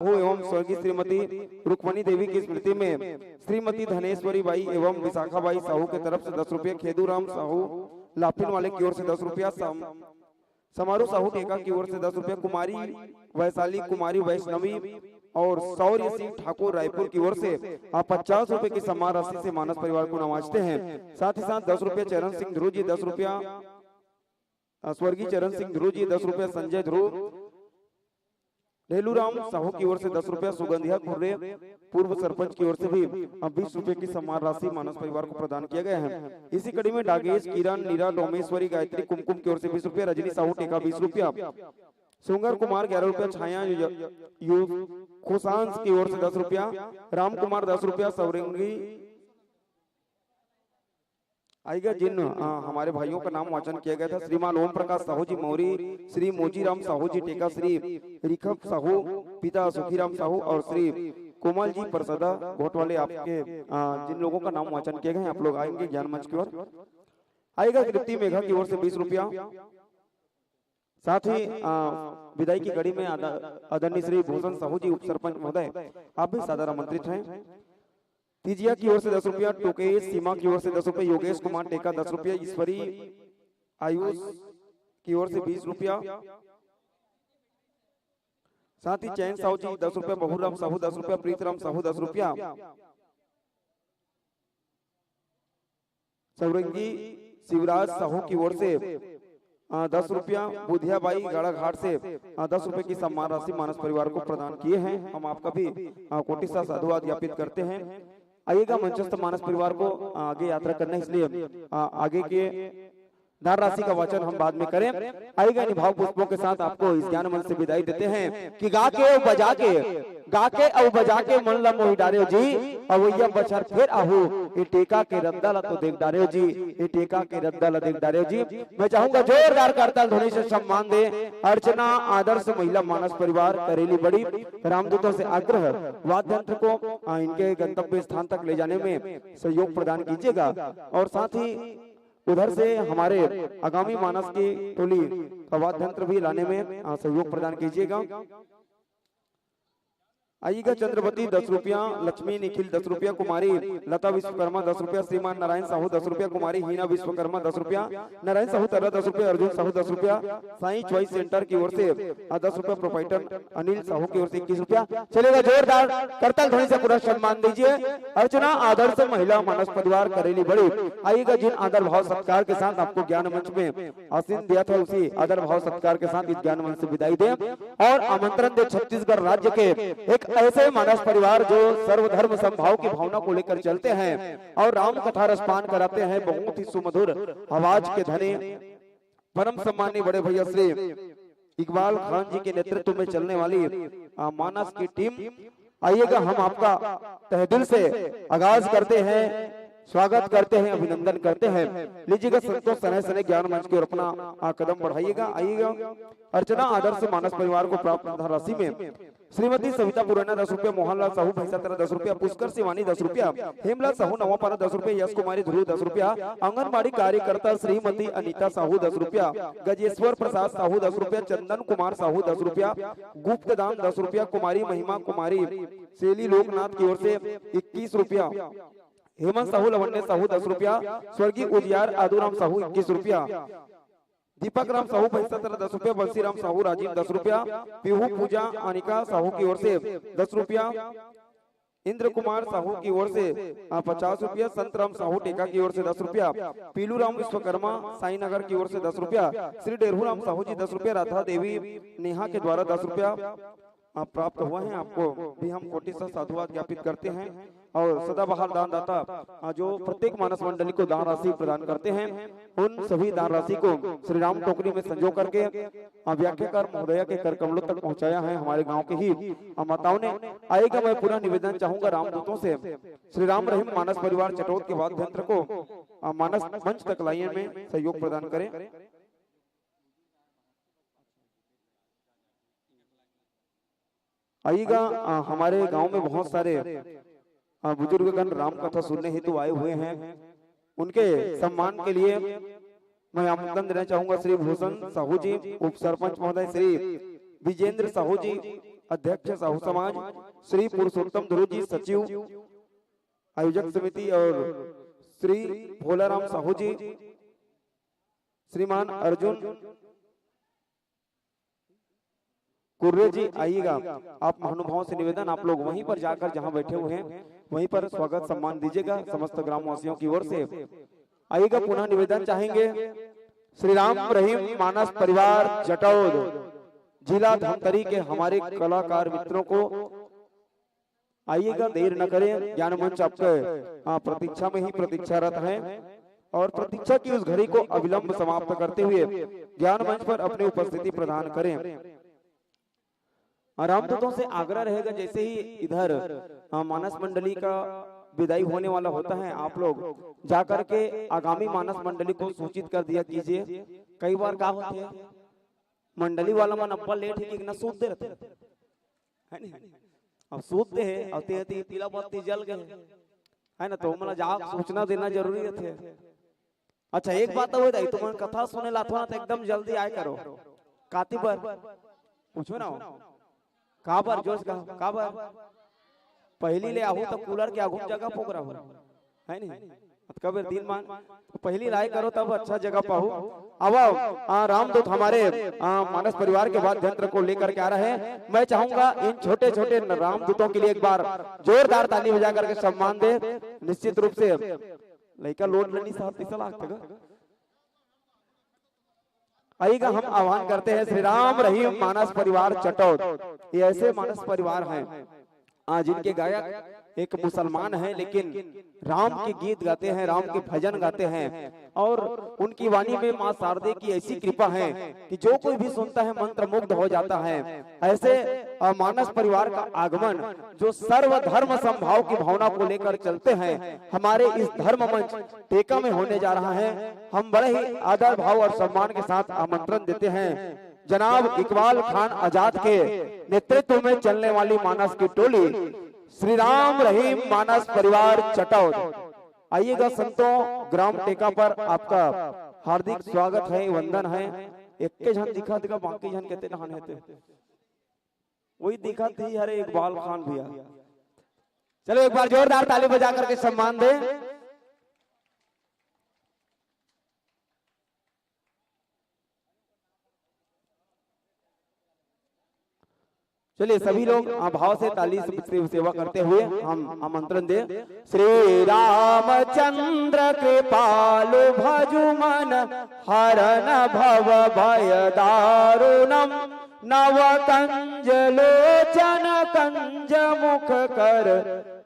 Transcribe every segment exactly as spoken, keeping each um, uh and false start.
साहू एवं स्वर्गीय श्रीमती रुक्मणी देवी की स्मृति में श्रीमती धनेश्वरी बाई एवं विशाखा बाई साहू के तरफ से दस रुपया, खेदू राम साहू लाफिन वाले की ओर से दस रुपया, सम-, समारोह साहू टेका की ओर से दस रुपया, कुमारी वैशाली, कुमारी वैष्णवी और शौर्य सिंह ठाकुर रायपुर की ओर से, आ, पचास रुपए की सम्मान राशि से मानस परिवार को नवाजते हैं। साथ ही साथ दस रुपया चरण सिंह ध्रुव जी, दस रुपया, आ, स्वर्गीय चरण सिंह ध्रुव जी, दस रुपया संजय ध्रुव, ढेलूराम साहू की ओर से दस रुपया, सुगंधिया खुर्रे पूर्व सरपंच की ओर से भी, आ, बीस रुपए की सम्मान राशि मानस परिवार को प्रदान किया गया है। इसी कड़ी में डागेश, किरण, नीरा, डोमेश्वरी, गायत्री, कुमकुम की ओर से बीस रुपया, रजनी साहू टेका बीस रुपया, सुंगर कुमार ग्यारह रुपया, छाया यु-, यु-, खुशांस की ओर से दस रुपया, राम कुमार दस रुपया, सौरंगी आइगा जिन, अ, हमारे भाइयों का नाम वाचन किया गया था, श्रीमान ओम प्रकाश साहू जी मौरी, श्री मोजीराम साहू जी टेका, श्री रिखप साहू पिता सुखीराम साहू और श्री कोमल जी परसदा घोटवाले, आपके, अ, जिन लोगों का नाम वाचन किया गया है, आप लोग आएंगे ज्ञान मंच की ओर। आइगा तृप्ति मेघा की ओर से बीस रुपया। साथ ही, अ, विदाई की कड़ी में आद-, आदरणीय श्री भूषण साहू जी, उप सरपंच महोदय, आप भी सादर आमंत्रित हैं। तीजिया की ओर से दस रुपया, टोकेश सीमा की ओर से दस रुपया, योगेश कुमार टेका दस रुपया, ईश्वरी आयुष की ओर से बीस रुपया, साथ ही चैन साहू जी दस रुपया, बहुराम साहू दस रुपया, प्रीतराम साहू दस रुपया, सौरंगी शिवराज साहू की ओर से, अ, दस रुपया, बुधिया बाई गाड़ाघाट से, अ, दस रुपए की सम्मान राशि मानस परिवार को प्रदान किए हैं। हम आपका भी, अ, कोटि सा साधुवाद ज्ञापित करते हैं। आइएगा मंचस्थ मानस परिवार को, अ, आगे यात्रा करना है, इसलिए, अ, आगे के दान राशि का वाचन हम बाद में करें। आइएगा, इन भाव पुष्पों के साथ आपको इस ज्ञान मंच से विदाई देते हैं कि गा के अउ बजा के, गा के अउ बजा के मन ला मोहि डारेव जी, अवइया बछर फेर आहू, ए टेका के रद्दा ला तो देख डारेव जी, ए टेका के रद्दा ला देख डारेव जी। मैं चाहूंगा जोरदार करताल ध्वनि से सम्मान दे अर्चना आदर्श महिला मानस परिवार करेली बड़ी। रामदूतों से आग्रह, वाद्य यंत्र को, आ, इनके गंतव्य स्थान तक ले जाने में सहयोग प्रदान कीजिएगा और साथ ही उधर से हमारे आगामी मानस की टोली का वाद्य यंत्र भी लाने में, आ, सहयोग प्रदान कीजिएगा। आइएगा चंद्रवती दस रुपया, लक्ष्मी निखिल दस रुपया, कुमारी लता विश्वकर्मा दस रुपया, श्रीमान नारायण साहू दस रुपया, कुमारी हीना विश्वकर्मा दस रुपया, नारायण साहू तर्रा दस रुपया, अर्जुन साहू दस रुपया, साईं चॉइस सेंटर की ओर से, आ, दस रुपया, प्रोपराइटर अनिल साहू की ओर से इक्कीस रुपया। चलेगा जोरदार करताल ध्वनि से पूरा सम्मान दीजिए अर्चना आदर्श महिला मानस परिवार करेली बड़ी। आइएगा, जिन आदर भाव सत्कार के साथ आपको ज्ञान मंच में आसीन दिया था, उसी आदर भाव सत्कार के साथ इस ज्ञान मंच से विदाई दें और आमंत्रण दे छत्तीसगढ़ राज्य के एक ऐसे मानस परिवार जो सर्वधर्म समभाव की भावना को लेकर चलते हैं और राम कथा रसपान कराते हैं। बहुत ही सुमधुर आवाज के धनी परम सम्माननीय बड़े भैया श्री इकबाल खान जी के नेतृत्व में चलने वाली, आ, मानस की टीम, आइएगा, हम आपका तहे दिल से आगाज करते हैं, स्वागत करते हैं, अभिनंदन करते हैं। लीजिएगा संतोष सने सने ज्ञान मंच की ओर अपना, आ, कदम बढ़ाइएगा। आइएगा, अर्चना आदर्श मानस परिवार को प्राप्त धनराशि में श्रीमती सविता पुरैना दस रुपया, मोहनलाल साहू भैंसातरा दस रुपया, पुष्कर शिवानी दस रुपया, हेमलाल साहू नवापारा दस रुपया, यश कुमारी ध्रुव दस रुपया, आंगनबाड़ी कार्यकर्ता श्रीमती अनीता साहू दस रुपया, गजेश्वर प्रसाद साहू दस रुपया, चंदन कुमार साहू दस रुपया, गुप्त दान दस रुपया, कुमारी महिमा कुमारी सेली लोकनाथ की ओर से इक्कीस रुपया, हेमंत साहू, लवण्य साहू दस रुपया, स्वर्गीय उजियार आदूराम साहू इक्कीस रुपया, दीपक राम साहू पैंसठ दस रुपया, बंसी राम साहू राजीव दस रुपया, पीहू पूजा अनिका साहू की ओर से दस रुपया, इंद्र कुमार साहू की ओर से, आ, पचास रुपया, संत राम साहू टेका की ओर से दस रुपया, पीलू राम विश्वकर्मा साईं नगर की ओर से दस रुपया, श्री डेरहू राम साहू जी दस रुपया, राधा देवी नेहा के द्वारा दस रुपया, आ, प्राप्त हुआ है। आपको भी हम कोटि सा साधुवाद ज्ञापित करते हैं और सदाबहार दानदाता, आ, जो प्रत्येक मानस मंडली को दान राशि प्रदान करते हैं, उन सभी दान राशि को श्री राम टोकरी में संजो करके, आ, व्याख्याकार महोदया के कर कमलों तक पहुंचाया है। हमारे गांव के ही, आ, माताओं ने। आइएगा, मैं पूरा निवेदन चाहूंगा रामदूतों से, श्री राम रहीम मानस परिवार चटोद के वाद्य यंत्र को, आ, मानस मंच तक लाइए में सहयोग प्रदान करें। आइएगा, आ, हमारे गांव में बहुत सारे, आ, बुजुर्गगण राम कथा सुनने हेतु आए हुए हैं। उनके सम्मान के लिए मैं आमंत्रण देना चाहूंगा श्री भूषण साहू जी, उप सरपंच महोदय, श्री विजेंद्र साहू जी, अध्यक्ष साहू समाज, श्री पुरुषोत्तम ध्रुव जी, सचिव आयोजक समिति, और श्री भोलाराम साहू जी, श्रीमान अर्जुन कुर्रे जी, आइएगा। आप महानुभावों से निवेदन, आप लोग वहीं पर जाकर, जहां बैठे हुए हैं, वहीं पर स्वागत सम्मान दीजिएगा समस्त ग्रामवासियों की ओर से। आइएगा, पुनः निवेदन चाहेंगे, श्री राम रहीम मानस परिवार चटौद, जिला धमतरी के हमारे कलाकार मित्रों को, आइएगा, देर न करें। ज्ञान मंच आपके, हाँ, प्रतीक्षा में ही प्रतीक्षारत है और प्रतीक्षा की उस घड़ी को अविलंब समाप्त करते हुए ज्ञान मंच पर अपनी उपस्थिति प्रदान करें। और रामदूतों से आग्रह रहेगा, जैसे ही इधर, हाँ, मानस मंडली का विदाई होने वाला होता है, आप लोग जाकर के आगामी मानस मंडली को सूचित कर दिया कीजिए। कई बार का होता है, मंडली वाला मन अब्बा लेट ही कि ना सूत दे रहते, है नहीं? अब सूत दे है, अब ते, ते पीला बत्ती जल गए, है ना? तो हमला जाग सूचना देना जरूरी रहते। अच्छा, एक बात और दाई, तुमन कथा सुने लाथो ना, तो एकदम जल्दी आए करो। काती बर पूछो ना हो। काबर जोश का, काबर? पहली ले आहू तो कूलर के आगू में जगह पोक रहा हो, है नहीं? अतका बेर दिन मान, तो पहली लाए करो, तब अच्छा जगह पाहू। अब आ, रामदूत हमारे, आ, मानस परिवार के वाद्य यंत्र को लेकर के आ रहे हैं। मैं चाहूंगा इन छोटे छोटे न-, रामदूतों के लिए एक बार जोरदार ताली बजा करके सम्मान दे। निश्चित रूप से लइका लोड लेनी साहब तीसरा लागते का। आइएगा, हम आह्वान करते हैं श्री राम रहीम मानस परिवार चटौद। ये ऐसे मानस परिवार हैं, आ, जिनके गायक एक मुसलमान हैं, लेकिन राम के गीत गाते हैं, राम के भजन गाते हैं, और उनकी वाणी में माँ शारदे की ऐसी कृपा है कि जो कोई भी सुनता है, मंत्रमुग्ध हो जाता है। ऐसे, आ, मानस परिवार का आगमन, जो सर्वधर्म समभाव की भावना को लेकर चलते हैं, हमारे इस धर्म मंच टेका में होने जा रहा है। हम बड़े ही आदर भाव और सम्मान के साथ आमंत्रण देते हैं जनाब इकबाल खान आजाद के नेतृत्व में चलने वाली मानस की टोली, श्री राम रहीम मानस परिवार चटौद। आइएगा संतों, ग्राम टेका पर आपका हार्दिक स्वागत है, वंदन है। एक के झन दिखा दिखा, बाकी झन कहते नहाने थे, वही दिखा थी। अरे इकबाल खान भैया, चलो एक बार जोरदार ताली बजा करके सम्मान दे। चलिए सभी लोग, आ, भाव से ताली से, से सेवा करते हुए हम आमंत्रण दे। श्री रामचंद्र कृपालु भजु मन हरन भव भय दारुणम। नव कंज लोचन कंज मुख कर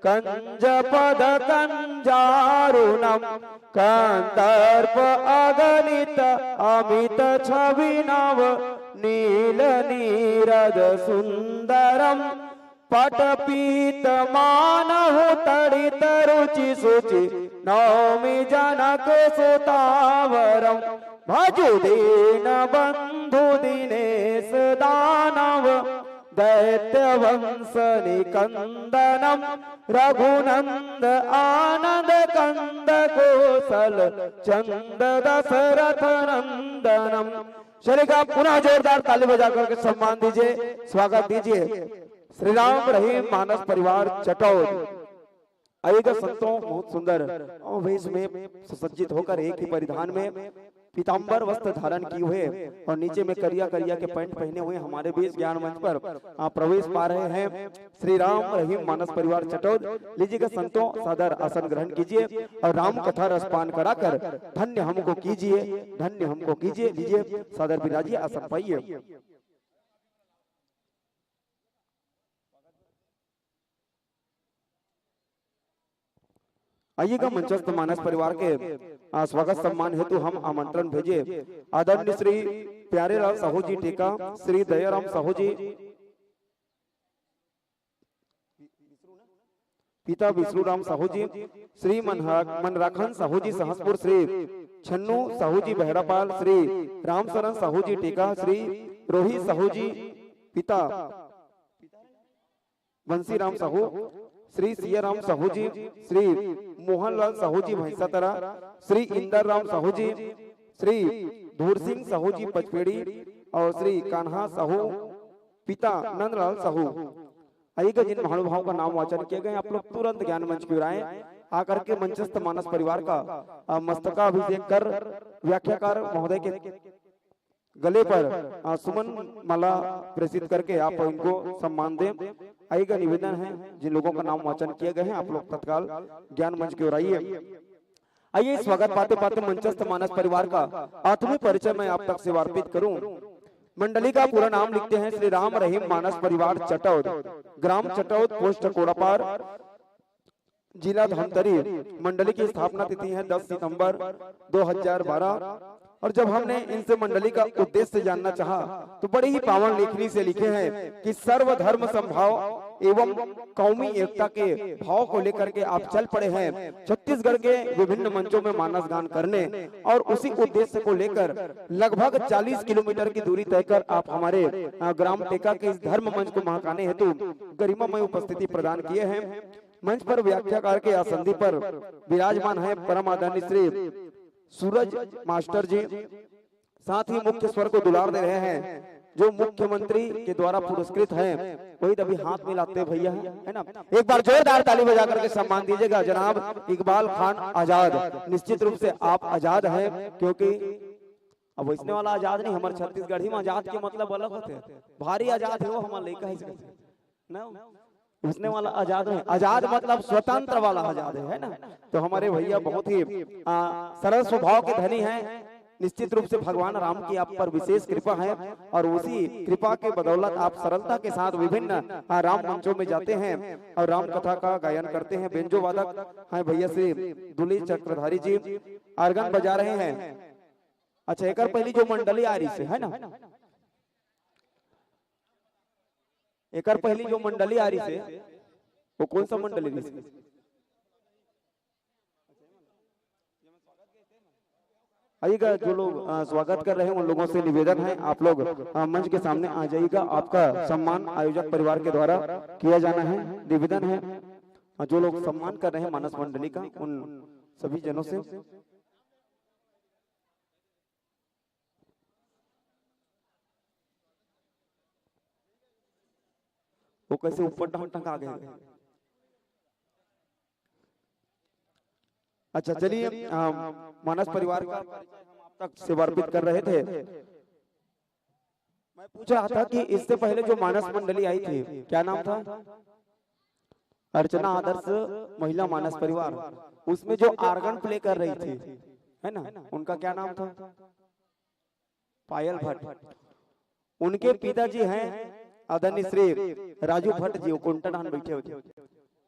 कंज पद कंजारुणम। कंदर्प अगणित अमित छवि नव नील नीरद सुंदरम। पट पीत मानहु तड़ित रुचि सुचि नौमि जनक सुतावरम। भजु दीन बंधु दिनेश दानव दैत्य वंश निकंदनम। रघुनंद आनंद कंद कोसल चंद दशरथ नंदनम। चलेगा, पुनः जोरदार ताली बजा करके सम्मान दीजिए, स्वागत दीजिए श्री राम रहीम मानस परिवार चटौद। आइएगा संतों, बहुत सुंदर वेश में सुसज्जित होकर एक ही परिधान में पीतांबर वस्त्र धारण किए हुए और नीचे में करिया करिया के पैंट पहने हुए हमारे बीच ज्ञान मंच पर, आ, प्रवेश पा रहे हैं श्री राम रहीम मानस परिवार चटौद। लीजिएगा संतों, सादर आसन ग्रहण कीजिए और राम कथा रसपान कराकर धन्य हमको कीजिए, धन्य हमको कीजिए। लीजिए सादर विराजिए, आसन पाइए। आइएगा मंचस्थ मानस परिवार के, आ, स्वागत सम्मान हेतु हम आमंत्रण भेजे आदरणीय श्री प्यारेलाल साहू जी टेका, श्री दयाराम साहू जी, पिता विष्णुराम साहू जी, श्री मनहा-, मनराखन साहू जी सहसपुर, श्री छन्नू साहू जी बहरापाल, श्री रामशरण साहू जी टेका, श्री रोहित साहू जी पिता बंसीराम साहू, श्री सियाराम साहू जी, श्री मोहनलाल साहू जी भैंसातरा, श्री इंदर राम साहू जी, श्री धूरसिंह साहू जी पचपेड़ी और श्री कान्हा साहू पिता नंदलाल साहू। आइएगा, जिन महानुभाव का नाम वाचन किए गए, आप लोग तुरंत ज्ञान मंच की ओर आए, आकर के मंचस्थ मानस परिवार का, अ, मस्तकाभिषेक कर व्याख्याकार महोदय के गले पर, अ, सुमन माला प्रेषित करके आप इनको सम्मान दें। आइएगा, निवेदन है, जिन लोगों का नाम वाचन किए गए हैं, आप लोग तत्काल ज्ञान मंच की ओर आइए। आइए, स्वागत पाते पाते मंचस्थ मानस परिवार का आत्मीय परिचय मैं आप तक सेवार्पित करूं। मंडली का पूरा नाम लिखते हैं श्री राम रहीम मानस परिवार चटौद, ग्राम चटौद, पोस्ट कोड़ापार, जिला धमतरी। मंडली की स्थापना तिथि है दस सितंबर दो हज़ार बारह। और जब हमने इनसे मंडली का उद्देश्य जानना चाहा, तो बड़ी ही पावन लेखनी से लिखे हैं कि सर्वधर्म संभाव एवं कौमी एकता के भाव को लेकर के आप चल पड़े हैं छत्तीसगढ़ के विभिन्न मंचों में मानस गान करने, और उसी उद्देश्य को लेकर लगभग चालीस किलोमीटर की दूरी तय कर आप हमारे, अ, ग्राम टेका के इस धर्म मंच को महकाने हेतु गरिमामय उपस्थिति प्रदान किए हैं। मंच पर व्याख्याकार के आसंदी पर विराजमान हैं परम आदरणीय श्री सूरज मास्टर जी, साथ ही मुख्य स्वर को दुलार दे रहे हैं जो मुख्यमंत्री के द्वारा पुरस्कृत हैं, वही तभी हाथ मिलाते भैया हैं, है ना? एक बार जोरदार ताली बजा करके सम्मान दीजिएगा जनाब इकबाल खान आजाद। निश्चित रूप से आप आजाद हैं, क्योंकि अब वैसने वाला आजाद नहीं, हमारे छत्तीसगढ़ी में आजाद के मतलब अलग होते हैं, भारी आजाद है वो हमारे लइका है, ना? उसने वाला आजाद है, आजाद मतलब स्वतंत्र वाला आजाद है, है ना? तो हमारे भैया बहुत ही, आ, सरल स्वभाव के धनी हैं। निश्चित रूप से भगवान राम की आप पर विशेष कृपा है और उसी कृपा के बदौलत आप सरलता के साथ विभिन्न, आ, राम मंचों में जाते हैं और राम कथा का गायन करते हैं। बेंजो वादक हैं भैया श्री दुली चक्रधारी जी, आर्गन बजा रहे हैं। अच्छा, एक पहली जो मंडली आ रही से, है ना, एक पहली जो मंडली आ रही से, वो कौन सा मंडली रही से? आइएगा, जो लोग, अ, स्वागत कर रहे हैं, उन लोगों से निवेदन है, आप लोग, अ, मंच के सामने आ जाइएगा। आपका सम्मान आयोजक परिवार के द्वारा किया जाना है, निवेदन है। अ, जो लोग सम्मान कर रहे हैं मानस मंडली का, उन सभी जनों से। वो कैसे ऊपर टंग टंगा गए? अच्छा, चलिए, अ, मानस परिवार का परिचय हम आप तक समर्पित कर रहे थे। मैं पूछ रहा था कि इससे पहले जो मानस मंडली आई थी, क्या नाम था? अर्चना आदर्श महिला मानस परिवार, उसमें जो आर्गन प्ले कर रही थी, है ना, उनका क्या नाम था? पायल भट्ट। उनके पिताजी हैं आदरणीय श्री राजू भट्ट जी, वो कोंटाडान बैठे हुए थे।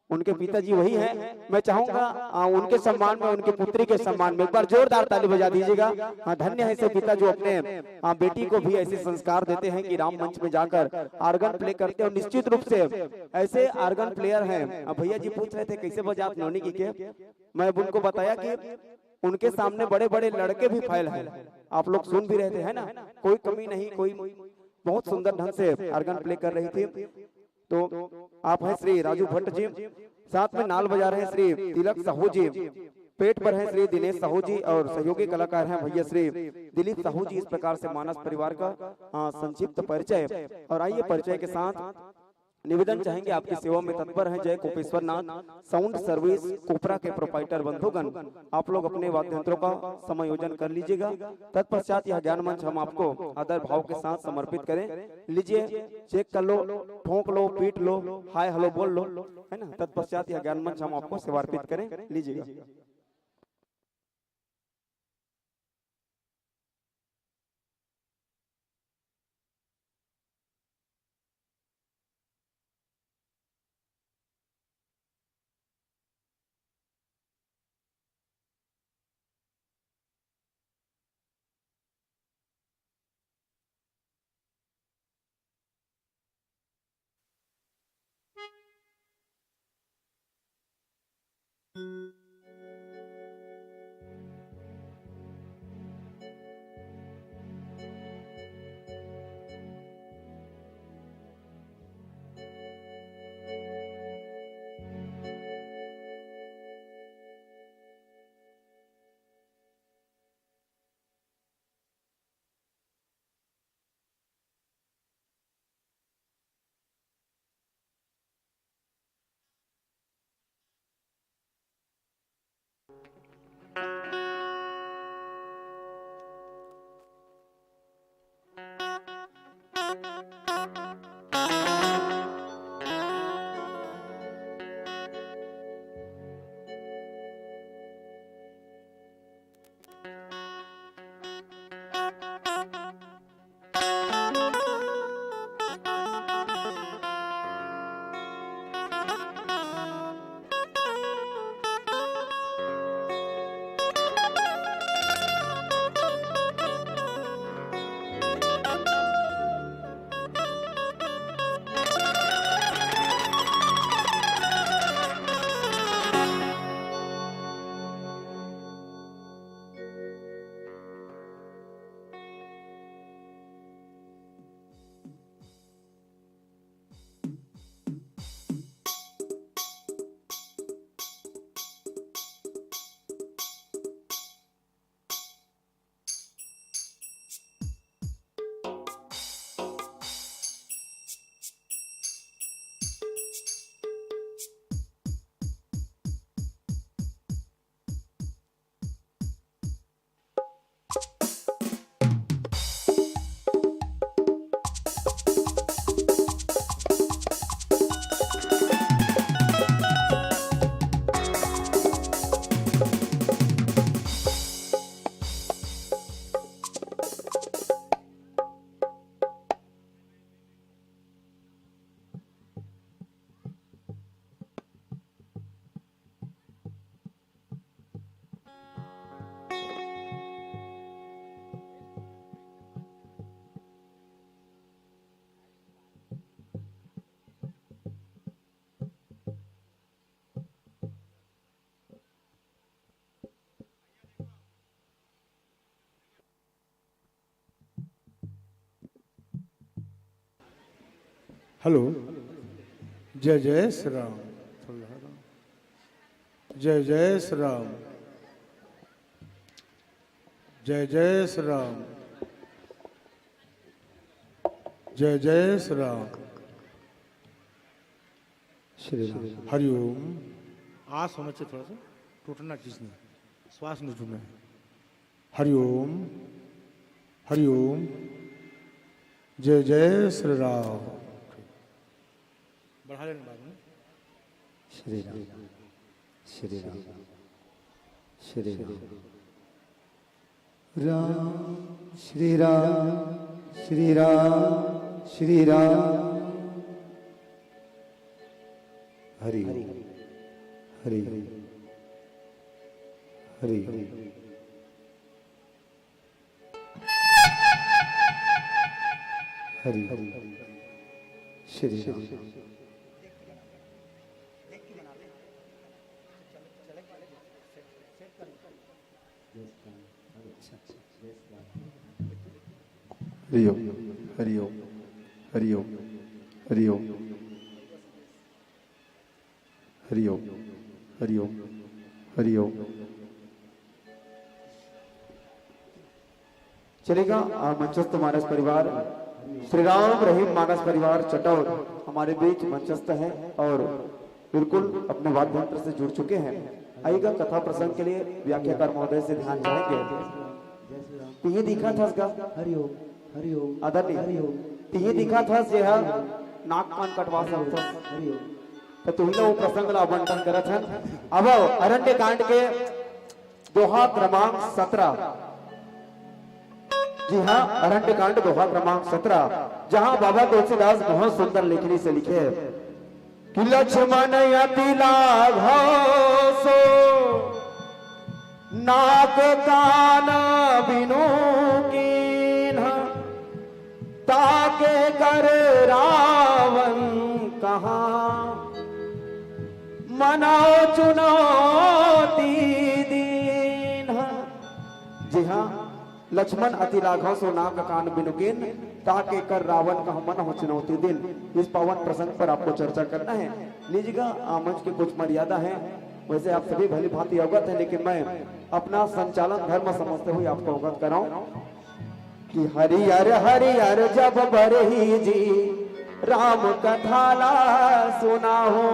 उनके पिताजी वही हैं। मैं चाहूंगा, आ, उनके सम्मान में, उनकी पुत्री के सम्मान में एक बार जोरदार ताली बजा दीजिएगा। हाँ, धन्य है ऐसे पिता जो अपने, आ, बेटी को भी ऐसे संस्कार देते हैं कि राम मंच में जाकर आर्गन प्ले करते हैं। और निश्चित रूप से ऐसे आर्गन प्लेयर हैं। आ, भैया जी पूछ रहे थे कैसे बजात नोनी की के, मैं अब उनको बताया कि उनके सामने बड़े बड़े लड़के भी फैल हैं, आप लोग सुन भी रहे थे, है ना? कोई कमी नहीं, कोई, बहुत सुंदर ढंग से आर्गन प्ले कर रही थी। तो आप हैं श्री राजू भट्ट जी, साथ में नाल बजा रहे हैं श्री तिलक साहू जी, पेट पर हैं श्री दिनेश साहू जी और सहयोगी कलाकार हैं भैया श्री दिलीप साहू जी। इस प्रकार से मानस परिवार का, आ, संक्षिप्त परिचय। और आइए, परिचय के साथ निवेदन चाहेंगे, आपकी सेवा में तत्पर हैं जय कोपेश्वर नाथ साउंड सर्विस कोपरा के प्रोप्राइटर बंधुगण, आप लोग अपने वाद्य यंत्रों का समायोजन कर लीजिएगा। तत्पश्चात यह ज्ञान मंच हम आपको आदर भाव के साथ समर्पित करें। लीजिए, चेक कर लो, ठोंक लो, पीट लो, हाय हेलो बोल लो, है ना? तत्पश्चात यह ज्ञान मंच हम आपको समर्पित करें, लीजिएगा। हेलो। जय जय श्री राम। जय जय श्री राम। जय जय श्री राम। जय जय श्री राम। श्री राम। हरिओम। आस होना चाहिए, थोड़ा सा टूटना चीज नहीं, श्वास नहीं टूटना है। हरिओम। हरिओम। जय जय श्री राम। बढ़ा लेने बाद में। श्री राम। श्री राम। श्री राम। राम। श्री राम। श्री राम। श्री राम। हरि ओम। हरि ओम। हरि ओम। हरि ओम। श्री राम। हरि ओम। हरि ओम। हरि ओम। हरि ओम। हरि ओम। हरि ओम। हरि ओम। हरि ओम। चलेगा, आ, मंचस्थ मानस परिवार, श्री राम रहीम मानस परिवार चटौर हमारे बीच मंचस्थ हैं और बिल्कुल अपने वाद्य यंत्र से जुड़ चुके हैं। आइएगा, कथा प्रसंग के लिए व्याख्याकार महोदय से ध्यान चाहेंगे। तिही दिखत हस गा? हरि ओम। हरि ओम। आदरणीय। हरि ओम। तिही दिखत हस, जे ह नाक कान कटवा सकथस। हरि ओम। त तुही ला वो प्रसंग ला आवंटन करत हन। अब अरण्य कांड के दोहा क्रमांक सत्रह। जी हाँ, अरण्य कांड दोहा क्रमांक सत्रह, जहाँ बाबा तुलसीदास बहुत सुंदर लेखनी से लिखे कि लक्ष्मण अति लाघव सो नाक कान बिनु कीन्ह, ताके कर रावण कहा मनौ चुनौती दीन्ह। जी हाँ, लक्ष्मण अति लाघव सो नाक कान बिनु कीन्ह, ताके कर रावण कहा मनौ चुनौती दीन्ह। इस पावन प्रसंग पर आपको चर्चा करना है। निजगा आमंच की कुछ मर्यादा है, वैसे आप सभी भली भांति अवगत हैं, लेकिन मैं अपना संचालन धर्म समझते हुए आपको अवगत कराऊं कि हरियर हरियर जब बरही जी राम कथा ला सुनाहू,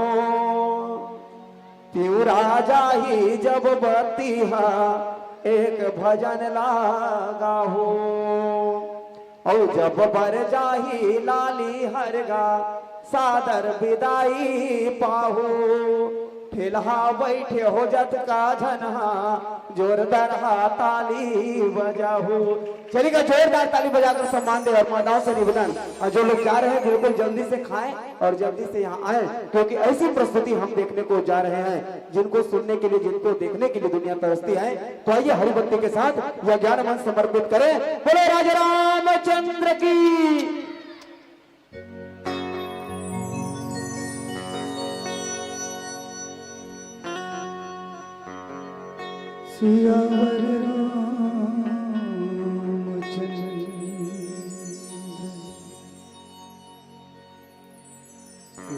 तिउ राजा ही जब बतिहा एक भजन ला गाहू। अउ जब बर जाही लाली हरगा सादर बिदाई पाहू, ठेलहा बैठे हो जतका झनहा जोरदार हा ताली बजाहू। चलिएगा, जोरदार ताली बजाकर सम्मान दे और माताओं से निवेदन, और जो लोग जा रहे हैं बिल्कुल जल्दी से खाएं और जल्दी से यहाँ आए, क्योंकि ऐसी प्रस्तुति हम देखने को जा रहे हैं। जिनको सुनने के लिए, जिनको देखने के लिए दुनिया तरसती है, तो आइए हरिभक्ति के साथ यह ज्ञान मंच समर्पित करें। बोलो राजा रामचंद्र की। सियावर रामचंद्र।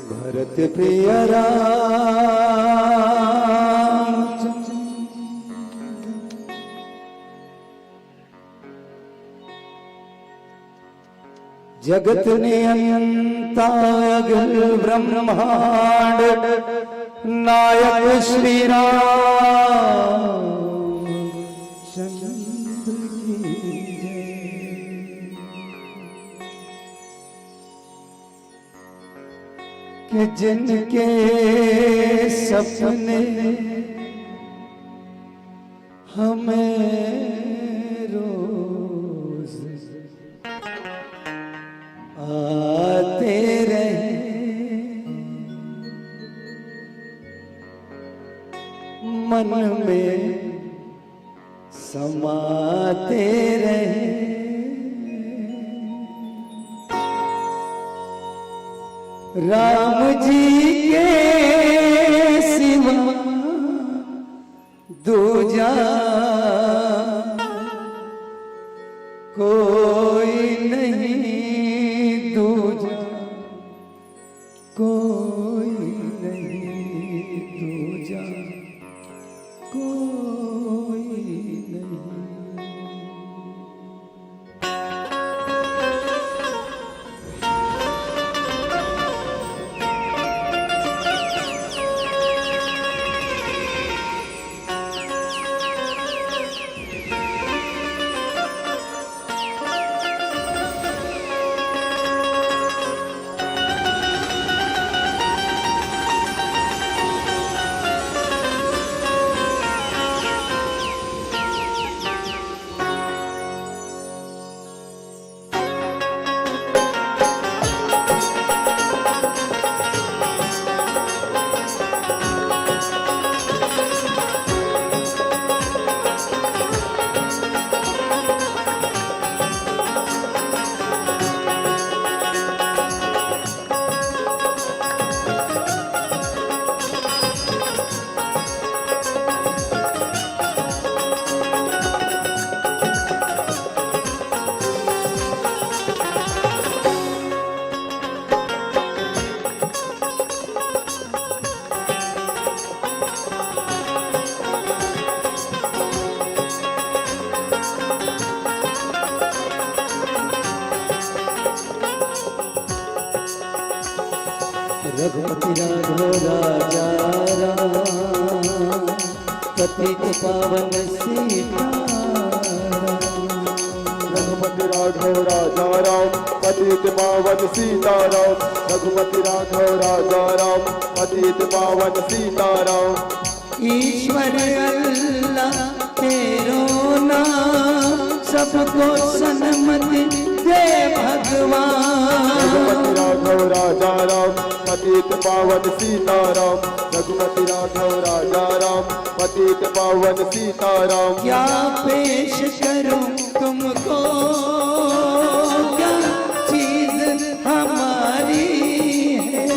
भरत प्रिय राम। जगत नियंता अखिल ब्रह्मांड नायक श्री राम चंद्र की जय। कि जिनके सपने हमें रोज आते रहे, मन में समाते रहे। राम जी के सिवा दूजा कोई नहीं, दूजा रघुपति राघव राजा राम, पतित पावन सीताराम। रघुपति राघव राजा राम, पतित पावन सीताराम। रघुपति राघव राजा राम, पतित पावन सीताराम। ईश्वर अल्लाह तेरो नाम, सबको सन्मति दे भगवान। रघुपति राघव राजा राम, पतित पावन सीताराम। रघुपति राघव राजा राम, पतित पावन सीताराम। क्या पेश करूं तुमको, क्या चीज हमारी है?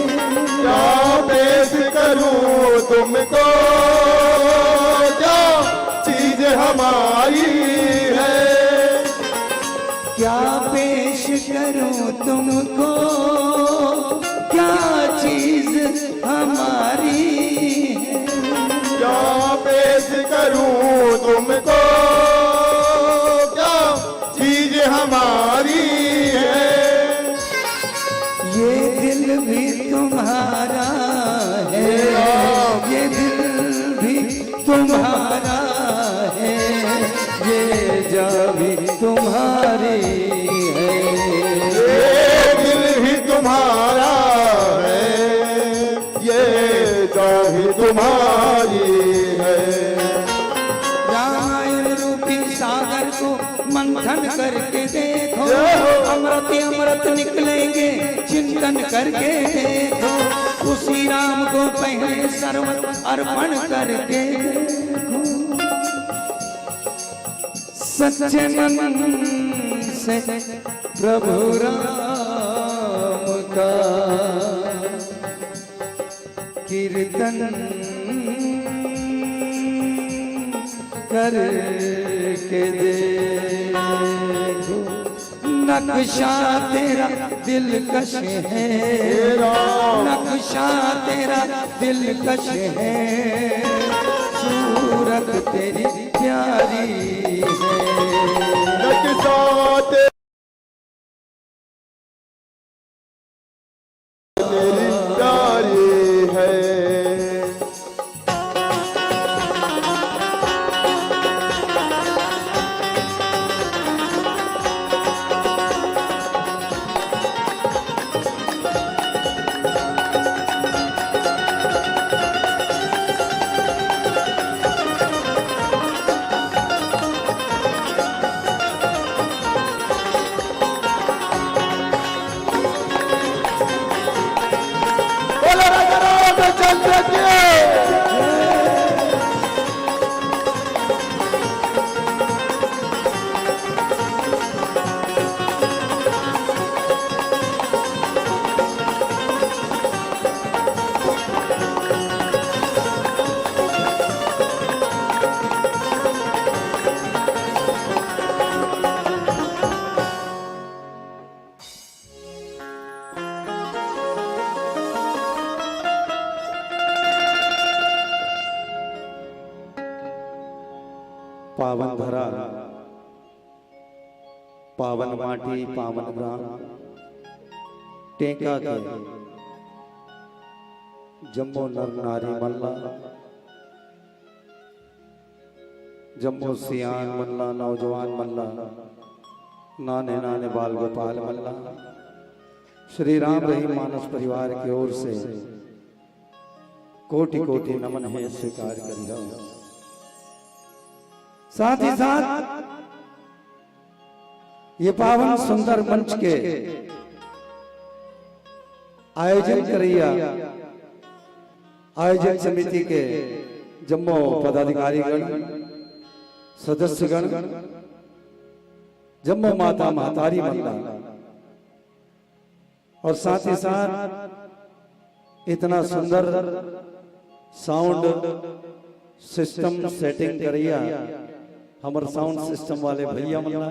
क्या पेश करूं तुमको, क्या चीज हमारी है? क्या पेश करूं तुमको, क्या चीज हमारी है? क्या पेश करूं तुमको, क्या चीज हमारी है? ये दिल भी तुम्हारा है, ये दिल भी तुम्हारा है, ये जान भी तुम्हारी है। ये दिल भी तुम्हारा है, ये जान भी तुम्हारी है। रामायण रूपी सागर को मंथन करके देखो, जय हो। अमृत अमृत निकलेंगे चिंतन करके देखो, उसी राम को पहले सर्व अर्पण करके देखो। सच्चे मन से प्रभु राम का कीर्तन करके देखो। नक्शा तेरा दिलकश है, नक्शा तेरा दिलकश है, सूरत तेरी प्यारी है। नक्शा तेरा तेरी प्यारी है। बोलो राजा रामचंद्र की। पावन धरा, पावन माटी, पावन ग्राम टेंका के जम्मो नर नारी मन ला, जम्मो सियान मन ला, नौजवान मन ला, नाने नाने बाल गोपाल मन ला श्री राम रहीम मानस परिवार की ओर से कोटि कोटि नमन हे, स्वीकार करिहव। साथ ही साथ ये पावन सुंदर मंच के आयोजन करइया आयोजक समिति के जम्मो पदाधिकारीगण, सदस्यगण, जम्मो माता महतारी मन ला, और साथ ही साथ इतना सुंदर साउंड सिस्टम सेटिंग करइया हमर साउंड सिस्टम वाले भैया मन ला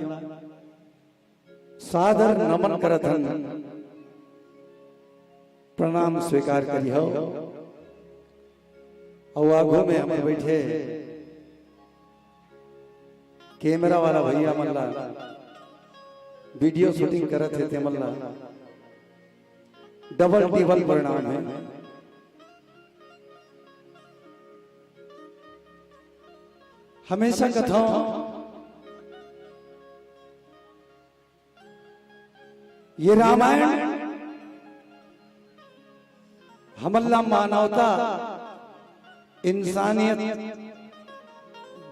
सादर नमन करत हन, प्रणाम स्वीकार करिहव। अउ आगू में हमर बैठे कैमरा वाला भैया मन ला, वीडियो शूटिंग करत हे ते मन ला, डबल टिबल प्रणाम हे। हमेशा कथंव, ये रामायण हमन ला मानवता, इंसानियत,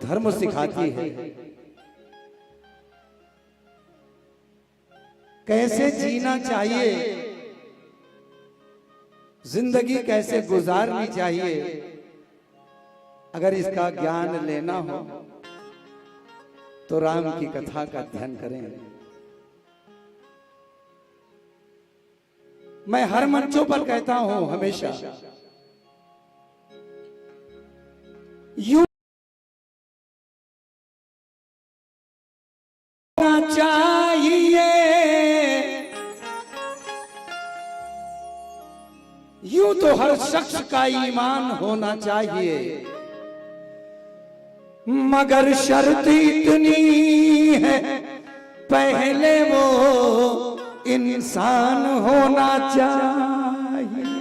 धर्म सिखाती है। कैसे जीना चाहिए, जिंदगी कैसे गुजारनी चाहिए, अगर इसका ज्ञान लेना हो तो राम की कथा का अध्ययन करें। मैं हर मंचों पर कहता हूं हमेशा, यूं होना चाहिए, यूं तो हर शख्स का ईमान होना चाहिए, मगर शर्त इतनी है, पहले वो इंसान होना चाहिए।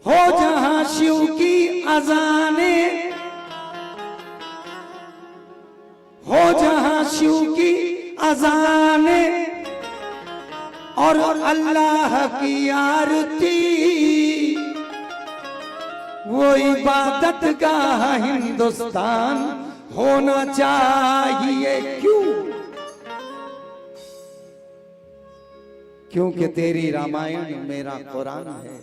हो जहां शिव की अजाने, हो जहां शिव की अजाने और अल्लाह की आरती, वो इबादत गाह हिंदुस्तान होना चाहिए। क्यों? क्योंकि तेरी रामायण मेरा कुरान है,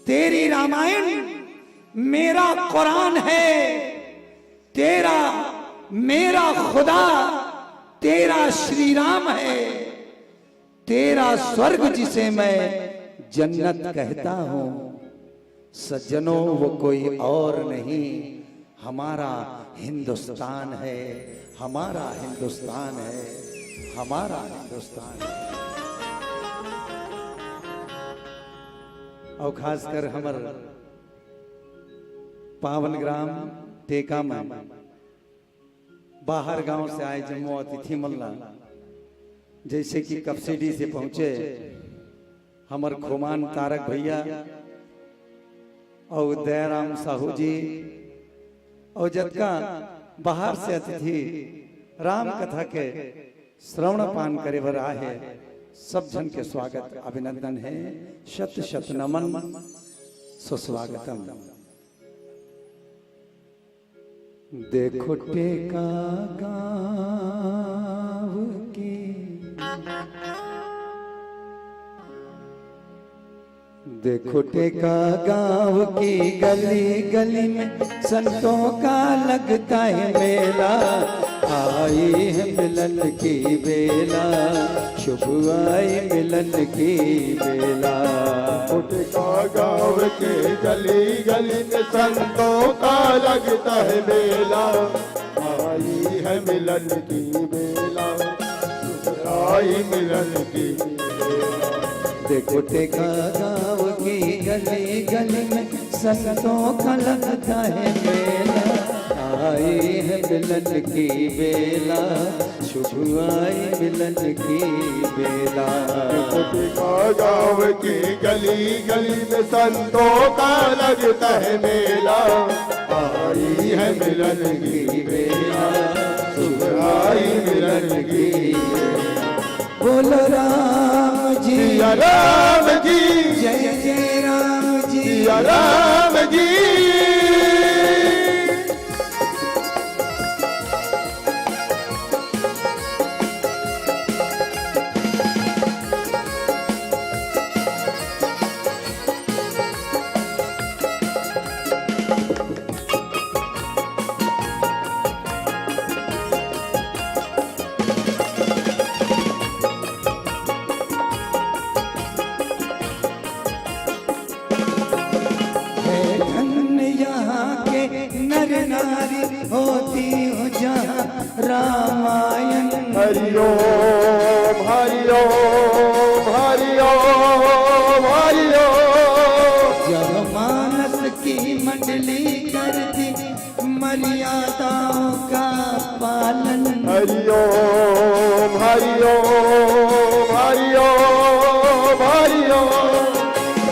तेरी रामायण मेरा कुरान है, तेरा मेरा खुदा, तेरा श्री राम है, तेरा स्वर्ग जिसे मैं जन्नत कहता हूं। सज्जनों, वो कोई और नहीं, हमारा हिंदुस्तान है, हमारा हिंदुस्तान है, हमारा हिंदुस्तान है। और खासकर हमर पावन ग्राम टेका में बाहर गांव से आए जम्मो अतिथि मन ला, जैसे कि कपसिडी से पहुंचे हमर खुमान तारक भैया और दयाराम साहू जी और जतका बाहर से अतिथि राम कथा के श्रवण पान करे बर आए हे, सब झन के स्वागत अभिनंदन हे। शत शत नमन सुस्वागतम। देखो टेका गांव की, देखो टेका गांव की गली गली में संतों का लगता है मेला। आई है मिलन की बेला, शुभ आई मिलन की बेला। टेका गांव के गली गली में संतों का लगता है मेला। आई है मिलन की बेला, आई मिलन की बेला। देखो टेका गांव की गली गली में संतों का लगता है मेला। आई है मिलन की बेला, शुभ आई मिलन की बेला। टेका गांव की गली गली में संतों का लगता है मेला। आई है मिलन की बेला, शुभ आई मिलन की। बोलो राम जी, सिया राम जी, जय जय राम जी, सिया राम जी। हरि ओम, हरि ओम, हरि ओम, हरि ओम।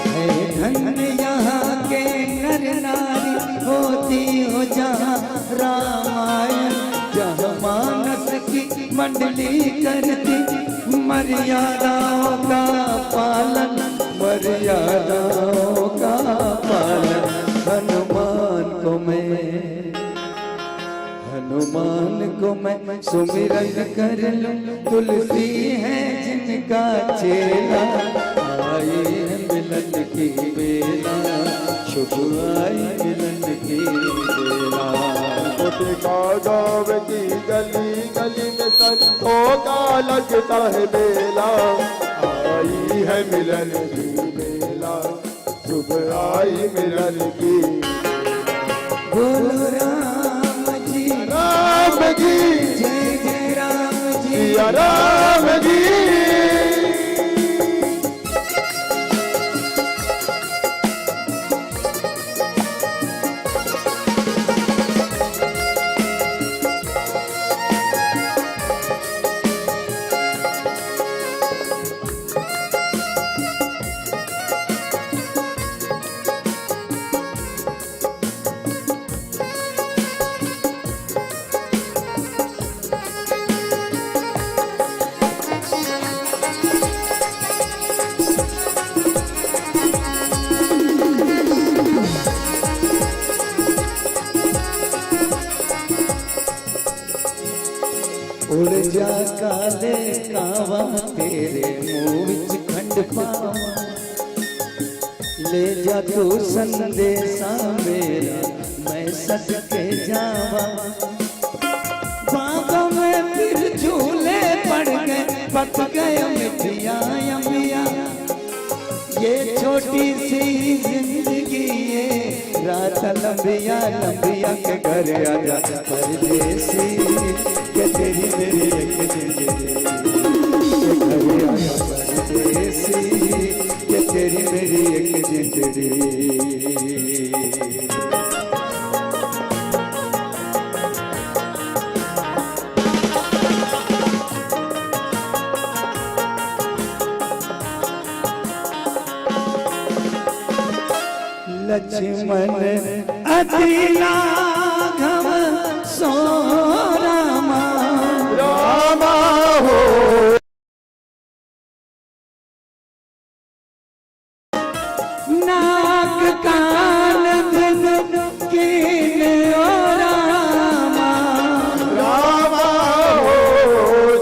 है धन्य यहाँ के नर नारी, होती हो जहाँ रामायण, जहाँ मानस की मंडली करती मर्यादाओं का पालन, मर्यादाओं का पालन। हनुमान को मैं, हनुमान को मैं सुमिरन कर लूं, तुलसी है जिनका चेला। आई है मिलन की बेला, शुभ आई मिलन की बेला। गुटखा गाँव की गली गली में संतों का लगता है मेला। आई है मिलन की बेला, शुभ आई मिलन की। बोलो राम जी, राम की। जय जय राम जी। सिया राम की। उड़ जा काले कावा, तेरे मुंह विच खंड पावा। ले जा तू संदेशा मेरा, मैं सदके जावा। बागों में फिर झूले पड़ गए, पक गए मिठिया अम्बिया। ये छोटी सी जिंदगी, ये रात लंबिया लंबिया, के घर आजा परदेसी, के तेरी मेरी एक जिंदगी। के घर आजा परदेसी, के तेरी मेरी एक जिंदगी। लक्ष्मण अति लाघव सो रामा। रामा हो। नाक कान दुनु कीन ओ रामा। रामा हो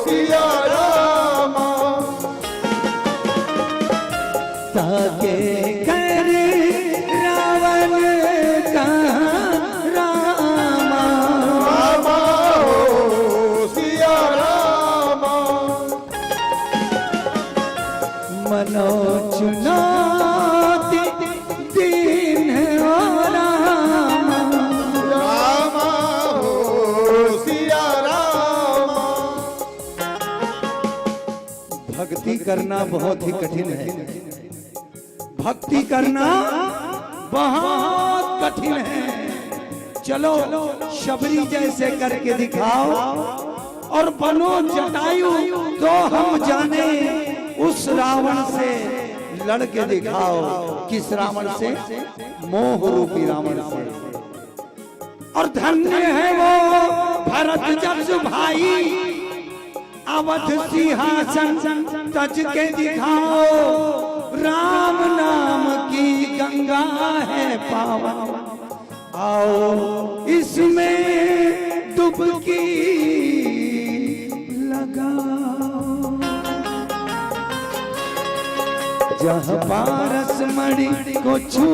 सिया रामा। ताके कर रावण का रामा। रामा हो सिया रामा। मनो चुनौती दीन ओ रामा। रामा हो सिया रामा। भक्ति करना बहुत ही कठिन है। भक्ति करना बहुत कठिन है। चलो, शबरी जैसे करके दिखाओ और बनो जटायु, तो हम जाने उस रावण से लड़ के दिखाओ। किस रावण से? मोह रूपी रावण से। और धन्य है वो भरत जस भाई, अवध सिंहासन तज के दिखाओ। राम नाम की गंगा है पावन, आओ इसमें डुबकी लगाओ। जहाँ पारस मणि को छू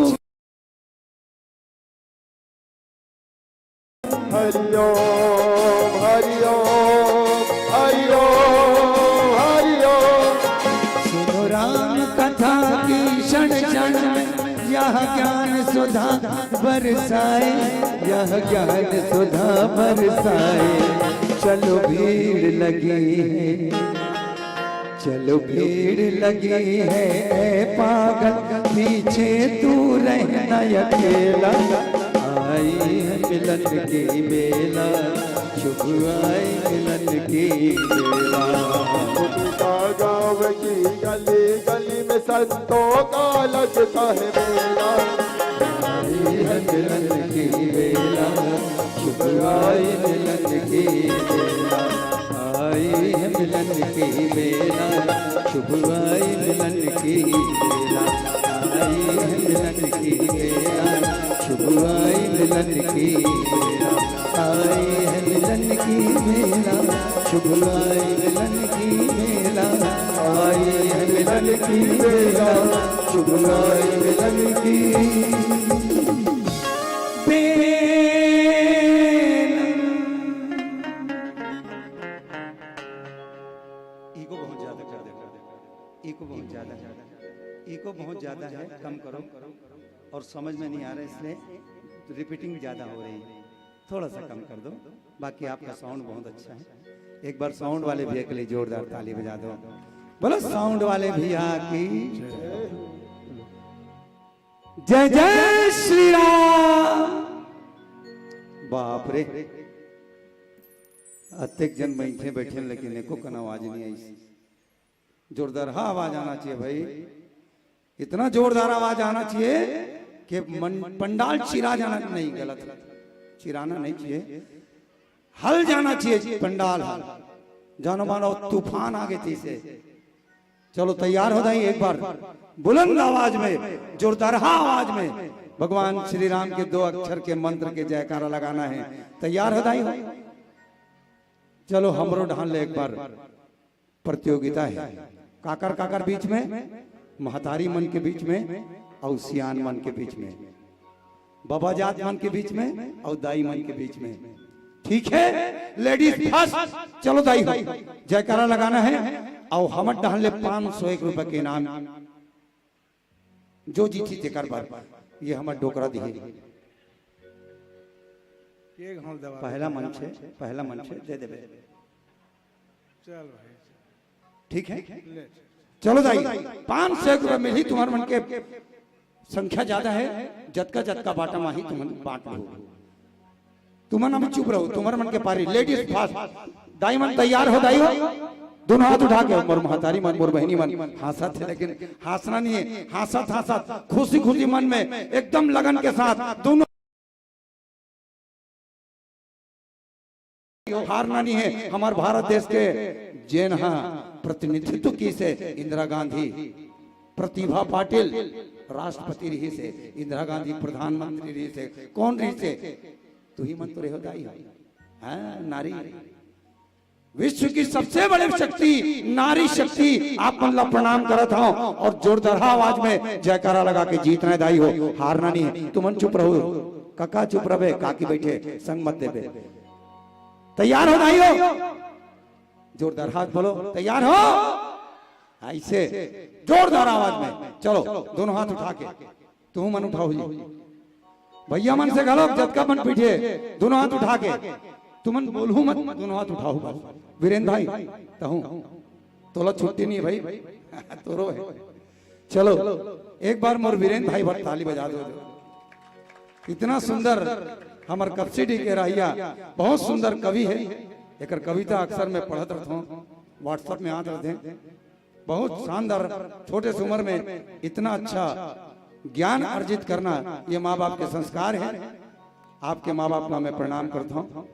हरि ओम, हरि ओम, हरि ओम, हरि ओम। सुनो राम कथा की क्षण क्षण में, यह ज्ञान सुधा बरसाए, यह ज्ञान सुधा बरसाए। चलो भीड़ लगी है, चलो भीड़ लगी है, ए पागल, पीछे तू रहना अकेला। आ आई है मिलन की बेला, शुभ आई मिलन की बेला। मुंडा गांव की गली गली में संतों का लगता है मेला। आई है मिलन की बेला, शुभ आई मिलन की बेला। आई है मिलन की बेला, शुभ आई मिलन की बेला। आई है मिलन की बेला, शुभ आई मिलन की बेला। आई है मिलन की बेला, शुभ आई मिलन की बेला। आई है मिलन की बेला, शुभ आई मिलन की बेला। ईगो बहुत ज्यादा कर दे, ईगो बहुत ज्यादा है, ईगो बहुत ज्यादा है, कम करो। और समझ में नहीं आ रहा है, इसलिए रिपीटिंग ज्यादा हो रही है, थोड़ा सा कम कर दो। बाकी आपका साउंड बहुत अच्छा है। एक बार साउंड वाले भैया के लिए जोरदार ताली बजा दो। बोलो साउंड वाले भैया की। जय जय श्री राम। बाप रे, अतेक जन बैठे बैठे, लेकिन एको कन आवाज नहीं आई। जोरदार, हाँ, आवाज आना चाहिए भाई, इतना जोरदार आवाज आना चाहिए कि मन, पंडाल चिरा जाना, नहीं, गलत, चिराना नहीं चाहिए, हल जाना चाहिए पंडाल, हल। जानो मानो तूफान आगे थी से। चलो तैयार हो जाइए एक बार बुलंद आवाज में, जोरदार आवाज में भगवान श्री राम के दो अक्षर के मंत्र के जयकारा लगाना है। तैयार हो जाइए। चलो हमरो ढाल ले एक बार। प्रतियोगिता है काकर काकर बीच में, महतारी मन के बीच में और सियान मन के बीच में, बाबा जात मन के बीच में और दाई मन के बीच में। ठीक है, लेडीज फर्स्ट। चलो दाई हो, जयकारा लगाना है। और हमर डहन ले पाँच सौ एक रुपए के इनाम, जो जीती तेकर बर ये हमर डोकरा दिही। के घाव दबा पहला मंच है, पहला मंच है, दे देबे। चल भाई, ठीक है, ले। चलो दाई, पाँच सौ एक रुपए मिली, तुम्हार मन के संख्या ज्यादा है, जतका जतका बांटा माही तुमन बांट लो। तुमन अभी चुप रहो, तुम्हार मन के पारी, लेडीज फर्स्ट। दाई मन तैयार हो, दाई हो, दोनों हाथ उठा के, मोर महतारी मन, मोर बहिनी मन, हाँसत है, लेकिन हाँसना नहीं है, हाँसत हाँसत, खुशी खुशी मन में, एकदम लगन के साथ दोनों हारना नहीं है। हमार भारत देश के जेन हा प्रतिनिधित्व किसे, इंदिरा गांधी, प्रतिभा पाटिल राष्ट्रपति रहिसे, इंदिरा गांधी प्रधानमंत्री रहिसे, कौन रहिसे? तुही मन तो रहो दाई हो। हाँ, नारी, विश्व की सबसे बड़ी शक्ति, नारी शक्ति, आप मन ला प्रणाम करत हव और जोरदार आवाज में जयकारा लगा के जीतना है दाई हो, हारना नहीं है। तुमन चुप रहो, कका चुप रहे, काकी बैठे, संग मत देबे। तैयार हो दाई हो? जोरदार हाथ बोलो, तैयार हो? ऐसे जोरदार आवाज में चलो, दोनों हाथ उठा के, तुम मन उठाओ जी, भैया मन से घलो जतका मन पीठे, दोनों हाथ उठा के, तुमन बोलहू मत, दोनों हाथ उठाओ बस। वीरेंद्र भाई, तहूँ, तोला छुट्टी नहीं भाई, तोरो है। चलो, एक बार मोर वीरेंद्र भाई बर ताली बजा दो। इतना सुंदर हमर कपसीडी के रहइया, बहुत सुंदर कवि है। एकर कविता अक्सर मैं पढ़त रहता हूँ, WhatsApp में आत रहते हैं। बहुत शानदार, छोटे से उम्र में इतना अच्छा ज्ञान अर्जित करना, ये माँ बाप के संस्कार है। आपके माँ बाप का मैं प्रणाम करता हूँ।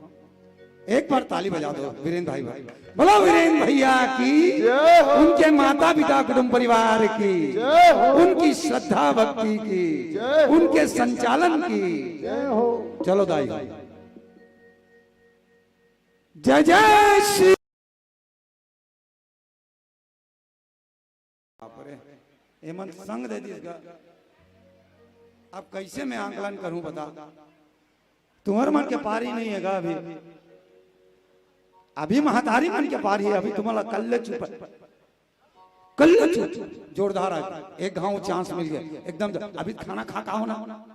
एक बार ताली बजा दो वीरेंद्र भाई, भाई। बोलो वीरेंद्र भैया की, जय हो। उनके माता पिता, कुटुंब परिवार की, जय हो। उनकी श्रद्धा भक्ति की, जय हो। उनके संचालन की, जय हो। चलो दाई, जय जय श्री। बाप रे, एमन संग दे दिस गा। अब कैसे मैं आंकलन करूं बता? तुम्हर मन के पारी नहीं है गा अभी, अभी महतारी मन के पारी है, अभी तुम्हारा कल्ले चुप, कल्ले चुप। जोरदार आज एक घाव चांस मिल गया एकदम। अभी खाना खा का हो ना,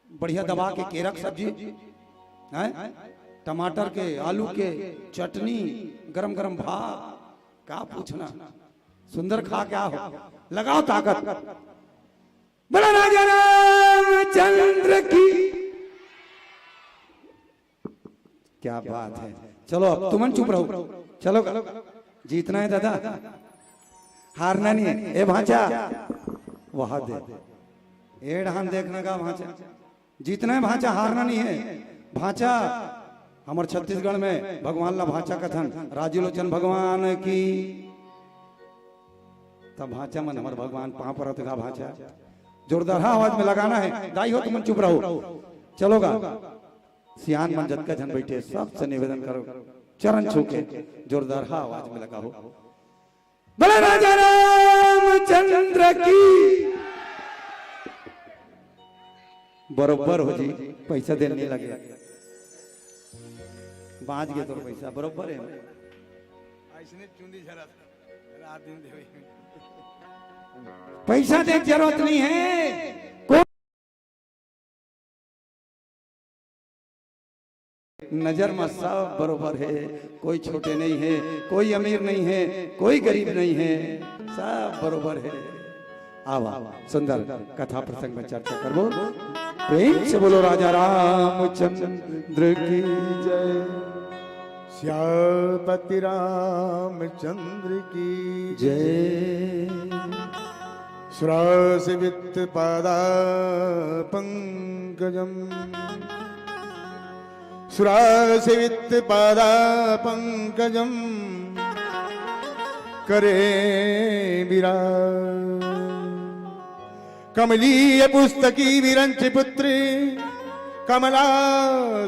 बढ़िया दबा के केरा के सब्जी, हैं, टमाटर के, आलू के चटनी, गरम गरम भात, का पूछना। सुंदर खा क्या हो, लगाओ ताकत। बोलो राजा रामचंद्र की, क्या बात है। चलो, अब तुमन चुप रहो। चलो, जीतना है दादा, हारना नहीं है। ए भांचा, वहां दे, ए डहान देखना का भांचा, जीतना है भांचा, हारना नहीं है। भांचा, हमर छत्तीसगढ़ में भगवान ला भांचा कथन, राजू लोचन भगवान की। तब भांचा मन हमर भगवान पांव परत गा भांचा। जोरदार हा आवाज में लगाना है। दाई हो, तुमन चुप रहो। चलो गा। सियान मन जतका झन बैठे, सबसे निवेदन करो, चरण छू के जोरदार हा आवाज में लगा हो। बोले राजा रामचंद्र की। बरोबर हो जी, पैसा देने नहीं लगे, बांच गए तो पैसा बरोबर है। ऐसने चुंदी झरा था, रात दिन देवे। पैसा दे जरूरत नहीं है, को नजर में सब बरोबर है, कोई छोटे नहीं है, कोई अमीर नहीं है, कोई गरीब नहीं है, सब बरोबर है। आवा, सुंदर कथा प्रसंग में चर्चा करबो। प्रेम से बोलो राजा रामचंद्र की जय। सियापति रामचंद्र की जय। सुरासिवित पादा पंकजम। सुरासिवित पादा पंकजम करे विराज। कमलीय पुस्तकी विरंच पुत्र कमला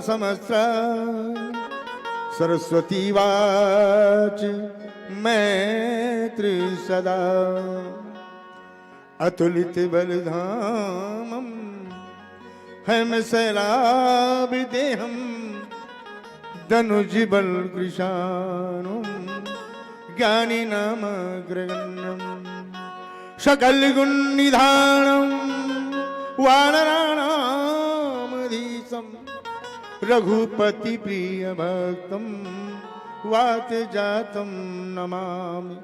समस्त्र। सरस्वती वाच मैत्र सदा। अतुलित बलधामम हेम सैलाभ देहम। दनुज बल कृशाणु ज्ञानी नाम अग्रगण्यम। सकल गुण निधानम वानराणाम अधीशम। रघुपति प्रिय भक्तम वात जातम नमामि।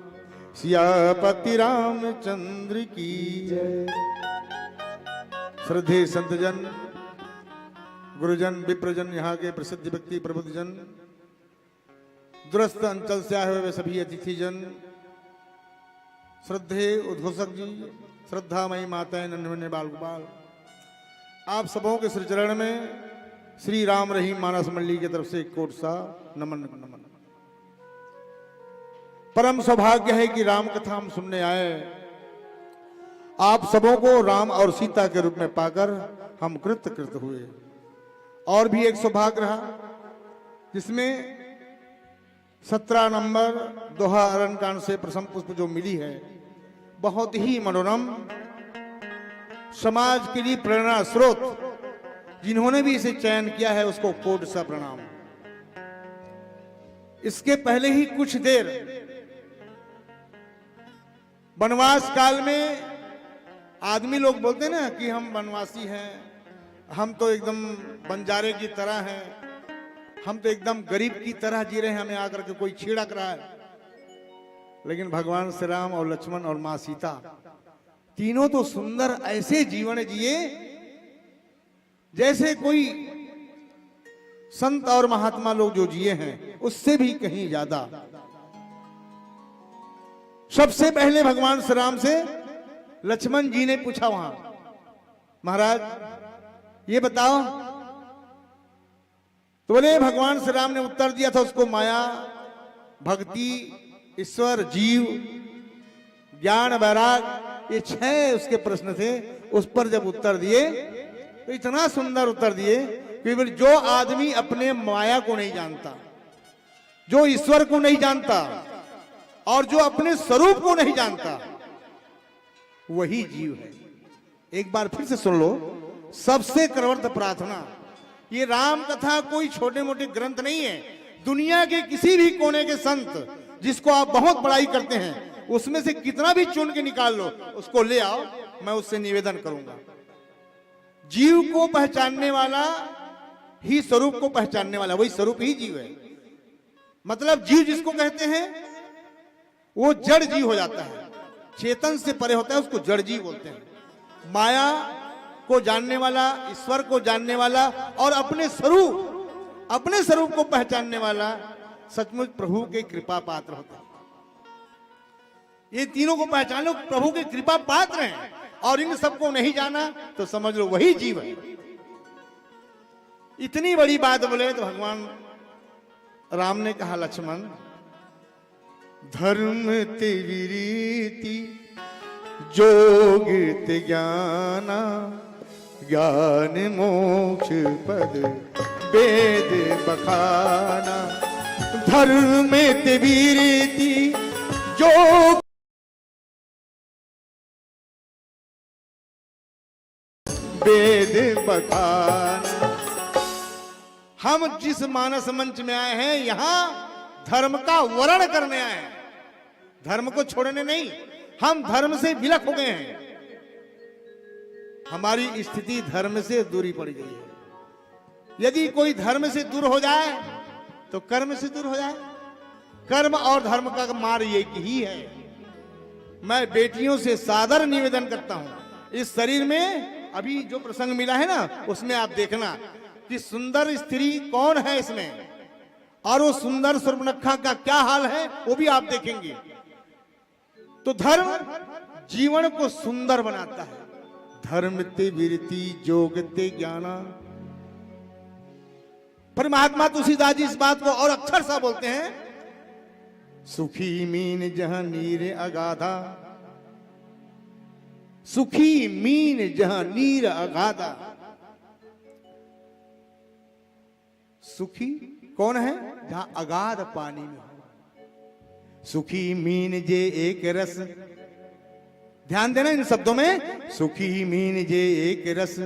सियापति रामचंद्र की जय। श्रद्धेय संतजन, गुरुजन, विप्रजन, यहाँ के प्रसिद्ध व्यक्ति, प्रबुद्ध जन, दूरस्थ अंचल से आए हुए वे सभी अतिथि जन, श्रद्धेय उद्घोषक जी, श्रद्धामयी माताएं, नन्हे मुन्ने बाल गोपाल, आप सबों के श्री चरण में श्री राम रहीम मानस मंडली की तरफ से एक कोट सा नमन, नमन। परम सौभाग्य है कि राम कथा हम सुनने आए, आप सबों को राम और सीता के रूप में पाकर हम कृत कृत हुए। और भी एक सौभाग्य रहा, जिसमें सत्रह नंबर दोहा अरण्यकांड से प्रथम पुष्प जो मिली है, बहुत ही मनोरम, समाज के लिए प्रेरणा स्रोत। जिन्होंने भी इसे चयन किया है, उसको कोट सा प्रणाम। इसके पहले ही कुछ देर वनवास काल में आदमी लोग बोलते ना कि हम वनवासी हैं, हम तो एकदम बंजारे की तरह हैं, हम तो एकदम गरीब की तरह जी रहे हैं, हमें आकर के कोई छिड़क रहा है। लेकिन भगवान श्री राम और लक्ष्मण और माँ सीता तीनों तो सुंदर ऐसे जीवन जिए जैसे कोई संत और महात्मा लोग जो जिए हैं, उससे भी कहीं ज्यादा। सबसे पहले भगवान श्री राम से लक्ष्मण जी ने पूछा वहां, महाराज, ये बताओ। तो बोले, भगवान श्री राम ने उत्तर दिया था उसको, माया, भक्ति, ईश्वर, जीव, ज्ञान, वैराग, ये छह उसके प्रश्न थे। उस पर जब उत्तर दिए तो इतना सुंदर उत्तर दिए कि बोले, जो आदमी अपने माया को नहीं जानता, जो ईश्वर को नहीं जानता और जो अपने स्वरूप को नहीं जानता, वही जीव है। एक बार फिर से सुन लो, सबसे करवर्थ प्रार्थना। ये राम कथा कोई छोटे मोटे ग्रंथ नहीं है। दुनिया के किसी भी कोने के संत जिसको आप बहुत बड़ाई करते हैं, उसमें से कितना भी चुन के निकाल लो, उसको ले आओ, मैं उससे निवेदन करूंगा। जीव को पहचानने वाला ही स्वरूप को पहचानने वाला, वही स्वरूप ही जीव है। मतलब जीव जिसको कहते हैं वो जड़ जीव हो जाता है, चेतन से परे होता है, उसको जड़ जीव बोलते हैं। माया को जानने वाला, ईश्वर को जानने वाला और अपने स्वरूप अपने स्वरूप को पहचानने वाला सचमुच प्रभु के कृपा पात्र होता है। ये तीनों को पहचानो, प्रभु के कृपा पात्र हैं, और इन सबको नहीं जाना तो समझ लो वही जीव है। इतनी बड़ी बात बोले तो भगवान राम ने कहा, लक्ष्मण, धर्म ते विरीति जोग ते ज्ञाना, ज्ञान मोक्ष पद वेद बखाना। धर्म ते विरीति जोग वेद बखाना। हम जिस मानस मंच में आए हैं, यहां धर्म का वरण करने आए हैं, धर्म को छोड़ने नहीं। हम धर्म से विलग हो गए हैं, हमारी स्थिति धर्म से दूरी पड़ गई है। यदि कोई धर्म से दूर हो जाए तो कर्म से दूर हो जाए। कर्म और धर्म का मार्ग एक ही है। मैं बेटियों से सादर निवेदन करता हूं, इस शरीर में अभी जो प्रसंग मिला है ना, उसमें आप देखना कि सुंदर स्त्री कौन है इसमें, और वो सुंदर सुर्पनखा का क्या हाल है, वो भी आप देखेंगे। तो धर्म जीवन को सुंदर बनाता है। धर्म ते विरति जोग ते ज्ञाना। पर महात्मा तुलसीदास जी इस बात को और अक्षरशः बोलते हैं, सुखी मीन जहां नीर अगाधा, सुखी मीन जहां नीर अगाधा। सुखी कौन है? जहां अगाध पानी में हो। सुखी मीन जे एक रस, ध्यान देना इन शब्दों में, सुखी मीन जे एक रस,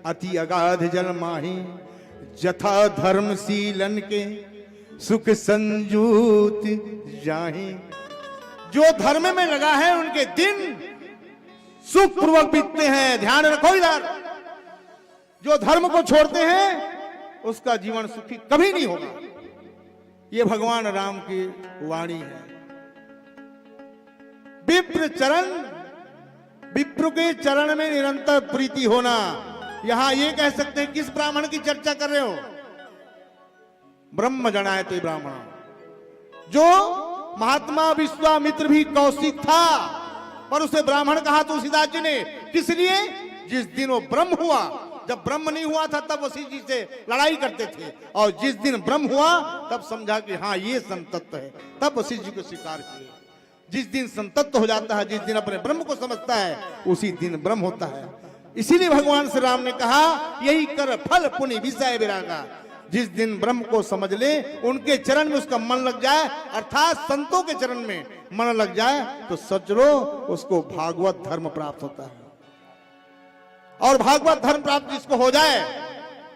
अति अगाध जल माही, जथा धर्मशीलन के सुख संजूत जाही। जो धर्म में लगा है उनके दिन सुखपूर्वक बीतते हैं। ध्यान रखो इधर, जो धर्म को छोड़ते हैं उसका जीवन सुखी कभी नहीं होगा। ये भगवान राम की वाणी है। विप्र चरण, विप्र के चरण में निरंतर प्रीति होना। यहां ये कह सकते हैं, किस ब्राह्मण की चर्चा कर रहे हो? ब्रह्म जणायते ब्राह्मण। जो महात्मा विश्वामित्र भी कौशिक था, पर उसे ब्राह्मण कहा तुलसीदास जी ने। किस लिए? जिस दिन वो ब्रह्म हुआ। जब ब्रह्म नहीं हुआ था तब वशिष्ठ जी से लड़ाई करते थे, और जिस दिन ब्रह्म हुआ तब समझा कि हाँ, ये संत तत्व है, तब वशिष्ठ जी को स्वीकार किए। जिस दिन संतत्व हो जाता है, जिस दिन अपने ब्रह्म को समझता है, उसी दिन ब्रह्म होता है। इसीलिए भगवान श्री राम ने कहा, यही कर फल पुनि विषय विरागा। जिस दिन ब्रह्म को समझ ले, उनके चरण में उसका मन लग जाए, अर्थात संतों के चरण में मन लग जाए, तो सचरो उसको भागवत धर्म प्राप्त होता है। और भागवत धर्म प्राप्त जिसको हो जाए,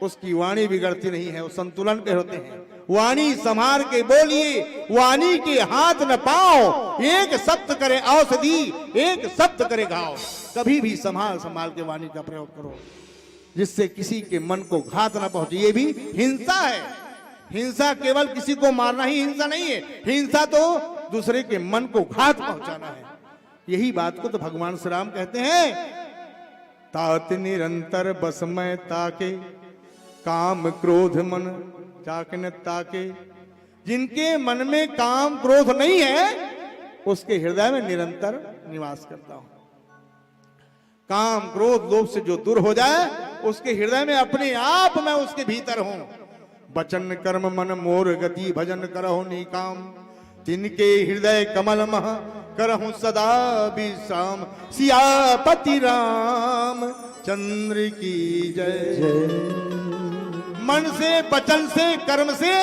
उसकी वाणी बिगड़ती नहीं है, वो संतुलन पे होते हैं। वाणी संभार के बोलिए, वाणी के हाथ न पाओ, एक शब्द करे औषधि, एक शब्द करे घाव। कभी भी संभाल संभाल के वाणी का प्रयोग करो, जिससे किसी के मन को घात न पहुंचे। ये भी हिंसा है। हिंसा केवल किसी को मारना ही हिंसा नहीं है, हिंसा तो दूसरे के मन को घात पहुंचाना है। यही बात को तो भगवान श्री राम कहते हैं, तात निरंतर बस मैं ताके, काम क्रोध मन जाके न ताके। जिनके मन में काम क्रोध नहीं है, उसके हृदय में निरंतर निवास करता हूं। काम क्रोध लोभ से जो दूर हो जाए, उसके हृदय में अपने आप मैं उसके भीतर हूं। बचन कर्म मन मोर गति भजन करहु निकाम, तिनके हृदय कमल मह करहु सदा विश्राम। सियापति रामचंद्र की जय। मन से, वचन से, कर्म से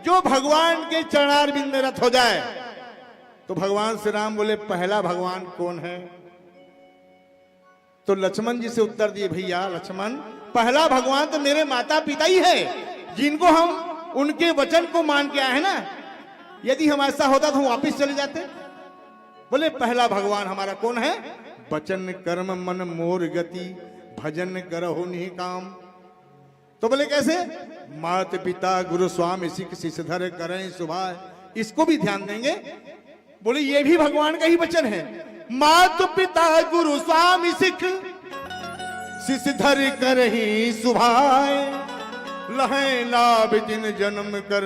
जो भगवान के चरणारविंद में रत हो जाए, तो भगवान श्री राम बोले, पहला भगवान कौन है? तो लक्ष्मण जी से उत्तर दिए, भैया लक्ष्मण, पहला भगवान तो मेरे माता पिता ही है, जिनको हम उनके वचन को मान के आए हैं ना। यदि हम ऐसा होता तो हम वापिस चले जाते। बोले, पहला भगवान हमारा कौन है? बचन कर्म मन मोर गति, भजन करहु निकाम। तो बोले, कैसे? मात पिता गुरु स्वामी सिख, शिश धर करें सुभाय। इसको भी ध्यान देंगे। बोले, ये भी भगवान का ही वचन है, मात पिता गुरु स्वामी सिख, शिश धर करही सुभाय। लहै लाभ जिन जन्म कर,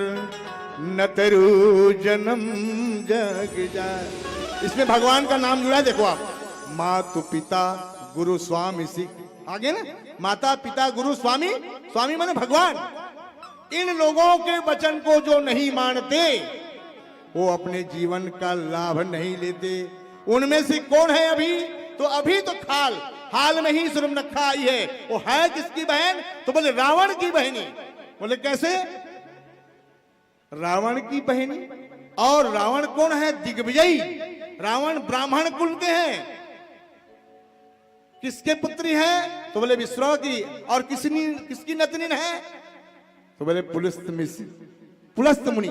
न तरु जन्म जग जाय। इसमें भगवान का नाम जुड़ा है, देखो आप, मातु पिता गुरु स्वामी सिख, आगे ना, माता पिता गुरु स्वामी, स्वामी माने भगवान। इन लोगों के वचन को जो नहीं मानते, वो अपने जीवन का लाभ नहीं लेते। उनमें से कौन है अभी? तो अभी तो खाल, हाल में ही सुर्पनखा आई है। वो है किसकी बहन? तो बोले, रावण की बहनी। बोले, कैसे? रावण की बहनी। और रावण कौन है? दिग्विजयी। रावण ब्राह्मण कुल के हैं। किसके पुत्री है? तो बोले, विश्रवा की। और किसनी, किसकी नतनिन है? तो बोले, पुलस्त मिस-, पुलस्त मुनि,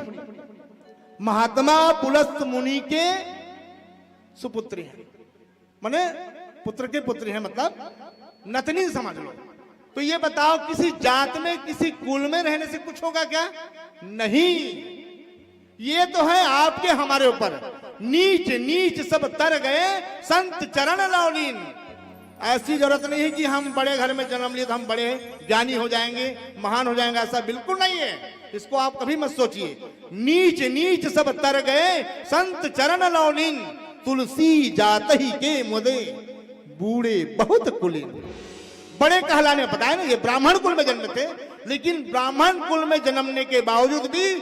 महात्मा पुलस्त मुनि के सुपुत्री हैं, माने पुत्र के पुत्री हैं, मतलब नतनी समझ लो। तो ये बताओ, किसी जात में, किसी कुल में रहने से कुछ होगा क्या? नहीं। ये तो है आपके हमारे ऊपर। नीच नीच सब तर गए, संत चरण लव लीन। ऐसी जरूरत नहीं है कि हम बड़े घर में जन्म लिए तो हम बड़े ज्ञानी हो जाएंगे, महान हो जाएंगे, ऐसा बिल्कुल नहीं है। इसको आप कभी मत सोचिए। नीच नीच सब तर गए, संत चरण लव लीन। तुलसी जात ही के मुदे, बूढ़े बहुत कुलीन। बड़े कहलाने, बताया ना, ये ब्राह्मण कुल में जन्म थे, लेकिन ब्राह्मण कुल में जन्मने के बावजूद भी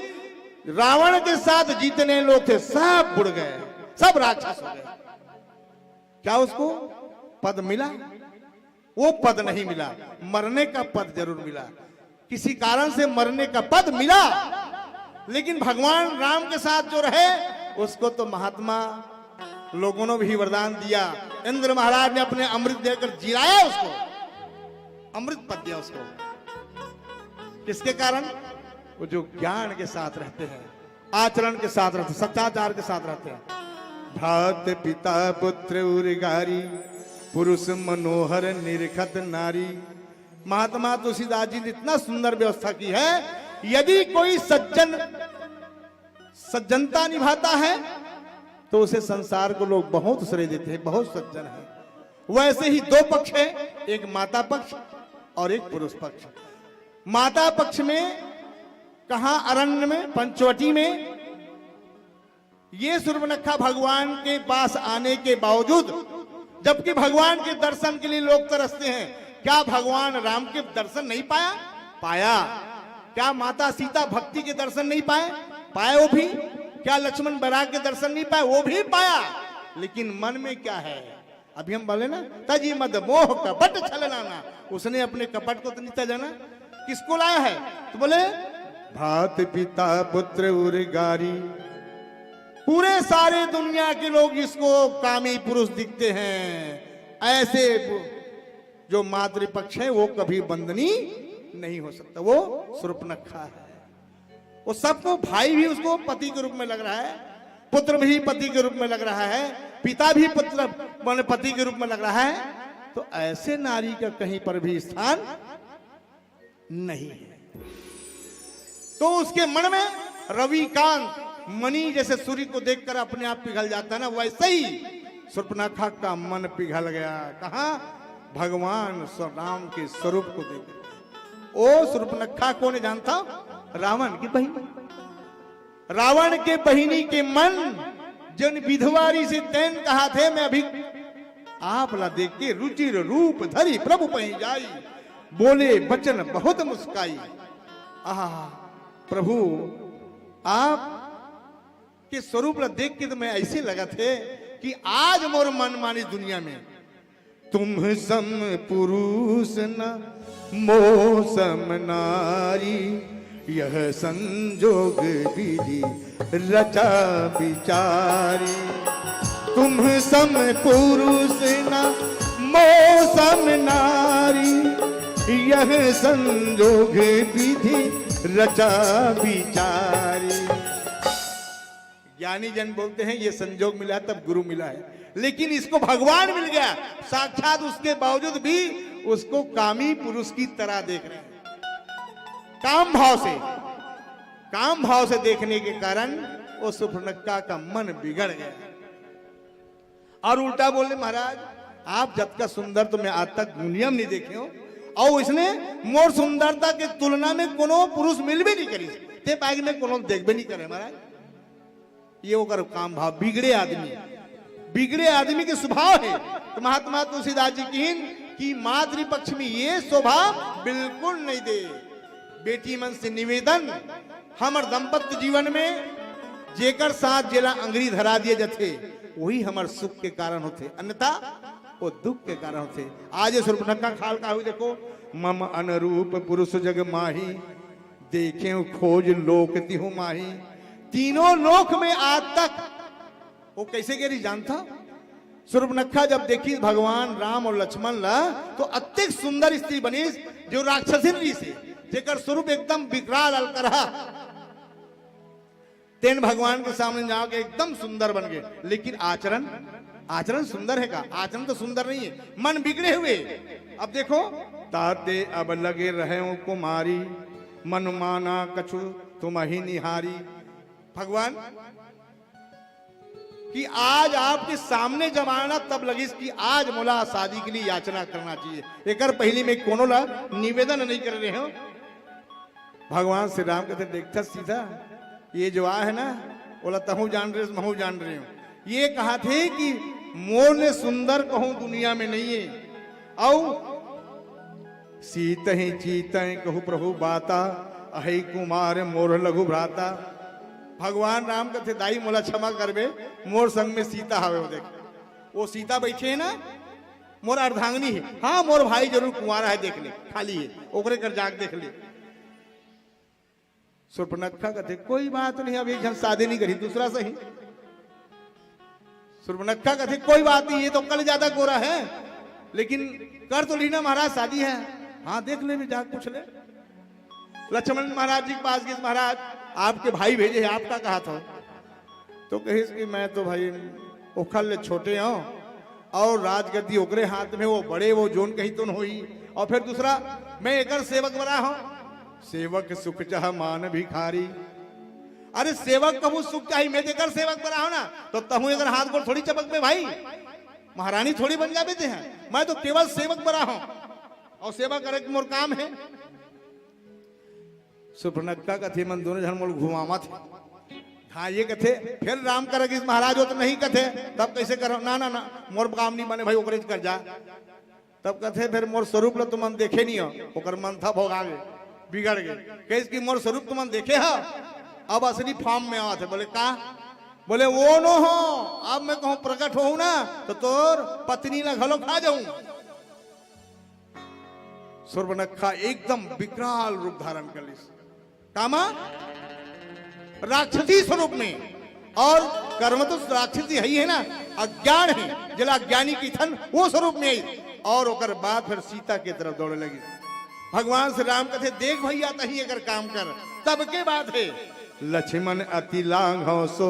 रावण के साथ जितने लोग थे, सब बुड़ गए, सब राक्षस हो गए। क्या उसको पद मिला? वो पद नहीं मिला, मरने का पद जरूर मिला। किसी कारण से मरने का पद मिला, लेकिन भगवान राम के साथ जो रहे, उसको तो महात्मा लोगों ने भी वरदान दिया। इंद्र महाराज ने अपने अमृत देकर जिलाया उसको, अमृत पद दिया उसको। किसके कारण? वो जो ज्ञान के साथ रहते हैं, आचरण के साथ रहते, सदाचार के साथ रहते हैं। भ्रात पिता पुत्र उर गारी, पुरुष मनोहर निरखत नारी। महात्मा तुलसीदास जी ने इतना सुंदर व्यवस्था की है, यदि कोई सज्जन सज्जनता निभाता है तो उसे संसार को लोग बहुत श्रेय देते हैं, बहुत सज्जन है। वैसे ही दो पक्ष है, एक माता पक्ष और एक पुरुष पक्ष। माता पक्ष में कहा? अरण्य में, पंचवटी में। ये सुर्पनखा भगवान के पास आने के बावजूद, जबकि भगवान के दर्शन के लिए लोग तरसते हैं, क्या भगवान राम के दर्शन नहीं पाया? पाया। क्या माता सीता भक्ति के दर्शन नहीं पाए? पाए वो भी। क्या लक्ष्मण बराग के दर्शन नहीं पाए? वो भी पाया। लेकिन मन में क्या है? अभी हम बोले ना, तजि मद मोह कपट छल नाना, उसने अपने कपट को तो नहीं तजा ना। किसको लाया है? तो बोले, भ्रात पिता पुत्र उर गारी। पूरे सारे दुनिया के लोग इसको कामी पुरुष दिखते हैं, ऐसे पु-, जो मातृपक्ष है वो कभी बंदनी नहीं हो सकता, वो सुर्पनखा है। वो सबको, भाई भी उसको पति के रूप में लग रहा है, पुत्र भी पति के रूप में लग रहा है, पिता भी पुत्र, माने, पति के रूप में लग रहा है। तो ऐसे नारी का कहीं पर भी स्थान नहीं है। तो उसके मन में रविकांत, मणि जैसे सूर्य को देखकर अपने आप पिघल जाता है ना, वैसे ही सुर्पनखा का मन पिघल गया। कहा? भगवान स्व-, राम के स्वरूप को देख। ओ सुर्पनखा कौन है जानता? रावण की बहन। रावण के बहिनी के मन जन विधवारी से तैन कहा थे, मैं अभी आप ला देख के रुचिर रूप धरी प्रभु पही जाई, बोले बचन बहुत मुस्काई। आह प्रभु, आप के स्वरूप ला देख के तो मैं ऐसे लगत हे कि आज मोर मन मानी दुनिया में तुम सम पुरुष न मो सम नारी, यह संजोग विधि रचा विचारी। तुम सम पुरुष न मो सम नारी, यह संजोग विधि रचा विचारी। ज्ञानी जन बोलते हैं ये संजोग मिला है, तब गुरु मिला है, लेकिन इसको भगवान मिल गया, साक्षात। उसके बावजूद भी उसको कामी पुरुष की तरह देख रहे हैं, काम भाव से। काम भाव से देखने के कारण वो सुर्पनखा का मन बिगड़ गया। और उल्टा बोले, महाराज, आप जतका सुंदर तो मैं आज तक दुनिया में नहीं देखे हो, अउ इसने मोर सुंदरता के तुलना में कोनो पुरुष मिलबे नहीं करिस, ते पाए के में कोनो देखबे नहीं करे महाराज। ये ओकर काम भाव, बिगड़े आदमी, बिगड़े आदमी के स्वभाव हे। तो महात्मा तुलसीदास जी किहिन कि मातृपक्ष में ये शोभा बिल्कुल नहीं दे। बेटी मन से निवेदन, हमर दाम्पत्य जीवन में जेकर साथ जेला अंगरी धरा दिए जथे, वही हमर सुख के कारण होथे, अन्यथा वो दुख के कारण होथे। आज ये शूर्पणखा के हाल का हुई देखो, मम अनुरूप पुरुष जग माही, देखे खोज लोक तिहु माही। तीनों लोक में आज तक वो कैसे गिरी जानता? शूर्पणखा जब देखिस भगवान राम अउ लक्ष्मण ला, तो अतेक सुंदर स्त्री बनिस, जो राक्षसिन रहिस हे, जेकर स्वरूप एकदम विकराल अलकरहा। तेन भगवान के सामने जाके एकदम सुंदर बन गए, लेकिन आचरण, आचरण सुंदर हे का? आचरण तो सुंदर नहीं हे, मन बिगड़े हुए। अब देखो, ताते अब लगे रहे कुमारी, मन माना कछु तुम ही निहारी। भगवान कि आज आपके सामने जब आना तब लगिस कि आज मोला शादी के लिए याचना करना चाहिए। एकर पहली में कोनो ला निवेदन नहीं कर रहे हो। भगवान श्री राम कहते, "देखथस सीता, ये जो आ है ना, ओला तहूँ जान रहे, महूँ जान रहे हो। ये कहा थे कि मोर ले सुंदर कहूँ दुनिया में नहीं है।" अउ सीतहि चीतहि कहु प्रभु बाता, अहइ कुमार मोर लघु भ्राता। भगवान राम कथे, "दाई मोला क्षमा करबे, मोर संग में सीता हवे।" वो देख, वो सीता बैठे है ना, मोर अर्धांगिनी है। हाँ, मोर भाई जरूर कुंवारा है, देख ले, खाली है, ओकरे कर जाके देख ले। शूर्पणखा कथे, "कोई बात नहीं, अब एक झन शादी नहीं करी, दूसरा सही।" शूर्पणखा कथे, "कोई बात नहीं, ये तो कल ज्यादा गोरा है, लेकिन कर तो लीना महाराज, शादी है।" "हाँ, देख ले, भी जाके पूछ ले।" लक्ष्मण महाराज जी के पास गए, "महाराज, आपके भाई भेजे हैं, आपका कहा था।" तो कहिस कि मैं तो भाई ओखर ले छोटे हूँ, और राजगद्दी ओकरे हाथ में, वो बड़े, वो जोन कही तुन होई। और फिर दूसरा, मैं एकर सेवक बना हूँ, सेवक सुख चह मान भिखारी। अरे सेवक कहूँ सुख चाही, मैं तो एकर सेवक बना हूँ ना, तो तहूँ एकर हाथ गोड़ थोड़ी चपक में भाई, महारानी थोड़ी बन जाबे ते हैं। मैं तो केवल सेवक बना हूँ, और सेवा करे के मोर काम है। सुपर्णखा कथे, "मन दोनों झन मोल घुमावत हे।" हाँ, ये कथे, फिर राम कर गिस महाराज, "वो तो नहीं कथे, तब कैसे करो?" "ना, ना, ना, मोर काम नहीं बने भाई, ओकरे कर जा।" तब कथे, "फिर मोर स्वरूप ल तुमन देखे नहीं हो।" ओकर मन था भोगा गे, बिगड़ गे। कहिस कि, "मोर स्वरूप तुमन देखे हो?" अब असली फॉर्म में आवत हे। बोले, "का?" बोले, "वो नो हो, अब मैं कहूँ प्रकट होहूँ ना, तो तोर पत्नी ला घलो खा जाऊँ।" सुपर्णखा एकदम विकराल रूप धारण कर लिस। कामा? राक्षसी स्वरूप में। और कर्म तो राक्षसी है ही है ना, अज्ञान है, जेला अज्ञानी कहिथन, वो स्वरूप में आई। और ओकर बाद फिर सीता के तरफ दौड़े लगी। भगवान श्री राम कथे, "देख भैया, तही एकर काम कर।" तब के बात है, लक्ष्मण अति लाघव सो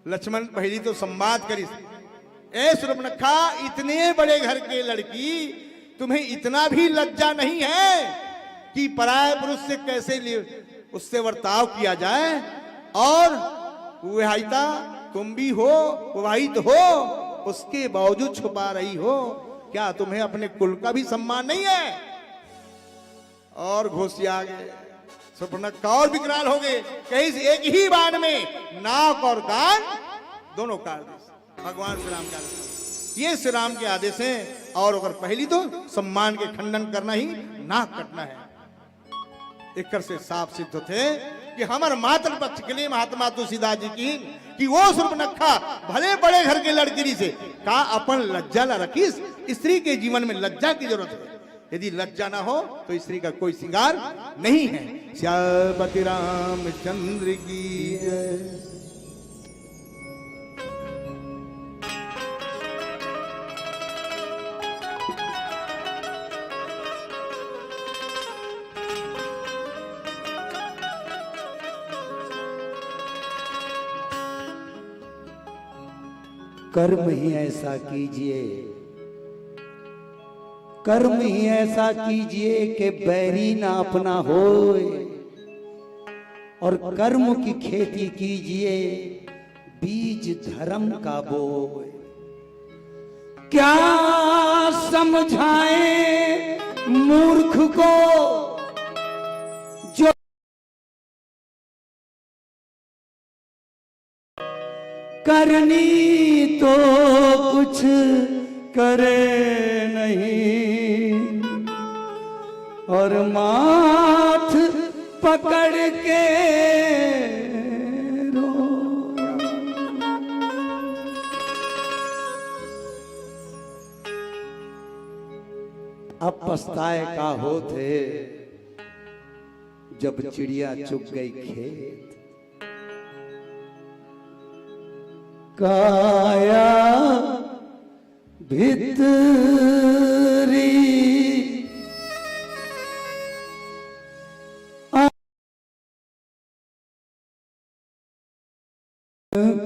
लक्ष्मण पहली तो संवाद करिस, "ए सुपर्णखा, इतने बड़े घर के लड़की, तुम्हें इतना भी लज्जा नहीं है कि पराये पुरुष से कैसे लि-, उससे बर्ताव किया जाए? और विवाहिता तुम भी हो, विवाहित हो, उसके बावजूद छुपा रही हो। क्या तुम्हें अपने कुल का भी सम्मान नहीं है?" और घोषिया गे। सुपर्णखा और विकराल हो गे। कहिस, एक ही बाण में नाक और कान दोनों काट दिस। भगवान श्री राम के आदेश, ये श्री राम के आदेश हैं। और ओकर पहली तो सम्मान के खंडन करना ही नाक कटना है। एकर से साफ सिद्ध होथे कि हमर मातृ पक्ष के लिए महात्मा तुलसीदास जी की कि वो सुपर्णखा भले बड़े घर के लड़की से का अपन लज्जा ला रखिस। स्त्री के जीवन में लज्जा की जरूरत है। यदि लज्जा ना हो तो स्त्री का कोई श्रृंगार नहीं है। सियापति रामचंद्र की जय। कर्म ही ऐसा कीजिए, कर्म ही ऐसा कीजिए कि बैरी ना अपना होए, और कर्म की खेती कीजिए, बीज धर्म का बोए। क्या समझाएं मूर्ख को जो करनी तो कुछ करे नहीं, और माथ पकड़ के रो। अब पछताए का होत हे, जब चिड़िया चुग गई खेत। काया भितरी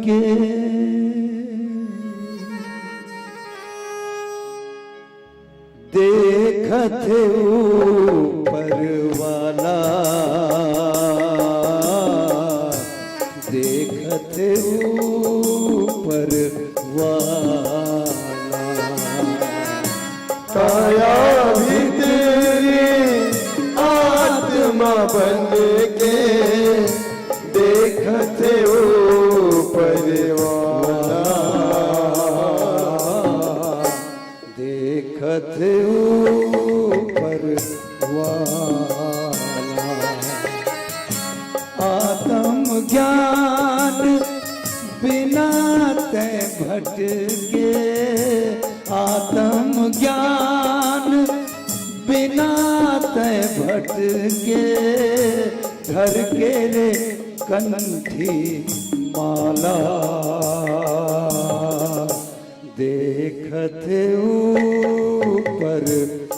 के देखत हे ऊपर वाला, देखत हे ऊपर वाला। काया भितरी आत्मा बन के देखत हे ऊपर वाला, देखत हे ऊपर वाला। आत्म ज्ञान बिना तै भटके, आत्म ज्ञान बिना तै भटके, धर के रे कंठी माला। देखत ऊपर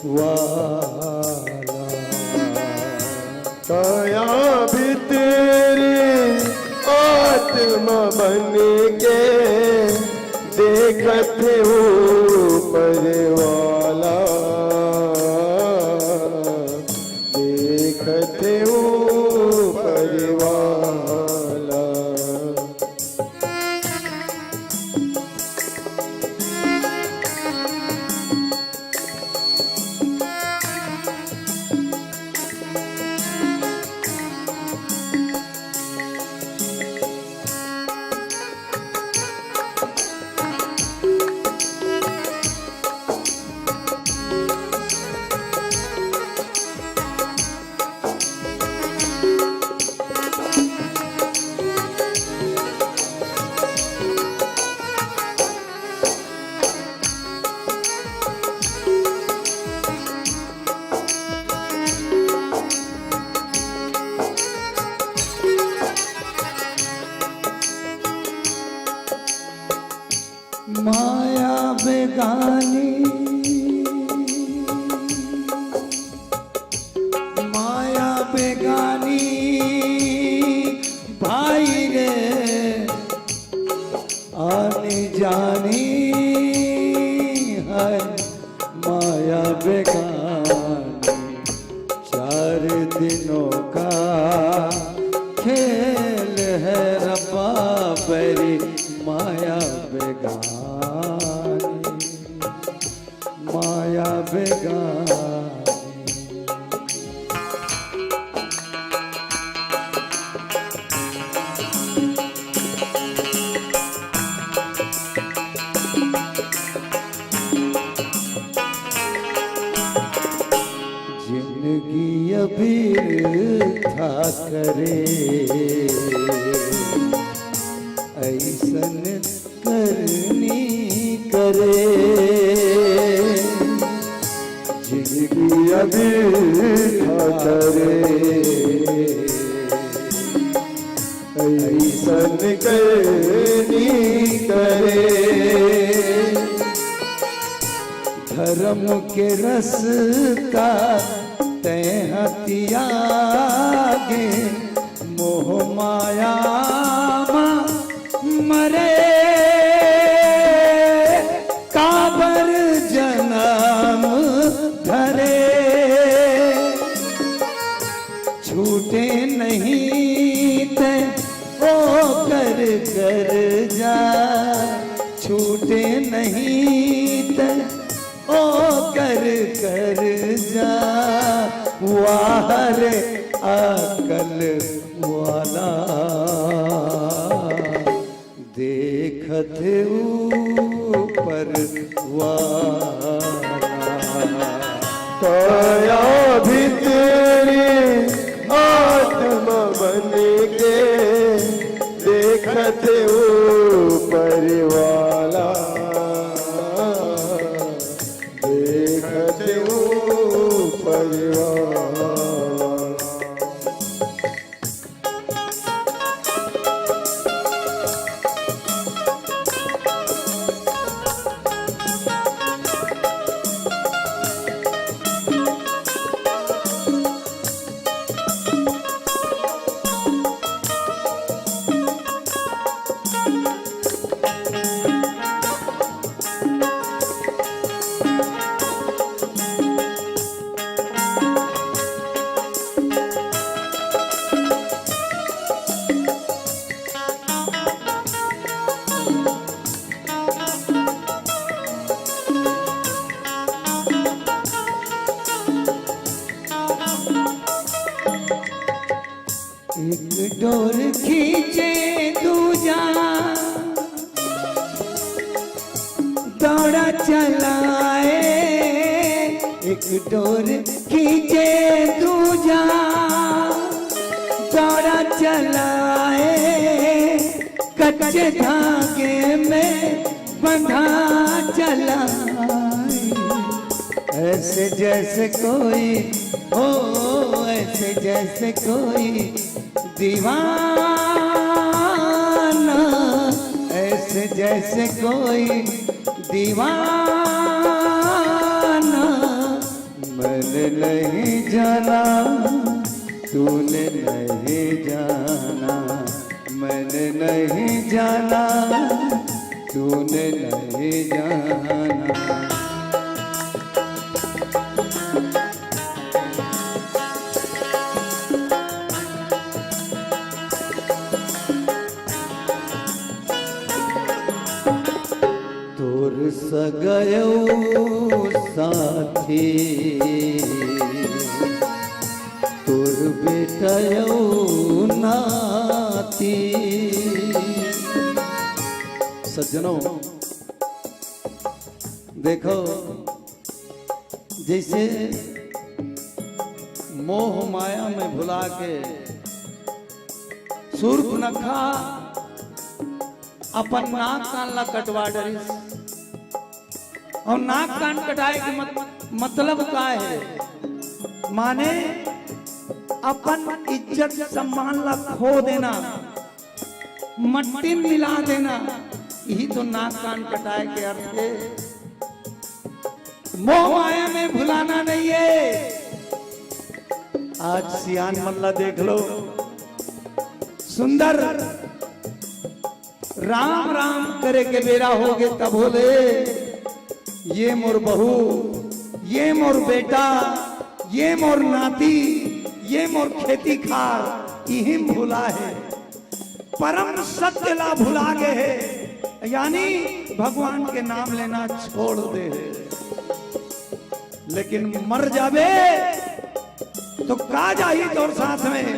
वाला। काया भितरी आत्मा बन के देखत ऊपर वाला, देखत ऊपर वाला। माया बेगानी, माया बेगानी भाई रे, आनी जानी है माया बेगानी। चार दिनों का खेल है रब्बा, बड़ी माया बेगानी, माया बेगानी। जिंदगी अभी था करे, ऐसन करनी करे। जिंदगी अभी था करे, ऐसन करनी करे। धर्म के रस्ता तैं ह तियागे, मोह माया मा मरे काबर जनम धरे। छूटे नहीं तै ओकर करजा, छूटे नहीं तै ओकर कर जा, वाह रे अकल वाला, देखत ऊपर वाला। काया भी तेरी आत्मा बन के, देखत ऊपर वाला, देखत ऊपर वाला। एक डोर खींचे दूजा, दौड़ा चलाए। एक डोर खींचे दूजा, दौड़ा चलाए। कच्चे धागे में बंधा चलाए। ऐसे जैसे कोई, ओ, ऐसे जैसे कोई दीवाना, ऐसे जैसे कोई दीवाना। मैंने नहीं जाना, तूने नहीं जाना, मैंने नहीं जाना, तूने नहीं जाना। तोर सगयो साथी, तोर बेटयो नाती। सज्जनों, देखो, जैसे मोह माया में भुला के सूर्पनखा अपन नाक कान ला कटवा डरिस, अउ नाक कान कटाए के मत, मतलब का हे? माने अपन इज्जत सम्मान ला खो देना, मट्टी में मिला देना, यही तो नाक कान कटाए के अर्थ हे। मोह माया में भुलाना नहीं हे। आज सियान मन ला देख लो, सुंदर राम राम करे के बेरा होगे तभो ले, ये मोर बहू, ये मोर बेटा, ये मोर नाती, ये मोर खेती खार, इही म भुला हे। परम सत्य ला भुला गे हे, यानी भगवान के नाम लेना छोड़ दे हे। लेकिन मर जाबे तो का जाही तोर साथ में?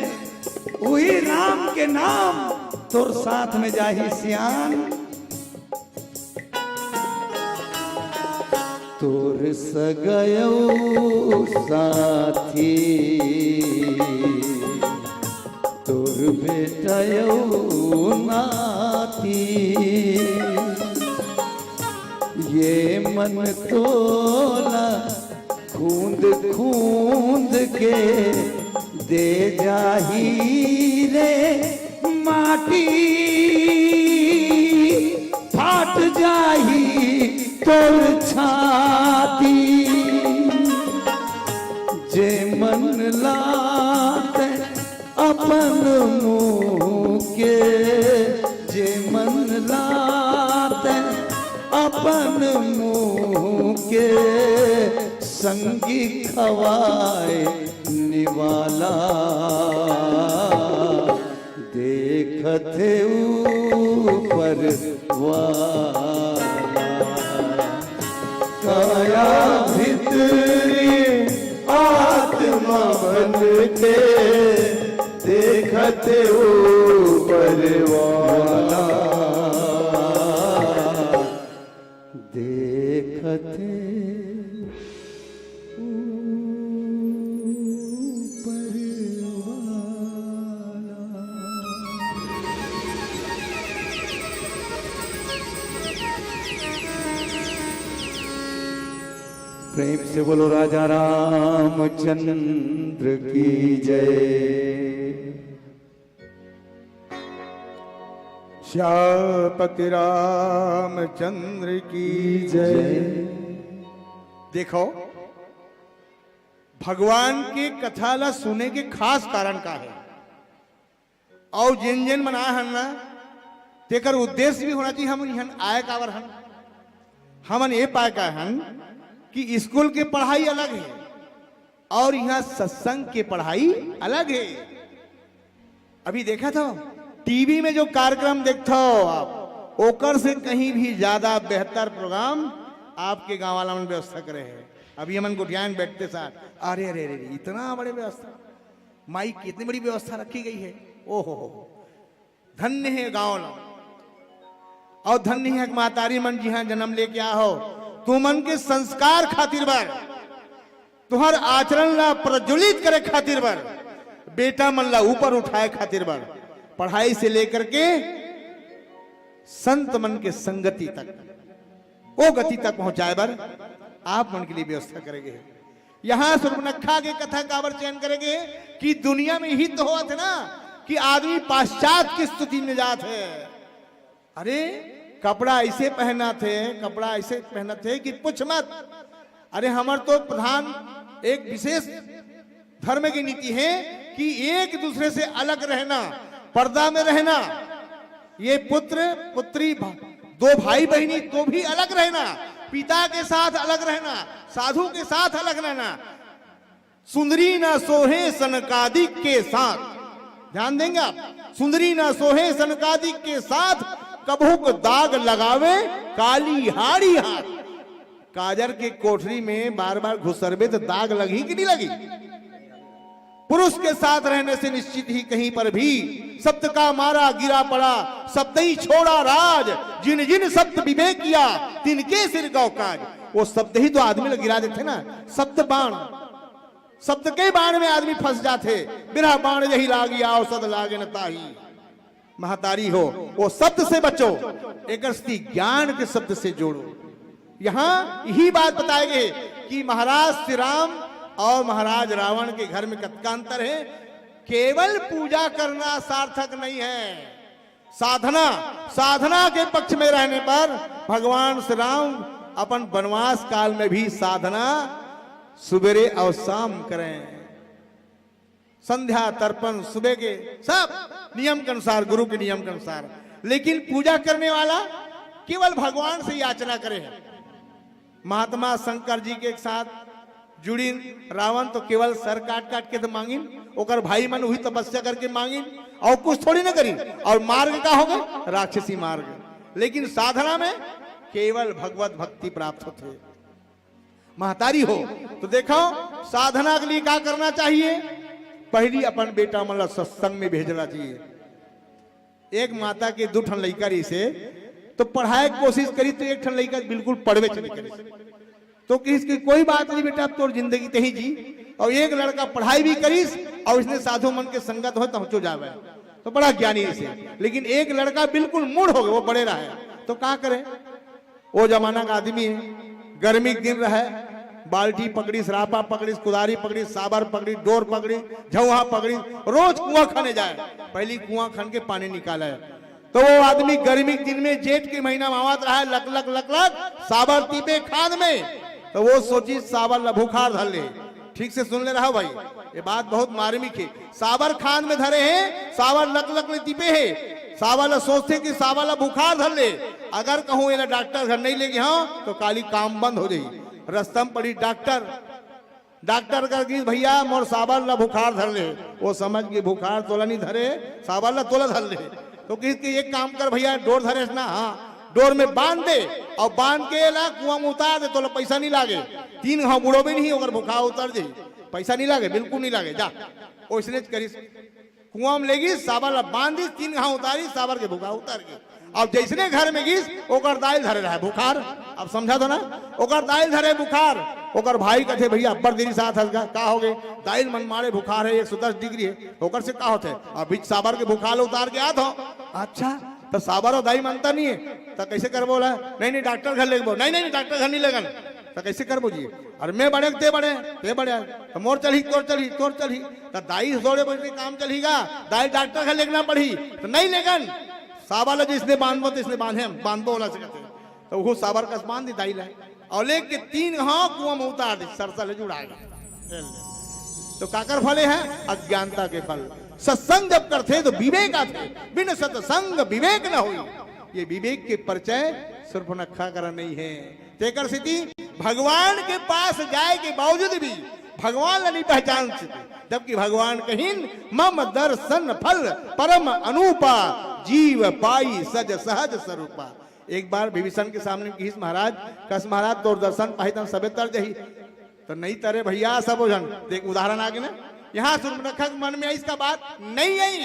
उही राम के नाम तोर साथ में जाही सियान। तोर सगयो साथी, तोर बेटयो नाती, ये मन तोला खूंद खूंद के दे जाही रे माटी, फाट जाही तोर छाती। जे मन लात अपन मुंह के, जे मन लात अपन मुंह के, संगी खवाए निवाला, देखत ऊपर वाला। काया भीतर बन के देखत ऊपर वाला, देखत ऊपर वाला। प्रेम से बोलो राजा रामचंद्र की जय। श्यापति रामचंद्र की जय। देखो, भगवान के कथा ला सुने के खास कारण का है? अउ जेन जेन मन आए हन ना, तेकर उद्देश्य भी होना चाहिए, हमन इहन आए काबर हन। हमन ये पाए का हन कि स्कूल के पढ़ाई अलग है और यहाँ सत्संग के पढ़ाई अलग है। अभी देखा था, टीवी में जो कार्यक्रम देखता हो आप, ओकर से कहीं भी ज्यादा बेहतर प्रोग्राम आपके गांव वाला मन व्यवस्था करे हैं। अभी हमन गोठियान बैठते साथ, अरे अरे अरे, इतना बड़े व्यवस्था, माइक की इतनी बड़ी व्यवस्था रखी गई है। ओहो हो, धन्य है गांव ला, और धन्य है महतारी मन, जिहां जन्म लेके आ हो। तुमन के संस्कार खातिर बर, तुहर आचरण ला प्रज्वलित करे खातिर बर, बेटा मन ला ऊपर उठाए खातिर बर, पढ़ाई से लेकर के संत मन के संगति तक, वो गति तक पहुंचाए बर आप मन के लिए व्यवस्था करेंगे। यहाँ सुर्पनखा के कथा काबर चयन करेंगे कि दुनिया में ही तो होत है ना कि आदमी पाश्चात्य की स्तुति में जात है। अरे, कपड़ा ऐसे पहनत हे, कपड़ा ऐसे पहनत हे कि पूछ मत। अरे, हमर तो प्रधान एक विशेष धर्म की नीति है कि एक दूसरे से अलग रहना, पर्दा में रहना, ये पुत्र पुत्री भा-, दो भाई बहिनी तो भी अलग रहना, पिता के साथ अलग रहना, साधु के साथ अलग रहना। सुंदरी ना सोहे सनकादिक के साथ, ध्यान देंगे आप, सुंदरी ना सोहे सनकादिक के साथ, कभुक दाग लगावे काली हाड़ी हाथ। काजर के कोठरी में बार बार घुसरबे तो दाग लगही कि नहीं लगही? पुरुष के साथ रहने से निश्चित ही कहीं पर भी सप्त का मारा गिरा पड़ा, सप्त ही छोड़ा राज, जिन जिन सप्त विवेक किया, तिनके सिर गौ काज। वो सप्त ही तो आदमी ल गिरा देथे ना, सप्त बाण, सप्त के बाण में आदमी फंस जाथे। बिरह बाण यही लागी, औषध लागे न ताही। महतारी हो, वो सप्त से बचो, एक स्थिति ज्ञान के सप्त से जोड़ो। यहाँ यही बात बताए गए कि महाराज श्री राम और महाराज रावण के घर में कतका अंतर है। केवल पूजा करना सार्थक नहीं है। साधना, साधना के पक्ष में रहने पर भगवान श्री राम अपन वनवास काल में भी साधना सुबेरे और शाम करें। संध्या, तर्पण, सुबह के सब नियम के अनुसार, गुरु के नियम के अनुसार। लेकिन पूजा करने वाला केवल भगवान से याचना करे। महात्मा शंकर जी के साथ जुड़िन रावण तो केवल सर काट काट के तो मांगिन, ओकर भाई मन वही तपस्या करके मांगिन, और कुछ थोड़ी ना करिन। और मार्ग का होगा? राक्षसी मार्ग। लेकिन साधना में केवल भगवत भक्ति प्राप्त होथे। महतारी हो, तो देखो, साधना के लिए का करना चाहिए? पहली अपन बेटा मन ला सत्संग में भेजना चाहिए। एक माता के दू ठन लइका रहिसे, तो पढ़ाए के कोशिश करी, तो एक ठन लइका बिल्कुल पढ़बे नहीं करिस। तो किस की कोई बात नहीं बेटा, अब तोर जिंदगी तही जी। और एक लड़का पढ़ाई भी करिस और इसने साधु मन के संगत हो तो जावे, तो बड़ा ज्ञानी रहिसे। लेकिन एक लड़का बिल्कुल मूढ़ हो गए, वो बड़े रहे, तो का करे? वो जमाना का आदमी, गर्मी के दिन रहे, बाल्टी पकड़िस, रापा पकड़िस, कुदारी पकड़िस, साबर पकड़िस, डोर पकड़िस, झौहा पकड़िस, रोज कुआं खने जाए। पहली कुआं खन के पानी निकाले। तो वो आदमी गर्मी के दिन में जेठ के महीना में आवत रहा, लक लक लक लक साबर तीपे खाद में। तो वो सोची साबर ला बुखार धर ले। ठीक से सुन ले रहा भाई, ये बात बहुत मार्मिक है। साबर खान में धरे हैं, साबर लक लक ले तिपे है। साबर ला सोचते कि साबर ला बुखार धर ले, अगर कहूँ एला डॉक्टर घर नहीं लेगे हाँ तो काली काम बंद हो जाई। रस्ता में पड़ी डॉक्टर। डॉक्टर कर गिस, "भैया, मोर साबर ला बुखार धर ले।" वो समझ के बुखार तोला नहीं धरे, साबर ला तोला धर ले। तो किस के, "एक काम कर भैया, डोर धरे ना, हाँ, डोर में बांध दे और बांध के ला कुआं में उतार दे, तोला पैसा नहीं लागे, तीन घाव बुड़ो भी नहीं, ओकर बुखार उतर जाई।" पैसा नहीं लागे, बिल्कुल नहीं लागे। जा, ओइसने करिस, कुआं में लेगिस, साबर ला बांध दिस, तीन घांव उतारिस, साबर के भुखार उतर गे। अब जइसने घर में गिस, ओकर दाई ल धरे रहे बुखार। अब समझा तो ना, ओकर दाई ल धरे बुखार। ओकर भाई कथे, "भैया, अब्बड़ देरी से आत हस गा, का हो गे?" "दाई ल मन मारे बुखार हे, एक सौ दस डिग्री हे।" "ओकर से का होथे?" "अब बीच साबर के भुखार ल उतार के आत हों।" "अच्छा, त साबर अउ दाई मानता नहीं हे, त कइसे करबो ओला?" "नहीं, नहीं, डॉक्टर घर लेगबो।" "नहीं, नहीं, डॉक्टर घर नहीं लेगन।" "त कइसे करबो जी?" "अरे मैं बड़े, ते बड़े, ते बड़े, त मोर चलही, तोर चलही, तोर चलही।" "त दाई सोड़े बजे काम चलही गा, दाई डॉक्टर घर लेगना पड़ही।" "त नहीं लेगन, साबर ला जइसने बांधबो, तइसने बांधे, बांधबो ओला," से कथे। त ओहू साबर कस बांध दिस दाई ला, अउ लेके तीन घांव कुआं में उतार दिस, सरसा ले जुड़ा गे। त काकर फल हे? अज्ञानता के फल। सत्संग जब करथे त विवेक आथे, बिन सत्संग विवेक न होई। ये विवेक के परिचय सूर्पनखा करा नहीं हे। तेकर सेती भगवान के पास जाए के बावजूद भी भगवान ला नहीं पहचान सके, जबकि भगवान कहिन, "मम दर्शन फल परम अनूपा, जीव पाई सज सहज स्वरूपा।" एक बार विभीषण के सामने किहिस, "महाराज, कस महाराज, तोर दर्शन पाही तन सबे तर जही।" "त नहीं तरे भैया, सबो झन।" देख, उदाहरण आगे ना, यहाँ सूर्पनखा के मन में आइस का बात नहीं आई।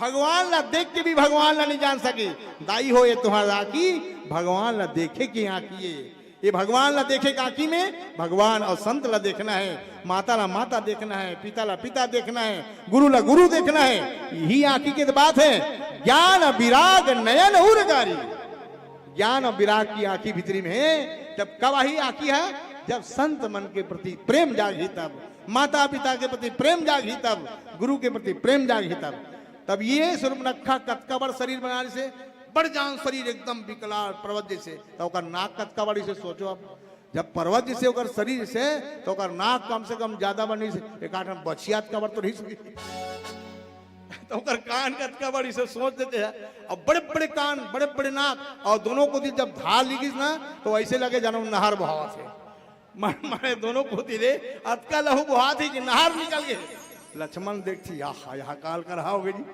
भगवान ला देख के भी भगवान ला नहीं जान सके। दाई हो, ये तुम्हार आँखी भगवान ला देखे के आँखी हे। ये भगवान ला देखे के आँखी में भगवान अउ संत ला देखना हे, माता ला माता देखना हे, पिता ला पिता देखना हे, गुरु ला गुरु देखना हे। यही आँखी के त बात हे। ज्ञान विराग नयन उर गारी। ज्ञान अउ विराग की आँखी भीतरी में हे। जब कब आही आँखी हे? जब संत मन के प्रति प्रेम जागही तब, माता पिता के प्रति प्रेम जागही तब, गुरु के प्रति प्रेम जागही तब। तब ये सूर्पनखा कतका बड़ शरीर बना लिस हे, बड़ जान शरीर एकदम विकराल पर्वत जइसे, त ओकर नाक कतका बड़, इसे सोचो अब। जब पर्वत जइसे ओकर शरीर हे, त ओकर नाक कम से कम ज्यादा बड़ रहिस हे, एक आठ बछिया अतका बड़ तो रहिस हे। त ओकर कान कतका बड़, इसे सोच लेते हैं। अब बड़े बड़े कान, बड़े बड़े नाक, अउ दोनों कोती जब धार लगिस ना, त अइसे लगे जानो नहर बहावत हे। माने, माने दोनों कोती ले अतका लहू बहात हे कि नहर निकल गे। लक्ष्मण देखथे, "आहा, ये का काल कर हो गे जी।"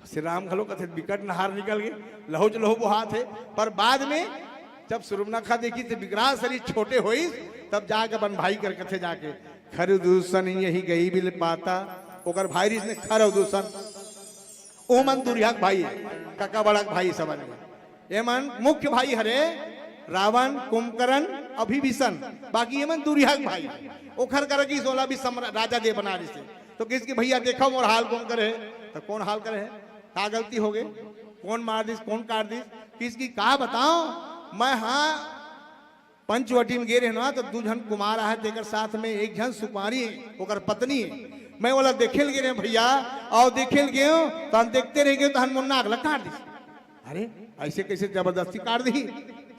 श्री राम घलो कथे, "बिकट नहर निकल गे, लहूच लहू बहात हे।" पर बाद में जब सूर्पनखा देखिस त विकराल शरीर छोटे होइस, तब जाके अपन भाई कर कथे जाके, "खरदूषण यही गई बिल पाता।" ओकर भाई रहिस ने खरदूषण, ओमन दूरिहा के भाई हे, कका बड़ा के भाई समझ में। एमन मुख्य भाई हरे रावण, कुंभकर्ण, अउ विभीषण, बाकी एमन दूरिहा के भाई। ओखर करा गिस ओला भी सम्रा-, राजा दे बना दिस हे। त किहिस कि भैया देखो मोर हाल कोन करे हे, त कोन हाल करे हे, का गलती हो गे, कोन मार दिस, कोन काट दिस, किहिस कि का बताओ, मैं हाँ पंचवटी में गे रहेंव ना, त दू झन कुमार आहे, तेकर साथ में एक झन सुकुमारी हे, ओकर पत्नी हे। मैं ओला देखे ल गे रहेंव भैया, अउ देखे ल गेंव, तहन देखते रह गेंव, तहन मोर नाक ल काट दिस। अरे, अइसे कइसे जबरदस्ती काट दिही?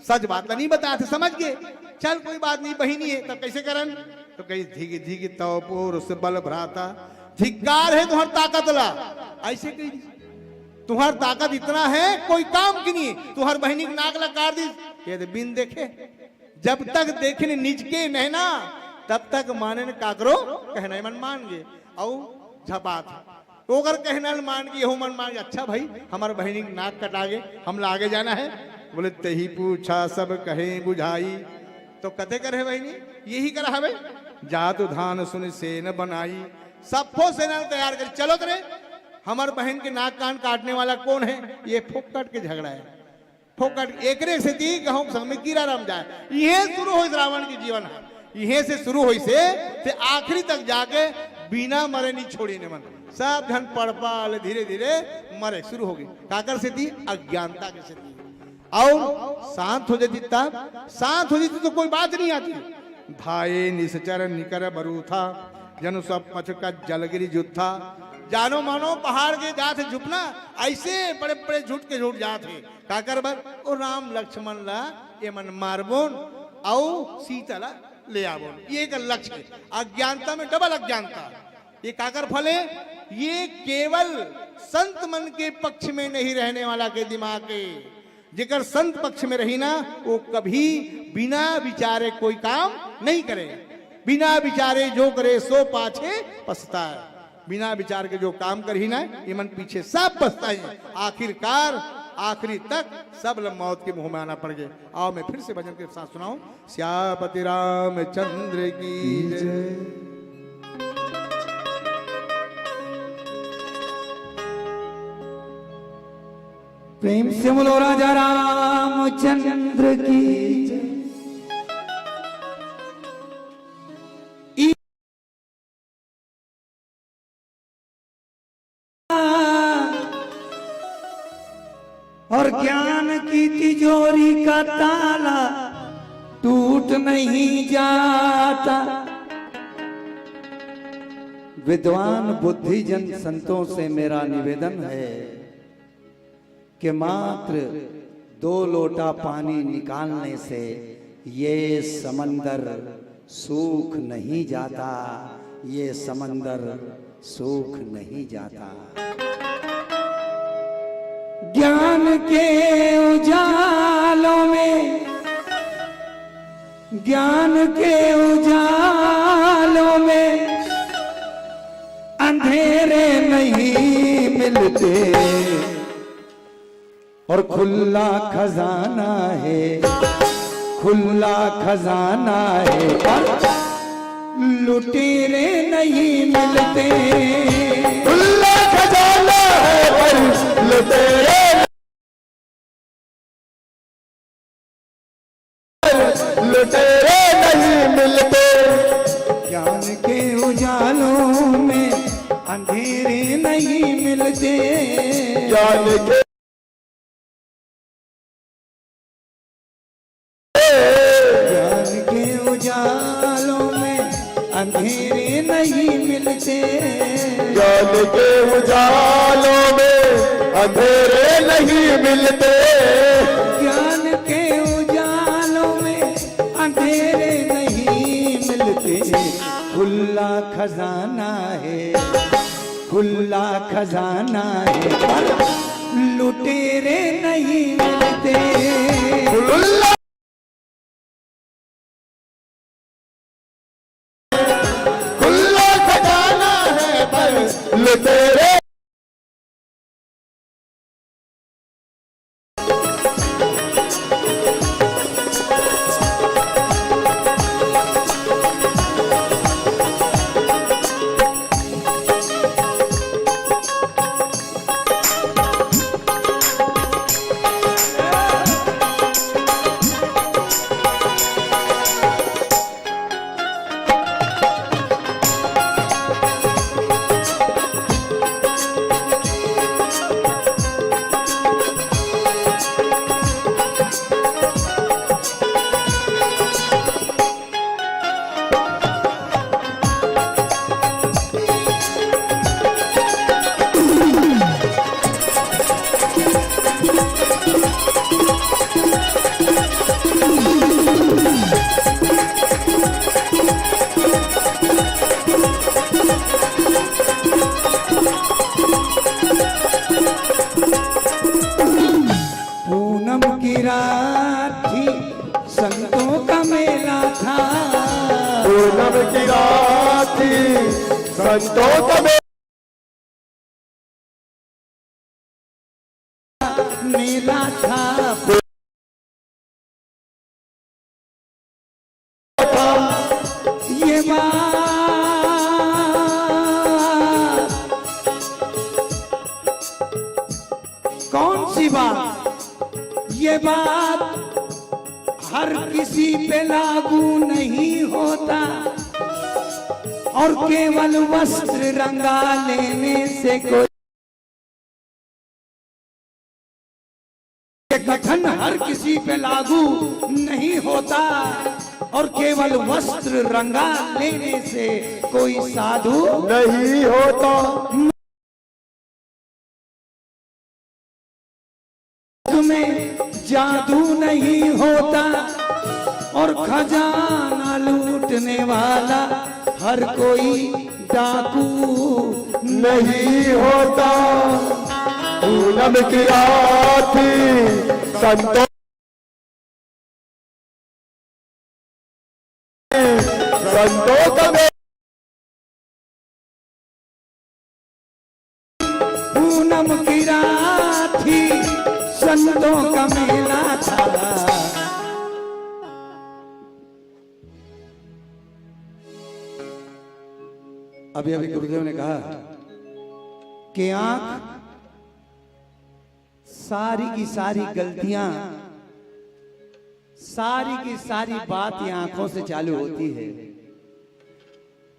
सच बात ल नहीं बतात हे, समझ गे। चल, कोई बात नहीं, बहिनी हे, तब कइसे करन? त कहिस, "धिक धिक तव पौरुष बल भ्राता, धिक्कार हे तुंहर ताकत ला।" अइसे कहि दिस, "तुंहर ताकत इतना हे, कोई काम की नहीं, तुंहर बहिनी के नाक ला काट दिस।" ये दे बिन देखे, जब तक देखे न निज के नैना, तब तक माने न काकरो कहना। एमन मान गे, अउ झपात हे। ओकर कहना ल मान गे, एहू मन मान गे, "अच्छा भाई, हमर बहिनी के नाक कटा गे, हमला आगे जाना हे।" बोले, "तेहि पूछा सब कहे बुझाई।" त कते कर हे बहिनी, यही कर हवे, "जातु धान सुनि सेन बनाई।" सब्बो सेना ल तैयार करिस, "चलो त रे, हमर बहिन के नाक कान काटने वाला कोन हे?" ये फोकट के झगड़ा हे। फोकट एकरे सेती कहूं के संग में कीरा रम जाय। इहें शुरू होइस रावण के जीवन ह। इहें से शुरू होइस हे, ते आखिरी तक जाके बिना मरे नहीं छोड़िन एमन। सब झन पड़पा ले धीरे-धीरे मरे शुरू हो गे। काकर सेती? अज्ञानता के सेती। अउ शांत हो जतिस त, शांत हो जतिस त कोई बात नहीं आतिस। धाये निसचर निकर बरूथा, जनु सब पछु कच्छ जलगिरि जुत्था। जानो मानो पहाड़ के जात हे झुपना, अइसे बड़े-बड़े झुट के झुट जात हे। काकर बर? ओ राम लक्ष्मण ला एमन मारबोन अउ सीता ला ले आबोन। ये एकर लक्ष्य हे। अज्ञानता में डबल अज्ञानता। ये काकर फल हे? ये केवल संत मन के पक्ष में नहीं रहने वाला के दिमाग हे। जेकर संत पक्ष में रही ना, वो कभी बिना विचारे कोई काम नहीं करे। बिना विचारे जो करे सो पाछे पछताए। बिना विचार के जो काम करही ना, एमन पीछे सब पछताही। आखिरकार, आखिरी तक सब ल मौत के मुंह में आना पड़ गे। आओ, मैं फिर से भजन के साथ सुनाऊं। सियापति रामचंद्र की जय। प्रेम से बोलो राजा रामचंद्र की जय। और ज्ञान की तिजोरी का ताला टूट नहीं जाता। विद्वान बुद्धिजन संतों से मेरा निवेदन है कि मात्र दो लोटा पानी निकालने से ये समंदर सूख नहीं जाता, ये समंदर सूख नहीं जाता। ज्ञान के उजालों में, ज्ञान के उजालों में अंधेरे नहीं मिलते। और खुला खजाना है, खुला खजाना है, पर लुटेरे नहीं मिलते। खुला खजाना है, पर लुटेरे, लुटेरे नहीं मिलते। ज्ञान के उजालों में अंधेरे नहीं मिलते। ज्ञान के ज्ञान के उजालों में अंधेरे नहीं मिलते। ज्ञान के उजालों में अंधेरे नहीं मिलते। ज्ञान के उजालों में अंधेरे नहीं मिलते। खुला खजाना है, खुला खजाना है, पर लुटेरे नहीं मिलते। खुला, खुला खजाना है, पर लुटेरे पूनम की रात थी, संतों का मेला था। पूनम की रात थी, संतों का मेला मेला था। ये बात कौन सी बात? ये बात हर किसी पे लागू नहीं होता और केवल वस्त्र रंगा लेने से कोई ये कथन हर किसी पे लागू नहीं होता और केवल वस्त्र रंगा लेने से कोई साधु नहीं होता। में जादू नहीं होता और खजाना लूटने वाला हर कोई डाकू नहीं होता। पूनम की रात थी, संतों, संतों का मे- पूनम की रात थी, संतों का मेला था। अभी अभी गुरुदेव ने कहा कि आंख सारी की सारी गलतियां, सारी की सारी बात ये आंखों से चालू होती है।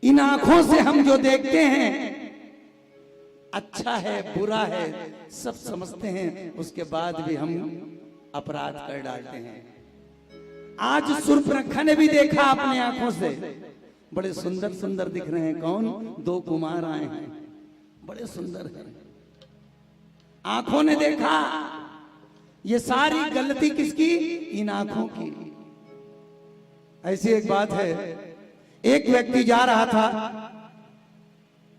इन आंखों से हम जो देखते हैं, अच्छा है, बुरा है, सब समझते हैं, उसके बाद भी हम अपराध कर डालते हैं। आज सुर्पनखा ने भी देखा अपने आंखों से, बड़े सुंदर सुंदर दिख रहे हैं। कौन? दो कुमार आए हैं, बड़े सुंदर हैं। आंखों ने देखा। ये सारी गलती किसकी? इन आंखों की। ऐसी एक बात है, एक व्यक्ति जा रहा था,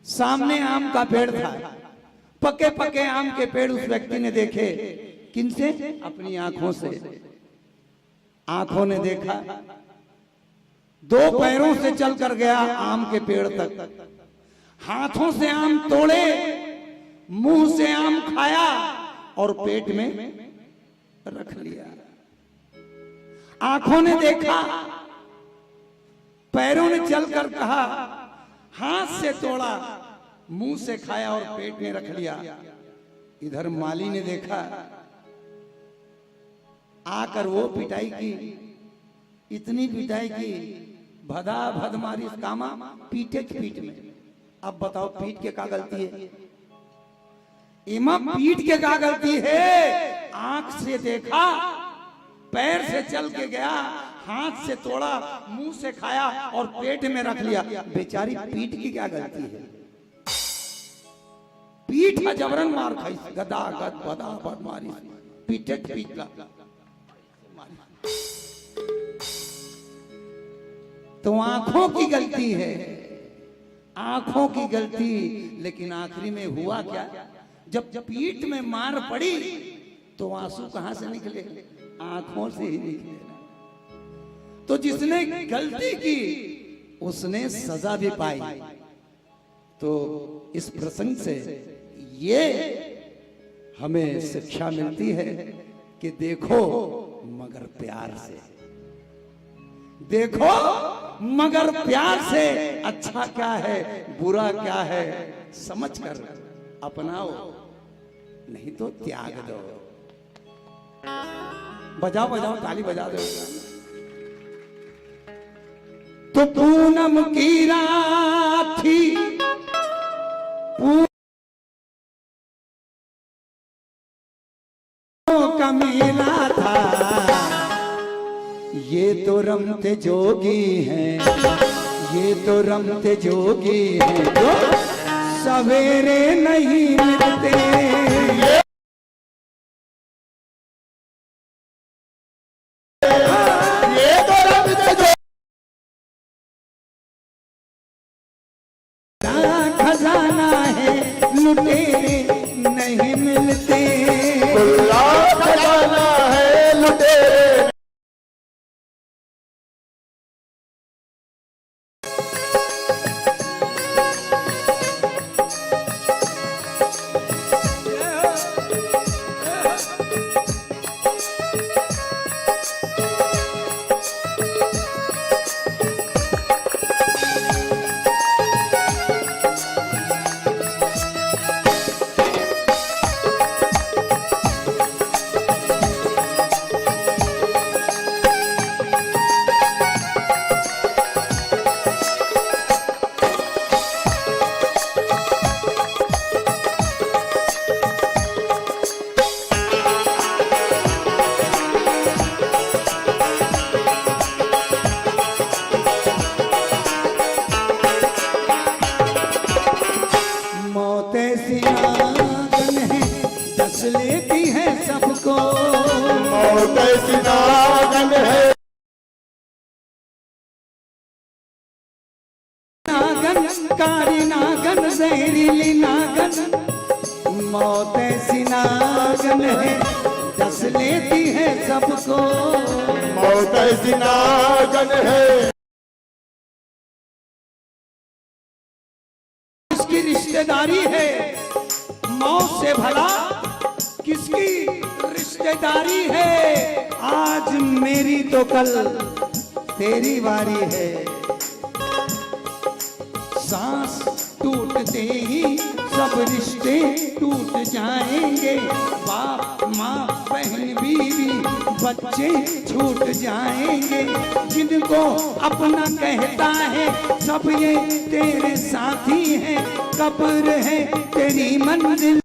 सामने आम का पेड़ था, पके पके आम के पेड़ उस व्यक्ति ने देखे। किनसे? अपनी आंखों से। आंखों ने देखा, दो पैरों से चलकर गया आम के पेड़ तक, हाथों से आम तोड़े, मुंह से आम खाया और पेट में रख लिया। आंखों ने देखा, पैरों ने चलकर कहा, हाथ से तोड़ा, मुंह से खाया और पेट में रख लिया। इधर माली ने देखा, आकर वो पिटाई की, इतनी पिटाई की, भदा भद मारी इस कामा, पीटे के पीठ में। अब बताओ, पीठ के का गलती है? एमा पीठ के का गलती है? आंख से देखा, पैर से चल के गया, हाथ से तोड़ा, मुंह से खाया और पेट में रख लिया। बेचारी पीठ की क्या गलती है? पीठ ह जबरन मार खाइस, गदा गद बदा बद मारिस, पीठे पीठ ला। तो आंखों की गलती है, आंखों की गलती। लेकिन आखिरी में हुआ क्या? जब पीठ में मार पड़ी तो आंसू कहां से निकले? आंखों से ही निकले। तो जिसने गलती की, उसने सजा भी पाई। तो इस प्रसंग से ये हमें शिक्षा मिलती है कि देखो मगर प्यार से, देखो मगर प्यार से, अच्छा क्या है, बुरा क्या है, समझकर अपनाओ, नहीं तो त्याग दो। बजाओ, बजाओ, ताली बजा दो। तो पूनम की रात थी, पूनम का मेला था, ये तो रमते जोगी हैं, ये तो रमते जोगी हैं, जो सवेरे नहीं मिलते। ये तो रब दे जो खजाना है, लुटेरे नहीं मिलते। खुला खजाना है, लुटेरे। मौत ऐसी नागन है, डस लेती है सबको। मौत ऐसी नागन है। नागन, कारी नागन, जहरीली नागन, मौत ऐसी नागन है, डस लेती है सबको। मौत ऐसी नागन है। किसकी रिश्तेदारी है मौत से, भला किसकी रिश्तेदारी है? आज मेरी तो कल तेरी बारी है। सांस टूटते ही सब रिश्ते टूट जाएंगे। बाप माँ, बहन, बीवी, बच्चे छूट जाएंगे। जिनको अपना कहता है, सब ये तेरे साथी हैं। कब्र है तेरी मंजिल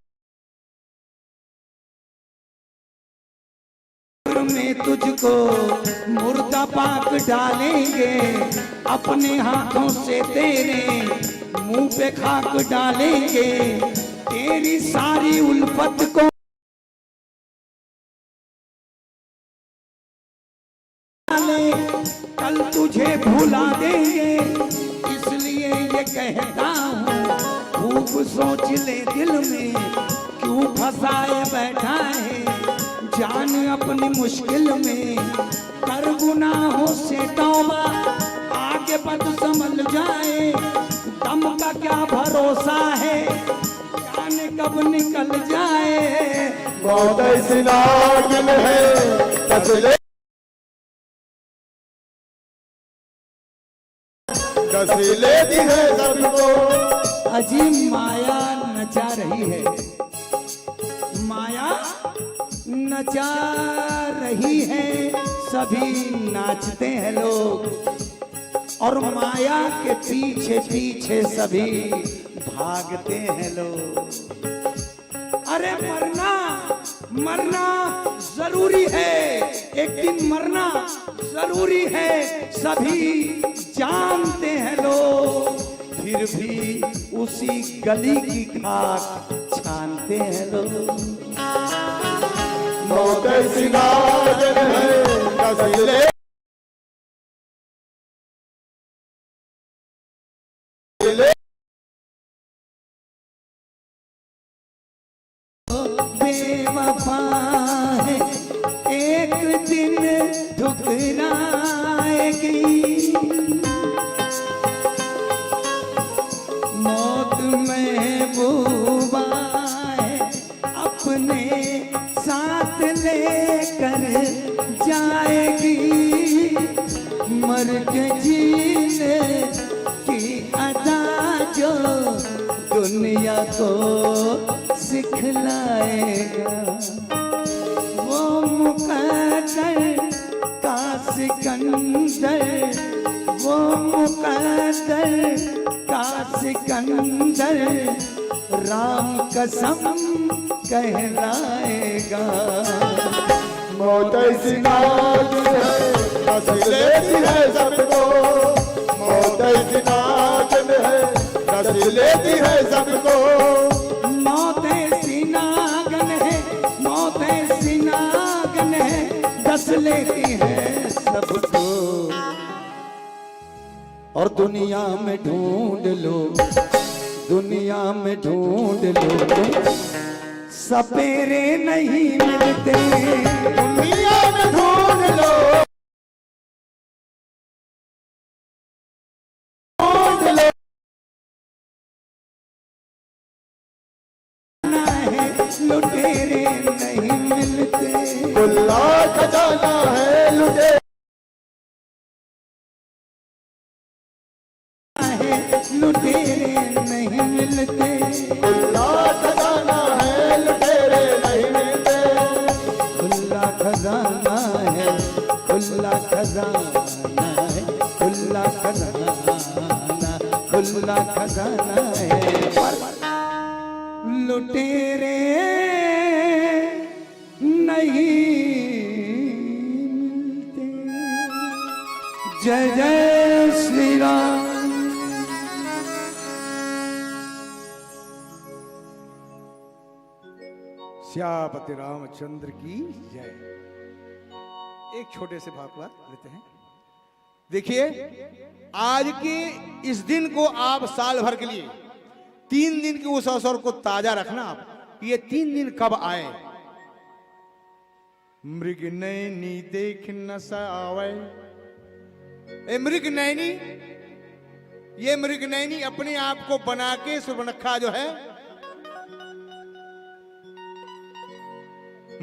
में तुझको मुर्दा पाक डालेंगे। अपने हाथों से तेरे मुंह पे खाक डालेंगे। तेरी सारी उल्फत को ले, कल तुझे भुला देंगे। इसलिए ये कहता हूँ, खूब सोच ले दिल में, क्यों फंसाए बैठा है जान अपनी मुश्किल में। कर गुनाहों से तौबा, आगे बद संभल जाए। दम का क्या भरोसा है, जान कब निकल जाए। मौत ऐसी नागिन है, कस ले, कस लेती है सबको। अजी, माया नचा रही है, माया नचा रही है, सभी नाचते हैं लोग, और माया के पीछे पीछे सभी भागते हैं लोग। अरे, मरना, मरना जरूरी है, एक दिन मरना जरूरी है, सभी जानते हैं लोग, फिर भी उसी गली की खाक छानते हैं लोग। मौत ऐसी नागिन है, कस ले, ले। बेवफा है, एक दिन ठुकराएगी। मौत महबूबा है, अपने साथ लेकर जाएगी। मर के जीने की अदा जो दुनिया को सिखलाएगा, वो मुकद्दर का सिकंदर, वो मुकद्दर का सिकंदर राम कसम कहलाएगा। मौत ऐसी नागिन है, कस लेती है सबको। मौत ऐसी नागिन है, कस लेती है सबको। मौत ऐसी नागिन है, मौत ऐसी नागिन है, डस लेती है सबको। और दुनिया में ढूंढ लो, दुनिया में ढूंढ लो, सपेरे नहीं मिलते। दुनिया में ढूंढ लो, ढूंढ लो। लुटेरे नहीं मिलते। खुला खजाना है लुटेरे। है, लुटेरे नहीं मिलते। खुला खजाना है, लुटेरे नहीं मिलते। खुला खजाना है, खुला खजाना है, खुला खजाना, खुला खजाना है, पर लुटेरे नहीं मिलते। जय जय श्री राम। सियापति रामचंद्र की जय। एक छोटे से भाव को लेते हैं। देखिए, आज के इस दिन को आप साल भर के लिए तीन दिन के उस अवसर को ताजा रखना आप, ये तीन दिन कब आए। मृग नैनी देख नसा आवे। ए मृग नैनी, ये मृग नैनी अपने आप को बना के सुर्पनखा जो है,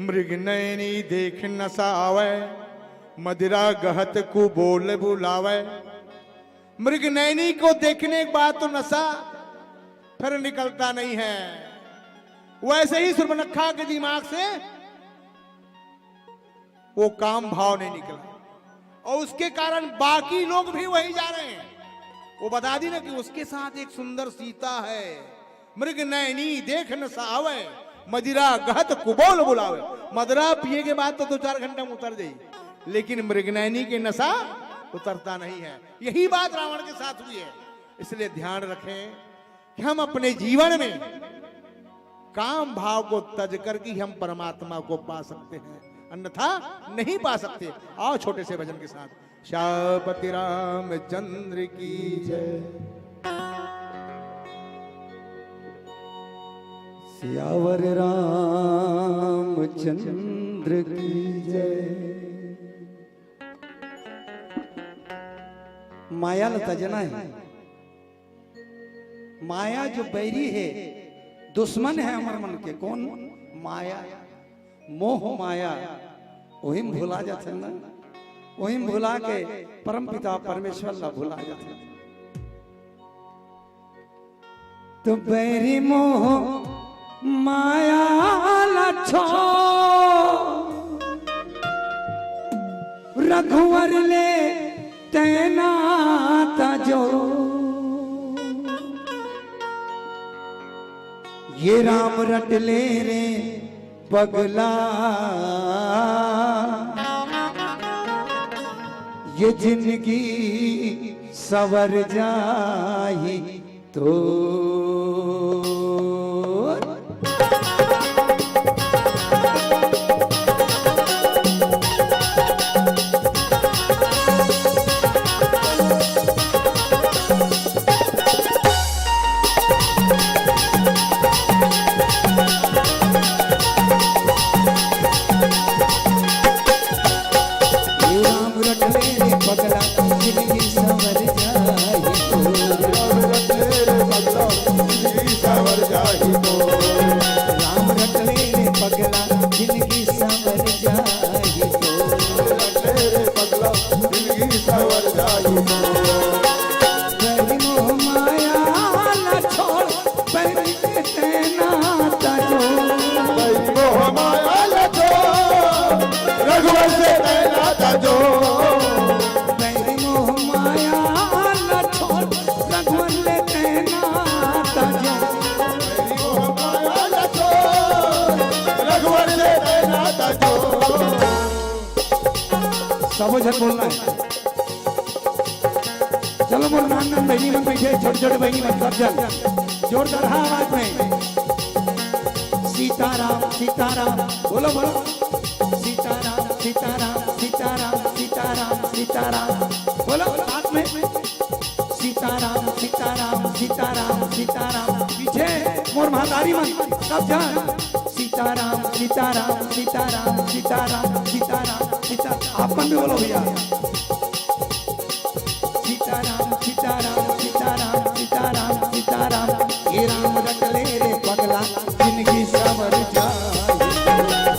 मृग नैनी देख नसा आवे, मदिरा गहत को बोल बुलावे। मृग नैनी को देखने के बाद तो नशा फिर निकलता नहीं है। वैसे ही सुर्पनखा के दिमाग से वो काम भाव नहीं निकला, और उसके कारण बाकी लोग भी वहीं जा रहे हैं। वो बता दी ना कि उसके साथ एक सुंदर सीता है, मृग नैनी देख नसा आवै, मदिरा गहत कुबोल बुलावै। मदिरा पिए के बाद तो दो चार घंटा में उतर जाई, लेकिन मृग नैनी के नशा उतरता नहीं है। यही बात रावण के साथ हुई है। इसलिए ध्यान रखें कि हम अपने जीवन में काम भाव को तज कर के हम परमात्मा को पा सकते हैं, अन्यथा नहीं पा सकते। आओ, छोटे से भजन के साथ। श्यापति रामचंद्र की जय। सियावर रामचंद्र की जय। माया ल तजना हे। माया जो बैरी हे, दुश्मन हे हमर मन के। कोन? माया, मोह माया। ओही म भुला जाथन ना, ओही म भुला के परमपिता परमेश्वर ला भुला जाथन। तो बैरी मोह माया ला छोड़, रघुवर ले तैं नाता जो। ये राम रट ले रे पगला, ये जिंदगी सवर जाही तो। राम रट ले रे पगला, जिंदगी संवर जाही तो। राम रट ले रे पगला, जिंदगी संवर जाही तो। राम रट ले रे पगला, जिंदगी संवर जाही तो। रट ले रे पगला, जिंदगी संवर जाही तो। बैरी मोह माया ला छोड़, बैरी से तैं नाता जो। बैरी मोह माया ला छोड़, रघुवर से तैं नाता जो। बैरी मोह माया ला छोड़, रघुवर ले तैं नाता जो। बैरी मोह माया ला छोड़, रघुवर से तैं नाता जो। सबो झन बोलना हे। चलो, मोर नान नान बहिनी मन बइठे, छोटे छोटे बहिनी मन, सब झन जोरदार, हाँ, आवाज में। सीताराम, सीताराम, बोलो, बोलो। सीताराम, सीताराम, सीताराम, सीताराम, सीताराम, बोलो साथ में। सीताराम, सीताराम, सीताराम, सीताराम। पीछे मोर महतारी मन, सब झन। सीताराम, सीताराम, सीताराम, सीताराम, सीताराम, सीता-, आप मन भी बोलो भैया। सीताराम, सीताराम, सीताराम, सीताराम, सीताराम। ये राम रट ले रे पगला, जिंदगी संवर जाही।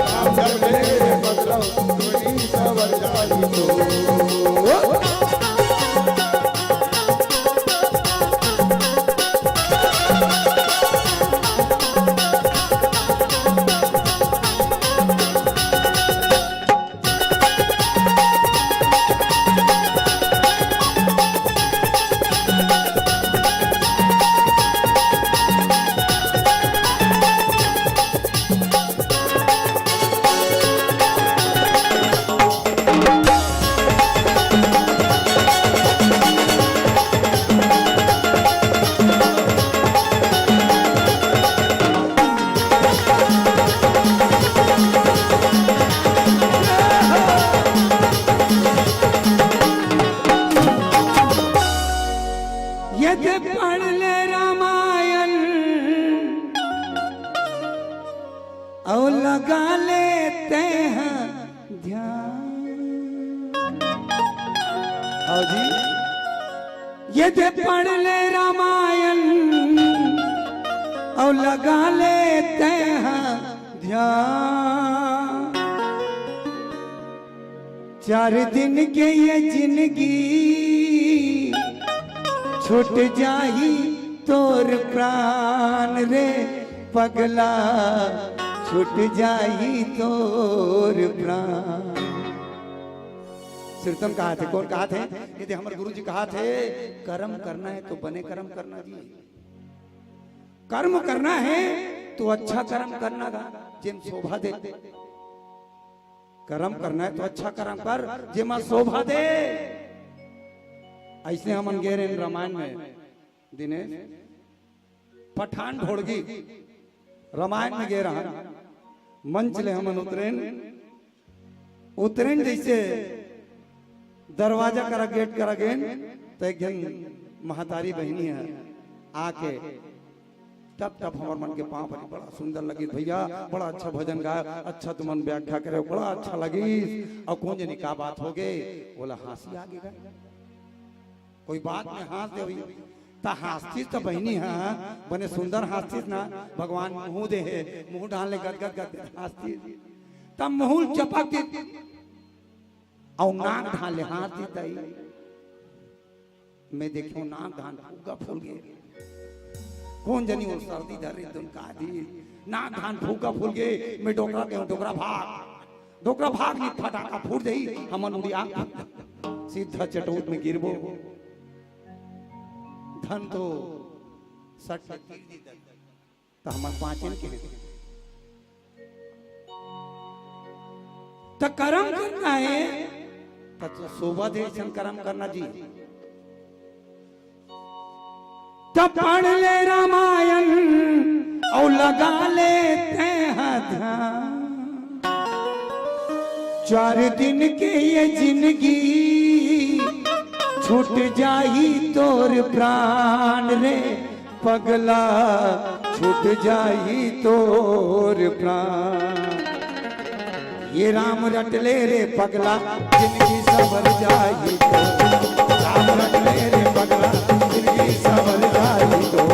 राम रट ले रे पगला, जिंदगी संवर जाही तो। यदि पढ़ ले रामायण अउ लगा ले तैं ह ध्यान। हाँ जी। यदि पढ़ ले रामायण अउ लगा ले तैं ह ध्यान। चार दिन के ये जिंदगी छूट जाही तोर प्राण रे पगला, छूट जाही तोर प्राण। सिरतन कहा थे, कोन कहा थे? ये दे हमर गुरु जी कहा थे, "कर्म करना हे तो बने कर्म करना जी, कर्म करना हे तो अच्छा कर्म करना गा, जेमा शोभा दे। कर्म करना हे तो अच्छा कर्म कर, जेमा शोभा दे।" अइसने हमन गे रहेन रामायण में, दिनेश, पठान ढोड़गी, रामायण में गे रहन, मंच ले हमन उतरेन, उतरेन जइसे दरवाजा करा, गेट करा गेन, त एक झन महतारी बहिनी ह आके टप टप हमर मन के पाँव परी, "बड़ा सुंदर लगिस भैया, बड़ा अच्छा भजन गाय, अच्छा तुमन व्याख्या करे, बड़ा अच्छा लगिस।" अउ कोन जनी का बात होगे, ओला हाँसी आगे गा। कोई बात में हाँस दे होही, त हाँसतिस त बहिनी ह, बने सुंदर हाँसतिस ना, भगवान मुँह दे हे, मुँह डाल ले गदगद गदगद हाँसतिस, त मुँह चपक दे, अउ नाक डाल ले हाँसतिस तई। मैं देखेंव नाक डाल फुग्गा फूल गे, कोन जनी ओ सर्दी धर रहिस तेन का दिस, नाक डाल फुग्गा फूल गे, मैं डोकरा के डोकरा भाग, डोकरा भाग नहीं फटाका फूट जाही, हमन उड़िया सीधा चटउत में गिरबो। धन तो सट के तीर दी दन, त हमन पाँचन के। त करम करना हे, त तो शोभा दे अइसन करम करना जी। त पढ़ ले रामायण अउ लगा ले तेंहा ध्यान। चार दिन के ये जिनगी छूट जाही तोर प्राण रे पगला, छूट जाही तोर प्राण। ये राम रट ले रे पगला, जिनगी सवर जाही तो। राम रट ले रे पगला, जिनगी सवर जाही तो।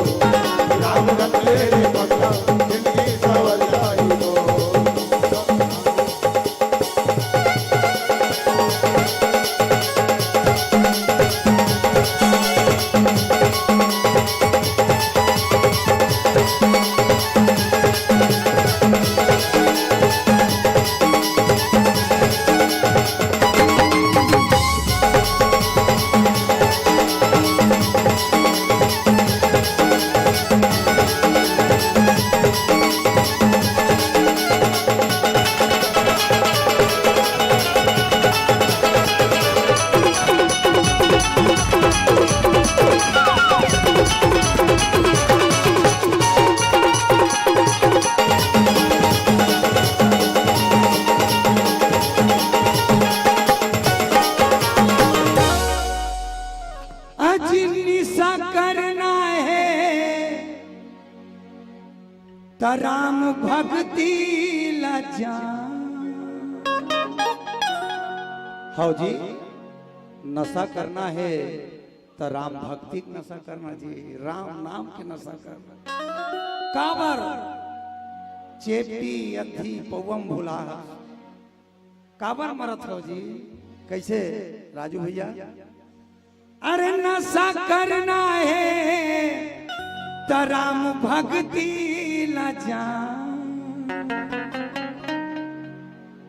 राम रट ले रे पगला, जिनगी सवर जाही तो। अज निशा करना हे त राम भक्ति ला जान। हव जी, नशा करना हे त राम भक्ति के नशा करना जी, राम नाम के नशा करना। काबर चेपटी अद्धी पौवम भुला, काबर मरत हव जी? कइसे राजू भैया? अरे नशा करना हे त राम भक्ति ला जान।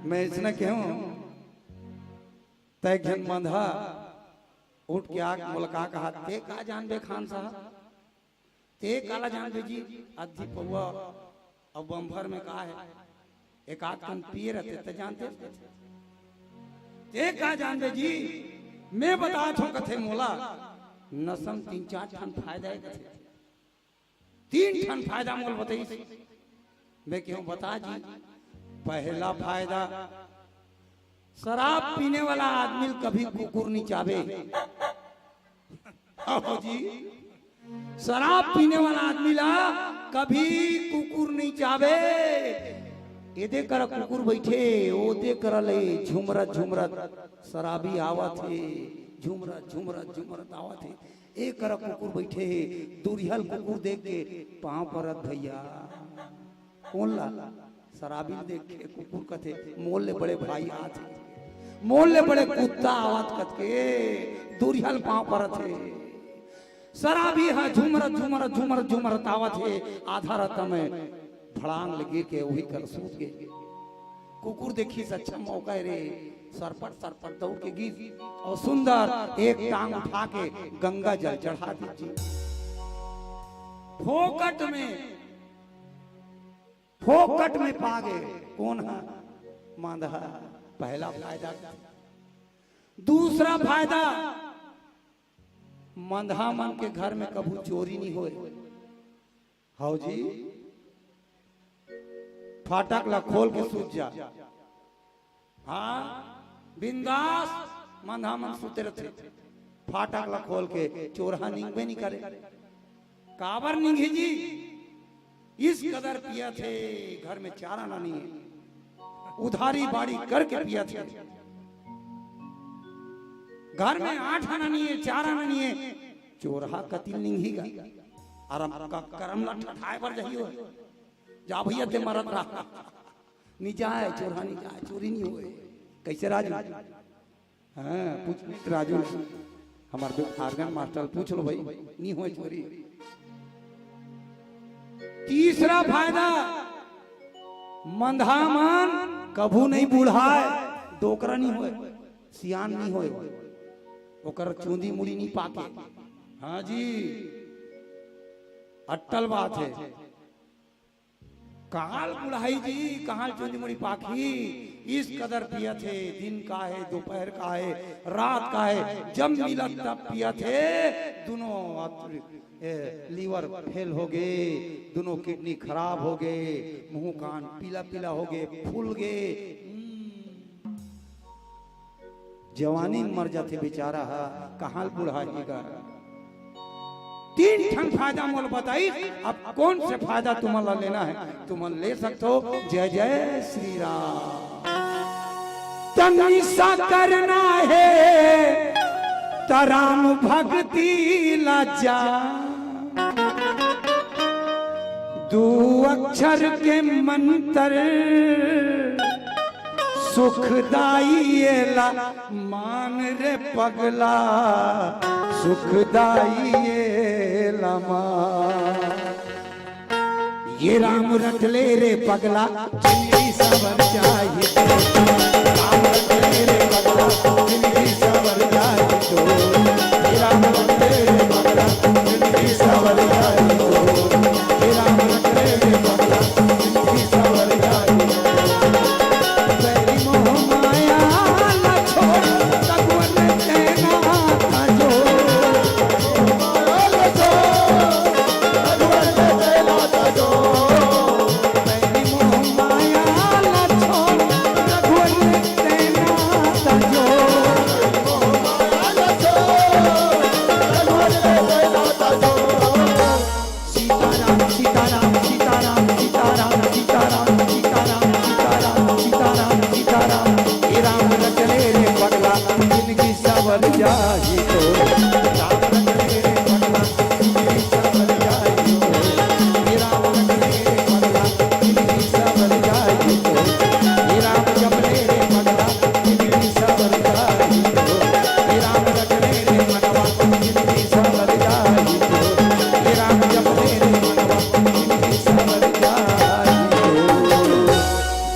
मैं अइसने कहूं, त एक झन मंदहा उठ के आके मोला का कहा, "ते का जानबे खान साहब?" ते काला जानबे जी, अद्धी पौवा अउ बम्फर में का हे? एक आध कन पिए रहते त जानते। ते का जानबे जी, मैं बतात हूं कथे मोला, नशा म तीन चार ठन फायदा हे कथे। तीन ठन फायदा मोला बताइस। मैं कहूं बता जी, पहला फायदा, शराब पीने वाला आदमी ल कभी कुकुर नहीं चाबे। हाँ जी, शराब पीने वाला आदमी ला कभी कुकुर नहीं चाबे। एदे करा कुकुर बैठे, ओदे करा ले झुमरत झुमरत शराबी आवत हे, झुमरत झुमरत झुमरत आवत हे। ए करा कुकुर बैठे हे, दुरिहा ल कुकुर देख के पांव परत भैया। कोन ला? शराबी ल देख के कुकुर कथे, "मोर ले बड़े भाई आत हे, मोर ले बड़े कुत्ता आवत," कथे दुरिहा ल पांव परत हे। शराबी ह झुमरत झुमरत झुमरत झुमरत आवत हे, आधा रता में भड़ांग ले गिर के उही कर सूत गे। कुकुर देखिस, अच्छा मौका हे रे, सरपट सरपट दौड़ के गिस अउ सुंदर एक टांग उठा के गंगा जल चढ़ा दीस जी। फोकट में, फोकट में पा गे। कोन ह? मंदहा। पहला फायदा। दूसरा फायदा, मंदहा मन के घर में कभू चोरी नहीं होय। हव जी, फाटक ला खोल के सूत जा। हाँ, बिंदास मंदहा मन सुते रथे। फाटक ला खोल के, चोरहा निंगबे नहीं करे। काबर निंगही जी? इस कदर पियत हे, घर में चार आना नहीं है, उधारी बाड़ी करके पियत हे। घर में आठ आना नहीं है, चार आना नहीं है, चोरहा कतिल निंगही गा। अरम का करम ला ठठाए बर जही हो। जा भैया, ते मरत रहा। नहीं जाए, चोरहा नहीं जाए, चोरी नहीं होए। कैसे राजू? हाँ, पूछ, पूछ राजू, हमारे organ master पूछ लो भाई, नहीं होए चोरी। तीसरा फायदा, मंदहा मन कभू नहीं बुढ़ाए, डोकरा नहीं होए, सियान नहीं होए, ओकर चूंदी मुड़ी नहीं पाके। हाँ जी, अट्टल बात है। काल बुढ़ाही जी, काल चूंदी मुड़ी पाकही, इस कदर पियत हे, दिन का हे, दोपहर का हे, रात का हे, जब मिलत तब पियत हे, दुनों अत-, ए, liver fail हो गे, दुनों kidney खराब हो गे, मुंह कान पीला पीला हो गे, फूल गे। हम्म। जवानी में मर जाथे बेचारा ह, कहाँ ले बुढ़ाही गा। तीन ठन फायदा मोला बताइस, अब कौन से फायदा तुमन ला लेना है, तुमन ले सकथो। जय जय श्री राम। तनी सा करना है त राम भक्ति ला जा, दू अक्षर के मंत्र सुखदाई एला मान रे पगला, सुखदाई एला मान। ये राम रट ले रे पगला, जिंदगी सवर जाही। राम रट ले रे पगला, जिंदगी सवर जाही तो। ये राम रट ले रे पगला, जिंदगी सवर जाही तो। ये राम रट ले रे पगला, जिंदगी सवर जाही तो। बैरी मोह माया ला छोड़, तगवन तेना ताजो। सीताराम, सीताराम, सीताराम। हे राम रटले रे पगला, जिंदगी सवर जाही तो। राम रटले रे पगला, जिंदगी सवर जाही तो। हे राम रटले रे पगला, जिंदगी सवर जाही तो। हे राम जपले रे पगला, जिंदगी सवर जाही तो। हे राम रटले रे मनवा, जिंदगी सवर जाही तो। हे राम जपले रे मनवा, जिंदगी सवर जाही तो।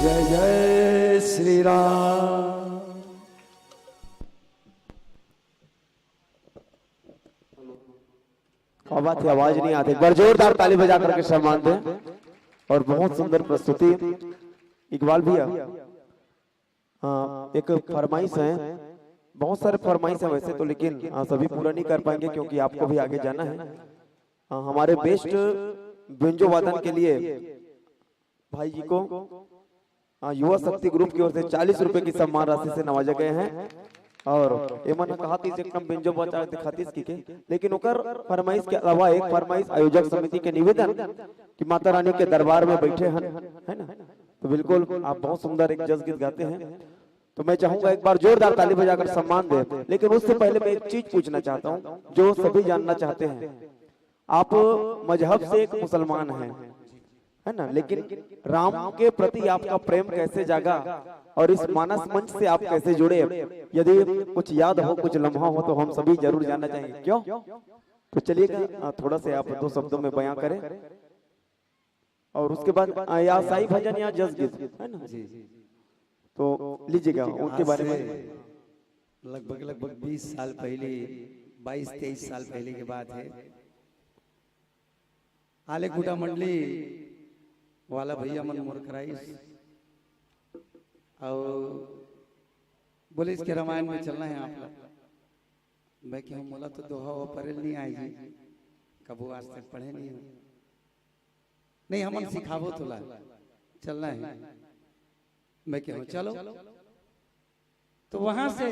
जय जय श्री राम। क्या बात है, आवाज नहीं आती। एक बार जोरदार ताली बजा करके सम्मान दें। और बहुत सुंदर प्रस्तुति। इकबाल भैया, हाँ, एक फरमाइश है, बहुत सारे फरमाइश हैं वैसे तो, लेकिन, हाँ, सभी पूरा नहीं कर पाएंगे क्योंकि आपको भी आगे जाना है। हाँ, हमारे बेस्ट बेंजो वादन के लिए भाई जी को, हाँ, युवा शक्ति ग्रुप की ओर से चालीस रुपए की सम्मान राशि से नवाजा गए हैं। और एमन कहा थी एकदम बेंजो बजा दिखातीस की के, लेकिन ओकर फरमाइश के अलावा एक फरमाइश आयोजक समिति के निवेदन कि माता रानी के दरबार में बैठे हैं, है ना? तो बिल्कुल आप बहुत सुंदर एक जस गीत गाते हैं, तो मैं चाहूंगा एक बार जोरदार ताली बजाकर सम्मान दे। लेकिन उससे पहले मैं एक चीज पूछना चाहता हूँ जो सभी जानना चाहते हैं, आप मजहब से एक मुसलमान हैं, है ना, लेकिन राम के प्रति आपका प्रेम कैसे जागा और इस मानस मंच से आप कैसे जुड़े? यदि कुछ याद हो, कुछ लम्हा हो तो हम सभी जरूर जानना चाहेंगे। क्यों? तो चलिएगा, आ, थोड़ा से आप दो शब्दों में बयां करें। और उसके बाद, आ, या साई भजन या जस गीत, है ना? जी। तो लीजिएगा, उनके आज बारे से में। लगभग, लगभग बीस साल पहले, बाईस तेईस साल पहले की बात है। आले खूंटा मंडली वाला भैया मन मोर कराइस अउ बोलिस के रामायण में चलना है आप लोग। मैं कहूँ, "मोला तो दोहा वो परेल नहीं आए जी, कबो आज तक पढ़े नहीं हूँ।" "नहीं, हमन सिखाबो तोला, चलना है।" मैं कहूँ, "चलो।" तो वहां से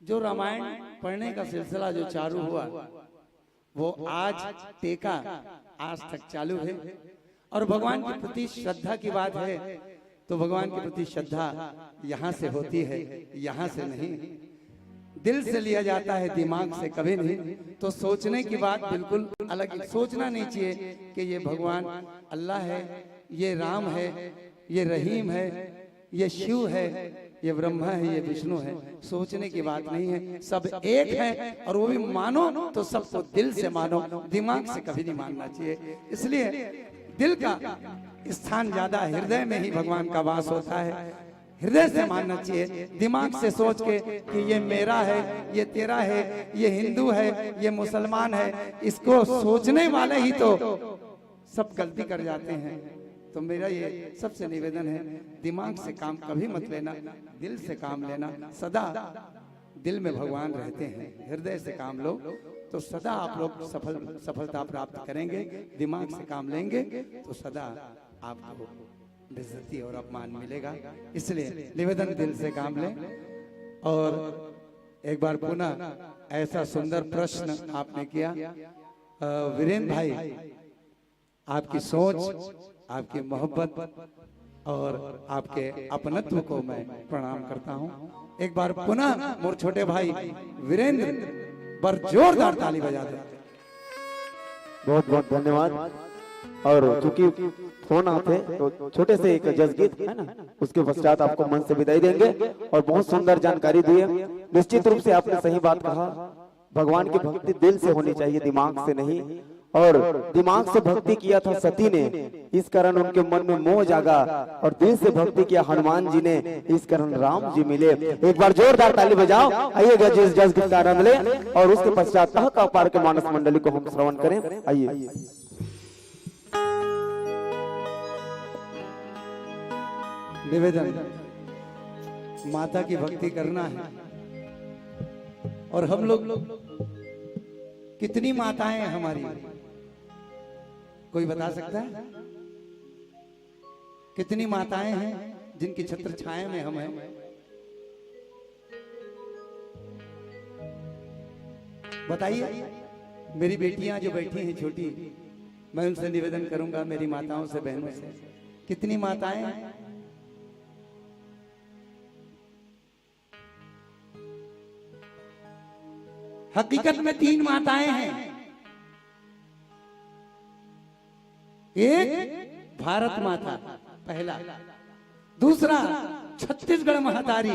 जो रामायण पढ़ने का सिलसिला जो चालू हुआ, वो आज टेका, आज तक चालू है। और भगवान के प्रति श्रद्धा की बात है, तो भगवान के प्रति श्रद्धा यहाँ से होती है, यहाँ से नहीं। दिल से लिया जाता है, दिमाग से कभी नहीं। तो सोचने की बात बिल्कुल अलग, सोचना नहीं चाहिए कि ये भगवान अल्लाह है, ये राम है, ये रहीम है, ये शिव है, ये ब्रह्मा है, ये विष्णु है। सोचने की बात नहीं है, सब एक है। और वो भी मानो तो सबको दिल से मानो, दिमाग से कभी नहीं मानना चाहिए। इसलिए दिल का स्थान ज्यादा, हृदय में ही भगवान का वास होता है। हृदय से मानना चाहिए, दिमाग से सोच के कि ये मेरा है, ये तेरा है, ये हिंदू है, ये मुसलमान है, इसको सोचने वाले ही तो सब गलती कर जाते हैं। तो मेरा ये सबसे निवेदन है, दिमाग से काम कभी मत लेना, दिल से काम लेना। सदा दिल में भगवान रहते हैं, हृदय से काम लो, तो सदा आप लोग सफल, सफलता प्राप्त करेंगे। दिमाग से काम लेंगे तो सदा आपको बेइज्जती और अपमान मिलेगा। इसलिए निवेदन, दिल से काम लें। और एक बार पुनः ऐसा सुंदर प्रश्न आपने किया, अ, वीरेंद्र भाई, आपकी सोच, आपकी मोहब्बत और आपके अपनत्व को मैं प्रणाम करता हूं। एक बार पुनः मोर छोटे भाई वीरेंद्र बर जोरदार ताली बजा दें। बहुत बहुत धन्यवाद। और चूंकि फोन आते तो छोटे से एक जसगीत है ना, उसके पश्चात आपको मंच से विदाई देंगे। और बहुत सुंदर जानकारी दी है, निश्चित रूप से आपने सही बात कहा। भगवान की भक्ति दिल से होनी चाहिए, दिमाग से नहीं। और दिमाग से भक्ति किया था सती ने, इस कारण उनके मन में मोह जागा। और दिल से भक्ति किया हनुमान जी ने, इस कारण राम जी मिले। एक बार जोरदार ताली बजाओ। आइएगा, जिस जस गीत का आनंद ले और उसके पश्चात तह का पार के मानस मंडली को हम श्रवण करें। आइए। निवेदन, माता की भक्ति करना है। और हम लोग, कितनी माताएं हैं हमारी, कोई बता सकता है? कितनी माताएं हैं जिनकी छत्र छाया में हम हैं? बताइए, मेरी बेटियां जो बैठी हैं छोटी, मैं उनसे निवेदन करूंगा, मेरी माताओं से, बहनों से, कितनी माताएं हैं? हकीकत में तीन माताएं हैं। एक भारत माता, पहला। दूसरा छत्तीसगढ़ महतारी,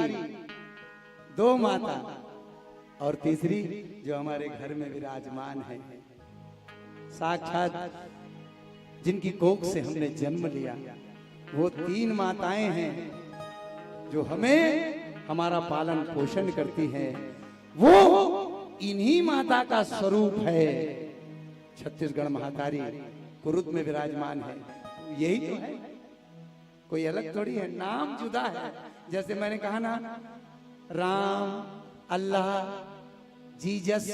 दो माता। और तीसरी जो हमारे घर में विराजमान है, साक्षात जिनकी कोख से हमने जन्म लिया, वो तीन माताएं हैं जो हमें, हमारा पालन पोषण करती हैं। वो इन्हीं माता का स्वरूप है। छत्तीसगढ़ महतारी कुरुद में विराजमान है, यही तो है, कोई अलग थोड़ी है, नाम जुदा है। जैसे मैंने कहा ना, राम, अल्लाह, जीजस,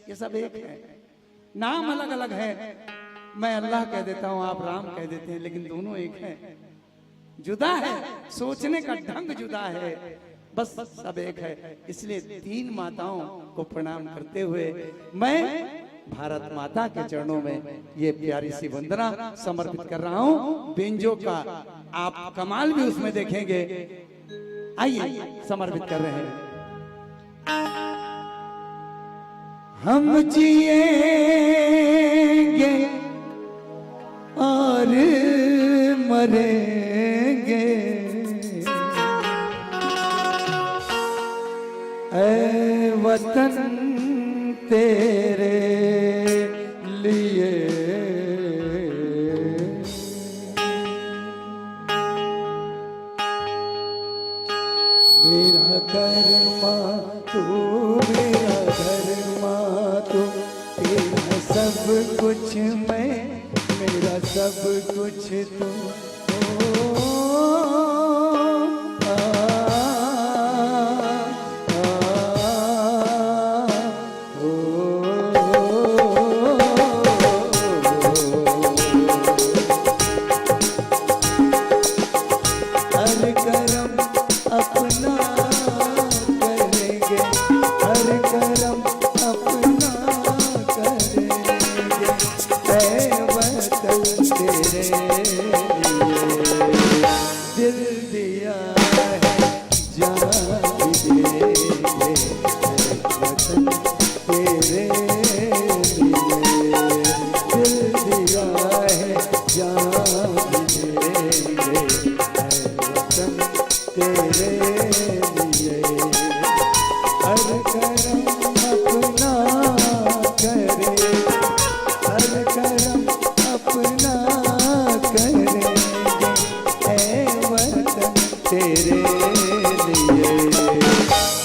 ये सब एक है, नाम अलग अलग है। मैं अल्लाह कह देता हूँ, आप राम कह देते हैं, लेकिन दोनों एक है। जुदा है, सोचने का ढंग जुदा है, बस सब एक है। इसलिए तीन माताओं को प्रणाम करते हुए मैं भारत माता के चरणों में ये प्यारी सी वंदना समर्पित कर रहा हूँ। बेंजो का आप कमाल भी उसमें देखेंगे। आइए, समर्पित कर रहे हैं। हम जिएंगे और मरेंगे, ऐ वतन, तेरे लिए। सब कुछ मैं, मेरा सब कुछ तू। ओ, आ, आ, ओ, हर करम अपना करेंगे, हर करम अपना करेंगे। ऐ वतन तेरे लिए दिल दिया है, जान भी देंगे। ऐ वतन तेरे लिए दिल दिया है, जान भी देंगे। ऐ वतन तेरे लिए हर करम अपना करेंगे, हर करम अपना करेंगे। ऐ वतन तेरे लिए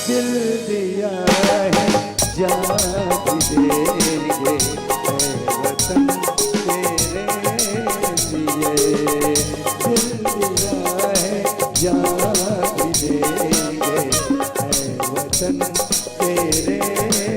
दिल दिया है, जान भी देंगे। ऐ वतन तेरे लिए दिल दिया है, जान भी देंगे। ऐ वतन तेरे लिए।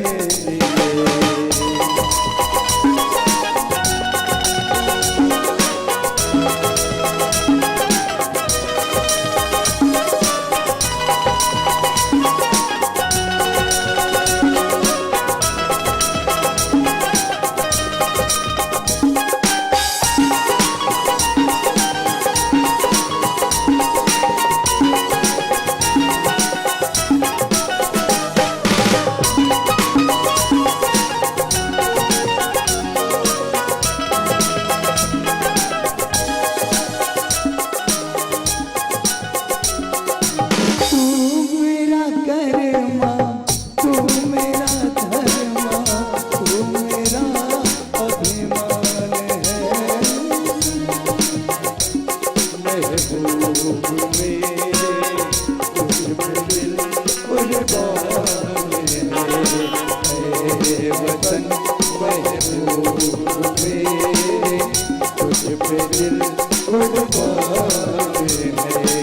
तू मेरा कर्मा, तू मेरा धर्मा, तू मेरा अभिमान है। महबूब मेरे, तुझ पे दिल कुर्बान है। ऐ वतन महबूब मेरे, तुझ पे दिल कुर्बान है।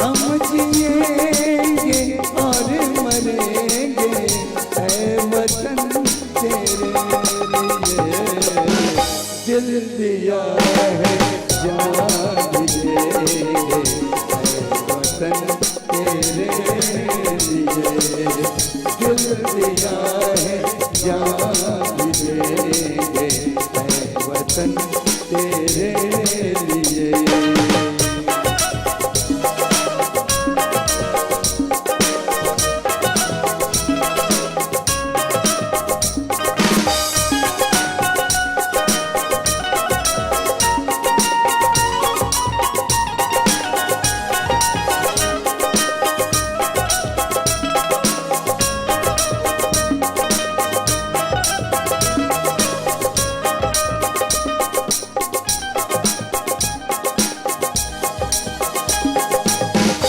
हम जिएंगे और मरेंगे, ऐ वतन तेरे लिए। दिल दिया है, जान भी देंगे, ऐ वतन तेरे लिए। दिल दिया है, जान भी देंगे, ऐ वतन तेरे लिए।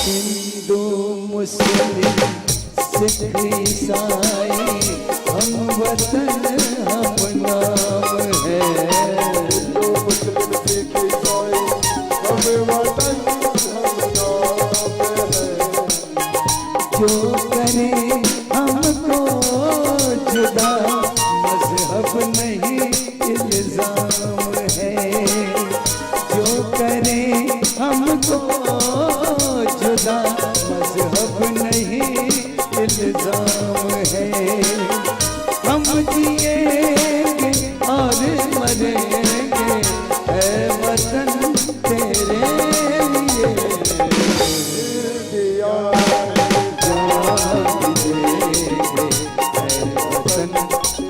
हिंदू मुस्लिम सिख ईसाई, हम वतन हम नाम है। हिंदू मुस्लिम सिख ईसाई, हम वतन हम नाम है। जो करे हमको जुदा, मजहब नहीं इल्जाम है। जो करे हमको जुदा, मजहब नहीं इल्जाम है। हम जिएंगे और मरेंगे, ऐ वतन तेरे लिए। दिल दिया है, जान भी देंगे, ऐ वतन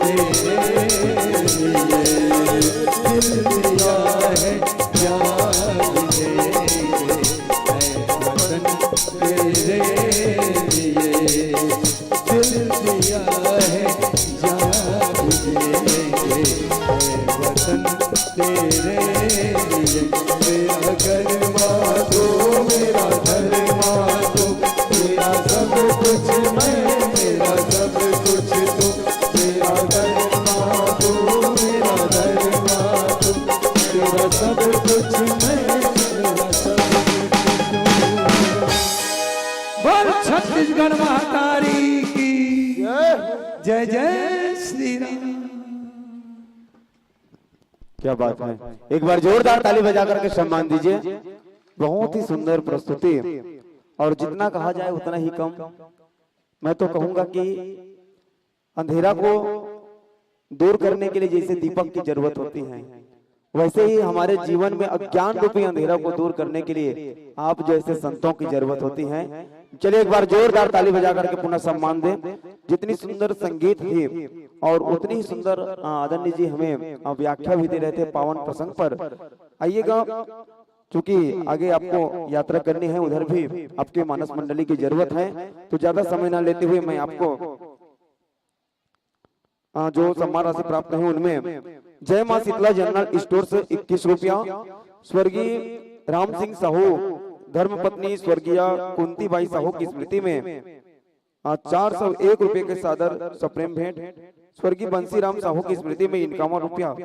तेरे लिए। दिल दिया है, जान भी देंगे, ऐ वतन तेरे लिए। दिल दिया है, जान भी देंगे, ऐ वतन तेरे लिए। मेरा कर्मा तू, मेरा धर्मा तू, मेरा सब कुछ मैं, मेरा सब कुछ तू। मेरा कर्मा तू, क्या बात है, एक बार जोरदार ताली बजा करके सम्मान दीजिए। बहुत ही सुंदर प्रस्तुति, और जितना कहा जाए उतना ही कम। मैं तो कहूंगा कि अंधेरा को दूर करने के लिए जैसे दीपक की जरूरत होती है, वैसे ही हमारे जीवन में अज्ञान रूपी अंधेरा को दूर करने के लिए आप जैसे संतों की जरूरत होती है। चलिए, एक बार जोरदार ताली बजा करके पुनः सम्मान दें। जितनी सुंदर संगीत थी और उतनी ही सुंदर, अ, आदरणीय जी हमें, अ, व्याख्या भी दे रहे थे पावन प्रसंग पर। आइएगा, चूंकि आगे आपको यात्रा करनी है, उधर भी आपके मानस मंडली की जरूरत है, तो ज्यादा समय ना लेते हुए मैं आपको अ, जो सम्मान राशि प्राप्त है उनमें जय मां शीतला जनरल स्टोर से इक्कीस रुपया, स्वर्गीय राम सिंह साहू धर्मपत्नी स्वर्गीय कुंती बाई साहू की स्मृति में, अ, चार सौ एक रुपये के सादर सप्रेम भेंट, स्वर्गीय बंसी राम साहू की स्मृति में इक्यावन रुपया।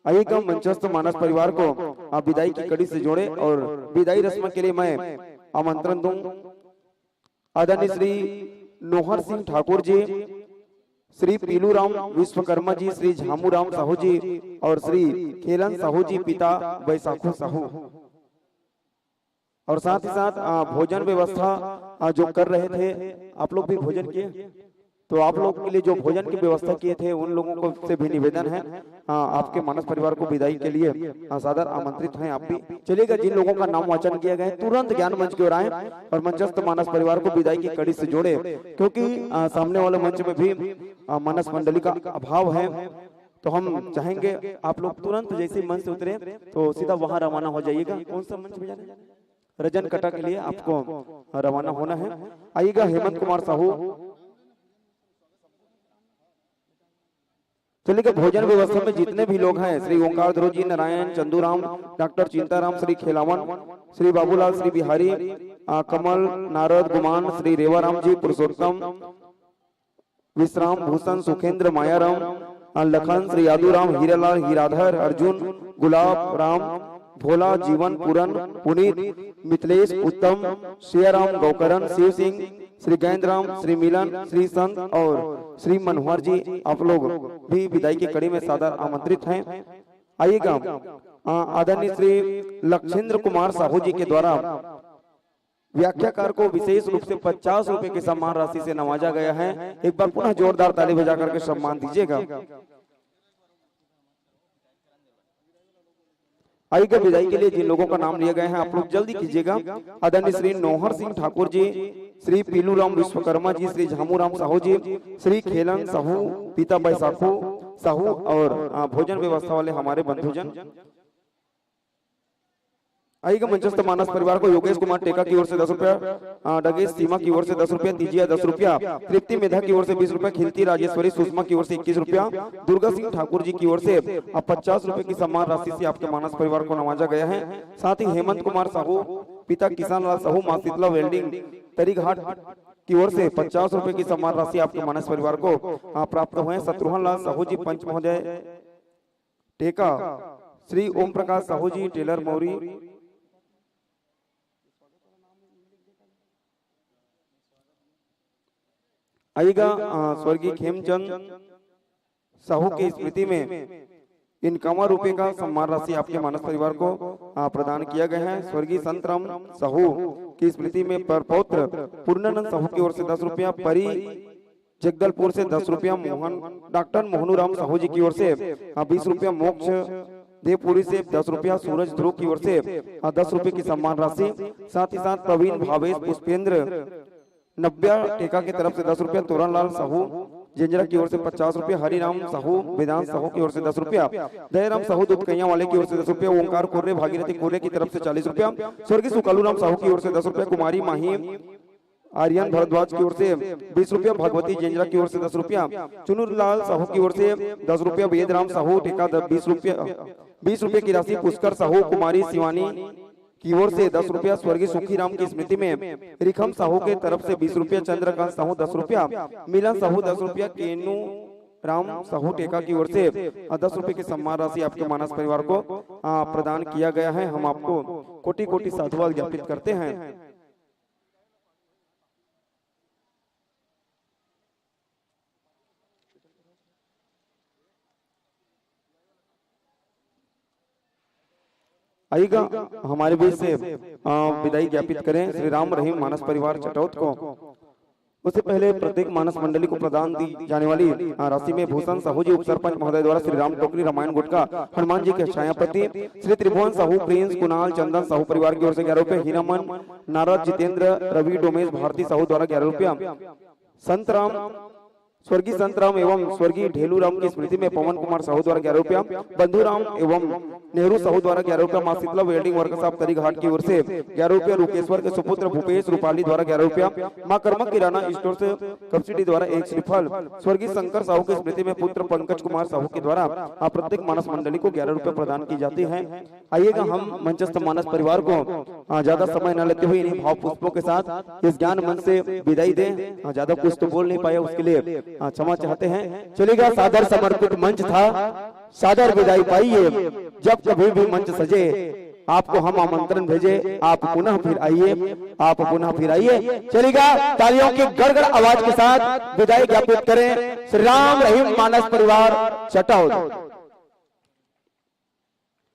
आइएगा, मंचस्थ मानस परिवार को आप विदाई की कड़ी से जोड़े और विदाई रस्म के लिए मैं आमंत्रण दूं आदरणीय श्री नोहर सिंह ठाकुर जी, श्री पीलू राम विश्वकर्मा जी, श्री झामू राम साहू जी और श्री खेलन साहू जी, पिता बैसाखू साहू। और साथ ही साथ, आ, भोजन व्यवस्था, आ, जो कर रहे थे, आप लोग भी भोजन किए, तो आप लोग के लिए जो भोजन की व्यवस्था किए थे, उन लोगों को से भी निवेदन है, आ, आपके मानस परिवार को विदाई के लिए, आ, सादर आमंत्रित हैं आप भी। चलिएगा, जिन लोगों का नाम वाचन किया गया है, तुरंत ज्ञान मंच की ओर आए और मंचस्थ मानस परिवार को विदाई की कड़ी से जोड़े, क्योंकि, आ, सामने वाले मंच में भी, आ, मानस मंडली का अभाव है। तो हम चाहेंगे आप लोग तुरंत जैसे ही मंच से उतरे तो सीधा वहां रवाना हो जाइएगा। कौन सा मंच में जाना है? रजन कटा के लिए आपको रवाना होना है। आइएगा, हेमंत कुमार साहू। चलिए, भोजन व्यवस्था में जितने भी लोग हैं, श्री ओंकार ध्रुव जी, नारायण, चंदूराम, डॉक्टर चिंताराम, श्री खेलावन, श्री बाबूलाल, श्री बिहारी, आ, कमल, नारद, गुमान, श्री रेवाराम जी, पुरुषोत्तम, विश्राम भूषण, सुखेंद्र, मायाराम, आ, लखन, श्री यादूराम, हीरालाल, हीराधर, अर्जुन, गुलाब राम, भोला, जीवन, पूरन, पुनीत, मिथिलेश, उत्तम, सियाराम, गौकरण, शिव सिंह, श्री गैंदराम, श्री मिलन, श्री संत और श्री मनोहर जी, आप लोग भी विदाई की कड़ी में सादर आमंत्रित हैं। आइएगा, आ, आदरणीय श्री लक्षेंद्र कुमार साहू जी के द्वारा व्याख्याकार को विशेष रूप से पचास रुपए की सम्मान राशि से नवाजा गया है। एक बार पुनः जोरदार ताली बजा करके सम्मान दीजिएगा। आइएगा, विदाई के लिए जिन लोगों का नाम लिया गया है, आप लोग जल्दी कीजिएगा। आदरणीय श्री नोहर सिंह ठाकुर जी, श्री पीलू राम विश्वकर्मा जी, श्री झामू राम साहू जी, श्री खेलन साहू, पिता बैसाखू साहू और, आ, भोजन व्यवस्था वाले हमारे बंधुजन। आइएगा, मंचस्थ मानस परिवार को योगेश कुमार टेका की ओर से दस रुपया, आ, डगेश सीमा की ओर से दस रुपया, तीजिया दस रुपया, तृप्ति मेधा की ओर से बीस रुपया, खिलती राजेश्वरी सुषमा की ओर से इक्कीस रुपया, दुर्गा सिंह ठाकुर जी की ओर से, आ, पचास रुपए की सम्मान राशि से आपके मानस परिवार को नवाजा गया है। साथ ही हेमंत कुमार साहू, पिता किसान लाल साहू, माँ शीतला वेल्डिंग तरीघाट की ओर से पचास रुपए की सम्मान राशि आपके मानस परिवार को, आ, प्राप्त हुए। शत्रुघ्न लाल साहू जी, पंच महोदय टेका, श्री ओम प्रकाश साहू जी, टेलर मौरी। आइएगा, अ, स्वर्गीय खेमचंद साहू की स्मृति में इक्यावन रुपए का सम्मान राशि आपके मानस परिवार को, अ, प्रदान किया गया है। स्वर्गीय संतराम साहू की स्मृति में पर पौत्र पूर्णानंद साहू की ओर से दस रुपया, परी जगदलपुर से दस रुपया, मोहन, डॉक्टर मोहनू राम साहू जी की ओर से, अ, बीस रुपया, मोक्ष देवपुरी से दस रुपया, सूरज ध्रुव की ओर से, अ, दस रुपये की सम्मान राशि, साथ ही साथ प्रवीण भावेश पुष्पेंद्र नब्या टेका की तरफ से दस रुपया, तोरन लाल साहू जेंजरा की ओर से पचास रुपया, हरिराम साहू, वेदांत साहू की ओर से दस रुपया, दयाराम साहू दुधकैया वाले की ओर से दस रुपया, ओंकार कुर्रे भागीरथी कुर्रे की तरफ से चालीस रुपया, स्वर्गीय सुकालू राम साहू की ओर से दस रुपया, कुमारी माही आर्यन भारद्वाज की ओर से बीस रुपया, भगवती जेंजरा की ओर से दस रुपया, चुनूर लाल साहू की ओर से दस रुपया, वेद राम साहू टेका द-, बीस रुपया, बीस रुपये की राशि पुष्कर साहू, कुमारी शिवानी की ओर से दस रुपया, स्वर्गीय सुखी राम की स्मृति में रिखम साहू के तरफ से बीस रुपया, चंद्रकांत साहू दस रुपया, मिलन साहू दस रुपया, केनू राम साहू टेका की ओर से दस रुपये की सम्मान राशि आपके मानस परिवार को, आ, प्रदान किया गया है। हम आपको कोटि कोटि साधुवाद ज्ञापित करते हैं। आइएगा, हमारे बीच से अ, विदाई ज्ञापित करें श्री राम रहीम मानस परिवार चटौत को। उससे पहले प्रत्येक मानस मंडली को प्रदान दी जाने वाली अ, राशि में भूषण साहू जी, उप सरपंच महोदय द्वारा श्री राम टोकरी, रामायण गुटका, हनुमान जी के छाया प्रति, श्री त्रिभुवन साहू, प्रिंस, कुणाल, चंदन साहू परिवार की ओर से ग्यारह रुपया, हीरामन, नारद, जितेंद्र, रवि, डोमेश, भारती साहू द्वारा ग्यारह रुपया, संत राम, स्वर्गीय संत राम एवं स्वर्गीय ढेलू राम की स्मृति में पवन कुमार साहू द्वारा ग्यारह रुपया, बंधु राम एवं नेहरू साहू द्वारा ग्यारह रुपया, माँ शीतला वेल्डिंग वर्कशॉप तरीघाट की ओर से ग्यारह रुपया, रूपेश्वर के सुपुत्र भूपेश रूपाली द्वारा ग्यारह रुपया, माँ कर्मा किराना स्टोर से कपसिटी द्वारा एक श्रीफल, स्वर्गीय शंकर साहू की स्मृति में पुत्र पंकज कुमार साहू के द्वारा प्रत्येक मानस मंडली को ग्यारह रुपया प्रदान की जाती है। आइएगा, हम मंचस्थ मानस परिवार को अ, ज्यादा समय न लेते हुए इन्हीं भाव पुष्पों के साथ इस ज्ञान मंच से विदाई दें। अ, ज्यादा कुछ तो बोल नहीं पाए, उसके लिए अ, क्षमा चाहते हैं। चलिएगा, सादर समर्पित मंच था, सादर विदाई पाइए। जब कभी भी मंच सजे, आपको हम आमंत्रण भेजे, आप पुनः फिर आइए, आप पुनः फिर आइए। चलिएगा, तालियों की गड़गड़ आवाज के साथ विदाई ज्ञापित करें श्री राम रहीम मानस परिवार चटौद।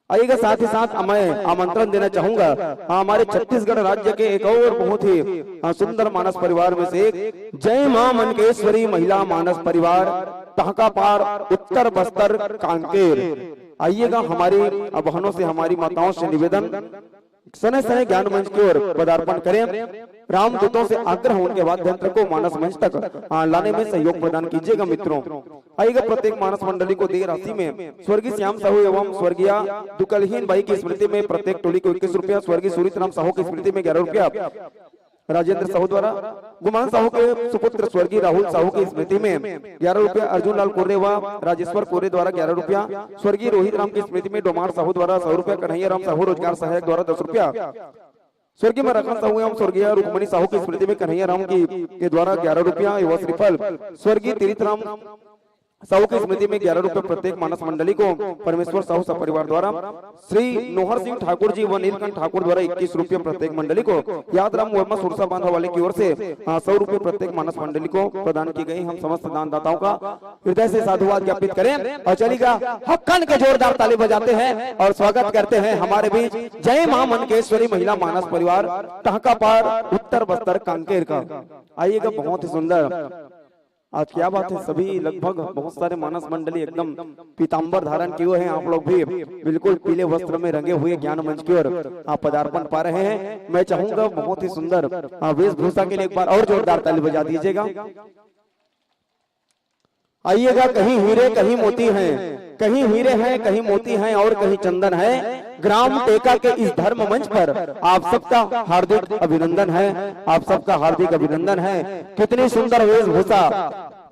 आइएगा, साथ ही साथ मैं आमंत्रण देना चाहूंगा, हाँ, हमारे छत्तीसगढ़ राज्य के एक और बहुत ही, हाँ, सुंदर मानस परिवार में से एक, जय मां मनकेश्वरी महिला मानस परिवार, टांकापार, उत्तर बस्तर, कांकेर। आइएगा, हमारी बहनों से, हमारी माताओं से निवेदन, सने सने ज्ञान मंच की ओर पदार्पण करें। रामदूतों से आग्रह, उनके वाद्य यंत्र को मानस मंच तक, हाँ, लाने में सहयोग प्रदान कीजिएगा मित्रों। आइएगा, प्रत्येक मानस मंडली को देय राशि में स्वर्गीय श्याम साहू एवं स्वर्गीय दुकलहीन बाई की स्मृति में प्रत्येक टोली को इक्कीस रुपया, स्वर्गीय सूरित राम साहू की स्मृति में ग्यारह रुपया, राजेंद्र साहू द्वारा, गुमान साहू के सुपुत्र स्वर्गीय राहुल साहू की स्मृति में ग्यारह रुपया, अर्जुन लाल कोरे व राजेश्वर कोरे द्वारा ग्यारह रुपया, स्वर्गीय रोहित राम की स्मृति में डोमार साहू द्वारा सौ रुपया, कन्हैया राम साहू रोजगार सहायक द्वारा दस रुपया, स्वर्गीय मराखन साहू एवं स्वर्गीय रुक्मणी साहू की स्मृति में कन्हैया राम की के द्वारा ग्यारह रुपया एवं श्रीफल, स्वर्गीय तीर्थ राम साहू की स्मृति में ग्यारह रुपये प्रत्येक मानस मंडली को परमेश्वर साहू सपरिवार द्वारा, श्री नोहर सिंह ठाकुर जी व नीलकंठ ठाकुर द्वारा इक्कीस रुपये प्रत्येक मंडली को, याद राम वर्मा सुरसा बांधा वाले की ओर से, हाँ, सौ रुपये प्रत्येक मानस मंडली को प्रदान की गई। हम समस्त दानदाताओं का हृदय से साधुवाद ज्ञापित करें और चलिएगा, हक्कन के जोरदार ताली बजाते हैं और स्वागत करते हैं हमारे बीच जय मां मनकेश्वरी महिला मानस परिवार टांकापार उत्तर बस्तर कांकेर का। आइएगा, बहुत ही सुंदर। आज क्या बात है, सभी लगभग बहुत सारे मानस मंडली एकदम पीतांबर धारण किए हुए हैं। आप लोग भी बिल्कुल पीले वस्त्र में रंगे हुए ज्ञान मंच की ओर आप पदार्पण पा रहे हैं। मैं चाहूंगा, बहुत ही सुंदर, हाँ, वेशभूषा के लिए एक बार और जोरदार ताली बजा दीजिएगा। आइएगा, कहीं हीरे कहीं मोती हैं, कहीं हीरे हैं कहीं मोती हैं और कहीं चंदन है। ग्राम टेका के इस धर्म मंच पर आप सबका हार्दिक अभिनंदन है, आप सबका हार्दिक अभिनंदन है। कितनी सुंदर वेशभूषा,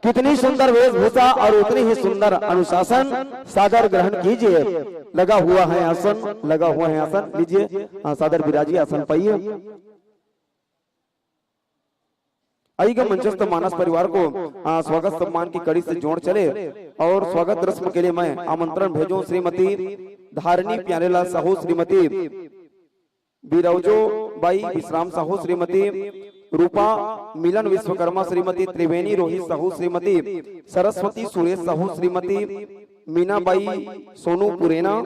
कितनी सुंदर वेशभूषा और उतनी ही सुंदर अनुशासन। सादर ग्रहण कीजिए, लगा हुआ है आसन, लगा हुआ है आसन, लीजिए, हाँ, सादर विराजिए, आसन पाइए। आइएगा, मंचस्थ मानस परिवार को, आ, स्वागत सम्मान की कड़ी से जोड़ चले और स्वागत रस्म के लिए मैं आमंत्रण भेजूं श्रीमती धारणी प्यारेलाल साहू, श्रीमती बिरौजो बाई विश्राम साहू, श्रीमती रूपा मिलन विश्वकर्मा, श्रीमती त्रिवेणी रोहित साहू, श्रीमती सरस्वती सुरेश साहू, श्रीमती मीनाबाई सोनू पुरेना,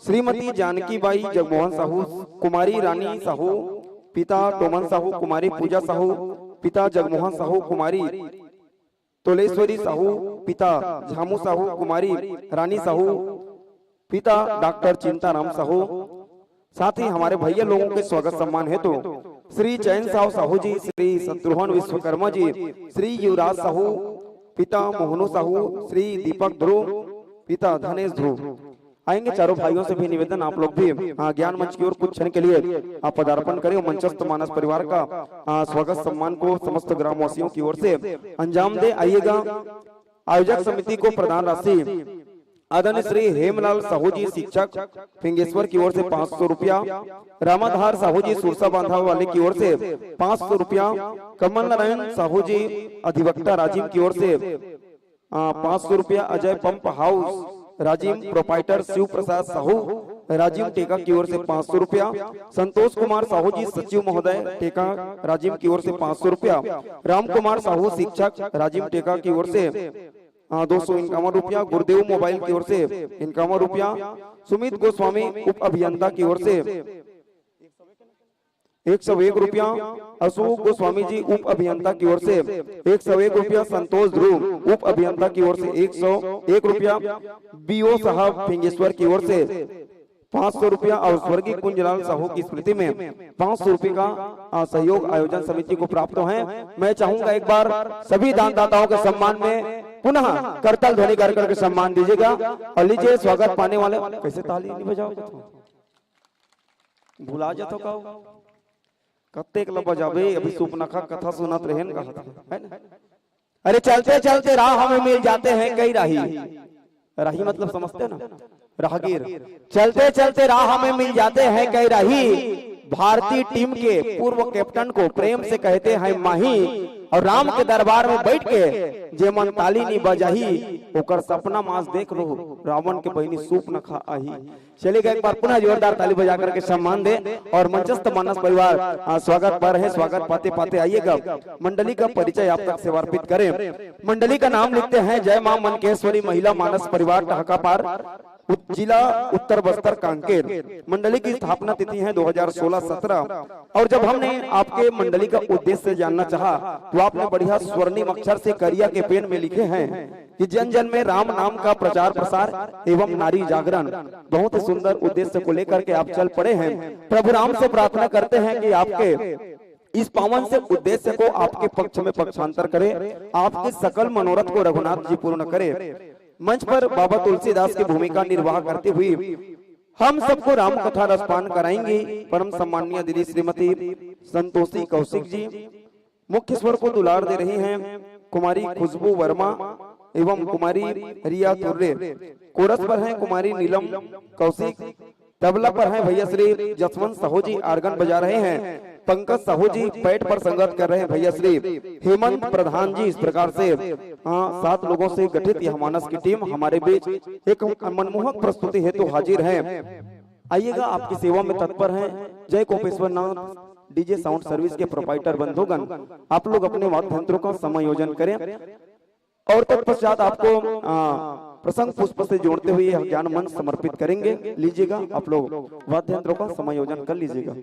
श्रीमती जानकी बाई जगमोहन साहू, कुमारी रानी साहू, पिता टोमन साहू, कुमारी पूजा साहू, पिता जगमोहन साहू, कुमारी तोलेश्वरी साहू, पिता झामू साहू, कुमारी रानी साहू, पिता डॉक्टर चिंताराम साहू। साथ ही हमारे भैया लोगों के स्वागत सम्मान हेतु श्री चैन साहू साहू जी, श्री शत्रुघ्न विश्वकर्मा जी, श्री युवराज साहू, पिता मोहनु साहू, श्री दीपक ध्रुव, पिता धनेश ध्रुव। आएंगे चारों भाइयों से भी निवेदन, आप लोग भी, हाँ, ज्ञान मंच की ओर कुछ क्षण के लिए आप पदार्पण करें और मंचस्थ मानस परिवार का, हाँ, स्वागत सम्मान को समस्त ग्रामवासियों की ओर से अंजाम दे। आइएगा, आयोजक समिति को प्रदान राशि आदरणीय श्री हेमलाल साहू जी, शिक्षक फिंगेश्वर की ओर से पाँच सौ रुपया, रामाधार साहू जी सुरसा बांधा वाले की ओर से पाँच सौ रुपया, कमल नारायण साहू जी अधिवक्ता राजिम की ओर से, आ, पाँच सौ रुपया, Ajay pump house Rajim, proprietor Shiv Prasad Sahu Rajim टेका की ओर से पाँच सौ रुपया, संतोष कुमार साहू जी सचिव महोदय टेका राजिम की ओर से पाँच सौ रुपया, राम कुमार साहू शिक्षक राजिम टेका की ओर से हाँ, दो सौ इक्यावन रुपया, गुरुदेव मोबाइल की ओर से इक्यावन रुपया, सुमित गोस्वामी उप अभियंता की ओर से एक सौ एक रुपया, अशोक गोस्वामी जी उप अभियंता की ओर से एक सौ एक रुपया, संतोष ध्रुव उप अभियंता की ओर से एक सौ एक रुपया, बीओ साहब फिंगेश्वर की ओर से पाँच सौ रुपया और स्वर्गीय कुंजलाल साहू की स्मृति में पाँच सौ रुपये का, आ, सहयोग आयोजन समिति को प्राप्त है। मैं चाहूंगा एक बार सभी दानदाताओं के सम्मान में पुनः करताल ध्वनि कर करके सम्मान दीजिएगा। और लीजिए, स्वागत पाने वाले, कैसे ताली नहीं बजाओगे तुम? भुला जातो का? कत्तेक ल बजाबे, अभी सुपनखा कथा सुनत रहेन कहत हे, है ना? अरे, चलते चलते राह में मिल जाते हैं कई राही। राही मतलब समझते ना, राहगीर। चलते चलते राह में मिल जाते हैं कई राही। भारतीय टीम के पूर्व कैप्टन को प्रेम से कहते हैं माही। और राम के दरबार में बैठ के जे मन ताली नी बजाही, ओकर सपना मास देख लो, रावण के बहिनी सूप न खा आही। चलिएगा, एक बार पुनः जोरदार ताली बजा करके सम्मान दे। और मंचस्थ मानस परिवार, आ, स्वागत पर है, स्वागत पाते पाते आइएगा। मंडली का परिचय आप तक सेवा अर्पित करें। मंडली का नाम लिखते हैं जय मां मनकेश्वरी महिला मानस परिवार टहका पार, उत-, जिला उत्तर बस्तर कांकेर। मंडली की स्थापना तिथि है दो हज़ार सोलह सत्रह। और जब हमने आपके मंडली का उद्देश्य जानना चाहा, तो आपने बढ़िया स्वर्णिम अक्षर से करिया के पेन में लिखे हैं कि जन जन में राम नाम का प्रचार प्रसार एवं नारी जागरण। बहुत ही सुंदर उद्देश्य को लेकर के आप चल पड़े हैं। प्रभु राम से प्रार्थना करते हैं कि आपके इस पावन से उद्देश्य को आपके पक्ष में पक्षांतर करे, आपके सकल मनोरथ को रघुनाथ जी पूर्ण करे। मंच पर बाबा तुलसीदास की भूमिका निर्वाह करती हुई हम सबको राम कथा रसपान कराएंगी परम सम्माननीय दीदी श्रीमती संतोषी कौशिक जी। मुख्य स्वर को दुलार दे रही हैं कुमारी खुशबू वर्मा एवं कुमारी रिया तुर्रे। कोरस पर हैं कुमारी नीलम कौशिक। तबला पर हैं भैया श्री जसवंत साहू जी, आर्गन बजा रहे हैं पंकज साहू जी। पैड पर संगत कर रहे हैं भैया श्री हेमंत प्रधान जी। इस प्रकार से, हाँ, सात लोगों से गठित यह मानस की टीम हमारे बीच एक मनमोहक प्रस्तुति हेतु हाजिर है। आइएगा, आपकी सेवा में तत्पर हैं जय कोपेश्वर नाथ डीजे साउंड सर्विस के प्रोप्राइटर बंधुगण। आप लोग अपने वाद्य यंत्रों का समायोजन करें। और तत्पश्चात आपको, आ, प्रसंग पुष्प से जोड़ते हुए यह ज्ञान मंच समर्पित करेंगे। लीजिएगा, आप लोग वाद्य यंत्रों का समायोजन कर लीजिएगा।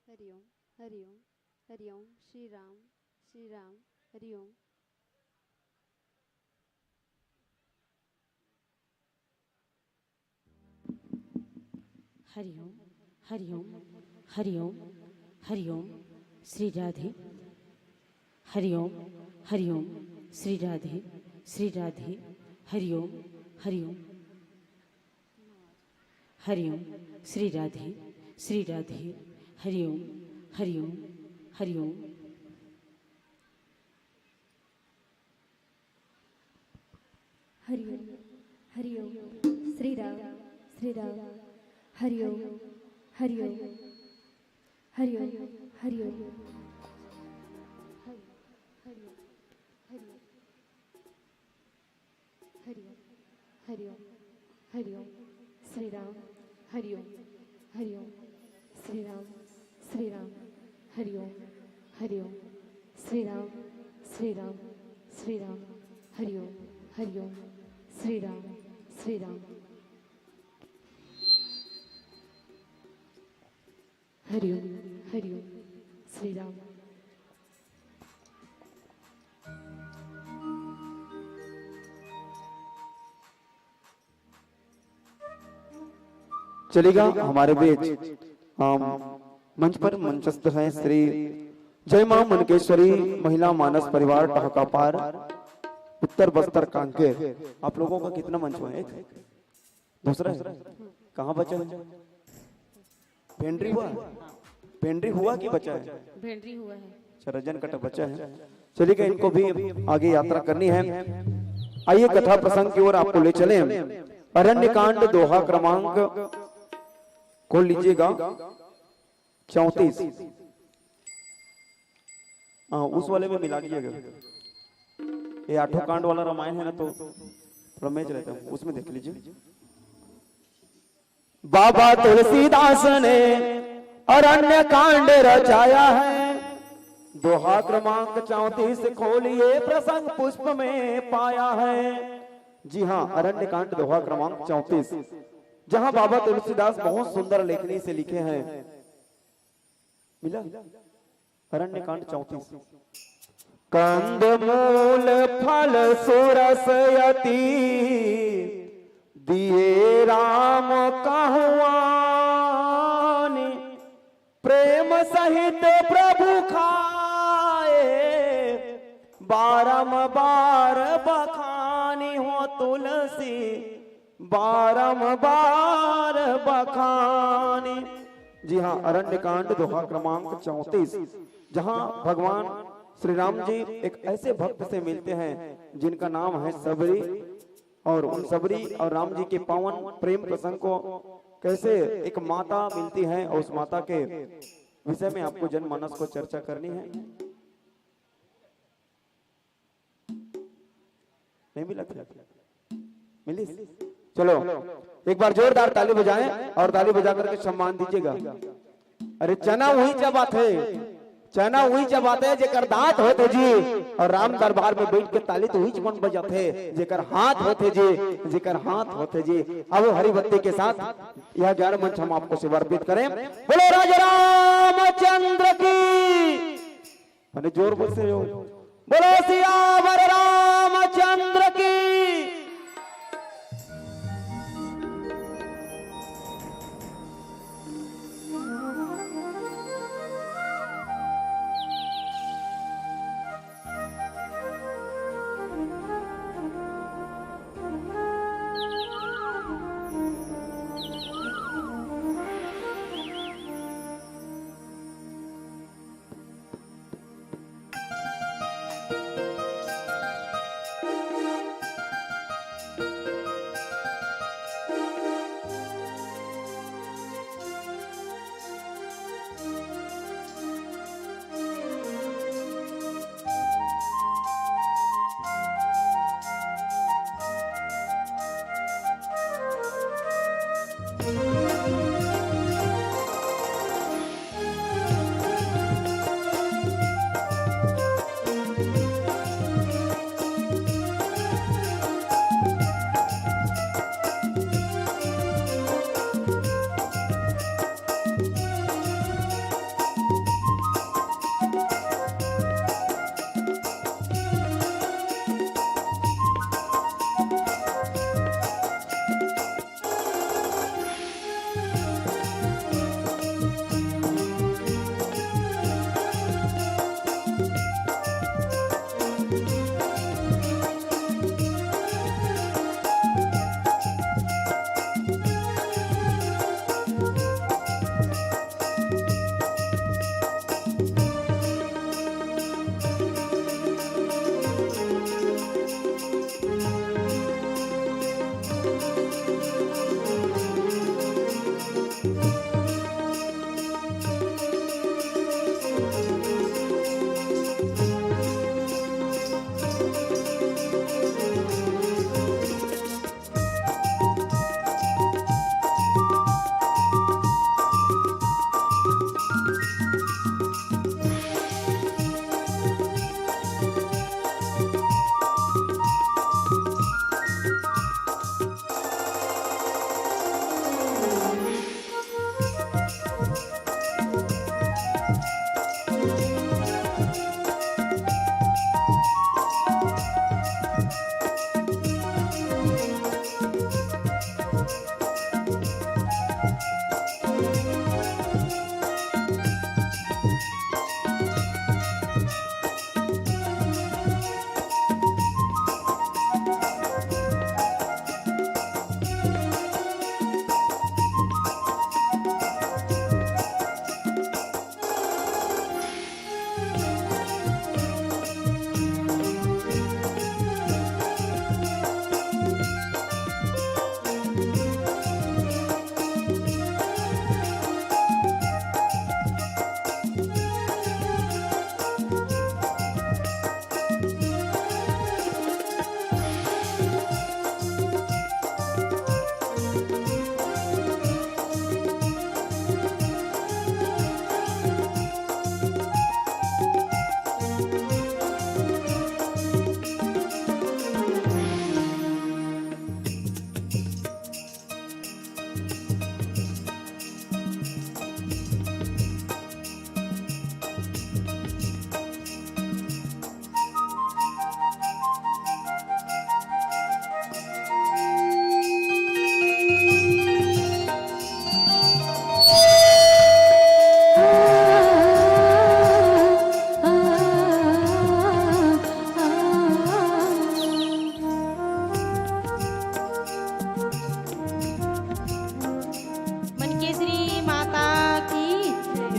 हरिओम, हरिओम, हरिओम, श्री राम, श्री राम, हरिओम। हरिओम, हरिओम, हरिओम। हरिओम। श्री राधे। हरिओम। हरिओम। श्री राधे। श्री राधे। हरिओम। हरिओम। हरिओम। श्री राधे। श्री राधे। हरिओम। हरिओम। हरिओम। हरिओम। हरिओम। श्री राम। श्री राम। हरिओम। हरिओम। हरिओम। हरिओम। हरिओम। हरिओम। हरिओम। हरिओम। श्री राम। हरिओम। हरिओम। श्री राम। श्री राम। हरिओम। हरिओम। श्री राम। श्री राम। श्री राम। हरिओम। हरिओम। श्री राम। श्री राम। हरिओम। हरिओम। श्री राम। चलेगा हमारे बीच। हम मंच पर मंचस्थ हैं श्री जय मां मनकेश्वरी महिला मानस परिवार टहकापार, उत्तर बस्तर कांकेर। आप लोगों का कितना मंच हुआ है? एक? दूसरा है? कहाँ बचा है? भेंडरी हुआ? भेंडरी हुआ कि बचा है? भेंडरी हुआ है। अच्छा, रजन कटा बचा है। चलिए, इनको भी आगे यात्रा करनी है। आइए, कथा प्रसंग की ओर आपको ले चले। अरण्य कांड, दोहा क्रमांक, खोल लीजिएगा, चौंतीस। हाँ, उस वाले में मिला लीजिएगा। ये आठों कांड वाला रामायण है ना, तो थोड़ा मैच रहता है, उसमें देख लीजिए। बाबा तुलसीदास ने अरण्य कांड रचाया है, दोहा क्रमांक चौंतीस खोलिए, प्रसंग पुष्प में पाया है। जी हाँ, अरण्य कांड दोहा क्रमांक चौंतीस, जहाँ बाबा तुलसीदास बहुत सुंदर लेखनी से लिखे हैं। मिला? अरण्य कांड चौंतीस। कंद मूल फल सुरस यति, दिए राम कहवान। प्रेम सहित प्रभु खाए, बारंबार बखानी हो तुलसी, बारंबार बखानी। जी हाँ, अरण्य कांड दोहा क्रमांक चौंतीस, जहाँ भगवान श्री राम जी एक ऐसे भक्त से मिलते हैं जिनका नाम है सबरी, और उन सबरी और राम जी के पावन प्रेम प्रसंग को कैसे एक माता मिलती है और उस माता के विषय में आपको जनमानस को चर्चा करनी है। नहीं मिला था? मिली? चलो, एक बार जोरदार ताली बजाएं और ताली बजा करके सम्मान दीजिएगा। अरे, चना वही चबाथे, चना वही चबाथे जेकर दांत होथे जी, और राम दरबार में बैठ के ताली तो वही मन बजाथे जेकर हाथ होथे जी, जेकर हाथ होथे जी। अब हरी बत्ती के साथ यह ग्यारह मंच हम आपको समर्पित करें। बोलो राजा रामचंद्र की। अरे जोर से हो। बोलो सियावर रामचंद्र की।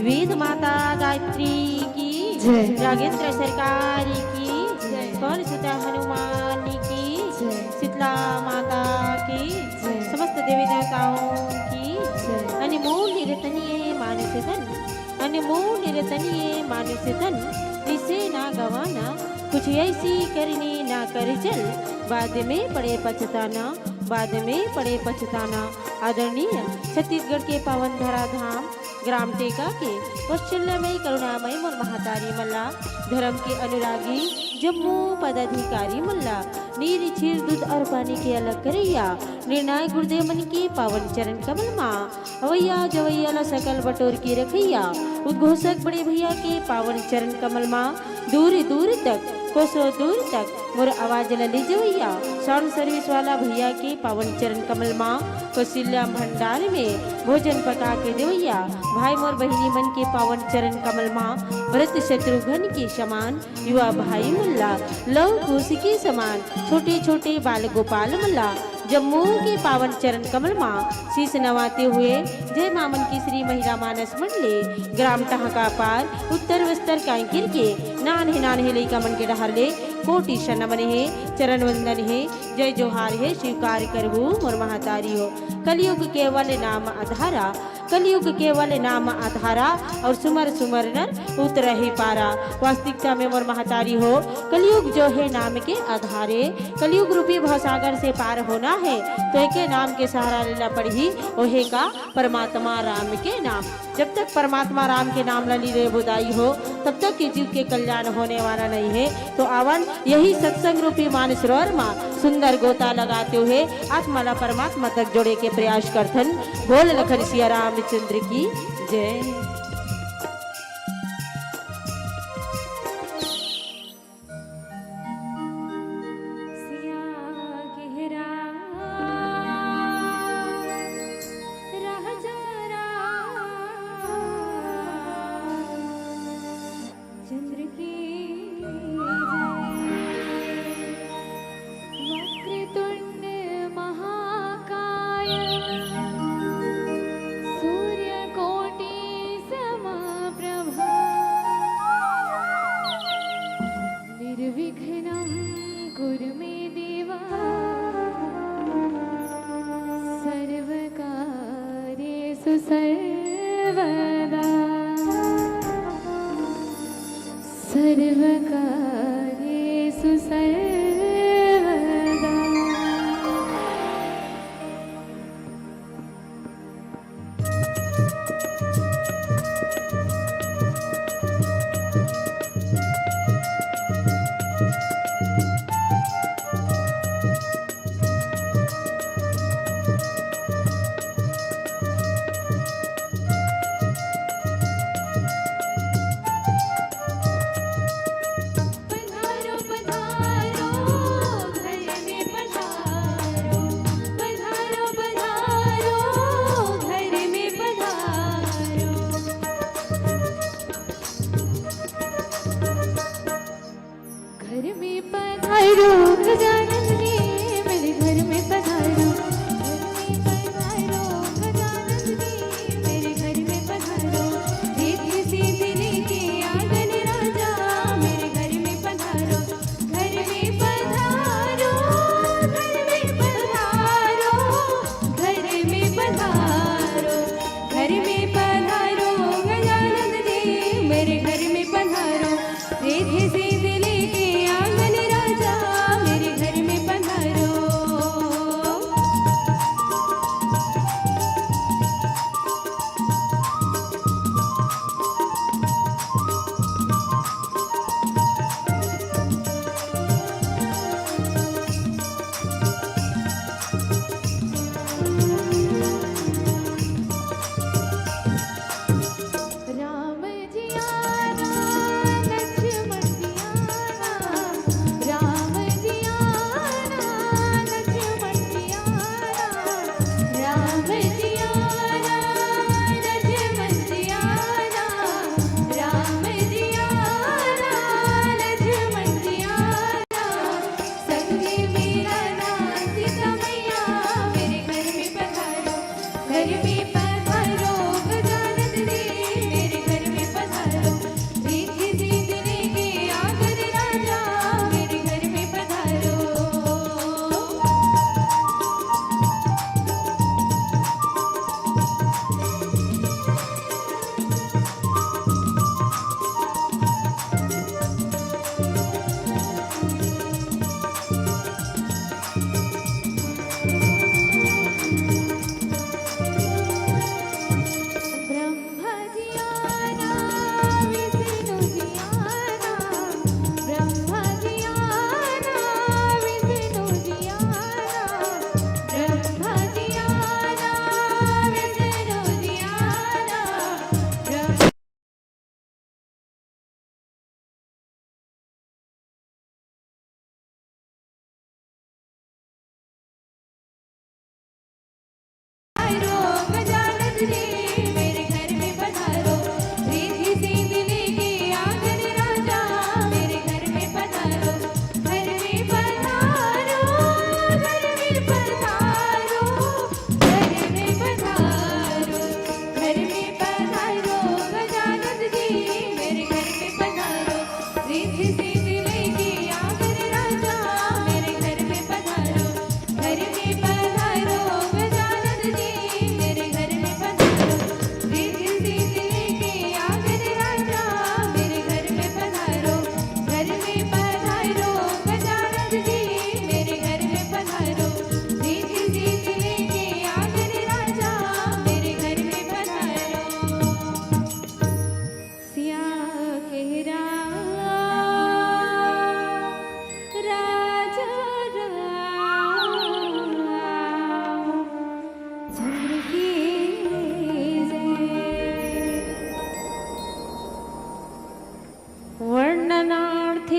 वेद माता गायत्री की, जय। रागेंद्र सरकार की, जय। पवन सुत हनुमान की, जय। शीतला माता की, जय। समस्त देवी देवताओं की, जय। अनमोल रतन ये मानुष तन, अनमोल रतन ये मानुष तन, इसे ना गवाना, कुछ ऐसी करनी ना कर चल, बाद में पड़े पछताना, बाद में पड़े पछताना। आदरणीय छत्तीसगढ़ के पावन धरा धाम ग्राम टेका के वात्सल्यमय करुणामय मोर महतारी मन ला, धर्म के अनुरागी जम्मो पदाधिकारी मन ला, नीर क्षीर दूध और पानी के अलग करैया निर्णायक गुरुदेव मन के पावन चरण कमल मा अवैया जवैया ला सकल बटोर के रखैया उद्घोषक बड़े भैया के पावन चरण कमल मा दूर दूर तक, कोसों दूर तक मोर आवाज ला ले जवैया साउंड सर्विस वाला भैया के पावन चरण कमल मा, कौशल्या भंडार में भोजन पका के देवैया भाई मोर बहिनी मन के पावन चरण कमल मा, भरत शत्रुघ्न के समान युवा भाई मन ला, लव कुश के समान छोटे छोटे बाल गोपाल मन ला, जम्मो के पावन चरण कमल मा शीश नवाते हुए, जय माँ मन की श्री महिला मानस मंडली, ग्राम टहका पार, उत्तर बस्तर कांकेर के नान्हे नान्हे लइका मन के डहर ले कोटि सनमन हे, चरण वंदन हे, जय जोहार हे, स्वीकार करहु मोर महतारी हो। कलयुग केवल नाम आधारा, कलयुग केवल नाम आधारा, और सुमर सुमर नर उतरहि पारा। वास्तविकता में मोर महतारी हो, कलयुग जो है नाम के आधारे, कलयुग रूपी भवसागर से पार होना है, तो एके नाम के सहारा लेला पड़ही, ओहे का परमात्मा राम के नाम। जब तक परमात्मा राम के नाम ला ली रे बुदाई हो, तब तक के जीव के कल्याण होने वाला नहीं है। तो आवन यही सत्संग रूपी मानसरोवर मा सुंदर गोता लगाते हुए आत्मा ला परमात्मा तक जोड़े के प्रयास करथन। बोल लखन सिया रामचंद्र की जय। सिया गहरा राजा राम चंद्र की जय। वक्रतुंड महाकाय सूर्यकोटि समप्रभा। निर्विघ्नं कुरु मे देवा सर्वकार्येषु सर्वदा। सर्वकार्येषु सर्वदा।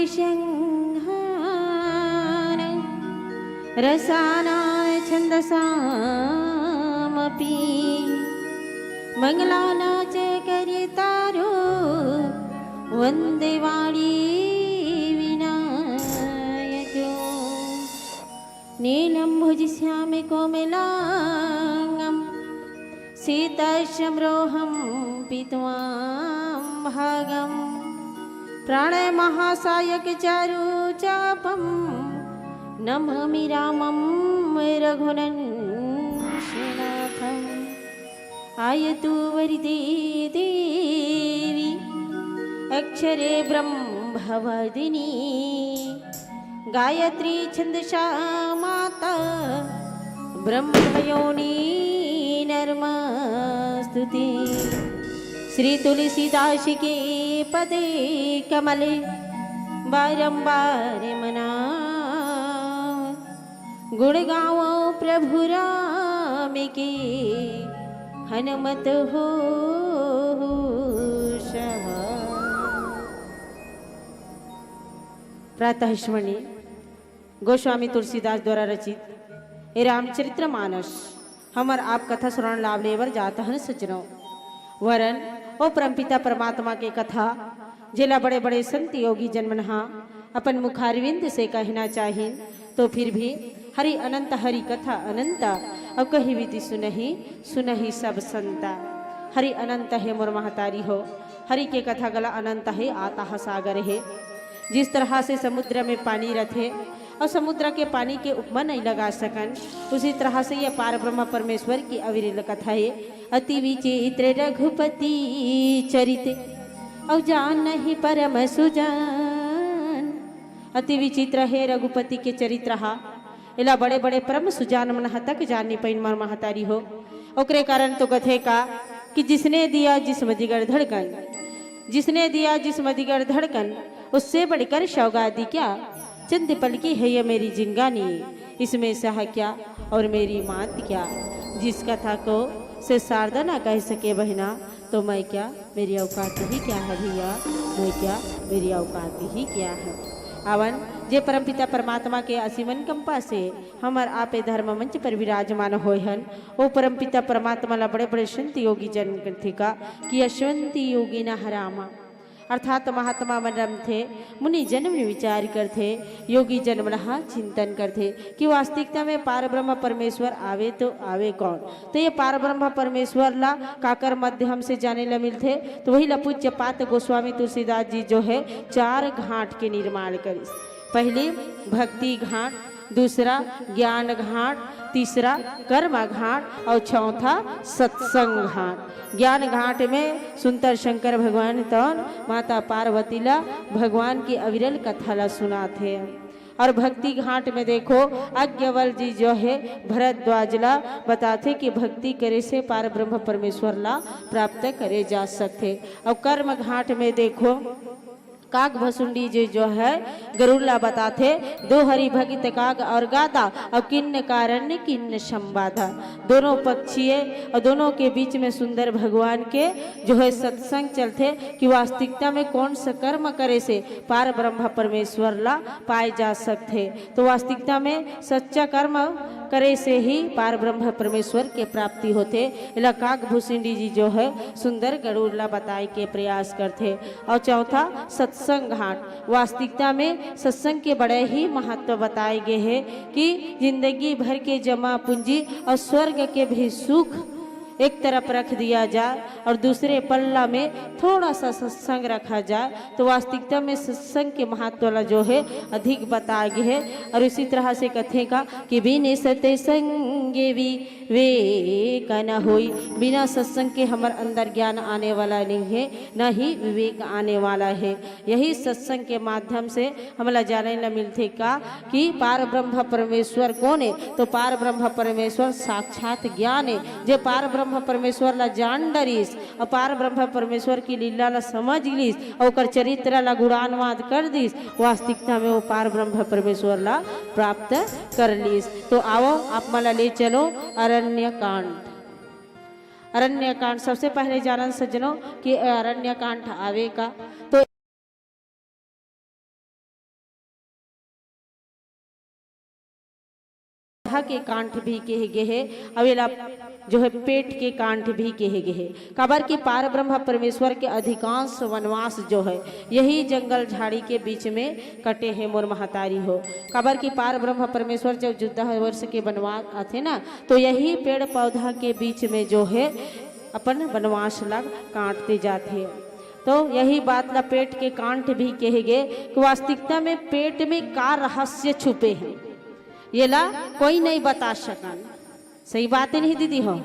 सिंहान रसानां छन्दसामपि। मङ्गलानां च कर्तारो वन्दे वाणी विनायको। नीलम्भुजश्यामकोमलाङ्गं सीतस्यम्रोहं पीत्वां भागं। प्राणय महासायकचारुचापं नमामि रामं रघुनन्दनाथम्। आयतु वरदे देवी अक्षरे ब्रह्मवादिनी। गायत्री छन्दसा माता ब्रह्मयोनि नमोऽस्तु ते। श्री तुलसीदास के पदे कमले बारंबार मना। गुण गावो प्रभु राम के हनुमत हो सहा। प्रातः स्मरणीय गोस्वामी तुलसीदास द्वारा रचित ए रामचरित्र मानस हमर आप कथा श्रवण लाभ लेबर जात हन सज्जनों। वरन ओ परमपिता परमात्मा के कथा, जेला बड़े-बड़े संत योगी जन मन हा अपन मुखारविंद से कहना चाहिन, तो फिर भी हरि अनंत हरि कथा अनंत, अउ कहि विधि सुनहि सुनहि सब संता। हरि अनंत हे मोर महतारी हो, हरि के कथा गला अनंत हे, आताह सागर हे। जिस तरह से समुद्र में पानी रथे अउ समुद्र के पानी के उपमा नहीं लगा सकन, उसी तरह से ये पार ब्रह्म परमेश्वर की अविरल कथा हे। अति विचित्र रघुपति चरित अउ जानहि परम सुजान। अति विचित्र हे रघुपति के चरित्र हा। एला बड़े-बड़े परम सुजान मन ह तक जान नी पइन मोर महतारी हो। ओकरे कारण तो कथे का कि जिसने दिया जिस्म जिगर धड़कन, जिसने दिया जिस्म जिगर धड़कन, उससे बढ़कर सौगात दी क्या? चंद पल की है ये मेरी जिंगानी, इसमें सहा क्या और मेरी मात क्या? जिस कथा को से शारदा ना कह सके बहना, तो मैं क्या, मेरी औकात ही क्या है भैया, मैं क्या, मेरी औकात ही क्या है। आवन, जे परमपिता परमात्मा के असीम अनुकंपा से हमर आपे धर्म मंच पर विराजमान होय हन, ओ परमपिता परमात्मा ला बड़े-बड़े संत योगी जन कथे का कि यशवंत योगी न हरामा। अर्थात महात्मा मन रमथे, मुनि जन मन विचार करथे, योगी जन मन हा चिंतन करथे कि वास्तविकता में पार ब्रह्म परमेश्वर आवे तो आवे कौन? तो ये पार ब्रह्म परमेश्वर ला काकर माध्यम से जाने ला मिलथे, तो वही ला पूज्य पात गोस्वामी तुलसीदास जी जो है चार घाट के निर्माण करिस। पहली भक्ति घाट, दूसरा ज्ञान घाट, तीसरा कर्म घाट और चौथा सत्संग घाट। ज्ञान घाट में सुंदर शंकर भगवान तौन माता पार्वती ला भगवान की अविरल कथा ला सुनाथे। और भक्ति घाट में देखो, अज्ञवल जी जो है भरद्वाज ला बताथे कि भक्ति करे से पार ब्रह्म परमेश्वर ला प्राप्त करे जा सकथे। और कर्म घाट में देखो, काग भसुंडी जी जो है गरुड़ ला बताथे, दो हरि भगित काग और गादा, और किन्न कारण्य किन्न संवादा। दोनों पक्षीय और दोनों के बीच में सुंदर भगवान के जो है सत्संग चलथे कि वास्तविकता में कौन सा कर्म करे से पार ब्रह्म परमेश्वर ला पाए जा सकथे। तो वास्तविकता में सच्चा कर्म करे से ही पार ब्रह्म परमेश्वर के प्राप्ति होथे। एला काग भूषिंडी जी जो है सुंदर गरुड़ ला बताए के प्रयास करथे। और चौथा सत्संग घाट, वास्तविकता में सत्संग के बड़े ही महत्व बताए गए हैं कि जिंदगी भर के जमा पूंजी और स्वर्ग के भी सुख एक तरफ रख दिया जाए और दूसरे पल्ला में थोड़ा सा सत्संग रखा जाए, तो वास्तविकता में सत्संग के महत्व ला जो है अधिक बताए गए है। और इसी तरह से कथे का कि बिन सत्संगे विवेक न होई, बिना सत्संग के हमर अंदर ज्ञान आने वाला नहीं है, न ही विवेक आने वाला है। यही सत्संग के माध्यम से हमला जाने ला मिलथे का कि पार ब्रह्म परमेश्वर कौन है? तो पार ब्रह्म परमेश्वर साक्षात ज्ञान है। जे पार ब्रह्म परमेश्वर ला जान डरिस और पार ब्रह्म परमेश्वर की लीला ला समझ लिस और ओकर चरित्र ला गुणानुवाद कर दिस, वास्तविकता में वो पार ब्रह्म परमेश्वर ला प्राप्त कर लिस। तो आओ, आप मन ला ले चलो अरण्य कांड। अरण्य कांड सबसे पहले जानन सज्जनों कि अरण्य कांड आवे का। तो पौधा के कांट भी कहे गे हे, अउ एला जो है पेट के कांट भी कहे गे हे। काबर कि पार ब्रह्म परमेश्वर के अधिकांश वनवास जो है यही जंगल झाड़ी के बीच में कटे हे मोर महतारी हो। काबर कि पार ब्रह्म परमेश्वर जब चौदह वर्ष के वनवास आथे ना, तो यही पेड़ पौधा के बीच में जो है अपन वनवास ला काटते जाथे। तो यही बात ला पेट के कांट भी कहे गे कि वास्तविकता में पेट में का रहस्य छुपे हे, ये ला कोई नहीं बता सकन। सही बात है नहीं दीदी हो?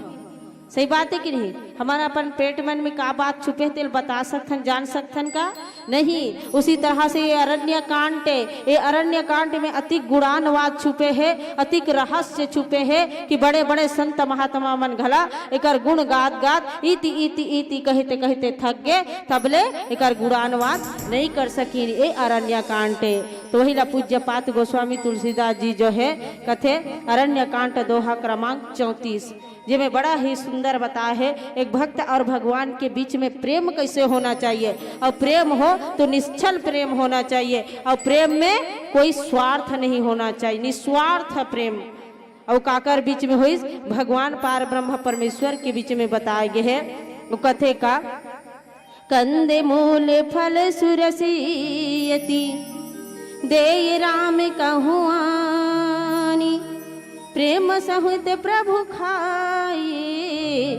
सही बात है कि नहीं? हमर अपन पेट मन में का बात छुपे हे, तेला बता सकथन, जान सकथन का? नहीं। उसी तरह से ये अरण्य कांड, ये अरण्य कांड में अतिक गुणानुवाद छुपे हे, अतिक रहस्य छुपे हे कि बड़े-बड़े संत महात्मा मन घला एकर गुण गात-गात इति, इति, इति कहते, कहते थक गे, तबले एकर गुणानुवाद नहीं कर सकिन ये अरण्य कांड। तो वही ला पूज्य पात गोस्वामी तुलसीदास जी जो है कथे, अरण्य कांड दोहा क्रमांक चौंतीस, जेमे बड़ा ही सुंदर बताए हे एक भक्त और भगवान के बीच में प्रेम कैसे होना चाहिए, और प्रेम हो तो निश्छल प्रेम होना चाहिए, और प्रेम में कोई स्वार्थ नहीं होना चाहिए, निस्वार्थ प्रेम। और काकर बीच में होइस? भगवान पार ब्रह्म परमेश्वर के बीच में बताए गे हे। वो कथे का, कंद मूल फल सुरसियति देय राम कहूँ आनी, प्रेम सहित प्रभु खाए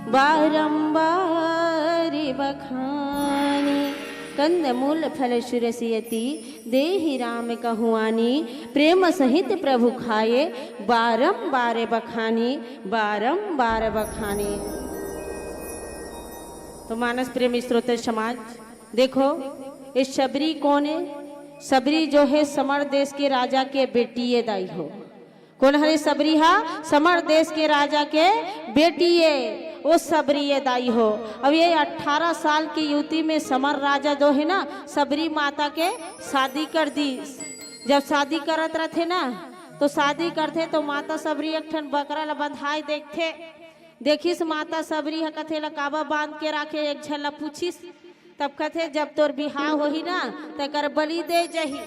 बारंबार बखानी। कंद मूल फल सुरसियति देहि राम कहूँ आनी, प्रेम सहित प्रभु खाए बारंबार बखानी, बारंबार बखानी। तो मानस प्रेम श्रोता समाज, देखो, ये शबरी कौन है? शबरी जो है समर देश के राजा के बेटी है दाई हो। कौन हरे शबरी हा? समर देश के राजा के बेटी है, वो शबरी है दाई हो। अब ये अठारह साल की युवती में समर राजा जो है ना, शबरी माता के शादी कर दी। जब शादी करत रहथे ना, तो शादी करथे तो माता शबरी एक ठन बकरा ला बंधाए देखथे। देखिस माता शबरी ह कथे ला काबर बांध के राखे, एक झन ला पूछिस। तब कथे, जब तोर बिहाव होही ना, तेकर बलि दे जही।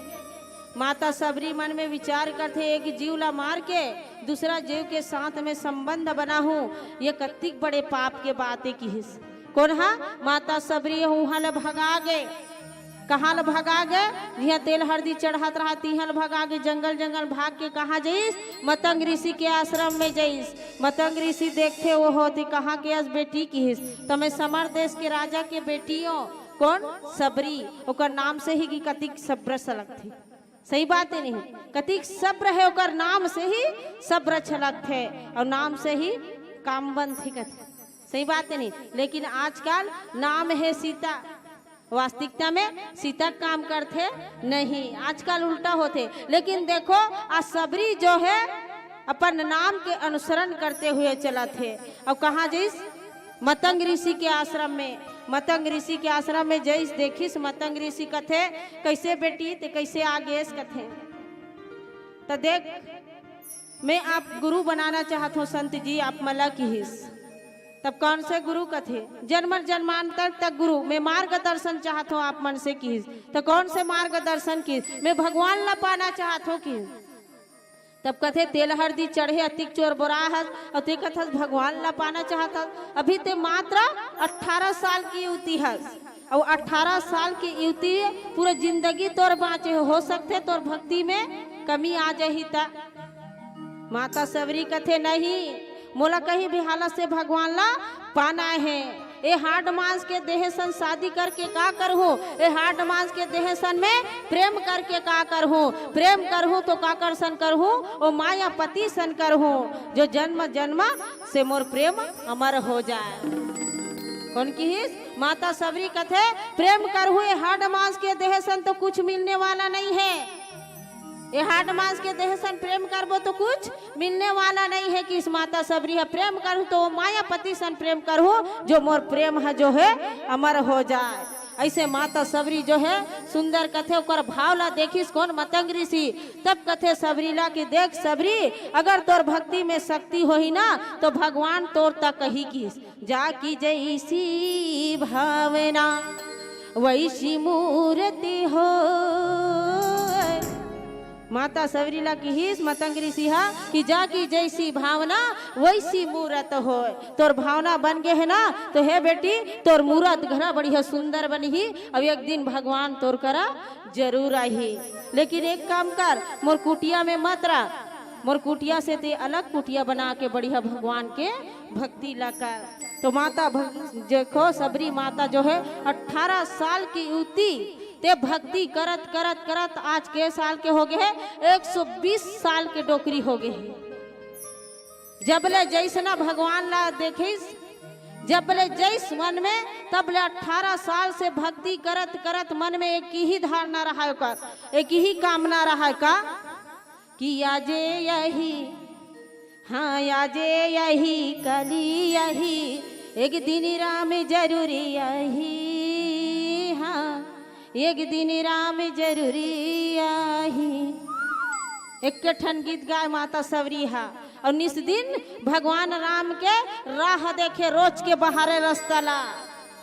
माता शबरी मन में विचार करथे, एक जीव ला मार के दूसरा जीव के साथ में संबंध बनाहूं, ये कतिक बड़े पाप के बात है किहिस। कोन हा? माता शबरी ह उहां ले भगा गे। कहां ले भगा गे? जिहां तेल हरदी चढ़त रहा, तिहां ले भगा गे। जंगल जंगल भाग के कहां जइस? मतंग ऋषि के आश्रम में जइस। मतंग ऋषि देखथे, ओहो, ते कहां के अस बेटी किहिस? त मैं समर देश के राजा के बेटी हों। कोन? शबरी। ओकर नाम से ही कि कतिक सब्र से लगथे। सही बात है नहीं? कतिक सब्र है, ओकर नाम से ही सब्र छलकथे और नाम से ही काम बनथे कथे। सही बात है नहीं? लेकिन आजकल नाम है सीता, वास्तविकता में सीता काम करथे नहीं, आजकल उल्टा होथे। लेकिन देखो, आज शबरी जो है अपन नाम के अनुसरण करते हुए चलत हे। और कहाँ जइस? मतंग ऋषि के आश्रम में। मतंग ऋषि के आश्रम में जइस, देखिस मतंग ऋषि कथे, "कैसे बेटी, ते कैसे आ गेस?" कथे। त देख, "मैं आप गुरु बनाना चाहत हों संत जी, आप मन ला," किहिस। तब कौन से गुरु कथे? "जन्म जन्मांतर तक गुरु, मैं मार्गदर्शन चाहत हों आप मन से," किहिस। त कौन से मार्गदर्शन किहिस? "मैं भगवान ला पाना चाहत हों," किहिस। तब कथे, "तेल हरदी चढ़े अतिक चोर बोरा हस, अउ ते कथस भगवान ला पाना चाहत हस। अभी ते मात्र अठारह साल की युवती हस, अउ अठारह साल की युवती पूरा जिंदगी तोर बाँचे हो, हो सकथे तोर भक्ति में कमी आ जाही त।" माता शबरी कथे, "नहीं, मोला कहीं भी हालत से भगवान ला पाना हे। ए हाड मांस के देह सन शादी करके का करहूं? ए हाड मांस के देह सन में प्रेम करके का करहूं? प्रेम करहूं तो काकर सन करहूं? ओ मायापति सन करहूं, जो जन्म जन्म से मोर प्रेम अमर हो जाए।" कोन किहिस? माता शबरी कथे, "प्रेम करहूं ए हाड मांस के देह सन तो कुछ मिलने वाला नहीं है। ए हाड मांस के देह सन प्रेम करबो तो कुछ मिलने वाला नहीं है।" किहिस माता शबरी ह, "प्रेम करहूं तो वो मायापति सन प्रेम करहूं, जो मोर प्रेम ह जो है अमर हो जाए।" ऐसे माता शबरी जो है सुंदर कथे, ओकर भाव ला देखिस कोन? मतंग ऋषि। तब कथे शबरी ला कि, "देख शबरी, अगर तोर भक्ति में शक्ति होही ना तो भगवान तोर तक कही किहिस, जाकी जैसी भावना वैसी मूर्ति हो।" माता सबरी ला किहिस मतंग ऋषि हा कि जा कि जैसी भावना वैसी मूरत होय। तोर भावना बन गे हे ना, तो हे बेटी, तोर मूरत घरा बढ़िया सुंदर बनही। अब एक दिन भगवान तोर करा जरूर आही। लेकिन एक काम कर, मोर कुटिया में मत रह, मोर कुटिया से ते अलग कुटिया बना के बढ़िया भगवान के भक्ति ला कर। तो माता भग-, देखो, सबरी माता जो है, अठारह साल की युवती, ते भक्ति करत करत करत आज के साल के हो गे हे, एक सौ बीस साल के डोकरी हो गे हे। जब ले जैसना भगवान ला देखिस, जब ले जैस मन में, तब ले अठारह साल से भक्ति करत करत मन में एक ही धारणा रहा है का, एक ही कामना रहा है का कि आजे यही, हाँ, आजे यही, कली यही, एक दिन राम जरूरी आही, हाँ, एक दिन राम जरूरी आही। एक ठन गीत गाय माता सबरी हा, और निस दिन भगवान राम के राह देखे, रोज के बहारे रस्ता ला,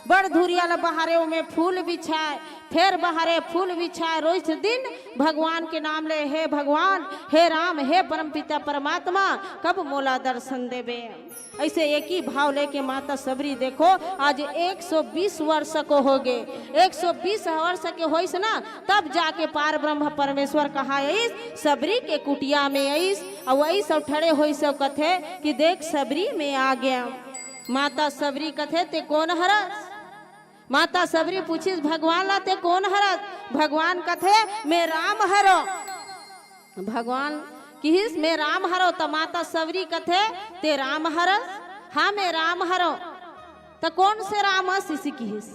बड़ धुरिया ला बहारे, ओमे फूल बिछाए, फेर बहारे फूल बिछाए, रोज दिन भगवान के नाम ले, हे भगवान, हे राम, हे परमपिता परमात्मा, कब मोला दर्शन देबे। ऐसे एक ही भाव लेके माता सबरी देखो, आज एक सौ बीस वर्ष को हो गे, एक सौ बीस वर्ष के होइस ना, तब जाके पार ब्रह्म परमेश्वर कहा आइस, सबरी के कुटिया में आइस, अउ आइस अउ ठड़े होइस अउ कथे कि देख सबरी में आ गया। माता सबरी कथे ते कोन हरस? माता सबरी पूछिस भगवान ला ते कोन हरस? भगवान कथे मैं राम हरो। भगवान किहिस मैं राम हरो, त माता सबरी कथे ते राम हरस? हाँ मैं राम हरो। त कोन से राम अस इसी किहिस।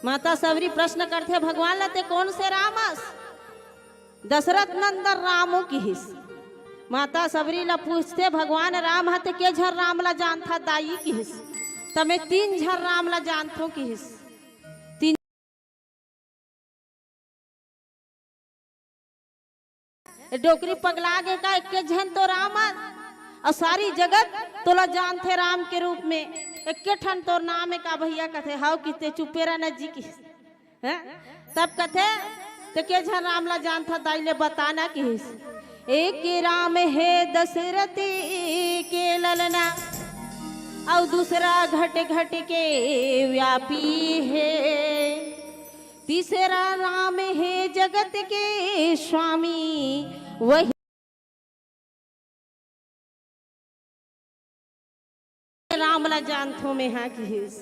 माता सबरी प्रश्न करथे भगवान ला ते कोन से राम अस? दशरथ नंदन रामो किहिस। माता सबरी ला पूछथे भगवान राम ह ते के झन राम ला जानथा दाई किहिस। त मैं तीन झन राम ला जानथों किहिस। तीन ए डोकरी पगला गे का? एक्के झन तो राम अस, अउ सारी जगत तोला जानथे राम के रूप में। एक्के ठन तोर नाम हे का भैया? कथे हव किहिस ते चुपे रह न जी किहिस। हैं? तब कथे ते के झन राम ला जानथा दाई ले बता न किहिस। एक राम हे दशरथ के ललना, अउ दूसरा घट घट के व्यापी हे। तीसरा राम हे जगत के स्वामी, वही राम ला जानथों मैं हा किहिस।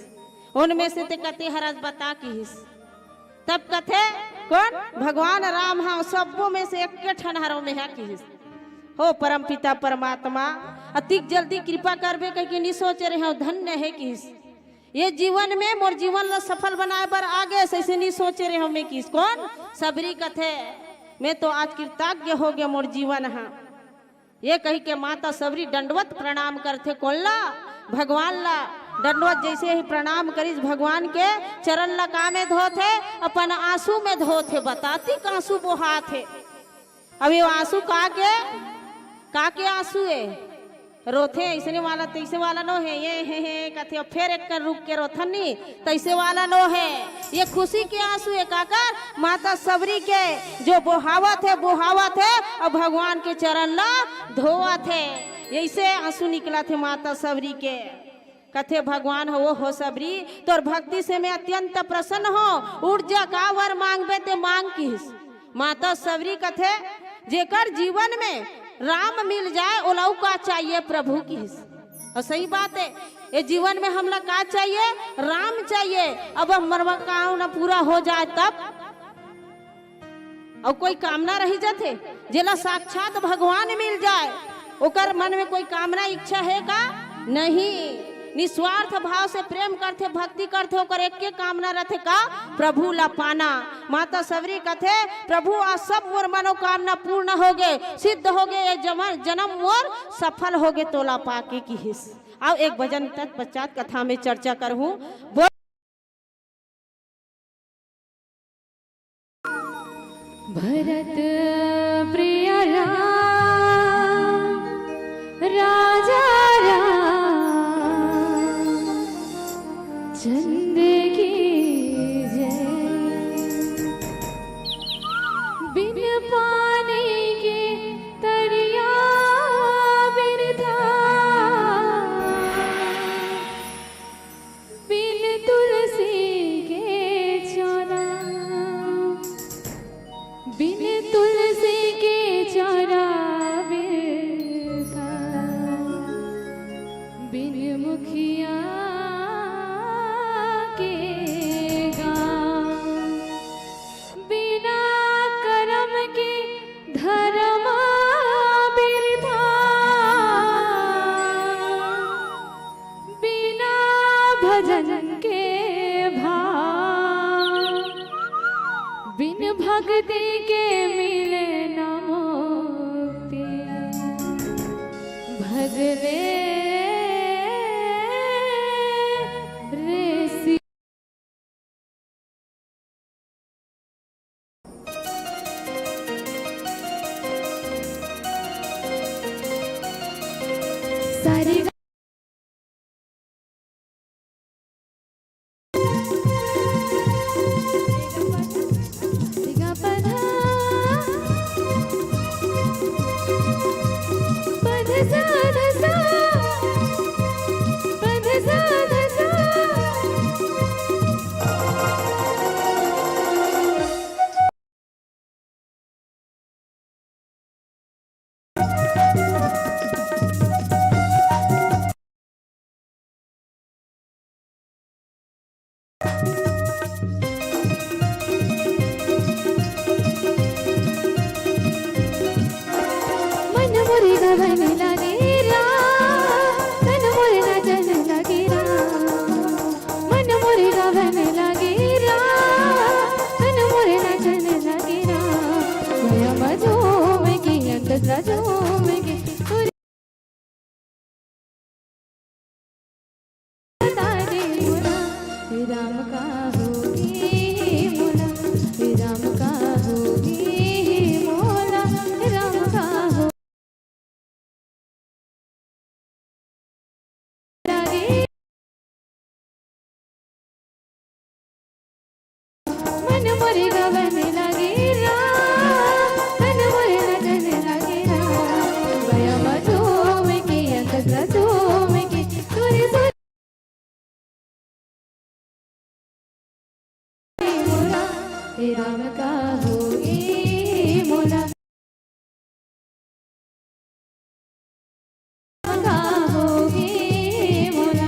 उनमें से ते कते हरस बता किहिस। तब कथे कोन? भगवान राम हा, सब्बो में से एक्के ठन हरो मैं हा किहिस। हो परमपिता परमात्मा, अतिक जल्दी कृपा करबे कहिके नि सोचे रहेंव, धन्य हे किहिस। ये जीवन में मोर जीवन ला सफल बनाए बर आगे से, अइसे नि सोचे रहेंव मैं किहिस। कोन? सबरी कथे, मैं तो आज कृतज्ञ हो गे मोर जीवन हा। ये कहिके माता सबरी दंडवत प्रणाम करथे। कोन ला? भगवान ला। दंडवत जैसे ही प्रणाम करिस, भगवान के चरण ला का में धोथे? अपन आंसू में धोथे। बता अतिक आंसू बोहाथे। अब ये आंसू का के, का के आंसू हे? रोथे, अइसने वाला, तइसे वाला नो हे, ये हे, हे, कथे, फेर एक कर रुक के रोथन नी, तइसे वाला नो हे। ये खुशी के आंसू हे, काकर? माता सबरी के, जो बोहावत हे, बोहावत हे, अउ भगवान के चरण ला धोवत हे। अइसे आंसू निकलत हे माता सबरी के। कथे भगवान हो, हो सबरी, तोर भक्ति से मैं अत्यंत प्रसन्न हों, उठ जा, का वर मांगबे ते मांग किहिस। माता सबरी कथे, जेकर जीवन में राम मिल जाए, ओला अउ का चाहिए प्रभु किहिस। अउ सही बात हे, ये जीवन में हमला का चाहिए? राम चाहिए। अब हमर मनोकामना पूरा हो जाए तब अउ कोई कामना रहि जाथे? जेला साक्षात भगवान मिल जाए, ओकर मन में कोई कामना इच्छा हे का? नहीं। निस्वार्थ भाव से प्रेम करथे, भक्ति करथे, ओकर एक्के कामना रथे का? प्रभु ला पाना। माता सबरी कथे, प्रभु, आज सब मोर मनोकामना पूर्ण हो गे, सिद्ध हो गे, ये जमन-, जनम मोर सफल हो गे, तोला पाके किहिस। अउ एक भजन तत्पश्चात कथा में चर्चा करहूं। बोल भरत प्रिय राम, राजा राम चंद्र की जय। बिन पानी के भाव, बिन भक्ति के मिले न मुक्ति। भजले रे सि- सारी मन मोरे गवन लागे राम, तन मोरे नाचन लागे राम। मन मोरे गवन लागे राम, तन मोरे नाचन लागे राम। माया मा झूम के, अंतस ला झूम के, तोरे तारे मोला, राम का होगे मोला, राम का होगे मोला, राम का हो लागे। मन मोरे गवन लागे राम, तन मोरे नाचन लागे राम। माया मा झूम के, अंतस ला झूम के, तोरे सुर मोला, हे राम का होगे मोला। का होगे मोला।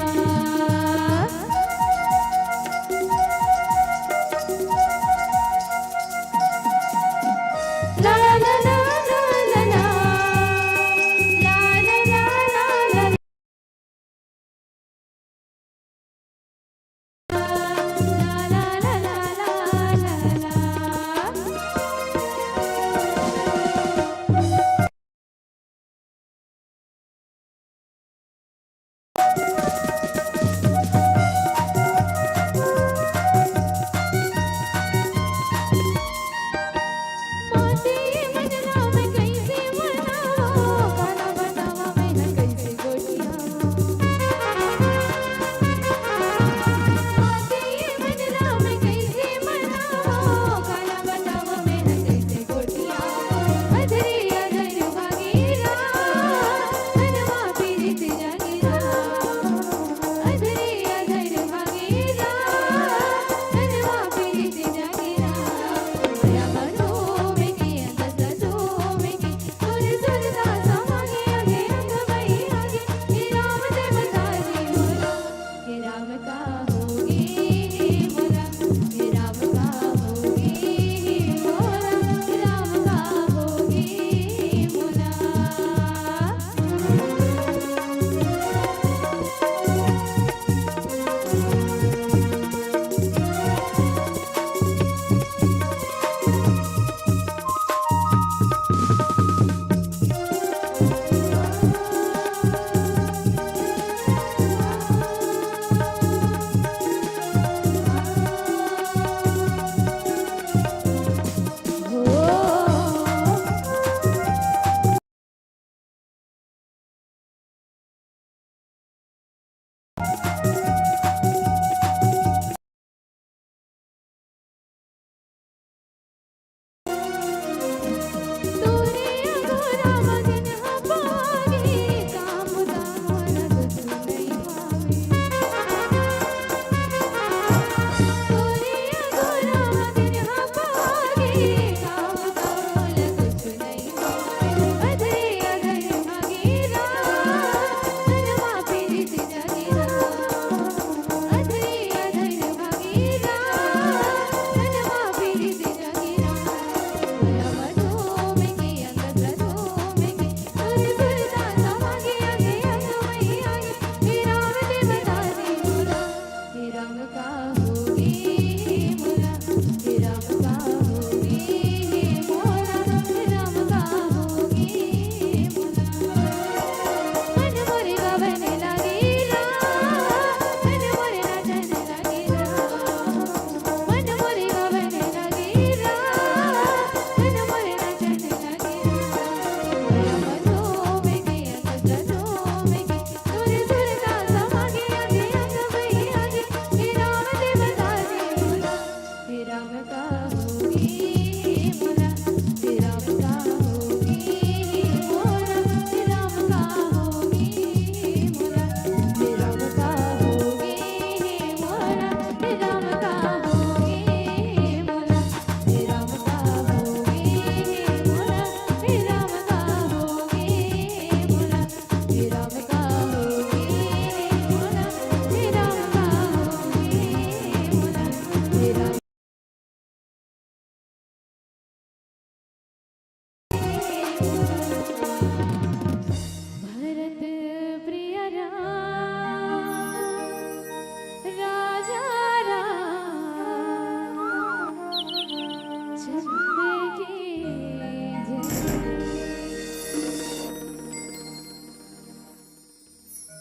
ला ला ला ला ला ला। ला ला ला ला ला।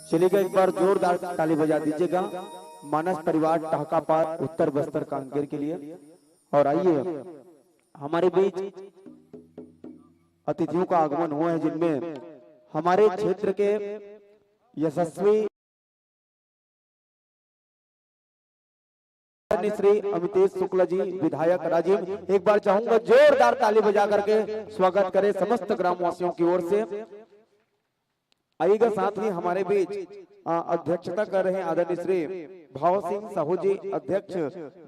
चलिएगा, एक बार जोरदार ताली बजा दीजिएगा मानस परिवार टाहका पार उत्तर बस्तर कांकेर के लिए। और आइए, हमारे बीच अतिथियों का आगमन हुआ है, जिनमें हमारे क्षेत्र के यशस्वी श्री अमितेश शुक्ला जी, विधायक राजिम, एक बार चाहूंगा जोरदार ताली बजा करके स्वागत करें समस्त ग्रामवासियों की ओर से। आइएगा, साथ ही हमारे बीच अध्यक्षता कर रहे हैं आदरणीय श्री भाव सिंह साहू जी, अध्यक्ष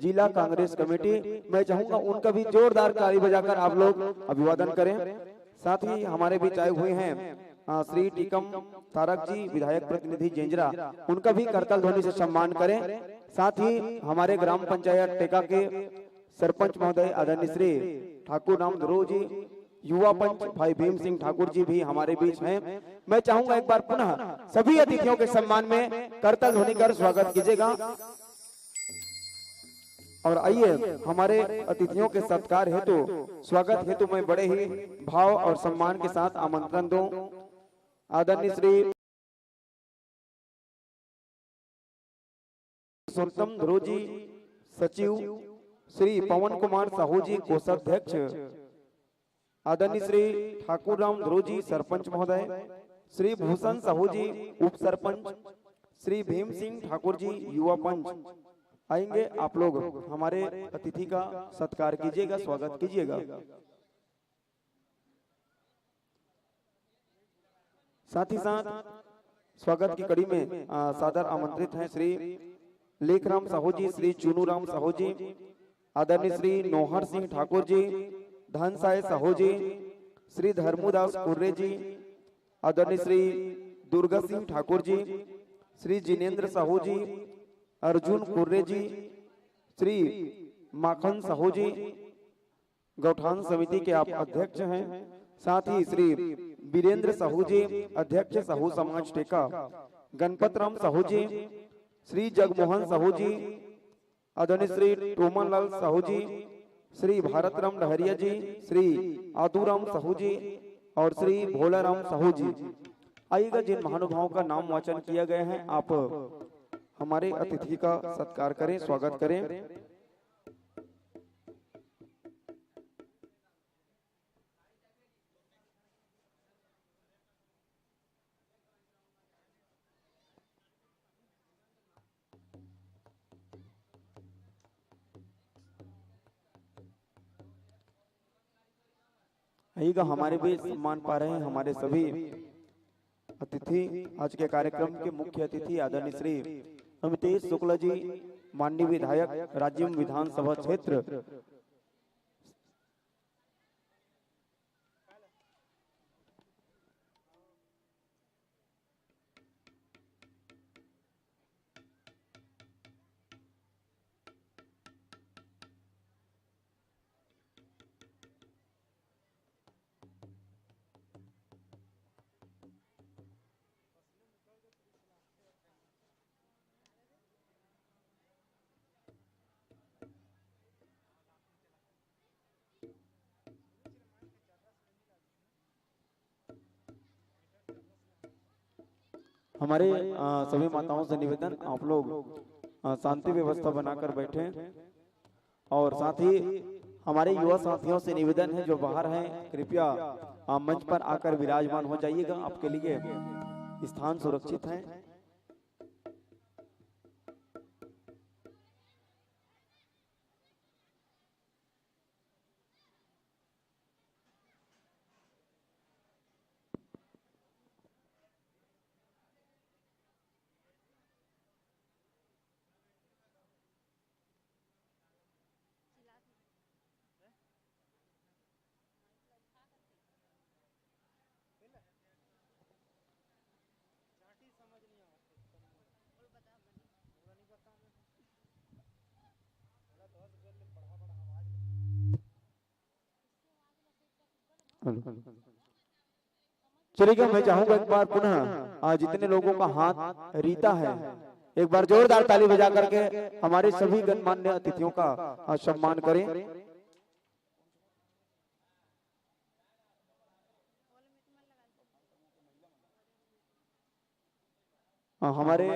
जिला कांग्रेस कमेटी। मैं चाहूंगा उनका भी जोरदार ताली बजाकर आप लोग अभिवादन करें। साथ ही हमारे बीच आए हुए हैं श्री टीकम तारक जी, विधायक प्रतिनिधि जेंजरा, उनका भी करताल ध्वनि से सम्मान करें। साथ ही हमारे ग्राम पंचायत टेका के सरपंच महोदय आदरणीय श्री ठाकुर राम ध्रुव जी, युवा पंच भाई भीम सिंह ठाकुर जी भी हमारे बीच हैं। मैं चाहूंगा एक बार पुनः सभी अतिथियों के सम्मान में करताल ध्वनि कर स्वागत कीजिएगा। और आइए, हमारे अतिथियों के सत्कार हेतु, स्वागत हेतु मैं बड़े ही भाव और सम्मान के साथ आमंत्रण दूं आदरणीय श्री पुरुषोत्तम ध्रुव जी, सचिव, श्री पवन कुमार साहू जी, कोषाध्यक्ष, आदरणीय श्री ठाकुर राम ध्रुव जी, सरपंच महोदय, श्री भूषण साहू जी, उप सरपंच, श्री भीम सिंह ठाकुर जी, युवा पंच, आएंगे। आप लोग हमारे अतिथि का सत्कार कीजिएगा, स्वागत कीजिएगा। साथ ही साथ स्वागत की कड़ी में सादर आमंत्रित हैं श्री लेखराम साहू जी, श्री चुनूराम साहू जी, आदरणीय श्री नोहर सिंह ठाकुर जी, धनसाय साहू जी, श्री धर्मूदास कुर्रे जी, आदरणीय श्री दुर्गा सिंह ठाकुर जी, श्री जिनेंद्र साहू जी, अर्जुन कुर्रे जी, श्री माखन साहू जी, गौठान समिति के आप अध्यक्ष हैं, साथ ही श्री बीरेंद्र साहू जी, अध्यक्ष साहू समाज टेका, गणपत राम साहू जी, श्री जगमोहन साहू जी, आदरणीय श्री टोमन लाल साहू जी, श्री भारत राम डहरिया जी, श्री आदूराम साहू जी और श्री भोलाराम साहू जी। आइएगा, जिन महानुभावों का नाम वाचन किया गया है, आप हमारे अतिथि का सत्कार करें, स्वागत करें। आइएगा, हमारे बीच सम्मान पा रहे हैं हमारे सभी अतिथि, आज के कार्यक्रम के मुख्य अतिथि आदरणीय श्री अमितेश शुक्ला जी, माननीय विधायक राजिम विधानसभा क्षेत्र। हमारे अ, सभी माताओं से निवेदन, आप लोग अ, शांति व्यवस्था बनाकर बैठें। और साथ ही हमारे युवा साथियों से निवेदन है, जो बाहर हैं, कृपया अ, मंच पर आकर विराजमान हो जाइएगा। आपके लिए स्थान सुरक्षित है। चलिएगा, मैं चाहूंगा एक बार पुनः, आ, जितने लोगों का हाथ रीता है, एक बार जोरदार ताली बजा करके हमारे सभी गणमान्य अतिथियों का, आ, सम्मान करें। अ, हमारे,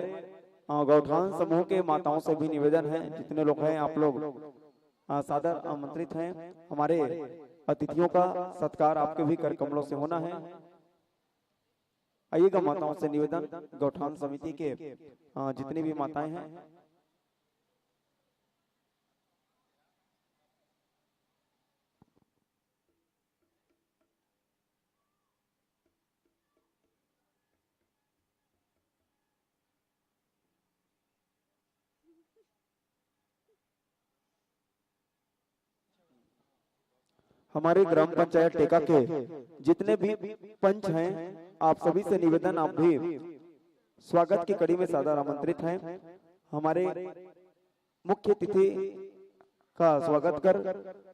अ, गौठान समूह के माताओं से भी निवेदन है, जितने लोग हैं आप लोग, अ, सादर आमंत्रित हैं। हमारे अतिथियों का सत्कार आपके भी कर कमलों से होना है। आइएगा, माताओं से निवेदन, गौठान समिति के, अ, जितनी भी माताएं हैं, हमारे ग्राम पंचायत टेका के जितने भी पंच हैं, आप सभी से निवेदन, आप भी स्वागत की कड़ी में सादर आमंत्रित हैं। हमारे मुख्य अतिथि का स्वागत कर,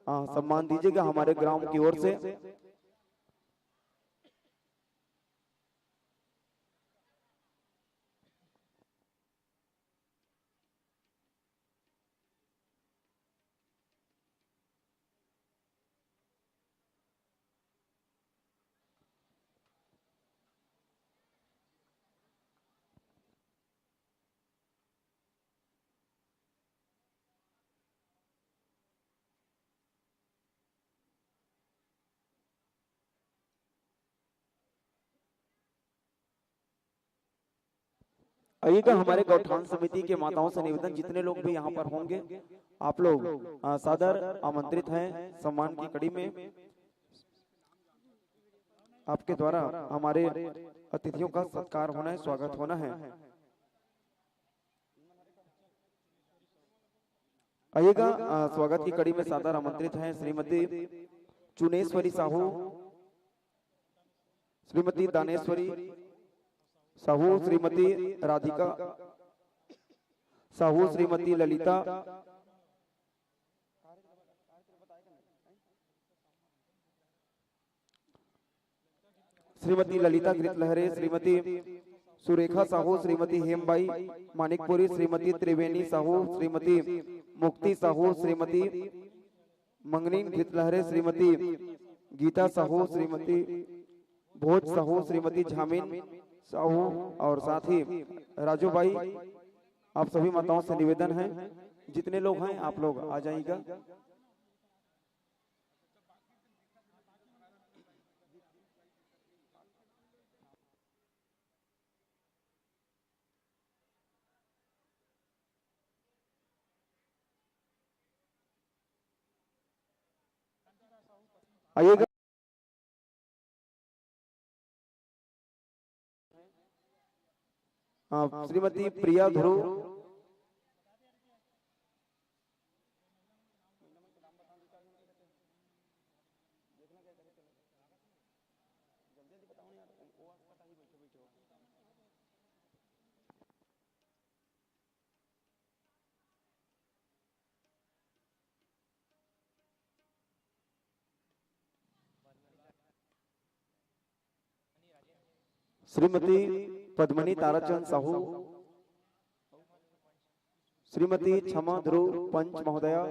आ, सम्मान दीजिएगा हमारे ग्राम की ओर से। आइएगा, हमारे गौठान समिति के माताओं से निवेदन, जितने लोग भी यहाँ पर होंगे, आप लोग, आ, सादर आमंत्रित हैं। सम्मान की कड़ी में आपके द्वारा हमारे अतिथियों का सत्कार होना है, स्वागत होना है। आइएगा, आ, स्वागत की कड़ी में सादर आमंत्रित हैं श्रीमती चुनेश्वरी साहू, श्रीमती दानेश्वरी साहू, श्रीमती राधिका साहू, श्रीमती ललिता, श्रीमती ललिता कृतलहरे, श्रीमती सुरेखा साहू, श्रीमती हेमबाई मानिकपुरी, श्रीमती त्रिवेणी साहू, श्रीमती मुक्ति साहू, श्रीमती मंगनीन घितलहरे, श्रीमती गीता साहू, श्रीमती भोज साहू, श्रीमती झामिन साहू और साथ ही राजू भाई, आप सभी माताओं से निवेदन है, जितने लोग हैं आप लोग आ जाइएगा। आइएगा। हाँ, श्रीमती प्रिया ध्रुव। श्रीमती पद्मनी ताराचंद साहू, श्रीमती क्षमा ध्रुव पंच महोदया,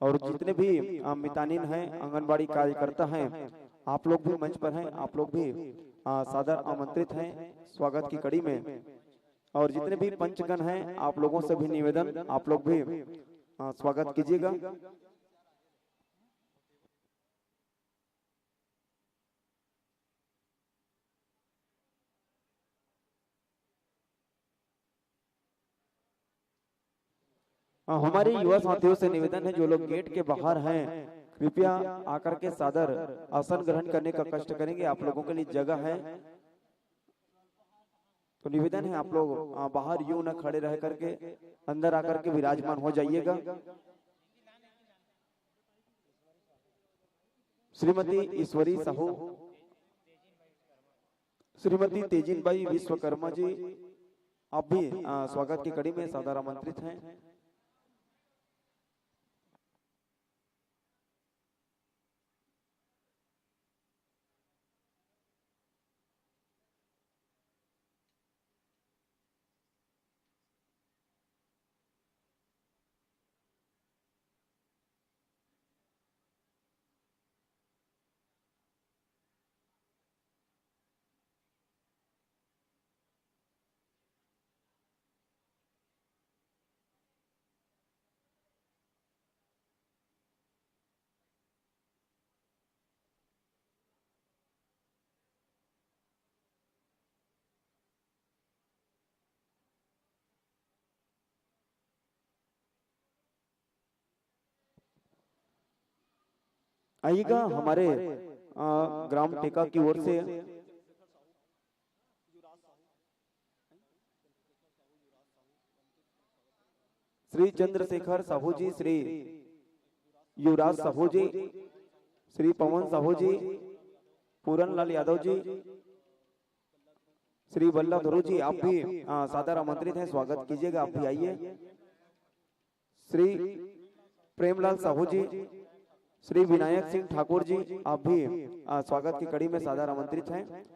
और जितने भी, आ, मितानिन हैं, आंगनबाड़ी कार्यकर्ता हैं, आप लोग भी मंच पर हैं, आप लोग भी, आ, सादर आमंत्रित हैं स्वागत की कड़ी में। और जितने भी पंचगण हैं, आप लोगों से भी निवेदन, आप लोग भी, आ, स्वागत कीजिएगा। हाँ, हमारे युवा साथियों से निवेदन है, जो लोग गेट के बाहर हैं, कृपया आकर के सादर आसन ग्रहण करने का कष्ट करेंगे। आप लोगों के लिए जगह है, तो निवेदन है, आप लोग, आ, बाहर यूं न खड़े रह करके अंदर आकर के विराजमान हो जाइएगा। श्रीमती ईश्वरी साहू, श्रीमती तेजिनबाई विश्वकर्मा जी, आप भी, आ, स्वागत की कड़ी में सादर आमंत्रित हैं। आइएगा हमारे, अ, ग्राम टेका की ओर से श्री चंद्रशेखर साहू जी, श्री युवराज साहू जी, श्री पवन साहू जी, पूरन लाल यादव जी, श्री वल्लभ ध्रुव जी, आप भी, अ, सादर आमंत्रित हैं, स्वागत कीजिएगा, आप भी आइए। श्री प्रेमलाल साहू जी, श्री विनायक सिंह ठाकुर जी, आप भी, अ, स्वागत की कड़ी में सादर आमंत्रित हैं।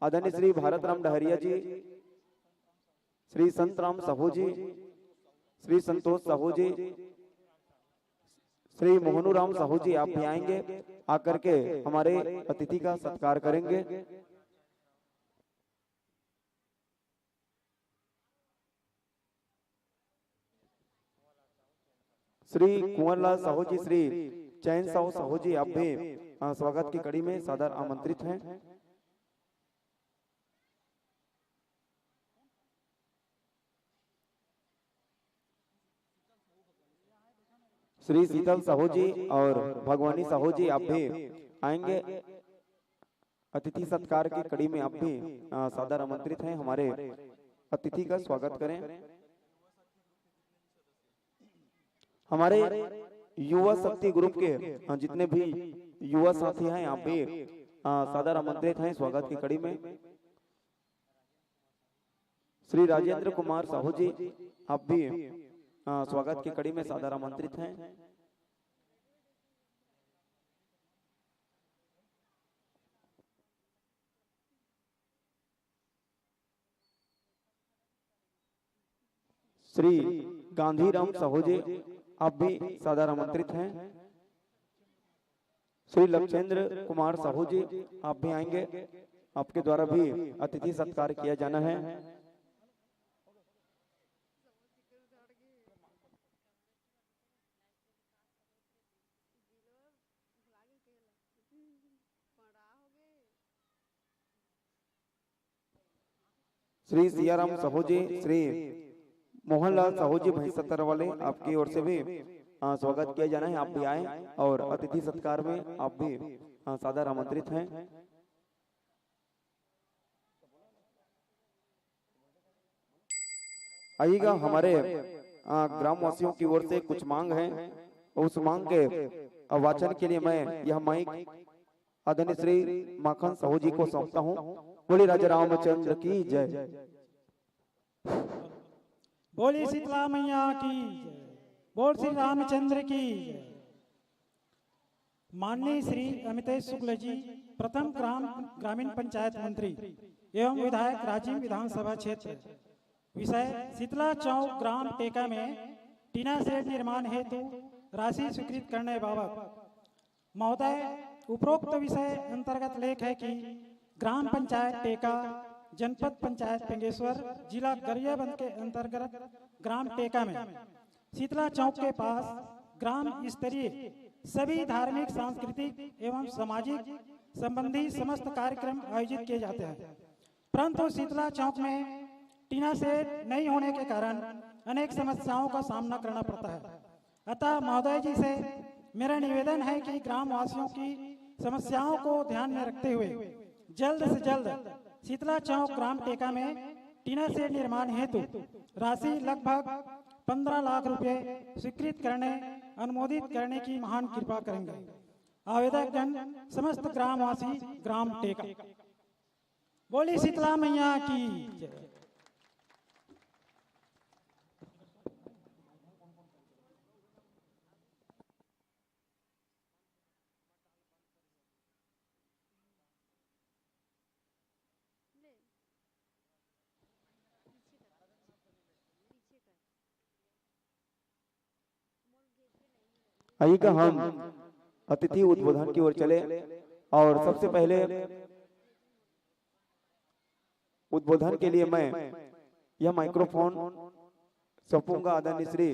आदरणीय श्री भारत राम डहरिया जी, श्री संत राम साहू जी, श्री संतोष साहू जी, श्री मोहनू राम साहू जी, आप भी आएंगे, आकर के हमारे अतिथि का सत्कार करेंगे। श्री कुंवरलाल साहू जी, श्री चैन साहू साहू जी, आप भी, अ, स्वागत की कड़ी में सादर आमंत्रित हैं। श्री शीतल साहू जी और भगवानी साहू जी, आप भी आएंगे। अतिथि सत्कार की कड़ी में आप भी, अ, सादर आमंत्रित हैं। हमारे अतिथि का स्वागत करें। हमारे युवा शक्ति ग्रुप के, अ, जितने भी युवा साथी हैं, आप भी, अ, सादर आमंत्रित हैं स्वागत की कड़ी में। श्री राजेंद्र कुमार साहू जी, आप भी, अ, स्वागत की कड़ी में सादर आमंत्रित हैं। श्री गांधीराम साहू जी, आप भी सादर आमंत्रित हैं। श्री लक्षेंद्र कुमार साहू जी, आप भी आएंगे, आपके द्वारा भी अतिथि सत्कार किया जाना है। श्री सियाराम साहू जी, श्री मोहनलाल साहू जी भैंसतर वाले, आपकी ओर से भी, अ, स्वागत किया जाना है। आप भी आए और अतिथि सत्कार में आप भी, अ, सादर आमंत्रित हैं। आइएगा, हमारे, अ, ग्रामवासियों की ओर से कुछ मांग है, उस मांग के, अ, वाचन के लिए मैं यह माइक आदरणीय श्री माखन साहू जी को सौंपता हूँ। बोलिए राजा रामचंद्र की जय। बोलिए शीतला मैया की जय। बोल श्री रामचंद्र की जय। माननीय श्री अमितेश शुक्ल जी, प्रथम ग्राम, ग्रामीण पंचायत मंत्री एवं विधायक राजिम विधानसभा क्षेत्र, विषय शीतला चौक ग्राम टेका में टीना शेड निर्माण हेतु राशि स्वीकृत करने बाबत। महोदय, उपरोक्त विषय अंतर्गत लेख है कि ग्राम पंचायत टेका, जनपद पंचायत पेंगेश्वर, जिला गरियाबंद के अंतर्गत ग्राम टेका में शीतला चौक के पास ग्राम स्तरीय सभी धार्मिक, सांस्कृतिक एवं सामाजिक संबंधी समस्त कार्यक्रम आयोजित किए जाते हैं। परंतु शीतला चौक में टीना शेड नहीं होने के कारण अनेक समस्याओं का सामना करना पड़ता है। अतः महोदय जी से मेरा निवेदन है कि ग्रामवासियों की समस्याओं को ध्यान में रखते हुए जल्द से जल्द शीतला चौक ग्राम टेका में टीना शेड निर्माण हेतु राशि लगभग पन्द्रह लाख रुपए स्वीकृत करने, अनुमोदित करने की महान कृपा करेंगे। आवेदक गण, समस्त ग्रामवासी, ग्राम टेका। बोली शीतला मैया की जय। आइएगा, हम अतिथि उद्बोधन की ओर चले और सबसे पहले उद्बोधन के लिए मैं यह माइक्रोफोन सौंपूंगा आदरणीय श्री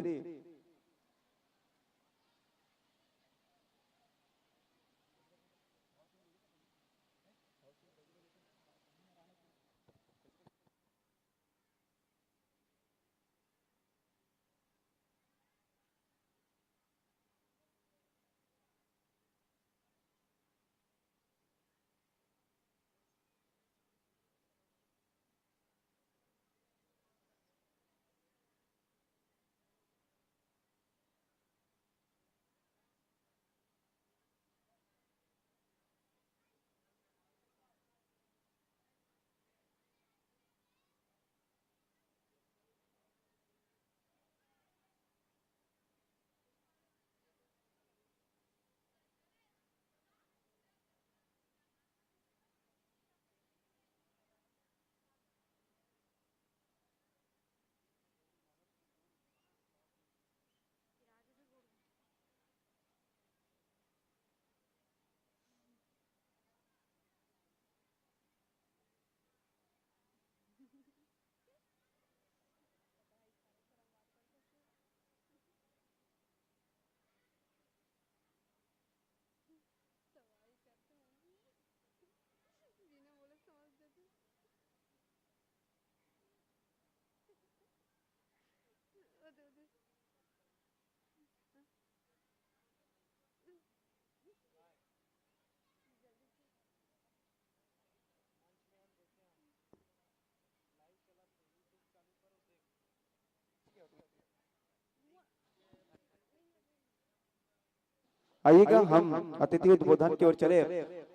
आइएगा, हम अतिथि उद्बोधन की ओर चले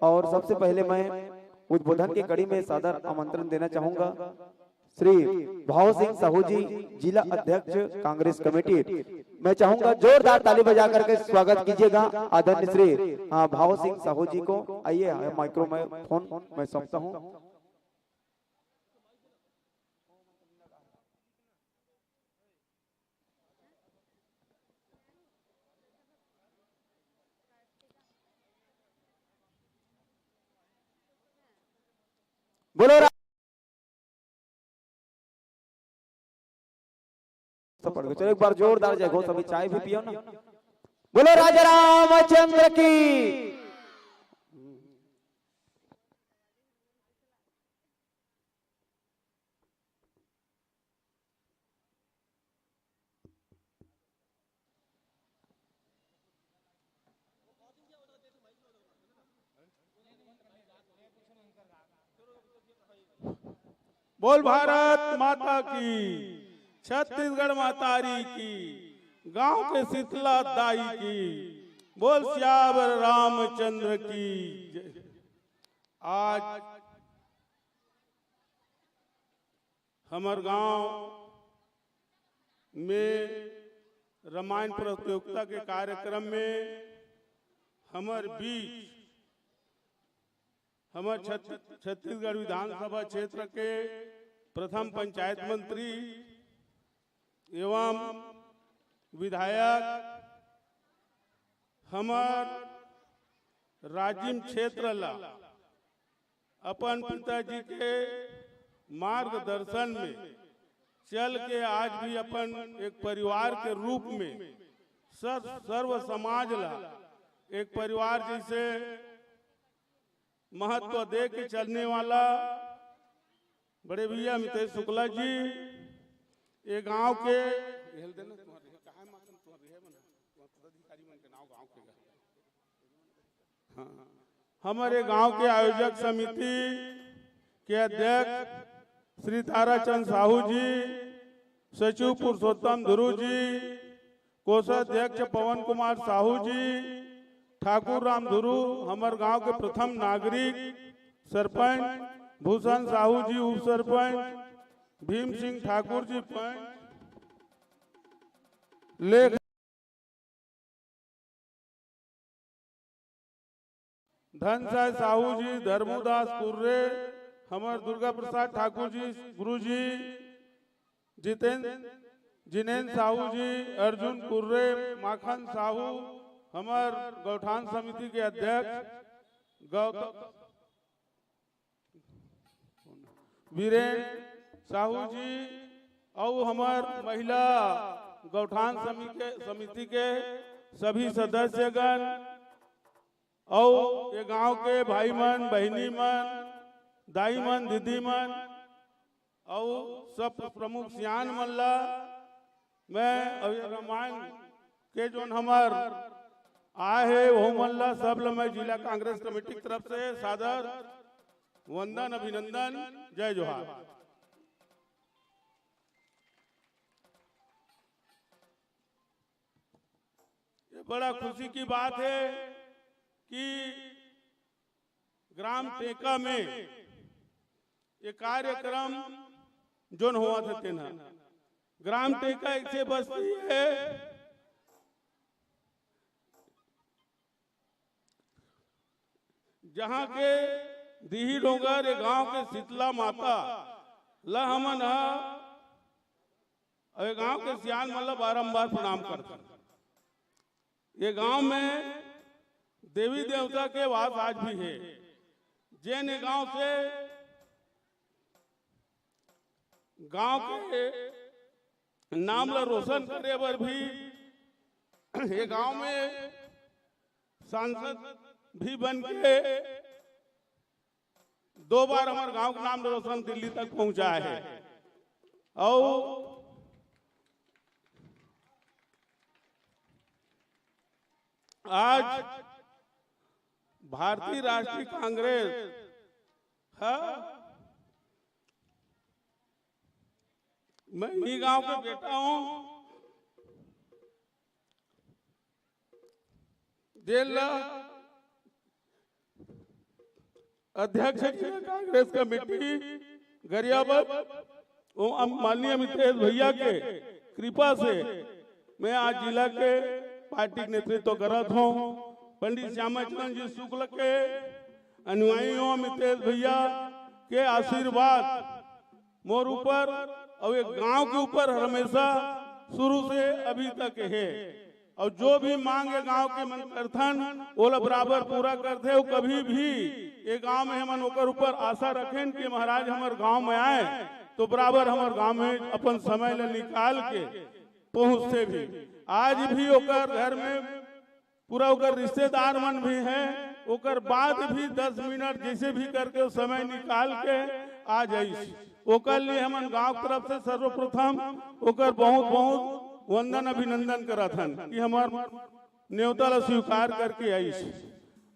और सबसे पहले मैं उद्बोधन की कड़ी में सादर आमंत्रण देना चाहूंगा श्री भाव सिंह साहू जी, जिला अध्यक्ष कांग्रेस कमेटी। मैं चाहूंगा जोरदार ताली बजा करके स्वागत कीजिएगा आदरणीय श्री, हाँ, भाव सिंह साहू जी को। आइए, माइक्रो में फोन मैं सौंपता हूँ। बोलो रा- तो पड़ गए। चलो, एक बार जोरदार जय घोष, अभी चाय भी पियो ना। बोलो राजा रामचंद्र की। बोल भारत माता की, छत्तीसगढ़ मातारी की, गांव के शीतला दाई की, बोल सियावर रामचंद्र की जय। आज हमर गांव में रामायण प्रतियोगिता के कार्यक्रम में हमर बीच हमर छत-, छत्तीसगढ़ विधानसभा क्षेत्र के प्रथम पंचायत मंत्री एवं विधायक हमर राजिम क्षेत्र ला अपन पिताजी के मार्गदर्शन में चल के आज भी अपन एक परिवार के रूप में सर-, सर्व समाज ला एक परिवार जैसे महत्व दे के चलने वाला बड़े भैया मितेश शुक्ला जी, ये गांव के, हाँ, हमारे गांव के आयोजक समिति के अध्यक्ष श्री ताराचंद साहू जी, सचिव पुरुषोत्तम ध्रुव जी, कोषाध्यक्ष पवन कुमार साहू जी, ठाकुर राम ध्रुव, हमर गांव के प्रथम नागरिक, सरपंच भूषण साहू जी, उप सरपंच भीम सिंह ठाकुर जी, पंच, लेख धनसाय साहू जी, धर्मूदास कुर्रे, हमर दुर्गा प्रसाद ठाकुर जी, गुरु जी, जितेंद्र, जिनेंद्र साहू जी, अर्जुन कुर्रे, माखन साहू, हमर गौठान समिति के अध्यक्ष गौतम, वीरेंद्र साहू जी, अउ हमर महिला गौठान समिति के, समिति के सभी सदस्यगण, अउ ये गांव के भाई मन, बहिनी मन, दाई मन, दीदी मन, अउ सब प्रमुख सियान मन ला मैं अउ ये रामायण के जोन हमर आए हे, वो मन ला, सब ला मैं जिला कांग्रेस कमेटी की तरफ से सादर वंदन, अभिनंदन, जय जोहार। ये बड़ा खुशी की बात है कि ग्राम टेका में ये कार्यक्रम जोन होवत हे तेन ह। ग्राम टेका एक से बस्ती है, जहाँ के दिही डोंगर, ये गांव के शीतला माता ला हमन ह, अउ ये गांव के सियान मन ला बारंबार प्रणाम करथन। ये गांव में देवी देवता के वास आज भी है, जेन ये गांव से, गांव के नाम ला रोशन करे बर भी ये गांव में सांसद भी बन के दो बार हमर गांव के नाम रोशन दिल्ली तक पहुंचाए हे। अउ आज भारतीय राष्ट्रीय कांग्रेस ह, मैं इही गांव के बेटा हूं, जेला अध्यक्ष जिला कांग्रेस कमेटी गरियाबंद, वो हम माननीय मितेश भैया के कृपा से मैं आज जिला के पार्टी के नेतृत्व करत हूँ। पंडित श्यामा चरण जी शुक्ल के अनुयायी हूँ, मितेश भैया के आशीर्वाद मोर ऊपर अउ एक गांव के ऊपर हमेशा शुरू से अभी तक हे। अउ जो भी मांग ये गांव के मन करथन, ओला बराबर पूरा करथे। अउ कभी भी ये गांव में हमन ओकर ऊपर आशा रखेन कि महाराज हमर गांव में आए, तो बराबर हमर गांव में अपन समय ले निकाल के पहुंचथे भी। आज भी ओकर घर में पूरा ओकर रिश्तेदार मन भी हैं, ओकर बाद भी दस मिनट जैसे भी करके वो समय निकाल के आ जाइस। ओकर लिए हमन गांव तरफ से सर्वप्रथम ओकर बहुत बहुत वंदन अभिनंदन करत हन कि हमर नेवता ला स्वीकार करके आइस।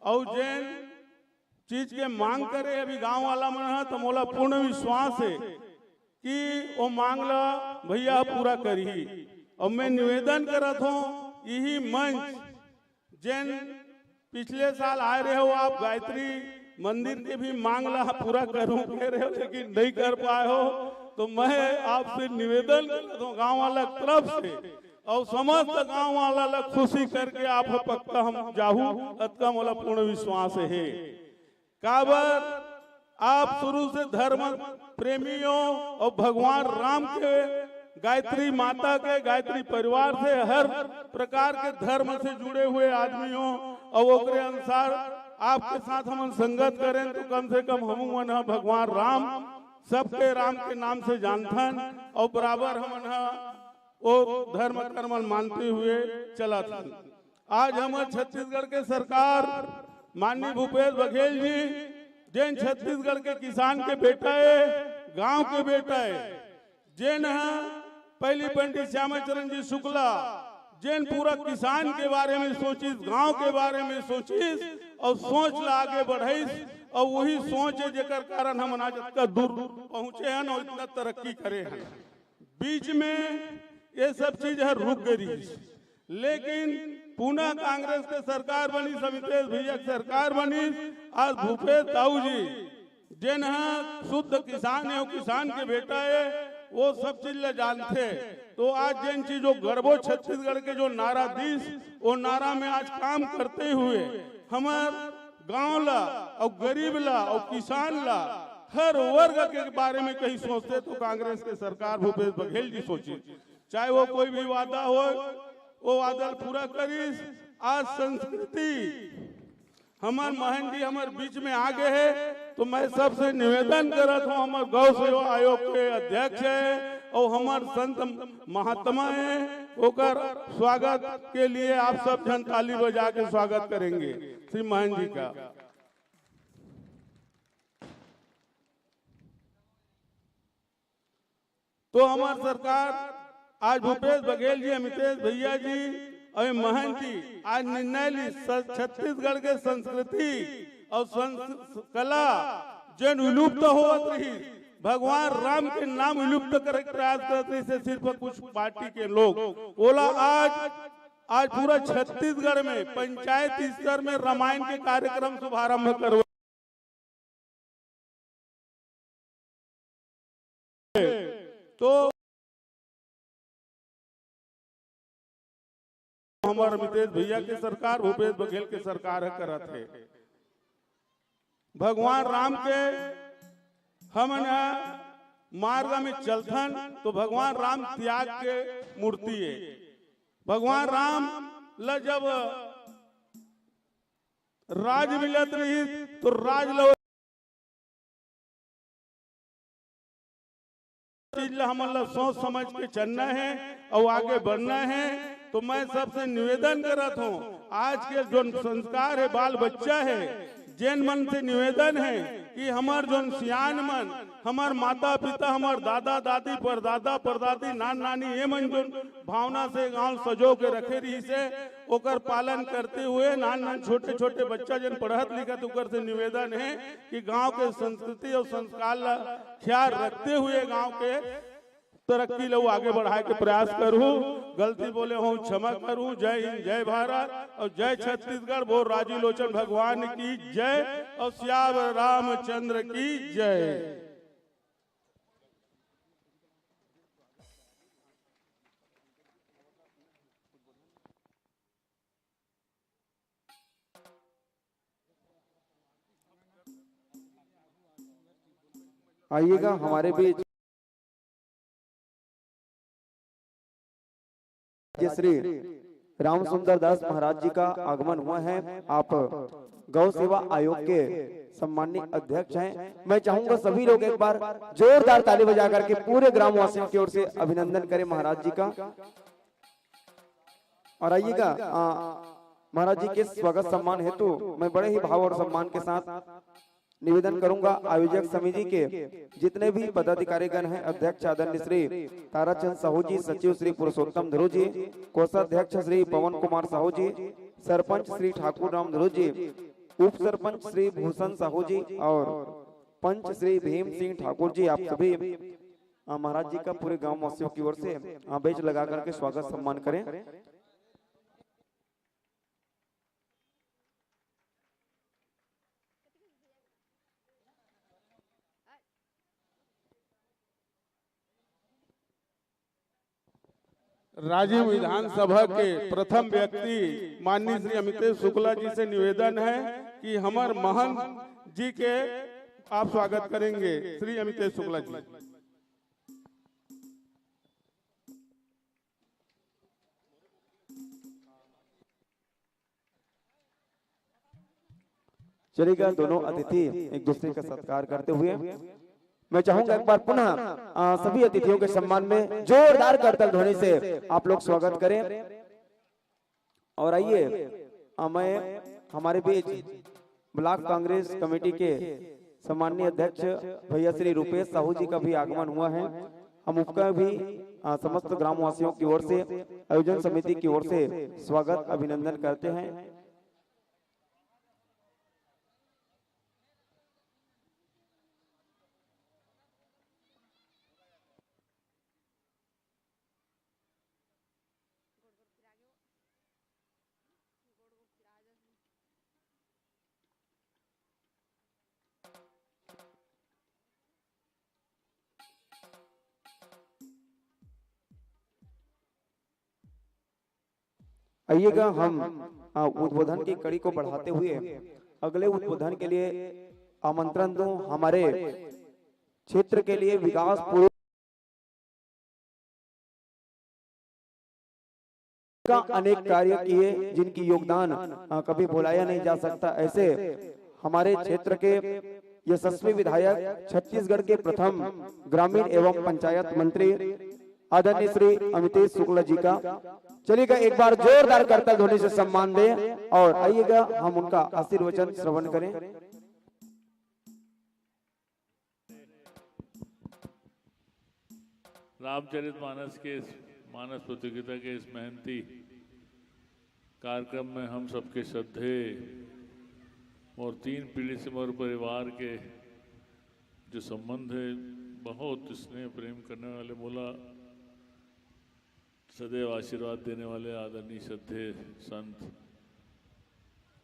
अउ जेन चीज के मांग करे अभी गांव वाला मन ह, तो मोला पूर्ण विश्वास हे कि वो मांग ला भैया पूरा करही। अउ मैं निवेदन करत हूँ, यही मंच जेन पिछले साल आए रहे हो आप गायत्री मंदिर के भी मांग ला पूरा करूं कह रहे हो, लेकिन नहीं कर पाए हो, तो मैं आपसे निवेदन करत हूं गांव वाला तरफ से अउ समस्त गांव वाला ला खुशी करके आप ह पक्का हम जाहू, अतका मोला पूर्ण विश्वास हे। काबर आप शुरू से धर्म प्रेमी हो अउ भगवान राम के गायत्री माता के गायत्री परिवार से हर प्रकार के धर्म से जुड़े हुए आदमी हो अउ ओकरे अनुसार आपके साथ हमन संगत करें तो कम से कम हमू मन ह भगवान राम, सबके राम के नाम से जानथन, और बराबर हमन ह वो धर्म कर्म मानते हुए चलत हन। आज हमर छत्तीसगढ़ के सरकार, माननीय भूपेश बघेल जी, जेन छत्तीसगढ़ के किसान के बेटा है, गांव के बेटा है, जेन ह पहली पंडित श्यामा चरण जी शुक्ला, जेन पूरा किसान के बारे में सोचिस, गांव के बारे में सोचिस, और सोच ला आगे बढ़ाइस, और वही सोच है जेकर कारण हमन आज अतका दूर पहुंचे हन और इतना तरक्की करे हन। बीच में ये सब चीज हर रुक गई, लेकिन पुनः कांग्रेस के सरकार बनी, अमितेश भैया के सरकार बनी। आज भूपेश दाऊ जी, जेन ह शुद्ध किसान है, वो किसान के बेटा है, वो सब चीज ले जानते। तो आज जेन चीज वो गर्वो छत्तीसगढ़ के जो नारा दिस, वो नारा में आज काम करते हुए हमर गांव ला और गरीब ला और किसान ला, हर वर्ग के बारे में कहीं सोचते तो कांग्रेस के सरकार भूपेश बघेल जी सोची, चाहे वो कोई भी वादा हो, वो वादा पूरा करिस। आज संस्कृति हमर महंत जी हमर बीच में आ गए हैं, तो मैं सबसे निवेदन करत हूँ, हमर गौ सेवा आयोग के अध्यक्ष है और हमर संत महात्मा है, ओकर स्वागत के लिए आप सब जन ताली बजा के स्वागत करेंगे श्री महंत जी का। तो हमर सरकार आज भूपेश बघेल जी, अमितेश भैया जी और महंत जी आज निर्णय ली, स-, छत्तीसगढ़ के संस्कृति और संस-, कला जेन विलुप्त होवत रही, भगवान राम के नाम विलुप्त करे के प्रयास करत रही से सिर्फ कुछ पार्टी के लोग, ओला आज, आज पूरा छत्तीसगढ़ में पंचायत स्तर में रामायण के कार्यक्रम शुभारंभ करवा तो हमर अमितेश भैया के सरकार, भूपेश बघेल के सरकार ह करत हे। भगवान राम के हमन ह मार्ग में चलथन तो भगवान राम त्याग के मूर्ति है। भगवान राम ल जब राज मिलत रही तो राज ल चीज ला हमन ला सोच समझ के चलना है और आगे बढ़ना है। तो मैं सबसे निवेदन करत हूँ, आज के जो संस्कार है, बाल बच्चा है, जेन मन से निवेदन है कि हमर जोन सियान मन, हमर माता पिता, हमर दादा दादी, परदादा परदादी, नान नानी, ये मन जोन भावना से गांव सजो के रखे रही से, ओकर पालन करते हुए नान नान छोटे छोटे बच्चा जेन पढ़त लिखत, ओकर से निवेदन है कि गांव के संस्कृति और संस्कार ला ख्याल रखते हुए गांव के तरक्की ला आगे बढ़ाए के प्रयास करूँ। गलती बोले हूँ, क्षमा करूँ। जय हिंद, जय भारत और जय छत्तीसगढ़। बोल राजी लोचन भगवान की जय और सियावर रामचंद्र की जय। आइएगा हमारे बीच श्री राम सुंदर दास महाराज जी का आगमन हुआ है। आप गौ सेवा आयोग के सम्मानित अध्यक्ष हैं। मैं चाहूंगा सभी लोग एक बार जोरदार ताली बजा करके पूरे ग्रामवासियों की ओर से अभिनंदन करें महाराज जी का। और आइएगा, आ, महाराज जी के स्वागत सम्मान हेतु मैं बड़े ही भाव और सम्मान के साथ निवेदन करूंगा आयोजक समिति के जितने भी पदाधिकारी गण हैं, अध्यक्ष आदरणीय श्री ताराचंद साहू जी, सचिव श्री पुरुषोत्तम ध्रुव जी, कोषाध्यक्ष श्री पवन कुमार साहू जी, सरपंच श्री ठाकुर राम ध्रुव जी, उप सरपंच श्री भूषण साहू जी और पंच श्री भीम सिंह ठाकुर जी, आप सभी, अ, महाराज जी का पूरे गांव वासियों की ओर से, अ, बेंच लगा करके स्वागत सम्मान करें। राजिम विधानसभा के प्रथम व्यक्ति माननीय श्री अमितेश शुक्ला जी से निवेदन है कि हमर महंत जी के आप स्वागत करेंगे। श्री अमितेश शुक्ला जी। चलिएगा, दोनों अतिथि एक दूसरे का सत्कार करते हुए मैं चाहूंगा एक बार पुनः, अ, सभी अतिथियों के सम्मान में जोरदार करताल ध्वनि से आप लोग स्वागत करें। और आइए, अ, मैं हमारे बीच ब्लॉक कांग्रेस कमेटी के सम्माननीय अध्यक्ष भैया श्री रूपेश साहू जी का भी आगमन हुआ है। हम उनका भी, अ, समस्त ग्रामवासियों की ओर से, आयोजन समिति की ओर से स्वागत, अभिनंदन करते हैं। आइएगा, हम, आ, उद्बोधन की कड़ी को बढ़ाते हुए अगले उद्बोधन के लिए आमंत्रण दूं हमारे क्षेत्र के लिए विकास पुरुष का अनेक कार्य किए, जिनकी योगदान, अ, कभी भुलाया नहीं जा सकता। ऐसे हमारे क्षेत्र के यशस्वी विधायक, छत्तीसगढ़ के प्रथम ग्रामीण एवं पंचायत मंत्री आदरणीय श्री अमितेश शुक्ला जी का, चलिएगा, एक बार जोरदार करताल ध्वनि से सम्मान दें और आइएगा, हम उनका आशीर्वचन श्रवण करें। रामचरितमानस के इस, मानस प्रतियोगिता के इस मेहनती कार्यक्रम में हम सबके श्रद्धेय और तीन पीढ़ी से मोर परिवार के जो संबंध है, बहुत स्नेह प्रेम करने वाले, मोला सदैव आशीर्वाद देने वाले आदरणीय श्रद्धेय संत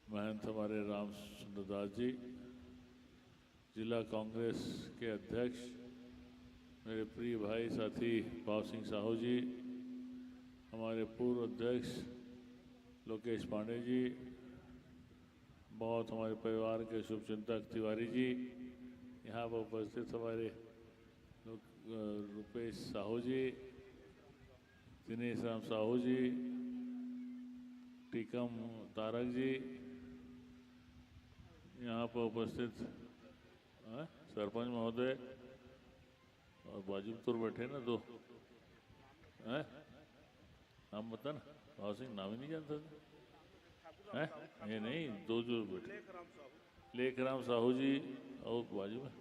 महंत हमारे राम सुंदर दास जी, जिला कांग्रेस के अध्यक्ष, मेरे प्रिय भाई साथी भाव सिंह साहू जी, हमारे पूर्व अध्यक्ष लोकेश पांडे जी, बहुत हमारे परिवार के शुभचिंतक तिवारी जी, यहाँ पर उपस्थित हमारे लोक-, अ, रूपेश साहू जी, दिनेश राम साहू जी, टीकम तारक जी, यहाँ पर उपस्थित, हाँ, सरपंच महोदय और बाजू में तो बैठे ना दो, हैं? नाम बता ना, भाव सिंह नाम ही नहीं जानता था, हैं? ये नहीं, दो जो बैठे, लेखराम साहू जी और बाजू में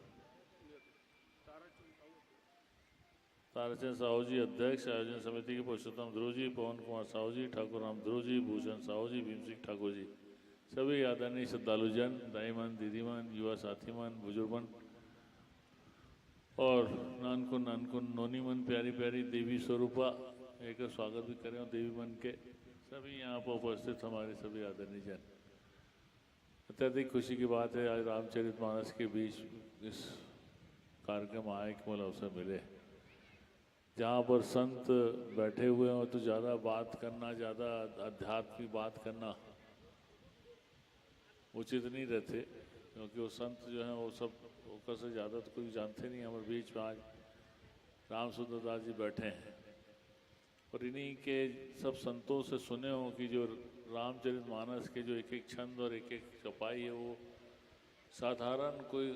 ताराचंद साहू जी अध्यक्ष, आयोजन समिति के पुरुषोत्तम ध्रुव जी, पवन कुमार साहू जी, ठाकुर राम ध्रुव जी, भूषण साहू जी, भीम सिंह ठाकुर जी, सभी आदरणीय श्रद्धालुजन, दाई मन, दीदी मन, युवा साथी मन, बुजुर्ग मन और नानकुन नानकुन नोनी मन, प्यारी प्यारी देवी स्वरूपा, एक स्वागत भी करे हों देवी मन के, सभी यहाँ पर उपस्थित हमारे सभी आदरणीय जन। अत्यधिक खुशी की बात है, आज रामचरितमानस के बीच इस कार्यक्रम आए के मोला अवसर मिले, जहाँ पर संत बैठे हुए हों तो ज़्यादा बात करना, ज़्यादा आध्यात्मिक बात करना उचित नहीं रहते, क्योंकि वो संत जो हैं वो सब ओकर से ज़्यादा तो कोई जानते नहीं। हमारे बीच में आज राम सुंदर दास जी बैठे हैं और इन्हीं के सब संतों से सुने हों कि जो रामचरितमानस के जो एक एक छंद और एक एक चौपाई है, वो साधारण कोई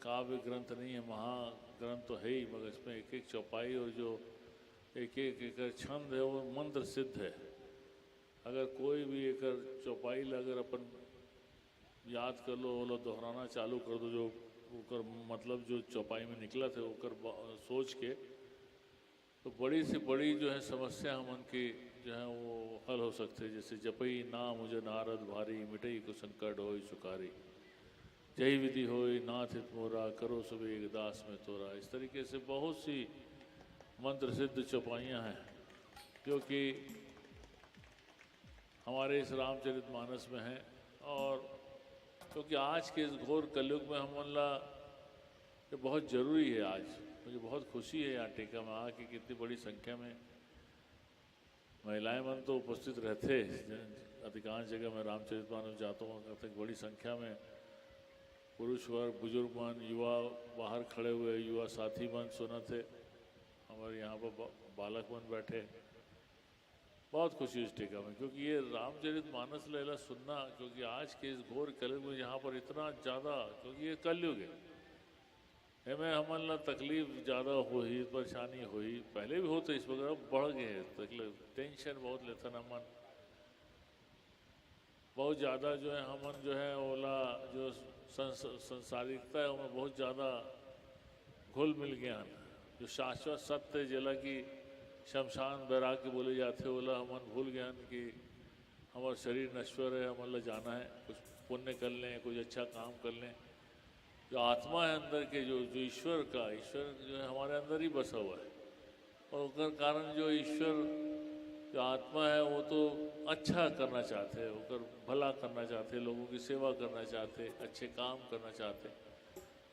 काव्य ग्रंथ नहीं है, महाग्रंथ तो है ही, मगर इसमें एक एक चौपाई और जो एक एक एकर छंद है वो मंत्र सिद्ध है। अगर कोई भी एकर चौपाई ला अगर अपन याद कर लो, ओला दोहराना चालू कर दो, जो ओकर मतलब जो चौपाई में निकलत हे ओकर ब-, सोच के, तो बड़ी से बड़ी जो है समस्या हमन की जो है वो हल हो सकथे। जैसे जपई नाम उजन आरत भारी, मिटई को संकट होई सुखारी, जही विधि होई नाथ हित मोरा, करो सब एक दास में तोरा। इस तरीके से बहुत सी मंत्र सिद्ध चौपाइयाँ हैं जो कि हमारे इस रामचरितमानस में हैं। और क्योंकि आज के इस घोर कलयुग में हमन ला ये बहुत जरूरी है। आज मुझे बहुत खुशी है यहाँ टीका में आके, कितनी बड़ी संख्या में महिलाएं मन तो उपस्थित रहथे। अधिकांश जगह मैं रामचरितमानस जाता हूँ, वहाँ तक बड़ी संख्या में पुरुष वर्ग, बुजुर्ग मन, युवा बाहर खड़े हुए, युवा साथी मन सुनत हे, हमारे यहाँ पर बा-, बालक मन बैठे। बहुत खुशी इस टीका में, क्योंकि ये रामचरित मानस लीला सुनना, क्योंकि आज के इस घोर कलयुग में यहाँ पर इतना ज़्यादा, क्योंकि ये कलयुग है, एमे हमन ला तकलीफ ज़्यादा होही, परेशानी होही, पहले भी होते, इस वक्त बढ़ गए हैं तकलीफ, टेंशन बहुत लेथन हमन, बहुत ज़्यादा जो है हमन जो है ओला जो संस-, संसारिकता है ओमे बहुत ज़्यादा घुल मिल गए हैं। जो शाश्वत सत्य जेला कि शमशान बैराग्य बोले जाथे, ओला हमन भूल गए हैं कि हमारा शरीर नश्वर है, हमन ला जाना है, कुछ पुण्य कर लें, कुछ अच्छा काम कर लें। जो आत्मा है अंदर के, जो, जो ईश्वर का, ईश्वर जो है हमारे अंदर ही बसा हुआ है। और ओकर कारण जो ईश्वर जो आत्मा है वो तो अच्छा करना चाहते हैं, ओकर भला करना चाहते हैं, लोगों की सेवा करना चाहते हैं, अच्छे काम करना चाहते हैं।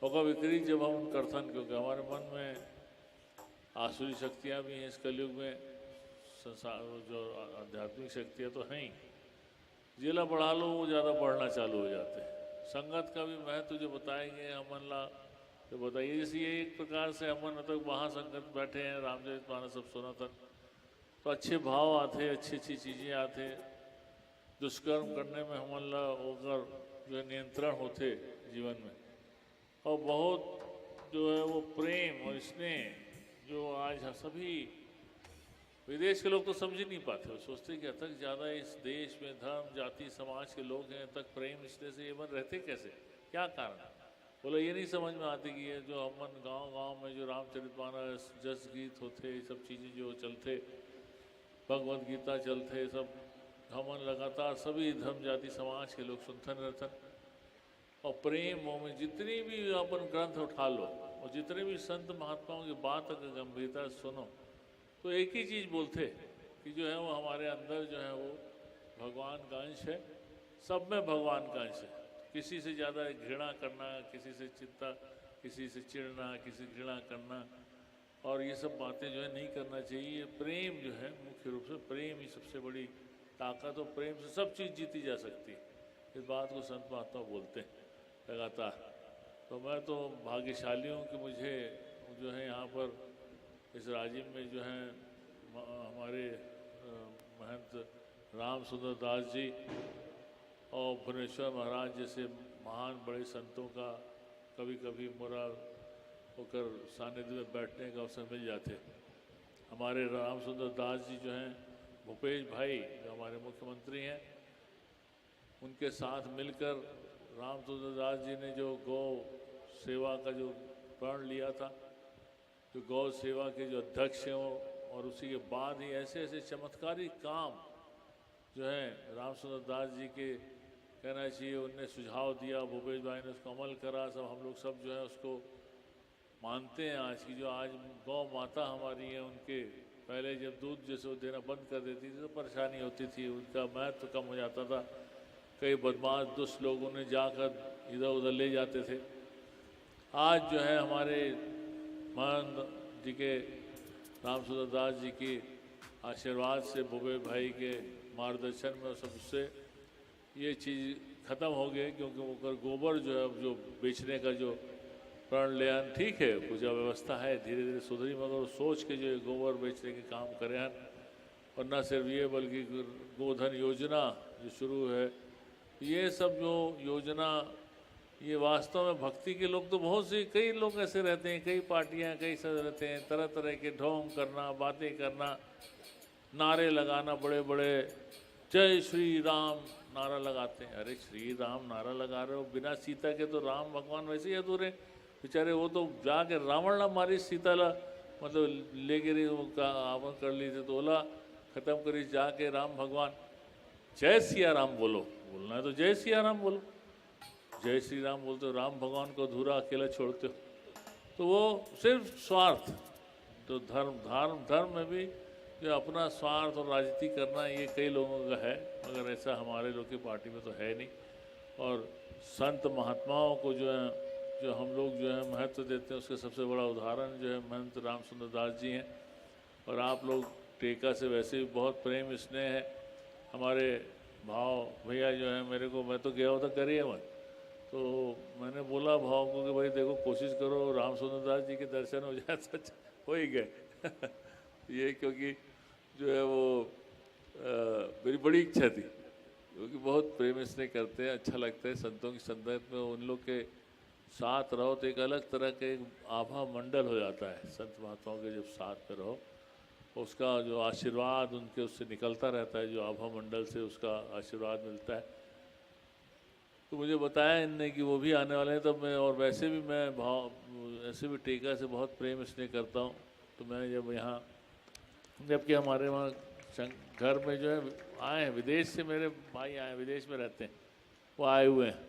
ओकर विपरीत जब हम करथन, क्योंकि हमारे मन में आसुरी शक्तियाँ भी हैं इस कलयुग में, संसार जो आध्यात्मिक शक्तियाँ तो हैं ही, जेला बढ़ा लो वो ज़्यादा बढ़ना चालू हो जाते हैं। संगत का भी महत्व जो बताए गए हमन ला तो बताइए, जैसे ये एक प्रकार से हमन तक महासंगत बैठे हैं, रामचरित मानस सब सुनत हन, तो अच्छे भाव आते, अच्छी अच्छी चीज़ें आते, दुष्कर्म करने में हमन ला ओकर जो है नियंत्रण होते जीवन में, और बहुत जो है वो प्रेम और स्नेह जो आज हम सभी विदेश के लोग तो समझ ही नहीं पाते, वो सोचते कि अतक ज़्यादा इस देश में धर्म, जाति, समाज के लोग हैं, अतक प्रेम रिश्ते से ये मन रहते कैसे, क्या कारण है? बोला, ये नहीं समझ में आती कि ये जो हमन गांव-गांव में जो रामचरितमानस, जस गीत होते, ये सब चीज़ें जो चलते, भगवत गीता चलते, सब हमन लगातार सभी धर्म, जाति, समाज के लोग सुनथन रहथन। और प्रेम, वो में जितनी भी अपन ग्रंथ उठा लो और जितने भी संत महात्माओं की बात अगर गंभीरता से सुनो, तो एक ही चीज़ बोलते कि जो है वो हमारे अंदर जो है वो भगवान का अंश है, सब में भगवान का अंश है। किसी से ज़्यादा घृणा करना, किसी से चिंता, किसी से चिढ़ना, किसी से घृणा करना, और ये सब बातें जो है नहीं करना चाहिए। प्रेम जो है, मुख्य रूप से प्रेम ही सबसे बड़ी ताकत, और प्रेम से सब चीज़ जीती जा सकती है। इस बात को संत महात्मा बोलते हैं लगातार। तो मैं तो भाग्यशाली हूँ कि मुझे जो है यहाँ पर इस राजिम में जो है म-, हमारे, अ, महंत राम सुंदर दास जी और भुवनेश्वर महाराज जैसे महान बड़े संतों का कभी-कभी मोरा ओकर सानिध्य में बैठने का अवसर मिल जाते। हमारे राम सुंदर दास जी जो हैं, भूपेश भाई जो हमारे मुख्यमंत्री हैं, उनके साथ मिलकर राम सुंदर दास जी ने जो गौ सेवा का जो प्रण लिया था, जो गौ सेवा के जो अध्यक्ष हैं वो, और उसी के बाद ही ऐसे ऐसे चमत्कारी काम जो है राम सुंदर दास जी के, कहना चाहिए, उनने सुझाव दिया, भूपेश भाई ने उसको अमल करा, सब हम लोग सब जो है उसको मानते हैं। आज की जो आज गौ माता हमारी है, उनके पहले जब दूध जैसे वो देना बंद कर देती थी तो परेशानी होती थी, उनका महत्व कम हो जाता था, कई बदमाश दुष्ट लोग उन्हें जाकर इधर उधर ले जाते थे। आज जो है हमारे महंत जी के, राम सुंदर दास जी के आशीर्वाद से, भूपेश भाई के मार्गदर्शन में, सबसे ये चीज़ ख़त्म हो गई, क्योंकि ओकर गोबर जो है, जो बेचने का जो प्रण ले आन, ठीक है, पूजा व्यवस्था है, धीरे धीरे सुधरी, मगर वो सोच के जो ये गोबर बेचने के काम करे हैं, और न सिर्फ ये बल्कि गोधन योजना जो शुरू है, ये सब जो योजना, ये वास्तव में भक्ति के लोग तो बहुत सी, कई लोग ऐसे रहते हैं, कई पार्टियां, कई सब रहते हैं, तरह तरह के ढोंग करना, बातें करना, नारे लगाना, बड़े बड़े जय श्री राम नारा लगाते हैं। अरे, श्री राम नारा लगा रहे हो, बिना सीता के तो राम भगवान वैसे ही अधूरे। बेचारे वो तो जाके रावण ला मारी, सीता ला मतलब लेके रही, वो का आपन कर ली थे, तो ओला खत्म करी जाके राम भगवान। जय सिया राम बोलो, बोलना है तो जय सिया राम बोलो। जय श्री राम बोलते हो, राम भगवान को अधूरा अकेला छोड़ते हो, तो वो सिर्फ स्वार्थ। तो धर्म, धर्म, धर्म में भी जो अपना स्वार्थ और राजनीति करना, ये कई लोगों का है, मगर ऐसा हमारे लोग की पार्टी में तो है नहीं। और संत महात्माओं को जो है, जो हम लोग जो है महत्व देते हैं, उसका सबसे बड़ा उदाहरण जो है महंत राम सुंदर दास जी हैं। और आप लोग टेका से वैसे भी बहुत प्रेम स्नेह है। हमारे भाव भैया जो है मेरे को, मैं तो गया होता करिए मत, तो मैंने बोला भाव को कि भाई देखो, कोशिश करो राम सुंदर दास जी के दर्शन हो जाए, सच हो ही गए। ये क्योंकि जो है वो मेरी बड़ी इच्छा थी, क्योंकि बहुत प्रेम स्नेह करते हैं, अच्छा लगता है। संतों की संगत में उन लोग के साथ रहो तो एक अलग तरह का एक आभा मंडल हो जाता है। संत महात्माओं के जब साथ में रहो, उसका जो आशीर्वाद उनके उससे निकलता रहता है, जो आभा मंडल से उसका आशीर्वाद मिलता है। तो मुझे बताया इनने कि वो भी आने वाले हैं, तब मैं, और वैसे भी मैं भाव, ऐसे भी टीका से बहुत प्रेम स्नेह करता हूँ। तो मैं जब यहाँ, जबकि हमारे वहाँ शं-, घर में जो है आए हैं विदेश से, मेरे भाई आए हैं, विदेश में रहते हैं, वो आए हुए हैं।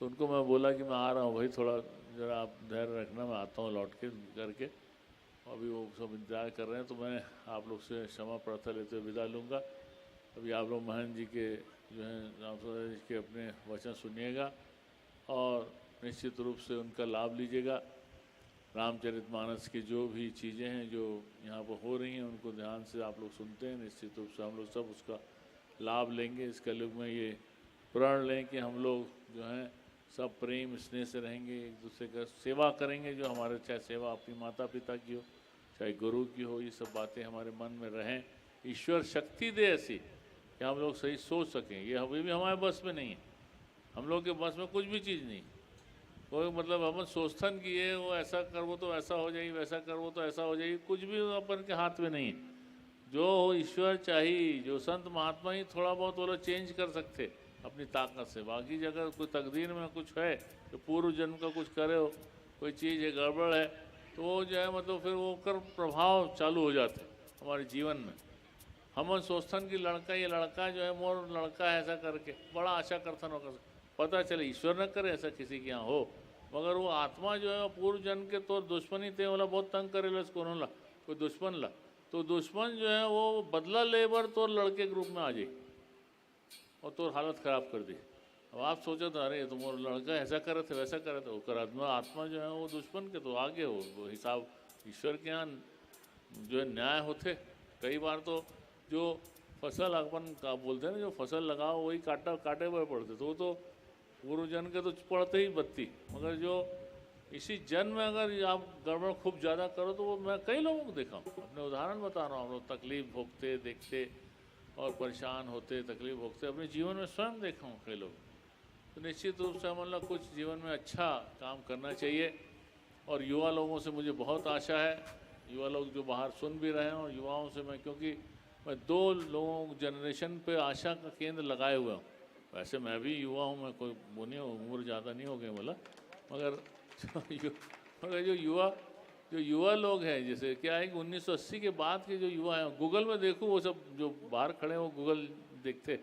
तो उनको मैं बोला कि मैं आ रहा हूँ भाई, थोड़ा ज़रा आप धैर्य रखना, मैं आता हूँ लौट के करके। अभी वो सब इंतजार कर रहे हैं, तो मैं आप लोग से क्षमा प्रार्थना लेते हुए विदा लूँगा। अभी आप लोग महंत जी के जो हैं, राम सुंदर जी के अपने वचन सुनिएगा और निश्चित रूप से उनका लाभ लीजिएगा। रामचरितमानस की जो भी चीज़ें हैं, जो यहाँ पर हो रही हैं, उनको ध्यान से आप लोग सुनते हैं, निश्चित रूप से हम लोग सब उसका लाभ लेंगे। इस कलयुग में ये प्रण लें कि हम लोग जो हैं, सब प्रेम स्नेह से रहेंगे, एक दूसरे का सेवा करेंगे, जो हमारे, चाहे सेवा अपनी माता पिता की हो, चाहे गुरु की हो, ये सब बातें हमारे मन में रहें। ईश्वर शक्ति दे ऐसी कि हम लोग सही सोच सकें। ये अभी भी हमारे बस में नहीं है, हम लोग के बस में कुछ भी चीज़ नहीं। कोई, मतलब, अपन सोचथन कि ये वो ऐसा करबो तो ऐसा हो जाई, वैसा करबो तो ऐसा हो जाई, कुछ भी अपन के हाथ में नहीं है। जो हो ईश्वर चाहिए, जो संत महात्मा ही थोड़ा बहुत वो लोग चेंज कर सकते अपनी ताकत से। बाकी अगर कोई तकदीर में कुछ है, तो पूर्व जन्म का कुछ करे हो, कोई चीज़ है, गड़बड़ है, तो वो जो है, मतलब, फिर वो कर प्रभाव चालू हो जाते हैं हमारे जीवन में। हमन सोचथन कि लड़का, ये लड़का जो है, मोर लड़का है, ऐसा करके बड़ा आशा करथन ओकर से। पता चले ईश्वर न करे ऐसा किसी के यहाँ हो, मगर वो आत्मा जो है, वो पूर्व जन्म के तोर दुश्मनी ते, ओला बहुत तंग करे लस कोनो ला, कोई दुश्मन ला, तो दुश्मन जो है, वो बदला ले बर तोर लड़के के रूप में आ जाई और तोर हालत खराब कर दी। अब आप सोचत, अरे, ये तो मोर लड़का ऐसा करत है, वैसा करत है, ओकर आत्मा, आत्मा जो है, वो दुश्मन के तो आगे हो, वो हिसाब ईश्वर के यहाँ जो है, न्याय होथे। कई बार तो जो फसल अपन का बोलते हैं ना, जो फसल लगाओ, वही काटा, काटे बर पड़थे, तो वो तो पूर्व जन्म के तो पड़थे ही बत्ती, मगर जो इसी जन्म में अगर आप गड़बड़ खूब ज़्यादा करो, तो वो मैं कई लोगों को देखा हूँ, अपने उदाहरण बता रहा हूँ, हम लोग तकलीफ भोगते देखते और परेशान होते, तकलीफ भोगते, अपने जीवन में स्वयं देखा हूँ कई लोग। तो निश्चित रूप से हमन ला कुछ जीवन में अच्छा काम करना चाहिए। और युवा लोगों से मुझे बहुत आशा है, युवा लोग जो बाहर सुन भी रहे हैं, और युवाओं से मैं, क्योंकि मैं दो लोगों, जनरेशन पे आशा का केंद्र लगाए हुए हूँ। वैसे मैं भी युवा हूँ, मैं कोई वो नहीं हूँ, उम्र ज़्यादा नहीं हो गई बोला, मगर जो यु-, मगर जो युवा, जो युवा लोग हैं, जैसे क्या है कि उन्नीस सौ अस्सी के बाद के जो युवा हैं, Google में देखो, वो सब जो बाहर खड़े हैं, वो Google देखते,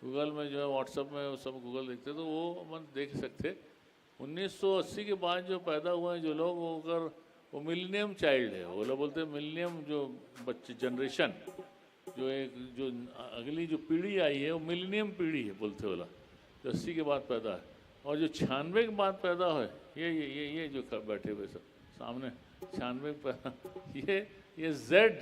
Google में जो है, WhatsApp में वो सब Google देखते, तो वो अपन देख सकते। उन्नीस सौ अस्सी के बाद जो पैदा हुए हैं जो लोग, वो अगर, वो मिलेनियम चाइल्ड है, वो लोग बोलते हैं मिलेनियम जो बच्चे, जनरेशन, जो एक, जो अगली जो पीढ़ी आई है, वो मिलेनियम पीढ़ी है बोलते वाला, जो अस्सी के बाद पैदा है। और जो छियानवे के बाद पैदा है, ये, ये, ये, ये जो ख-, बैठे हुए सब सामने, छियानवे के पैदा, ये, ये जेड,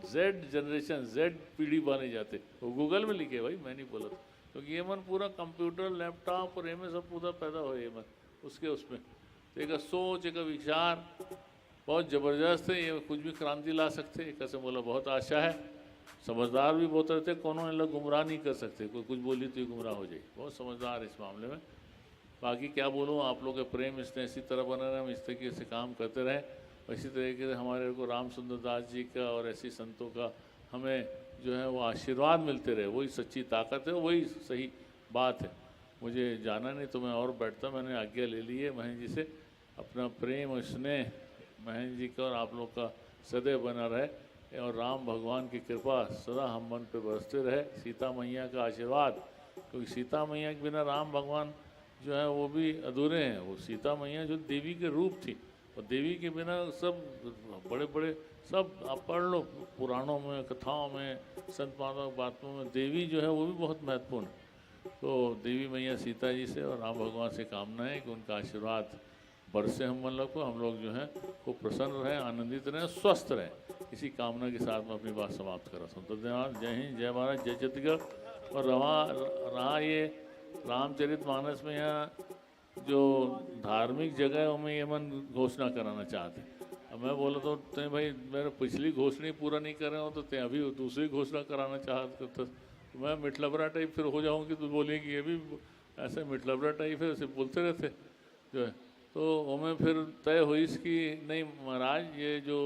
जेड जनरेशन, जेड पीढ़ी माने जाते। वो Google में लिखे भाई, मैं नहीं बोला था, क्योंकि ये मन पूरा कंप्यूटर, लैपटॉप और ये में सब पूरा पैदा हुए ये मन, उसके उसमें। तो एक सोच, एक विचार बहुत ज़बरदस्त है, ये कुछ भी क्रांति ला सकते, एक से बोला बहुत आशा है। समझदार भी बहुत रहते, कोनो इनला गुमराह नहीं कर सकते, कोई कुछ बोली तो ये गुमराह हो जाए, बहुत समझदार इस मामले में। बाकी क्या बोलूँ, आप लोग के प्रेम स्नेह इसी तरह बना रहे, हम इस तरीके से काम करते रहें, और इसी तरीके से हमारे को राम सुंदर दास जी का और ऐसे संतों का हमें जो है वो आशीर्वाद मिलते रहे, वही सच्ची ताकत है, वही सही बात है। मुझे जाना नहीं तो मैं और बैठता, मैंने आज्ञा ले ली है महंत जी से। अपना प्रेम और स्नेह महंत जी का और आप लोग का सदैव बना रहे, और राम भगवान की कृपा सदा हम मन पे बरसते रहे, सीता मैया का आशीर्वाद, क्योंकि सीता मैया के बिना राम भगवान जो है वो भी अधूरे हैं। वो सीता मैया जो देवी के रूप थी, और देवी के बिना सब बड़े बड़े, सब आप पढ़ लो पुराणों में, कथाओं में, संत महात्मा की बातों में देवी जो है वो भी बहुत महत्वपूर्ण है। तो देवी मैया सीता जी से और राम भगवान से कामना है कि उनका आशीर्वाद बरसे हम मन लोग को, हम लोग जो हैं खूब प्रसन्न रहें, आनंदित रहें, स्वस्थ रहें। इसी कामना के साथ मैं अपनी बात समाप्त कर रहा हूँ। तो धन्यवाद। जय हिंद, जय भारत, जय छत्तीसगढ़। और रहा, रहा ये रामचरित मानस में यहाँ जो धार्मिक जगह है, ओमे ये मन घोषणा कराना चाहते हैं। अब मैं बोला तो, "तैं भाई, मेरा पिछली घोषणा ही पूरा नहीं करे हो, तो तैं अभी दूसरी घोषणा कराना चाहत करता।" तो मैं मिठलबरा टाइप फिर हो जाऊँ कि तू बोले कि ये भी ऐसे मिठलबरा टाइप है, ऐसे बोलते रहते जो है। तो ओमे फिर तय होइस कि नहीं महाराज, ये जो,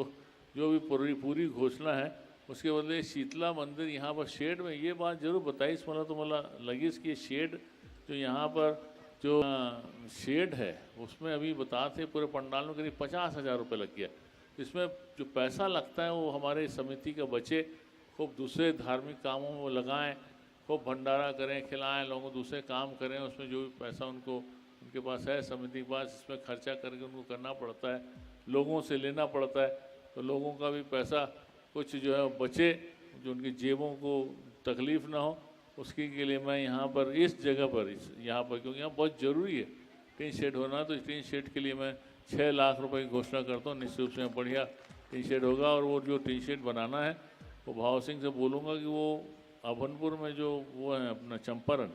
जो भी पूरी, पूरी घोषणा है, उसके बदले शीतला मंदिर यहाँ पर शेड में, ये बात जरूर बताइस मोला, तो मोला लगिस कि ये शेड जो यहाँ पर जो, अ, शेड है, उसमें अभी बताते पूरे पंडाल में करीब पचास हजार रुपये लग गया। इसमें जो पैसा लगता है, वो हमारे समिति का बचे, खूब दूसरे धार्मिक कामों में वो लगाएं, खूब भंडारा करें, खिलाएं, लोगों को दूसरे काम करें, उसमें जो भी पैसा उनको, उनके पास है, समिति के पास, इसमें खर्चा करके उनको करना पड़ता है, लोगों से लेना पड़ता है, तो लोगों का भी पैसा कुछ जो है बचे, जो उनकी जेबों को तकलीफ ना हो, उसके, के लिए मैं यहाँ पर, इस जगह पर, इस, यहाँ पर, क्योंकि यहाँ बहुत ज़रूरी है टिन शेड होना, तो टिन शेड के लिए मैं छः लाख रुपए की घोषणा करता हूँ। निश्चित रूप से यहाँ बढ़िया टिन शेड होगा। और वो जो टिन शेड बनाना है, वो भाव सिंह से बोलूँगा कि वो अभनपुर में जो वो है अपना चंपारण,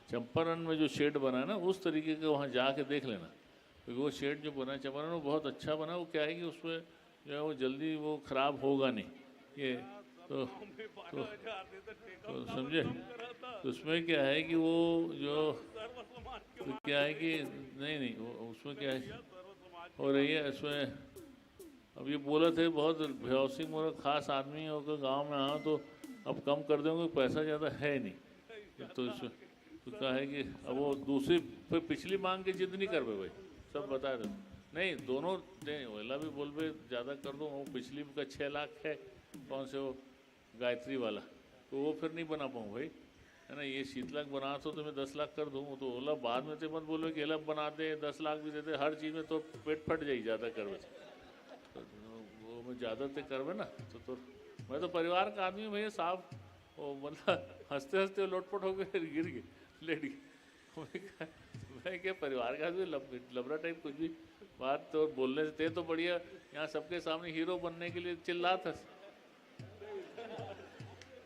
चंपारण में जो शेड बना है ना, उस तरीके का वहाँ जाके देख लेना, क्योंकि वो शेड जो बना है चंपारण, वो बहुत अच्छा बना। वो क्या है कि उसमें जो है वो जल्दी वो खराब होगा नहीं। ये तो, तो, तो समझे, तो उसमें क्या है कि वो जो, तो क्या है कि नहीं, नहीं, वो उसमें क्या है, हो रही है इसमें। अब ये बोलत हे बहुत, भाव सिंह मोर खास आदमी हे, ओकर गांव में आए हों तो अब कम कर देंगे, पैसा ज़्यादा है नहीं। तो इसमें तो का हे कि अब वो दूसरी, फिर पिछली मांग के जिद नहीं करबे भाई, सब बता दे। नहीं, दोनों नहीं, ओला भी बोलबे ज़्यादा कर दो, वो पिछली का छः लाख है, कौन से वो गायत्री वाला, तो वो फिर नहीं बना पाऊँ भाई, है ना। ये शीतला के बनात हों तो मैं दस लाख कर दूँ, तो ओला बाद में तो मत बोलो कि एला बना दे, दस लाख भी दे दे, हर चीज़ में तो पेट फट जाई ज़्यादा करबे तो। वो मैं ज़्यादा ते करबे ना तो, तो मैं तो परिवार का आदमी हूँ भैया साहब। वो मतलब हंसते हंसते वो लोटपोट हो गए, गिर गए, लेट गए। मैं क्या, मैं क्या परिवार का आदमी, लब-, लबरा टाइप कुछ भी बात तो बोलने से, ते तो बढ़िया यहाँ सबके सामने हीरो बनने के लिए चिल्लात हस।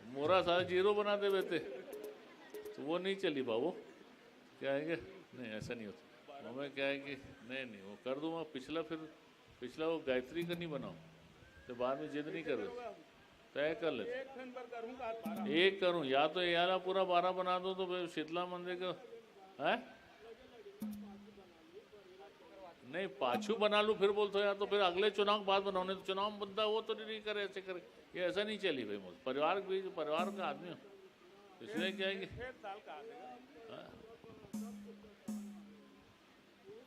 मोरा सारा जीरो बना देबे ते, तो वो नहीं चली बाबू। क्या है कि नहीं, ऐसा नहीं होता। हमें क्या है कि नहीं, नहीं, वो कर दूंगा। पिछला फिर, पिछला वो गायत्री का नहीं बनाओ, तो बाद में जिद नहीं कर रहे, तय कर लेते। एक करूँ, या तो ये वाला पूरा बारह बना दो, तो फिर शीतला मंदिर का है। नहीं, पाछू बना लूँ, फिर बोलते हो यार, तो फिर अगले चुनाव के बाद बनाओ, नहीं तो चुनाव में बनता वो तो नहीं करे, ऐसे करे, ये ऐसा नहीं चली भाई। मोर परिवार के बीच, परिवार का आदमी हूँ, इसलिए क्या है कि हाँ।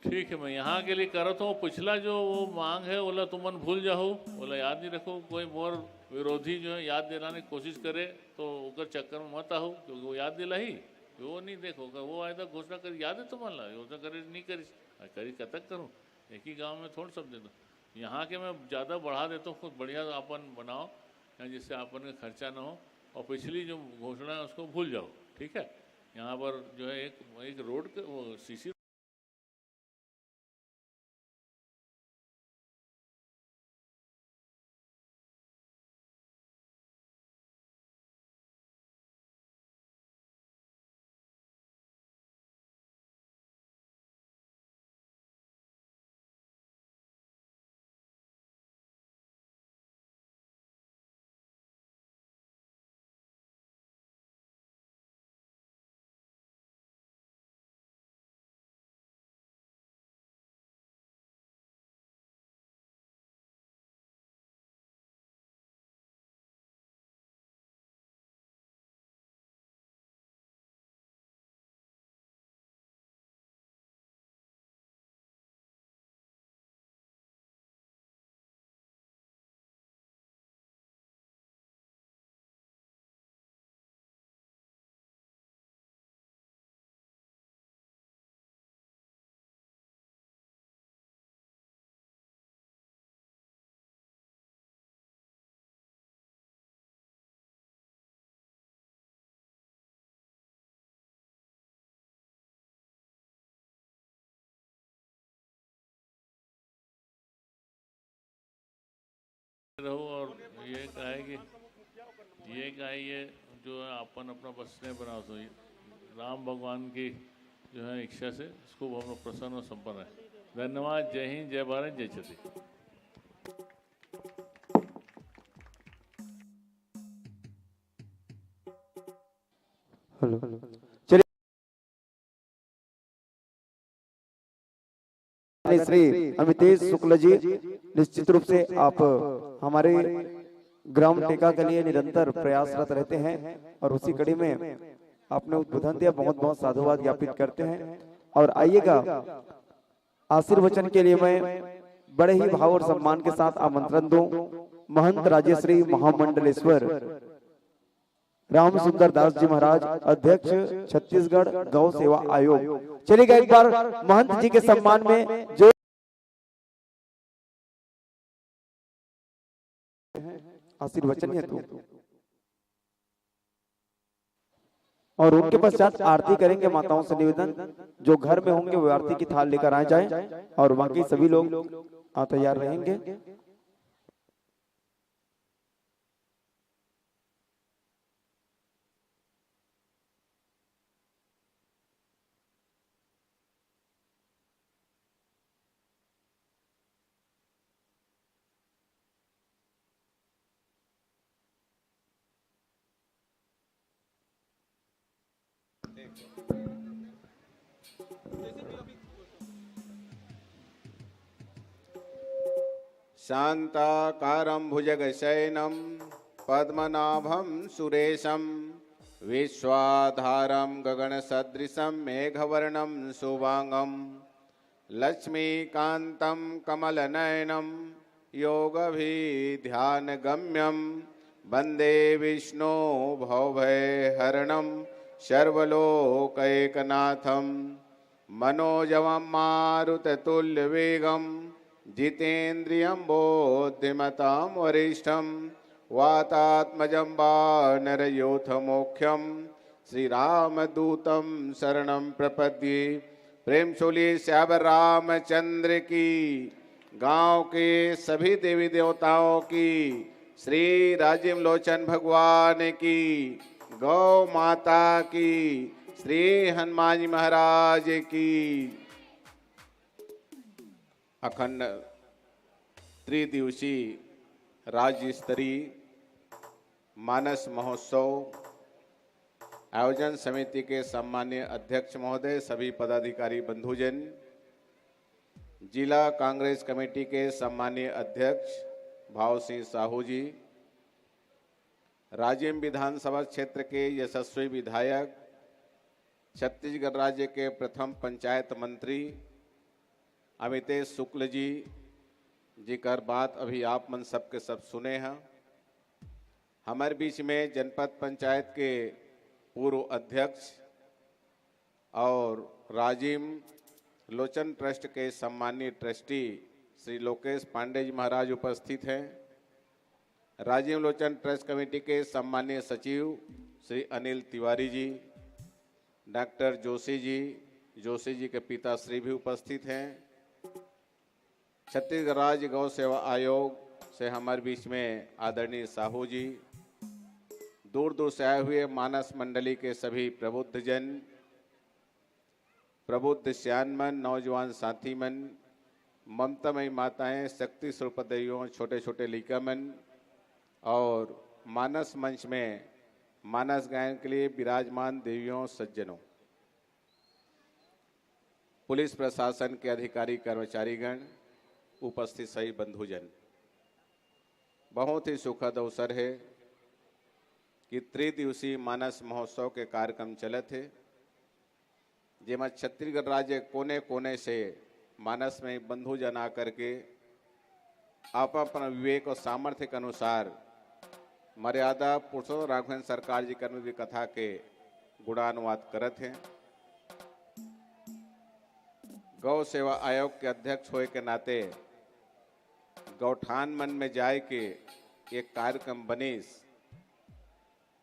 ठीक है, मैं यहाँ के लिए करत हूँ। पिछला जो वो मांग है, ओला तुमन भूल जाओ, ओला याद नहीं रखो। कोई मोर विरोधी जो है याद दिलाने की कोशिश करे तो ओकर चक्कर में मत आओ, क्योंकि वो याद दिलाही, वो नहीं देखो, वो आए तो घोषणा कर, याद है तुमन ला, घोषणा करे नहीं करिस, करिस कतक करूँ, एक ही गांव में थोड़ सब देता। यहाँ के मैं ज़्यादा बढ़ा देता हूँ, खुद बढ़िया अपन बनाओ, यहाँ जिससे अपन का खर्चा ना हो। और पिछली जो घोषणा है उसको भूल जाओ, ठीक है। यहाँ पर जो है एक, एक रोड के, वो सीसी रहो। और ये कहा है कि ये कहा है, ये जो है अपन अपना बस नहीं बनाओ, तो ये राम भगवान की जो है इच्छा से इसको हम लोग प्रसन्न और संपन्न है। धन्यवाद। जय हिंद, जय भारत, जय छत्तीसगढ़। हेलो। चलिए, श्री अमितेश शुक्ल जी, निश्चित रूप से आप हमारे ग्राम टेका के लिए निरंतर प्रयासरत रहते हैं और उसी कड़ी में आपने उद्बोधन दिया, बहुत बहुत साधुवाद ज्ञापित करते हैं। और आइएगा, आशीर्वचन के लिए मैं बड़े ही भाव और सम्मान के साथ आमंत्रण दूं महंत राजेश्री महामंडलेश्वर राम सुंदर दास जी महाराज, अध्यक्ष छत्तीसगढ़ गौ सेवा आयोग। चलिएगा, एक बार महंत जी के सम्मान में जो आशीर्वचन हेतु, और उनके पश्चात आरती करेंगे। माताओं से निवेदन, जो घर में होंगे वो आरती की थाल लेकर आ जाएं और बाकी सभी लोग आ तैयार रहेंगे। शान्ताकारं भुजगशयनं पद्मनाभं सुरेशं विश्वाधारं गगनसदृशं मेघवर्णं शुभांगं लक्ष्मीकान्तं कमलनयनं योगभिध्यानगम्यं वन्दे विष्णो भवभयहरणं सर्वलोकैकनाथम्। मनोजवं मारुततुल्यवेगं जितेन्द्रियं बुद्धिमतां वरिष्ठं वातात्मजं वानरयूथमुख्यं श्रीरामदूतं शरणं प्रपद्ये। प्रेम से बोलिए सियावर रामचंद्र की, गांव के सभी देवी देवताओं की, श्री राजीव लोचन भगवान की, गौ माता की, श्री हनुमान जी महाराज की। अखंड त्रिदिवसीय राज्य स्तरीय मानस महोत्सव आयोजन समिति के सम्माननीय अध्यक्ष महोदय, सभी पदाधिकारी बंधुजन, जिला कांग्रेस कमेटी के सम्माननीय अध्यक्ष भाव सिंह साहू जी, राजिम विधानसभा क्षेत्र के यशस्वी विधायक, छत्तीसगढ़ राज्य के प्रथम पंचायत मंत्री अमितेश शुक्ल जी, जेकर बात अभी आप मन सबके सब सुने हैं, हमर बीच में जनपद पंचायत के पूर्व अध्यक्ष और राजिम लोचन ट्रस्ट के सम्मानित ट्रस्टी श्री लोकेश पांडे जी महाराज उपस्थित हैं। राजिम लोचन ट्रस्ट कमेटी के सम्मानित सचिव श्री अनिल तिवारी जी, डॉक्टर जोशी जी, जोशी जी के पिताश्री भी उपस्थित हैं। छत्तीसगढ़ राज्य गौ सेवा आयोग से हमारे बीच में आदरणीय साहू जी, दूर दूर से आए हुए मानस मंडली के सभी प्रबुद्ध जन, प्रबुद्ध सियान मन, नौजवान साथी मन, ममतामयी माताएं, शक्ति स्वरूप देवियों, छोटे छोटे लइका मन और मानस मंच में मानस गायन के लिए विराजमान देवियों, सज्जनों, पुलिस प्रशासन के अधिकारी कर्मचारीगण, उपस्थित सही बंधुजन, बहुत ही सुखद अवसर है कि त्रिदिवसीय मानस महोत्सव के कार्यक्रम चलत हे, जेमा छत्तीसगढ़ राज्य कोने कोने से मानस में बंधुजन आकर के आप अपन विवेक और सामर्थ्य के अनुसार मर्यादा पुरुषोत्तम राघवेंद्र सरकार जी के अनुदित कथा के गुणानुवाद करत हैं। गौ सेवा आयोग के अध्यक्ष होए के नाते गौठान मन में जाए के एक कार्यक्रम बनिस,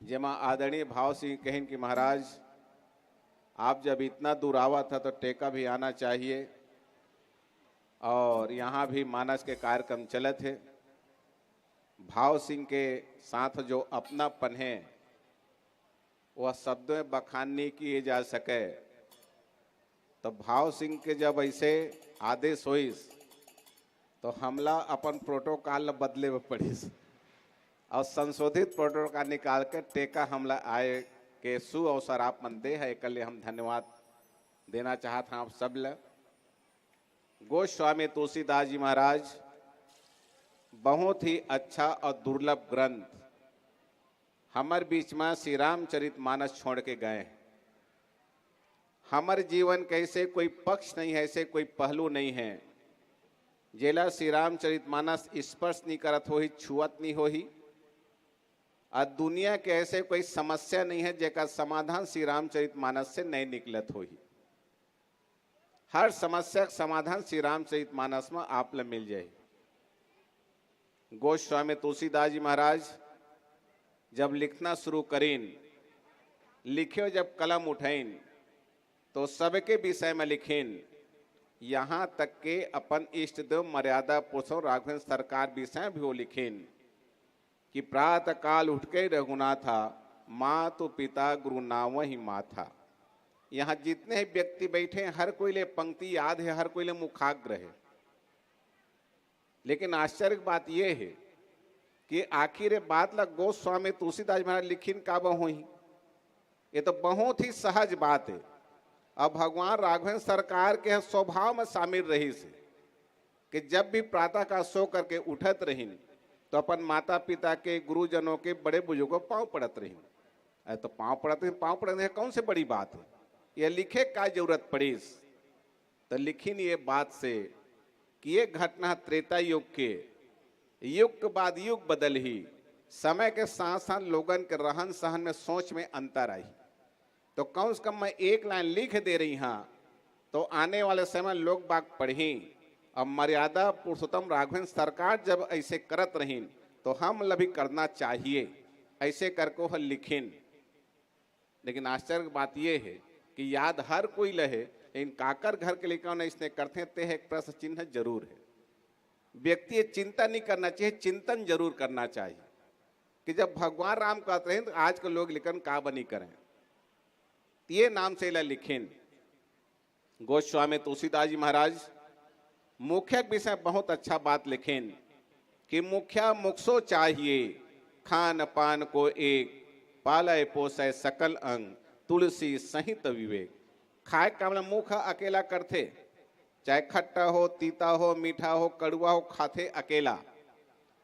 जेमा आदरणीय भाव सिंह कहिन कि महाराज, आप जब इतना दूर आवत है तो टेका भी आना चाहिए और यहाँ भी मानस के कार्यक्रम चलत है। भाव सिंह के साथ जो अपनापन है, वह शब्दों में बखान नहीं किए जा सके। तो भाव सिंह के जब ऐसे आदेश होइस, तो हमला अपन प्रोटोकॉल ल बदले में पड़िस और संशोधित प्रोटोकॉल निकाल के टेका हमला आए के सु अवसर आप मन दे है, एकर ले हम धन्यवाद देना चाहत हन आप सब ल। गोस्वामी तुलसीदास जी महाराज बहुत ही अच्छा और दुर्लभ ग्रंथ हमर बीच में श्री रामचरित मानस छोड़ के गए हैं। हमर जीवन के ऐसे कोई पक्ष नहीं है, ऐसे कोई पहलू नहीं है, जेला श्री रामचरित मानस स्पर्श नहीं करत होही, छुअत नहीं होही। और दुनिया के ऐसे कोई समस्या नहीं है, जेकर समाधान श्री रामचरित मानस से नहीं निकलत होही। हर समस्या के समाधान श्री रामचरित मानस में आप ल मिल जाही। गोस्वामी तुलसीदास जी महाराज जब लिखना शुरू करीन, लिखे जब कलम उठैन, तो सबके विषय में लिखिन, यहाँ तक के अपन इष्ट देव मर्यादा पुरुषोत्तम राघवेंद्र सरकार विषय भी वो लिखिन कि प्रातः काल उठ के रघुनाथा, मातु पिता गुरु नावहि माथा। यहाँ जितने भी व्यक्ति बैठे हैं, हर कोई ले पंक्ति याद है, हर कोई ले मुखाग्र है। लेकिन आश्चर्य की बात यह है कि आखिर ये बात ला गोस्वामी तुलसीदास महाराज लिखिन काबर होही? ये तो बहुत ही सहज बात है। अब भगवान राघवेंद्र सरकार के स्वभाव में शामिल रहिस हे कि जब भी प्रातः काल सो करके उठत रहिन, तो अपन माता पिता के, गुरुजनों के, बड़े बुजुर्गों के पाँव पड़त रहिन। अरे तो पाँव पड़त रहिन, पाँव पड़त रहिन, कौन से बड़ी बात है? ये लिखे का जरूरत पड़ीस? तो लिखिन ये बात से कि ये घटना त्रेता युग के, युग के बाद युग बदलही, समय के साथ साथ लोगन के रहन सहन में, सोच में अंतर आही। तो कम से कम मैं एक लाइन लिख दे रही हाँ, तो आने वाले समय लोग बाग पढ़ही। अब मर्यादा पुरुषोत्तम राघवेंद्र सरकार जब ऐसे करत रहिन, तो हम ल भी करना चाहिए। ऐसे करके वो लिखिन। लेकिन आश्चर्य की बात यह है कि याद हर कोई ल हे, लेकिन काकर घर के लइका मन इसने करथे, ते एक प्रश्न चिन्ह जरूर है। व्यक्ति ये चिंता नहीं करना चाहिए, चिंतन जरूर करना चाहिए कि जब भगवान राम कहत रहे तो आज के लोग लिखन का बनी करें, तो ये नाम से एला लिखिन। गोस्वामी तुलसीदास जी महाराज मुखिया के विषय बहुत अच्छा बात लिखिन कि मुखिया मुख सो चाहिए, खान पान को एक, पालय पोषय सकल अंग, तुलसी सहित विवेक। खाए काम ल मुख अकेला करथे, चाहे खट्टा हो, तीता हो, मीठा हो, कड़ुआ हो, खाथे अकेला।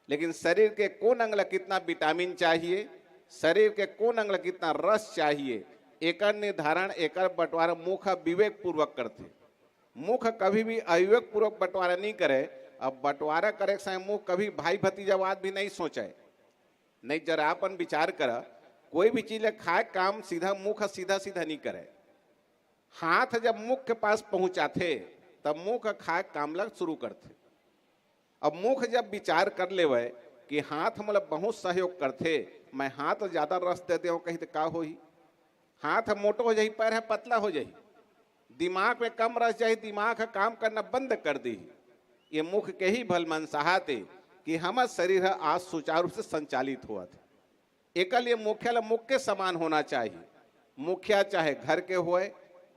लेकिन शरीर के कोन अंग ल कितना विटामिन चाहिए, शरीर के कोन अंग ल कितना रस चाहिए, एकर निर्धारण, एकर बंटवारा मुख ह विवेक पूर्वक करथे। मुख कभी भी अविवेक पूर्वक बंटवारा नहीं करे। अब बंटवारा करे के समय मुख कभी भाई भतीजावाद भी नहीं सोचे। नहीं, जरा अपन विचार कर, कोई भी चीज ल खाए काम सीधा मुख सीधा सीधा नहीं करे। हाथ जब मुख के पास पहुंचाथे, तब मुख खाए काम ल शुरू करथे। अब मुख जब विचार कर लेवे कि हाथ मोला बहुत सहयोग करथे, मैं हाथ ज्यादा रस दे देव कही, तो का होही? हाथ मोटो हो जाही, पैर ह पतला हो जाही, दिमाग में कम रस जाही, दिमाग ह काम करना बंद कर दीही। ये मुख के ही भल मनसाहत हे कि हमर शरीर ह आज सुचारू रूप से संचालित होवत हे। एकर लिए मुखिया ल मुख के समान होना चाहिए। मुखिया चाहे घर के होए,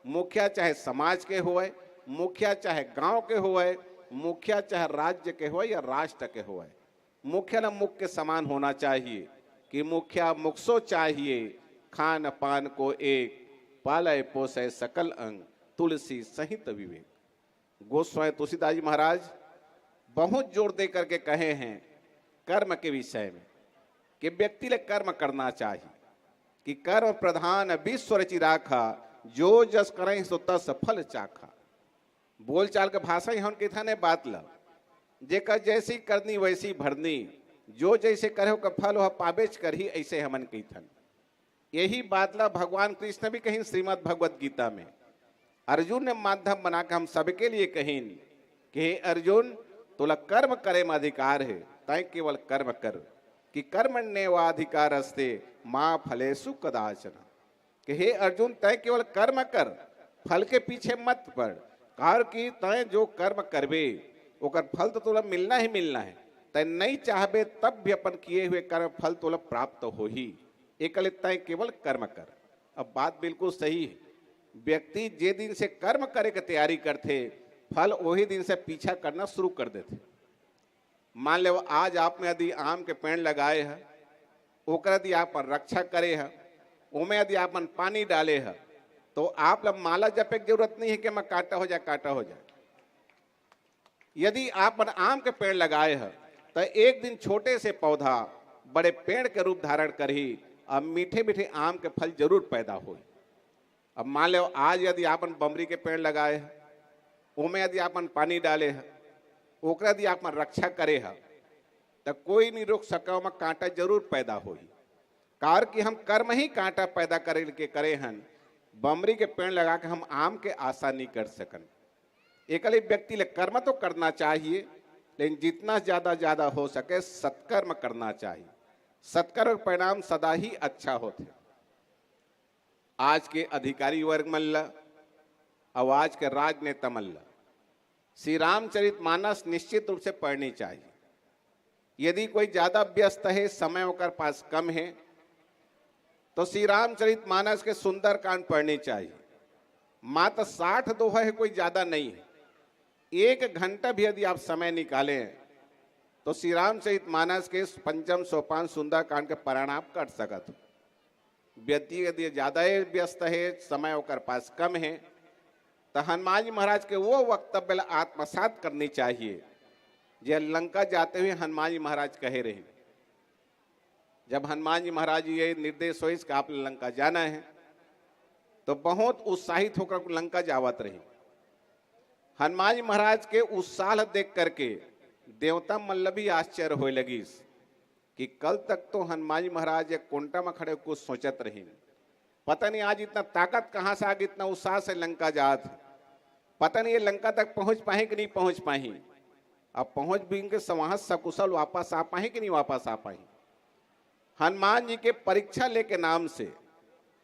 मुखिया चाहे समाज के होए, मुखिया चाहे गांव के होए, मुखिया चाहे राज्य के होए या राष्ट्र के होए, मुखिया ल मुख के समान होना चाहिए कि मुखिया मुख सो चाहिए, खान पान को एक, पालय पोषय सकल अंग, तुलसी सहित विवेक। गोस्वामी तुलसीदास जी महाराज बहुत जोर दे करके कहे हैं कर्म के विषय में कि व्यक्ति ले कर्म करना चाहिए, कि कर्म प्रधान विश्व रचि राखा, जो जस करहि सो तस फल चाखा। बोलचाल के भाषा ही हम कथन ए बात ल, जेकर जैसी करनी वैसी भरनी, जो जैसे करे ओकर फल वह पाबेच करही, ऐसे हमन कथन। यही बात ला भगवान कृष्ण भी कहिन श्रीमद् भगवत गीता में, अर्जुन ने माध्यम बना के हम सबके लिए कहिन कि हे अर्जुन, तोला कर्म करे में अधिकार है, तय केवल कर्म कर, कि कर्मण्येवाधिकारस्ते मा फलेषु कदाचन। कि हे अर्जुन, तय केवल कर्म कर, फल के पीछे मत पड़, कारण कि तय जो कर्म करबे ओकर फल तो तोला मिलना ही मिलना है। तय नहीं चाहबे तब भी अपन किए हुए कर्म फल तोला प्राप्त होही। एकले तय केवल कर्म कर। अब बात बिल्कुल सही है, व्यक्ति जे दिन से कर्म करे के तैयारी करथे, फल वही दिन से पीछा करना शुरू कर देथे। मान लेव, आज आप में यदि आम के पेड़ लगाए ह, ओकर यदि आप रक्षा करे ह, ओमे यदि आप मन पानी डाले ह, तो आप ला माला जपे के जरूरत नहीं है कि मैं कांटा हो जाए, कांटा हो जाए। यदि आप मन आम के पेड़ लगाए ह, तो एक दिन छोटे से पौधा बड़े पेड़ के रूप धारण करही, अब मीठे मीठे आम के फल जरूर पैदा होही। अब मान लो, आज यदि आप मन बमरी के पेड़ लगाए ह, ओमे यदि आप मन पानी डाले ह, ओकरा यदि आप मन रक्षा करे ह, तो कोई नहीं रोक सके, ओमा कांटा जरूर पैदा होही। कार कि हम कर्म ही कांटा पैदा करे के करे हन, बमरी के पेड़ लगा के हम आम के आशा नहीं कर सकन। एकले व्यक्ति ले कर्म तो करना चाहिए, लेकिन जितना ज्यादा ज्यादा हो सके सत्कर्म करना चाहिए। सत्कर्म के परिणाम सदा ही अच्छा होथे। आज के अधिकारी वर्ग मन ल, अउ आज के राजनेता मन ल श्री रामचरित मानस निश्चित रूप से पढ़नी चाहिए। यदि कोई ज्यादा व्यस्त है, समय ओकर पास कम है, तो श्री रामचरित मानस के सुंदरकांड पढ़नी चाहिए। मात्र साठ दोहा है, कोई ज्यादा नहीं है। एक घंटा भी यदि आप समय निकालें, तो श्री रामचरित मानस के पंचम सोपान सुंदरकांड के पारायण आप कर सकत हो। व्यक्ति यदि ज्यादा ही व्यस्त है, समय ओकर पास कम है, तो हनुमान जी महाराज के वो वक्तव्य ला आत्मसात करनी चाहिए, जे लंका जाते हुए हनुमान जी महाराज कहे रहे। जब हनुमान जी महाराज ये निर्देश होइस कि आप लंका जाना है, तो बहुत उत्साहित होकर लंका जावत रही। हनुमान जी महाराज के उत्साह देख करके देवता मन ल भी आश्चर्य होए लगिस कि कल तक तो हनुमान जी महाराज एक कोंटा में खड़े कुछ सोचत रहिन, पता नहीं आज इतना ताकत कहाँ से आ गई, इतना उत्साह से लंका जात। पता नहीं ये लंका तक पहुंच पाही कि नहीं पहुंच पाही। अब पहुंच भी के वहां सकुशल वापस आ पाही कि नहीं वापस आ पाही। हनुमान जी के परीक्षा लेके नाम से,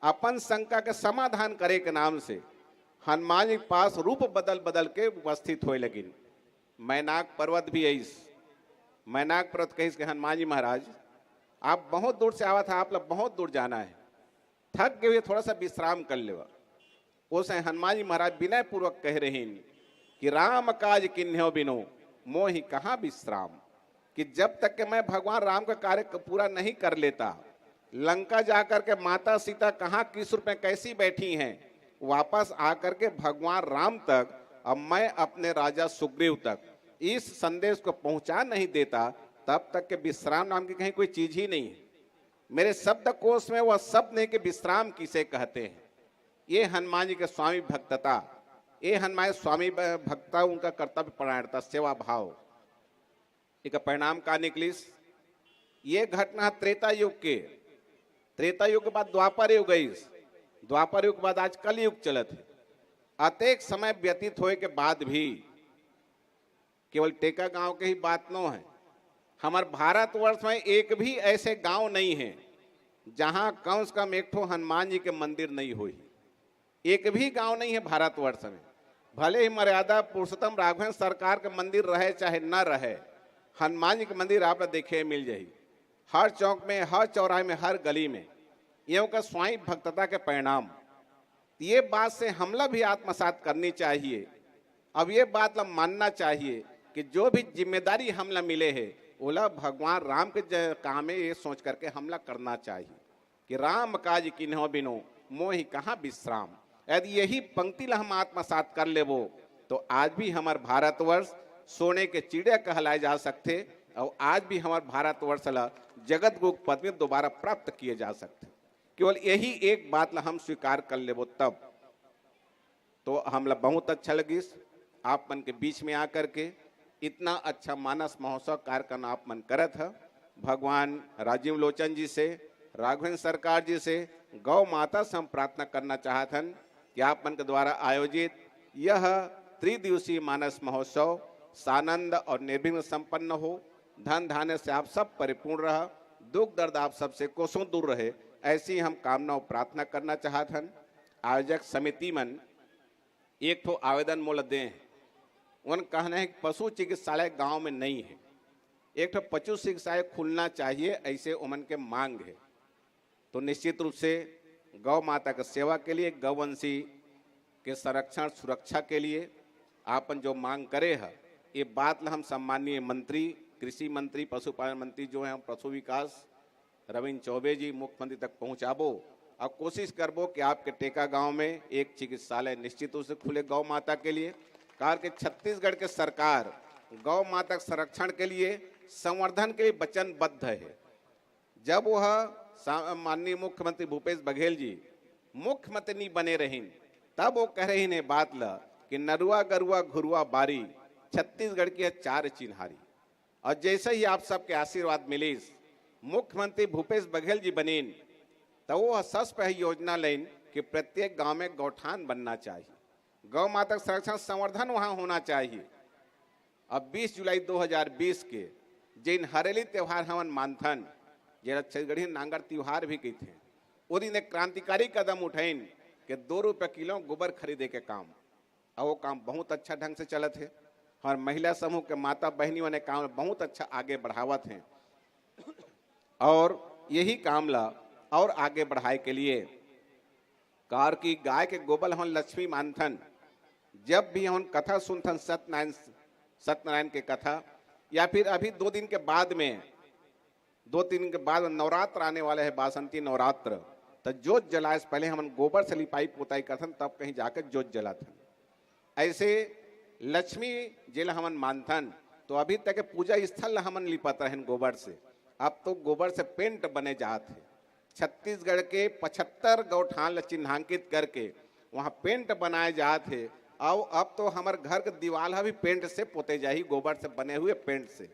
अपन शंका के समाधान करे के नाम से हनुमान जी के पास रूप बदल बदल के उपस्थित होए लगिन। मैनाक पर्वत भी आइस। मैनाक पर्वत कहिस के हनुमान जी महाराज, आप बहुत दूर से आवत है, आप लोग बहुत दूर जाना है, थक गए हुए, थोड़ा सा विश्राम कर लेवा। ओसे हनुमान जी महाराज विनय पूर्वक कह रहीन कि राम काज किन्ह्यो बिनो मोहि कहाँ विश्राम, कि जब तक के मैं भगवान राम का कार्य क-, पूरा नहीं कर लेता, लंका जाकर के माता सीता कहाँ किस रूप में कैसी बैठी हैं, वापस आकर के भगवान राम तक और मैं अपने राजा सुग्रीव तक इस संदेश को पहुंचा नहीं देता, तब तक के विश्राम नाम की कहीं कोई चीज ही नहीं है। मेरे शब्दकोश में वह शब्द नहीं कि विश्राम किसे कहते हैं। ये हनुमान जी के स्वामी भक्तता, ये हनुमान स्वामी ब-, भक्तता, उनका कर्तव्य परायणता, सेवा भाव। एक परिणाम का निकलिस, ये घटना त्रेता युग के, त्रेता युग के बाद द्वापर युग आइस, द्वापर युग के बाद आज कलयुग चलत है। अतेक समय व्यतीत होए के बाद भी केवल टेका गांव के ही बात नो है, हमारे भारतवर्ष में एक भी ऐसे गांव नहीं है जहां कम से कम एक ठो हनुमान जी के मंदिर नहीं होही। एक भी गांव नहीं है भारतवर्ष में, भले ही मर्यादा पुरुषोत्तम राघवेंद्र सरकार के मंदिर रहे चाहे न रहे, हनुमान जी के मंदिर आप ला देखे मिल जाही। हर चौक में, हर चौराहे में, हर गली में। ये ओकर स्वामी भक्तता के परिणाम। ये बात से हमला भी आत्मसात करनी चाहिए। अब ये बात ला मानना चाहिए कि जो भी जिम्मेदारी हमला मिले है, ओला भगवान राम के ज-, काम है, ये सोच करके हमला करना चाहिए कि राम काज किन्हो बिनो मोहि कहाँ विश्राम। यदि यही पंक्ति ला हम आत्मसात कर लेबो, तो आज भी हमार भारतवर्ष सोने के चिड़िया कहलाए जा सकथे और आज भी हमार भारतवर्ष ला जगत गुरु पद में दोबारा प्राप्त किए जा सकथे। केवल यही एक बात ला हम स्वीकार कर लेबो तब। तो हमला बहुत अच्छा लगिस आप मन के बीच में आकर के इतना अच्छा मानस महोत्सव कार्यक्रम आप मन करत ह। भगवान राजीव लोचन जी से, राघवेंद्र सरकार जी से, गौ माता से हम प्रार्थना करना चाहत हन कि आप मन के द्वारा आयोजित यह त्रिदिवसीय मानस महोत्सव सानंद और निर्विघ्न संपन्न हो, धन धान्य से आप सब परिपूर्ण रह, दुख दर्द आप सबसे कोसों दूर रहे, ऐसी हम कामना और प्रार्थना करना चाहत हन। आयोजक समिति मन एक ठो आवेदन मोला दे हे, उन कहना है कि पशु चिकित्सालय गांव में नहीं है, एक ठो पशु चिकित्सालय खुलना चाहिए, ऐसे उमन के मांग है। तो निश्चित रूप से गौ माता के सेवा के लिए, गौवंशी के संरक्षण सुरक्षा के लिए आपन जो मांग करे है, ये बात ला हम सम्माननीय मंत्री, कृषि मंत्री, पशुपालन मंत्री जो हैं, पशु विकास रविंद्र चौबे जी मुख्यमंत्री तक पहुंचाबो। और कोशिश करबो कि आपके टेका गांव में एक चिकित्सालय निश्चित रूप से खुले गौ माता के लिए। कार के छत्तीसगढ़ के सरकार गौ माता के संरक्षण के लिए, संवर्धन के लिए वचनबद्ध है। जब वह सा-, माननीय मुख्यमंत्री भूपेश बघेल जी मुख्यमंत्री बने रहिन, तब वो कह रहिन ये बात ल कि नरुआ गरुआ घुरुआ बारी, छत्तीसगढ़ की है चार चिन्हारी। और जैसे ही आप सबके आशीर्वाद मिलिस, मुख्यमंत्री भूपेश बघेल जी बनिन, तो वो सस पे योजना लेन कि प्रत्येक गांव में गौठान बनना चाहिए, गौ माता का संरक्षण संवर्धन वहां होना चाहिए। अब बीस जुलाई दो हज़ार बीस के जिन हरेली त्योहार हमन मानथन, जेला छत्तीसगढ़ी नांगर त्योहार भी कहिथे, वो दिन एक क्रांतिकारी कदम उठाइन के दो रुपये किलो गोबर खरीदे के काम, और वो काम बहुत अच्छा ढंग से चलत है। और महिला समूह के माता बहनी मन ए काम बहुत अच्छा आगे बढ़ावत हैं, और यही काम ला और आगे बढ़ाए के लिए कार की गाय के गोबर हमन लक्ष्मी मानथन। जब भी हमन कथा सुनथन सत्यनारायण, सत्यनारायण के कथा, या फिर अभी दो दिन के बाद में, दो तीन दिन के बाद में नवरात्र आने वाले हैं, बासंती नवरात्र, तो जोत जलाए से पहले हमन गोबर से लिपाई पोताई करथन, तब कहीं जाकर जोत जलाथन। ऐसे लक्ष्मी जेला हमन मानथन, तो अभी तक पूजा स्थल ला हमन लिपत रहन गोबर से, अब तो गोबर से पेंट बने जात है। छत्तीसगढ़ के पचहत्तर गौठान ला चिन्हांकित करके वहाँ पेंट बनाए जात है। और अब तो हमर घर के दीवाल ह भी पेंट से पोते जाही, गोबर से बने हुए पेंट से।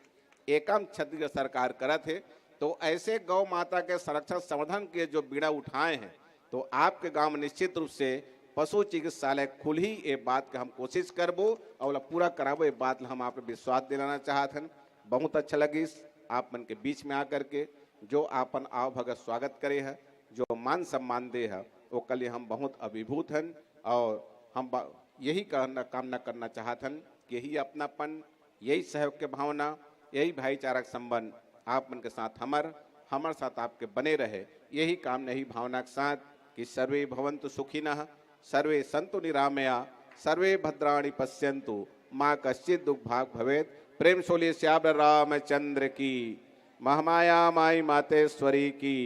एकम छत्तीसगढ़ सरकार करत है। तो ऐसे गौ माता के संरक्षण संवर्धन के जो बीड़ा उठाए हैं, तो आपके गांव में निश्चित रूप से पशु चिकित्सालय खुलही, ये बात के हम कोशिश करबो और ओला पूरा कराबो, ये बात ला हम आप विश्वास दिलाना चाहत हन। बहुत अच्छा लगिस आप मन के बीच में आकर के, जो आपन आवभगत स्वागत करे है, जो मान सम्मान दे है, ओकर लिए हम बहुत अभिभूत हन। और हम बा-, यही कहना, कामना करना चाहत हन कि यही अपनापन, यही सहयोग के भावना, यही भाईचारा के संबंध आप मन के साथ हमर, हमर साथ आपके बने रहे। यही कामना, यही भावना के साथ कि सर्वे भवन्तु सुखिनः, सर्वे सन्तु निरामया, सर्वे भद्राणि पश्यन्तु, माँ कश्चित दुख भाग भवेत। प्रेम से बोलिए सियावर रामचंद्र की, महामाया माई मातेश्वरी की,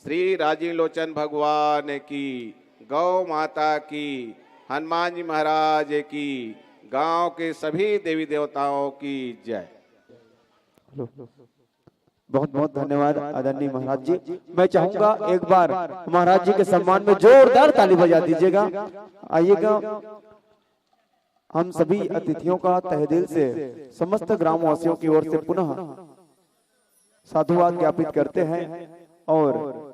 श्री राजीव लोचन भगवान की, गौ माता की, हनुमान जी महाराज की, गांव के सभी देवी देवताओं की जय। बहुत बहुत धन्यवाद आदरणीय महाराज जी। मैं चाहूंगा एक बार महाराज जी के सम्मान में जोरदार ताली बजा दीजिएगा। आइएगा, हम सभी अतिथियों का तहे दिल से समस्त ग्रामवासियों की ओर से पुनः साधुवाद ज्ञापित करते हैं और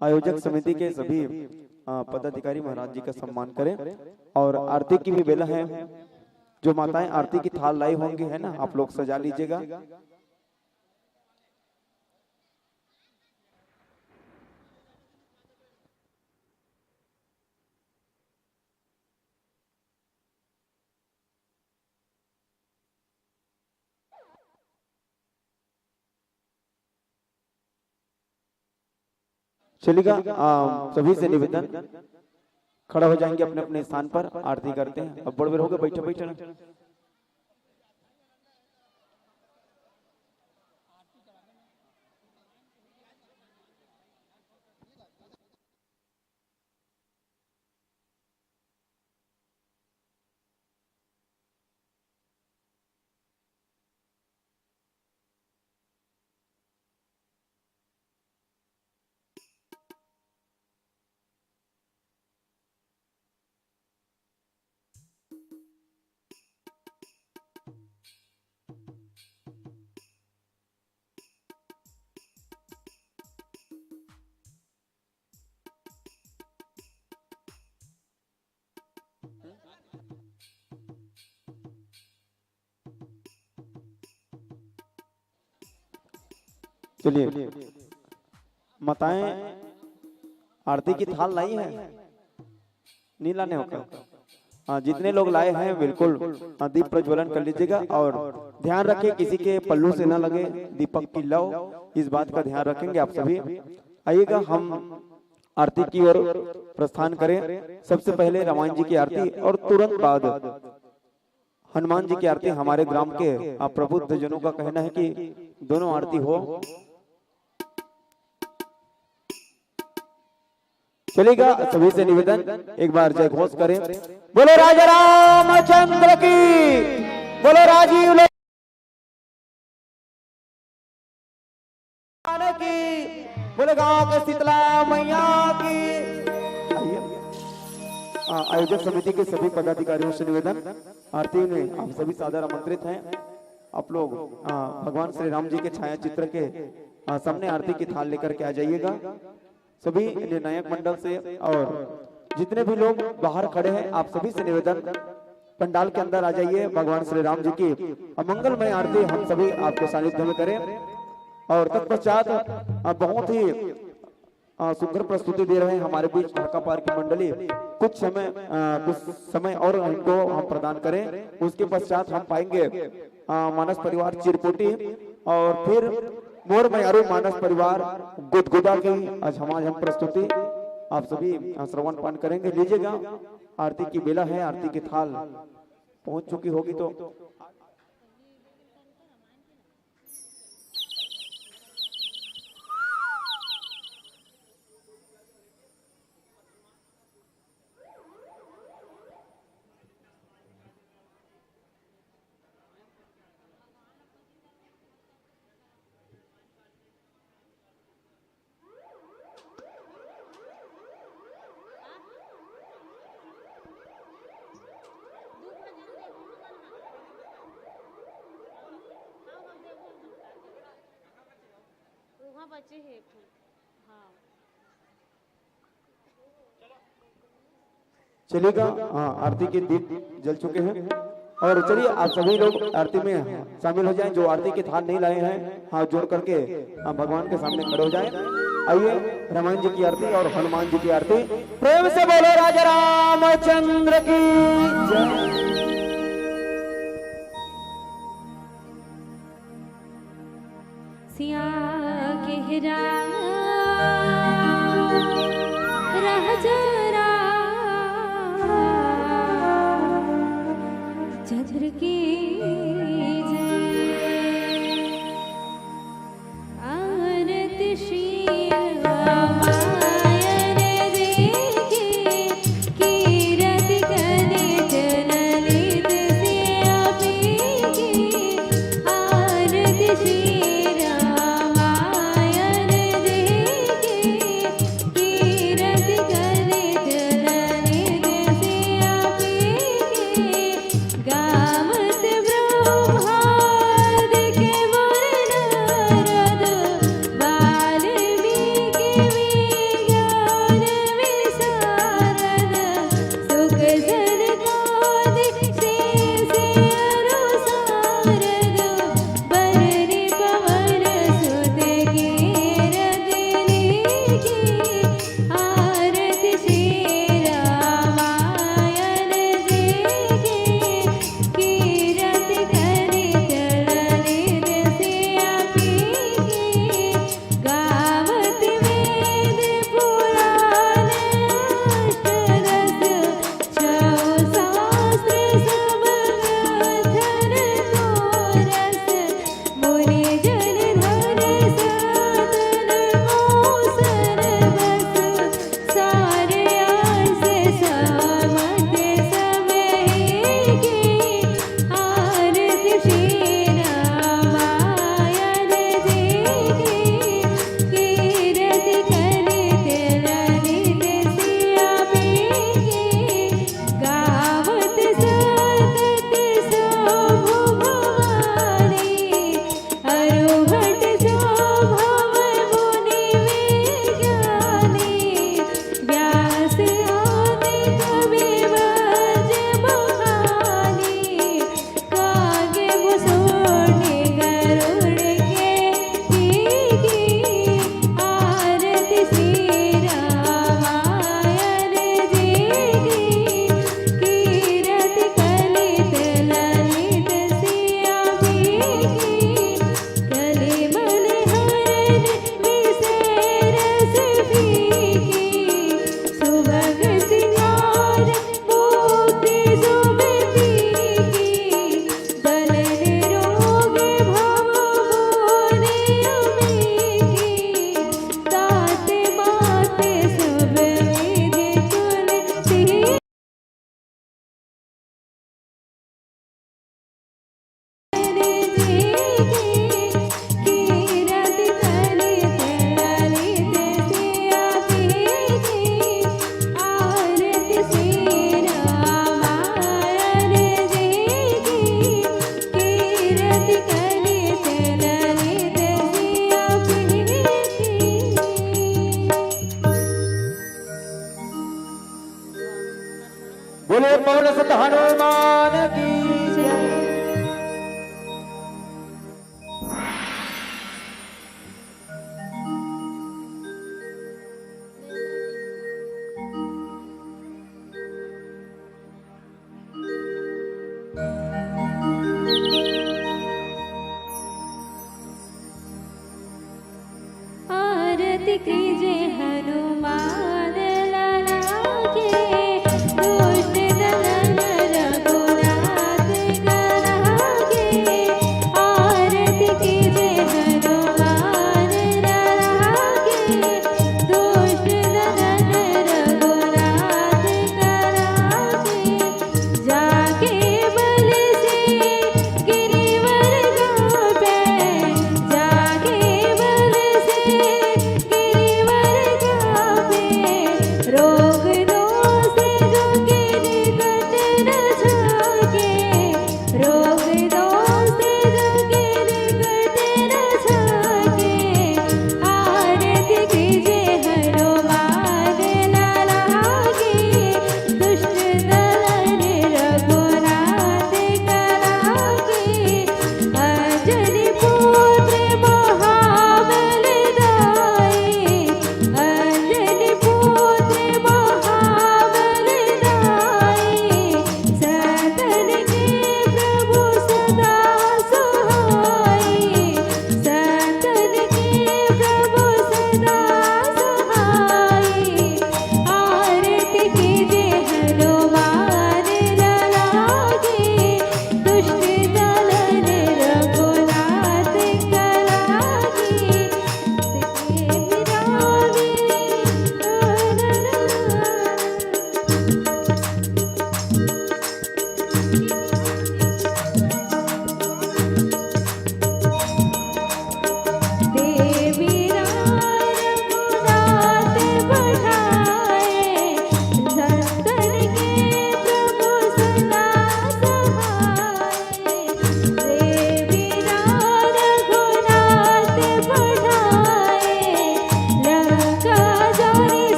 आयोजक समिति के सभी, अ, पदाधिकारी महाराज जी का सम्मान करें। और आरती की भी बेला है, जो माताएं आरती की थाल लाई होंगी, है ना, आप लोग सजा लीजिएगा। चलिएगा, आ, सभी से निवेदन, खड़ा हो जाएंगे अपने अपने स्थान पर, आरती करते हैं। अब बड़ बेर हो गए, बैठो, बैठो ना। चलिए, माताएं आरती की थाल लाई है, नहीं लाने हो क्या? हाँ, जितने लोग लाए हैं, बिल्कुल, हाँ, दीप प्रज्वलन कर लीजिएगा। और ध्यान रखें, किसी के पल्लू से ना लगे दीपक की लौ, इस बात का ध्यान रखेंगे आप सभी। आइएगा, हम आरती की ओर प्रस्थान करें। सबसे पहले रामायण जी की आरती और तुरंत बाद हनुमान जी की आरती। हमारे ग्राम के, आ, प्रबुद्ध जनों का कहना है कि दोनों आरती हो। चलेगा, सभी से निवेदन, एक बार जय घोष करें। बोलो राजा रामचंद्र की, बोलो राजीव लोचन की, बोले गांव के शीतला मैया की। आइए। आ, आयोजक समिति के सभी पदाधिकारियों से निवेदन, आरती में आप सभी सादर आमंत्रित हैं। आप लोग, आ, भगवान श्री राम जी के छाया चित्र के, आ, सामने आरती की थाल लेकर के आ जाइएगा। सभी निर्णायक मंडल से और जितने भी लोग बाहर खड़े हैं, आप सभी से निवेदन, पंडाल के अंदर आ जाइए। भगवान श्री राम जी की अमंगलमय आरती हम सभी आपके सानिध्य में करें। और तत्पश्चात, अ, बहुत ही, अ, सुंदर प्रस्तुति दे रहे हैं हमारे बीच ढाका पार की मंडली। कुछ समय, अ, कुछ समय और इनको हम प्रदान करें, उसके पश्चात हम पाएंगे, अ, मानस परिवार चिरपुटी और फिर मोर मयारू मानस परिवार गुदगुदा की आज हमारी हम प्रस्तुति आप सभी, अ, श्रवण पान करेंगे। लीजिएगा, आरती की बेला है, आरती की थाल पहुंच चुकी होगी तो वहाँ बचे हैं एक ठो। हाँ। चलिएगा, हाँ, आरती के दीप जल चुके हैं। और चलिए, आप सभी लोग आरती में शामिल हो जाएं। जो आरती के थाल नहीं लाए हैं, हाथ जोड़ करके, हाँ, भगवान के सामने खड़े हो जाएं। आइए, रामायण जी की आरती और हनुमान जी की आरती। प्रेम से बोलो राजा रामचंद्र की जय। सिया के राम, राजा राम चंद्र की जय। आनत श्री रामायण देखे, कीरत कले चलन बोले पवन सुत हनुमान की जय। आरती कीजे हनुमान लाला के, दुष्ट दलन रघुनाथ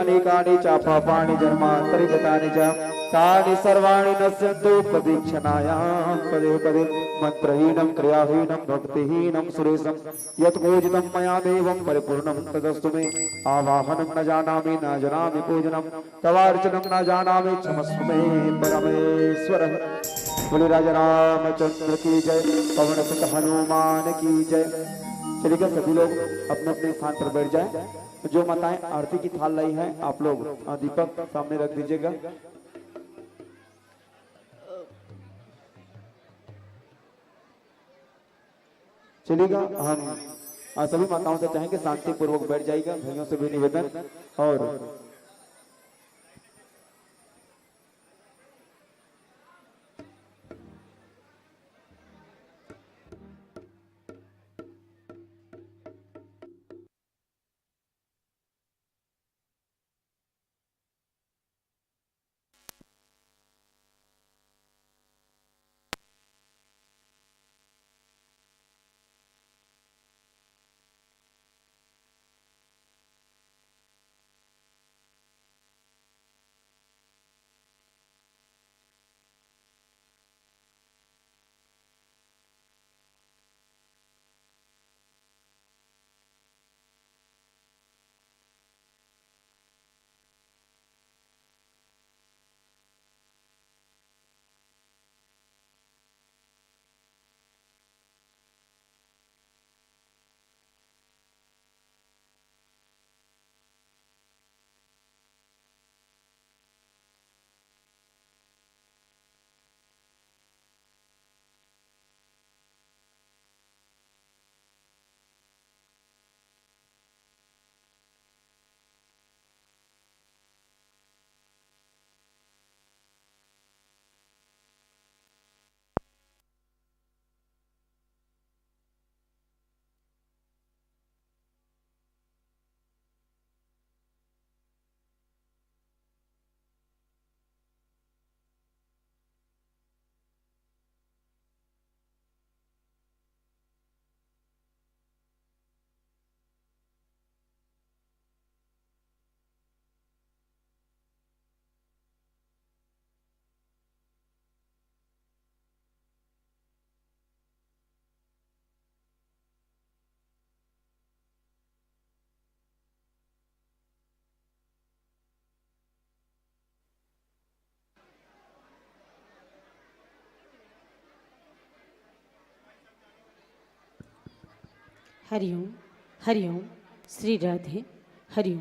अनेकानि च पापानि जन्मान्तरगतानि च तानि सर्वाणि नश्यन्तु प्रदक्षिणायां पदे पदे। मन्त्रहीनं क्रियाहीनं भक्तिहीनं सुरेशं यत्पूजितं मया देवं परिपूर्णं तदस्तु मे। आवाहनं न जानामि न जानामि पूजनं तवार्चनं न जानामि क्षमस्व मे परमेश्वर। बोले राजा रामचंद्र की जय, पवन सुत हनुमान की जय। चलिए सभी लोग अपने अपने स्थान पर बैठ जाएं। जो माताएं आरती की थाल लाई हैं, आप लोग, अ, दीपक सामने रख दीजिएगा। चलिएगा, हम, अ, सभी माताओं से चाहेंगे शांतिपूर्वक बैठ जाइएगा, भाइयों से भी निवेदन। और हरिओम, हरिओम, श्री राधे, हरिओम।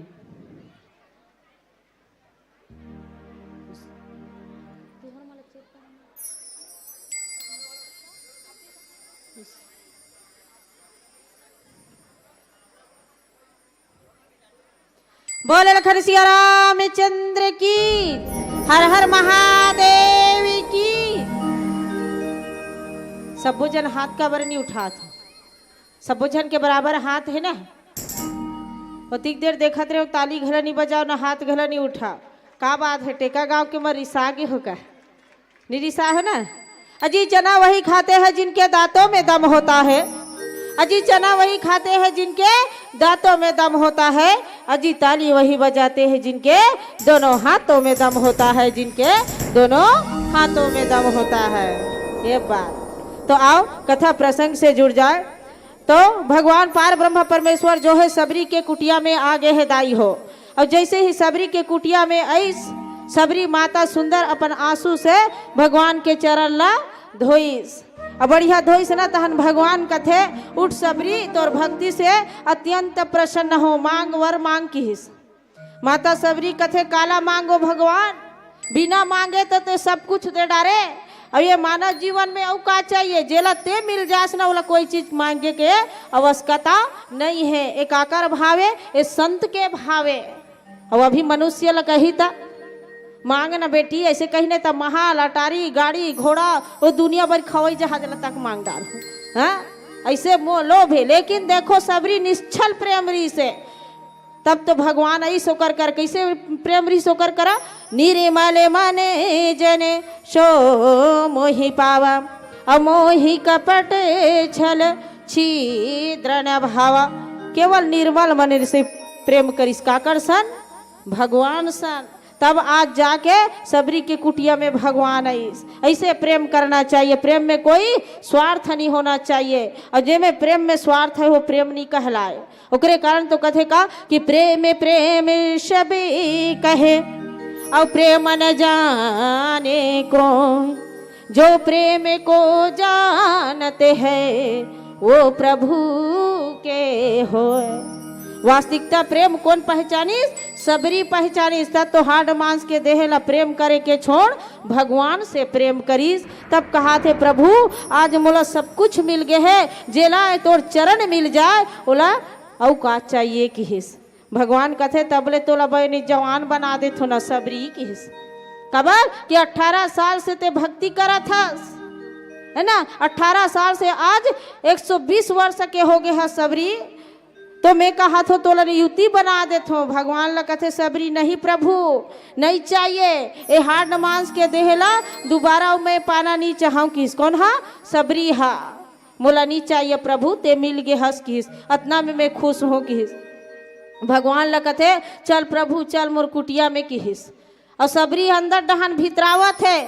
बोले लखन सिया रामचंद्र की, हर हर महादेव की। सब्बो जन हाथ काबर नहीं उठात हो? सब्बो झन के बराबर हाथ हे ना? ओतिक देर देखत रहे, ताली घला नहीं बजाओ ना, हाथ घला नहीं उठा। का बात है, टेका गांव के मन रिसा गे हो का? नहीं रिसा हो ना? अजी चना वही खाते हैं जिनके दांतों में दम होता है। अजी चना वही खाते हैं जिनके दांतों में दम होता है। अजी ताली वही बजाते हैं जिनके दोनों हाथों में दम होता है, जिनके दोनों हाथों में दम होता है। ये बात। तो आओ, कथा प्रसंग से जुड़ जाए। तो भगवान पार ब्रह्म परमेश्वर जो है, सबरी के कुटिया में आ गए हैं दाई हो। और जैसे ही सबरी के कुटिया में आइस, सबरी माता सुंदर अपन आंसू से भगवान के चरण ला धोइस। अब बढ़िया धोइस ना, तहन भगवान कथे, "उठ सबरी, तोर भक्ति से अत्यंत प्रसन्न हो, मांग वर मांग," किहिस। माता सबरी कथे, "काला मांगो भगवान, बिना मांगे तो ते सब कुछ दे डारे। अब ये मानव जीवन में अउ का चाहिए? जेला ते मिल जास ना, ओला कोई चीज मांगे के आवश्यकता नहीं है।" एकाकर भावे, ये संत के भावे। अब अभी मनुष्य ल कही त, "मांग ना बेटी," ऐसे कही नहीं त महल, अटारी, गाड़ी, घोड़ा, वो दुनिया भर के हवाई जहाज ल तक मांग डार। हाँ, ऐसे मो-, लोभ है। लेकिन देखो, सबरी निश्छल प्रेम री से, तब तो भगवान आई सोकर कर, कैसे प्रेम री सोकर करा, "निर्मल मन जन सो मोहि पावा, अमोहि कपट छल छिद्र न भावा।" केवल निर्मल मन से प्रेम करिस, काकर सन? भगवान सन। तब आज जाके सबरी के कुटिया में भगवान आइस। ऐसे प्रेम करना चाहिए, प्रेम में कोई स्वार्थ नहीं होना चाहिए। और जे में प्रेम में स्वार्थ है, वो प्रेम नहीं कहलाए। ओकरे कारण तो कथे का कि प्रेम प्रेम सभी कहे, और प्रेम न जाने को, जो प्रेम को जानते हैं वो प्रभु के होय। वास्तविकता प्रेम कौन पहचानिस? सबरी पहचानिस। त तो हाड मांस के देह ला प्रेम करे के छोड़ भगवान से प्रेम करिस। तब कहाथे, प्रभु, आज मोला सब कुछ मिल गे हे, जेला तोर चरण मिल जाए, ओला अउ का चाहिए, किहिस। भगवान कथे, तबले तोला बने जवान बना देथो न सबरी, किहिस। काबर कि अठारह साल से ते भक्ति करत हस, है ना? अठारह साल से आज एक सौ बीस वर्ष के हो गे हस सबरी, तो मैं कहाथो तोला युवती बना देथो। भगवान ला कथे सबरी, नहीं प्रभु, नहीं चाहिए, ए हाड मांस के देह ला दोबारा मैं पाना नहीं चाहूँ, किहिस। कौन हा? सबरी हा। मोला नहीं चाहिए प्रभु, ते मिल गे हस, किहिस। अतना में मैं खुश हों, किहिस। भगवान ला कथे, चल प्रभु, चल मोर कुटिया में, किहिस। और सबरी अंदर डहन भितरावत हे।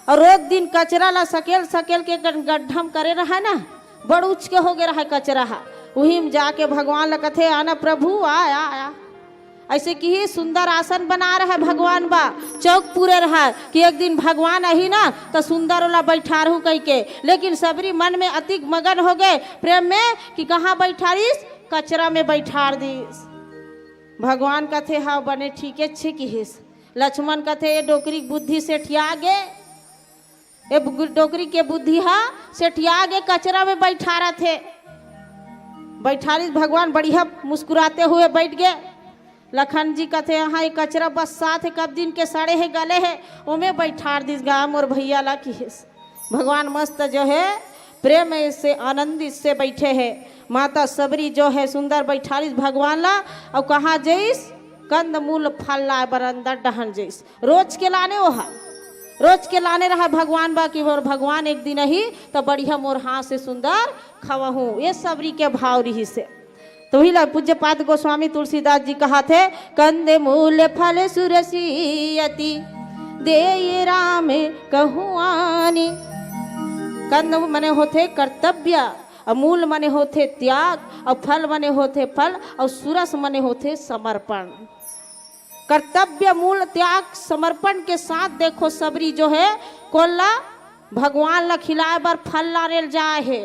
और रोज दिन कचरा ला सकेल सकेल के गन-, गड्ढा म करे रहे ना, बड़ उच के हो गे रहे कचरा हा। उही में जाके भगवान ला कथे, आना प्रभु, आ, आ, आ। ऐसे किहिस सुंदर आसन बना रहे भगवान बा, चौक पूरे रहे कि एक दिन भगवान आही ना, त सुंदर ओला बैठारहूँ कहिके। लेकिन सबरी मन में अतिक मगन हो गे प्रेम में कि कहाँ बैठारिस? कचरा में बैठार दिस। भगवान कथे, हाँ, बने ठीके छे, किहिस। लक्ष्मण कथे, ए डोकरी के बुद्धि सेठिया गे, ए बु-, डोकरी के बुद्धि हा सेठिया गे, कचरा में बैठारत हे। बैठारिस भगवान, बढ़िया मुस्कुराते हुए बैठ गे। लखन जी कथे, हाँ, ये कचरा बस्सात हे, कब दिन के सड़े हे, गले हे, ओमे बैठार दिस गा मोर भैया ला, किहिस। भगवान मस्त जो है प्रेम से आनंदित से बैठे हैं। माता सबरी जो है सुंदर बैठारिस भगवान ला, अउ कहाँ जइस? कंद मूल फल लाए बर अंदर डहन जइस। रोज के लाने ओहा, रोज के लाने रहा भगवान बा कि मोर भगवान एक दिन आही त बढ़िया मोर हाथ से सुंदर खवाहूँ। ये सबरी के भाव रिहिसे। तो उही ला पूज्य पाद गोस्वामी तुलसीदास जी कहाथे, कंद मूल फल सुरसि अति, देई राम कहु आनि। कंद मने होथे कर्तव्य, अउ मूल मने होथे त्याग, अउ फल मने होथे फल, अउ सुरस मने होथे समर्पण। कर्तव्य, मूल, त्याग, समर्पण के साथ देखो सबरी जो है कोन ला भगवान ला खिलाए बर फल लाने ल जाए हे।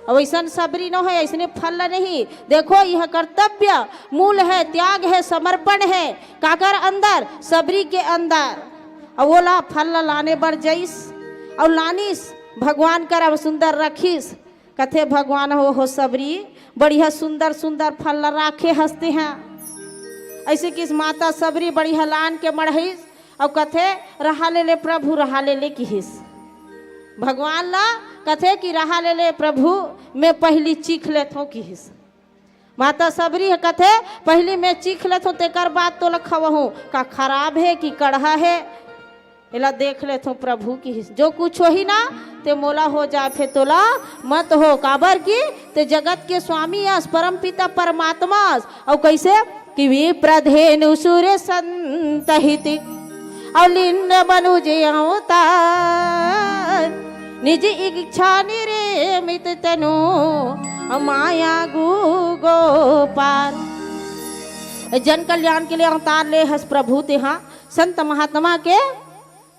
अउ अइसन सबरी नो है, अइसने फल ला नहीं। देखो, यह कर्तव्य, मूल है, त्याग है, समर्पण है। काकर अंदर? सबरी के अंदर। अउ ओला फल ला लाने बर जइस, अउ लानिस, भगवान करा सुंदर रखिस। कथे भगवान हो, हो सबरी, बढ़िया सुंदर सुंदर फल ला राखे हस तेहा। अइसे किहिस माता सबरी बढ़िया लान के मढ़इस, अउ कथे, रहा ले ले प्रभु, रहा ले ले, किहिस। भगवान ला कथे कि रहा ले ले प्रभु, मैं पहिली चीख लेथों, किहिस। माता सबरी ह कथे, पहिली मैं चीख लेथों, तेकर बाद तोला खवहूँ। का खराब हे कि कड़हा हे? एला देख लेथों प्रभु, किहिस। जो कुछ होही ना, ते मोला हो जाए, फेर तोला मत हो। काबर कि ते जगत के स्वामी अस, परम पिता परमात्मा अस। अउ कइसे? कि विप्र धेनु सुर संत हित, अउ लीन मनुज अवतार। निज इच्छा निर्मित तनु, अउ माया गु गो पार। जन कल्याण के लिए अवतार ले हस प्रभु तेहा, संत महात्मा के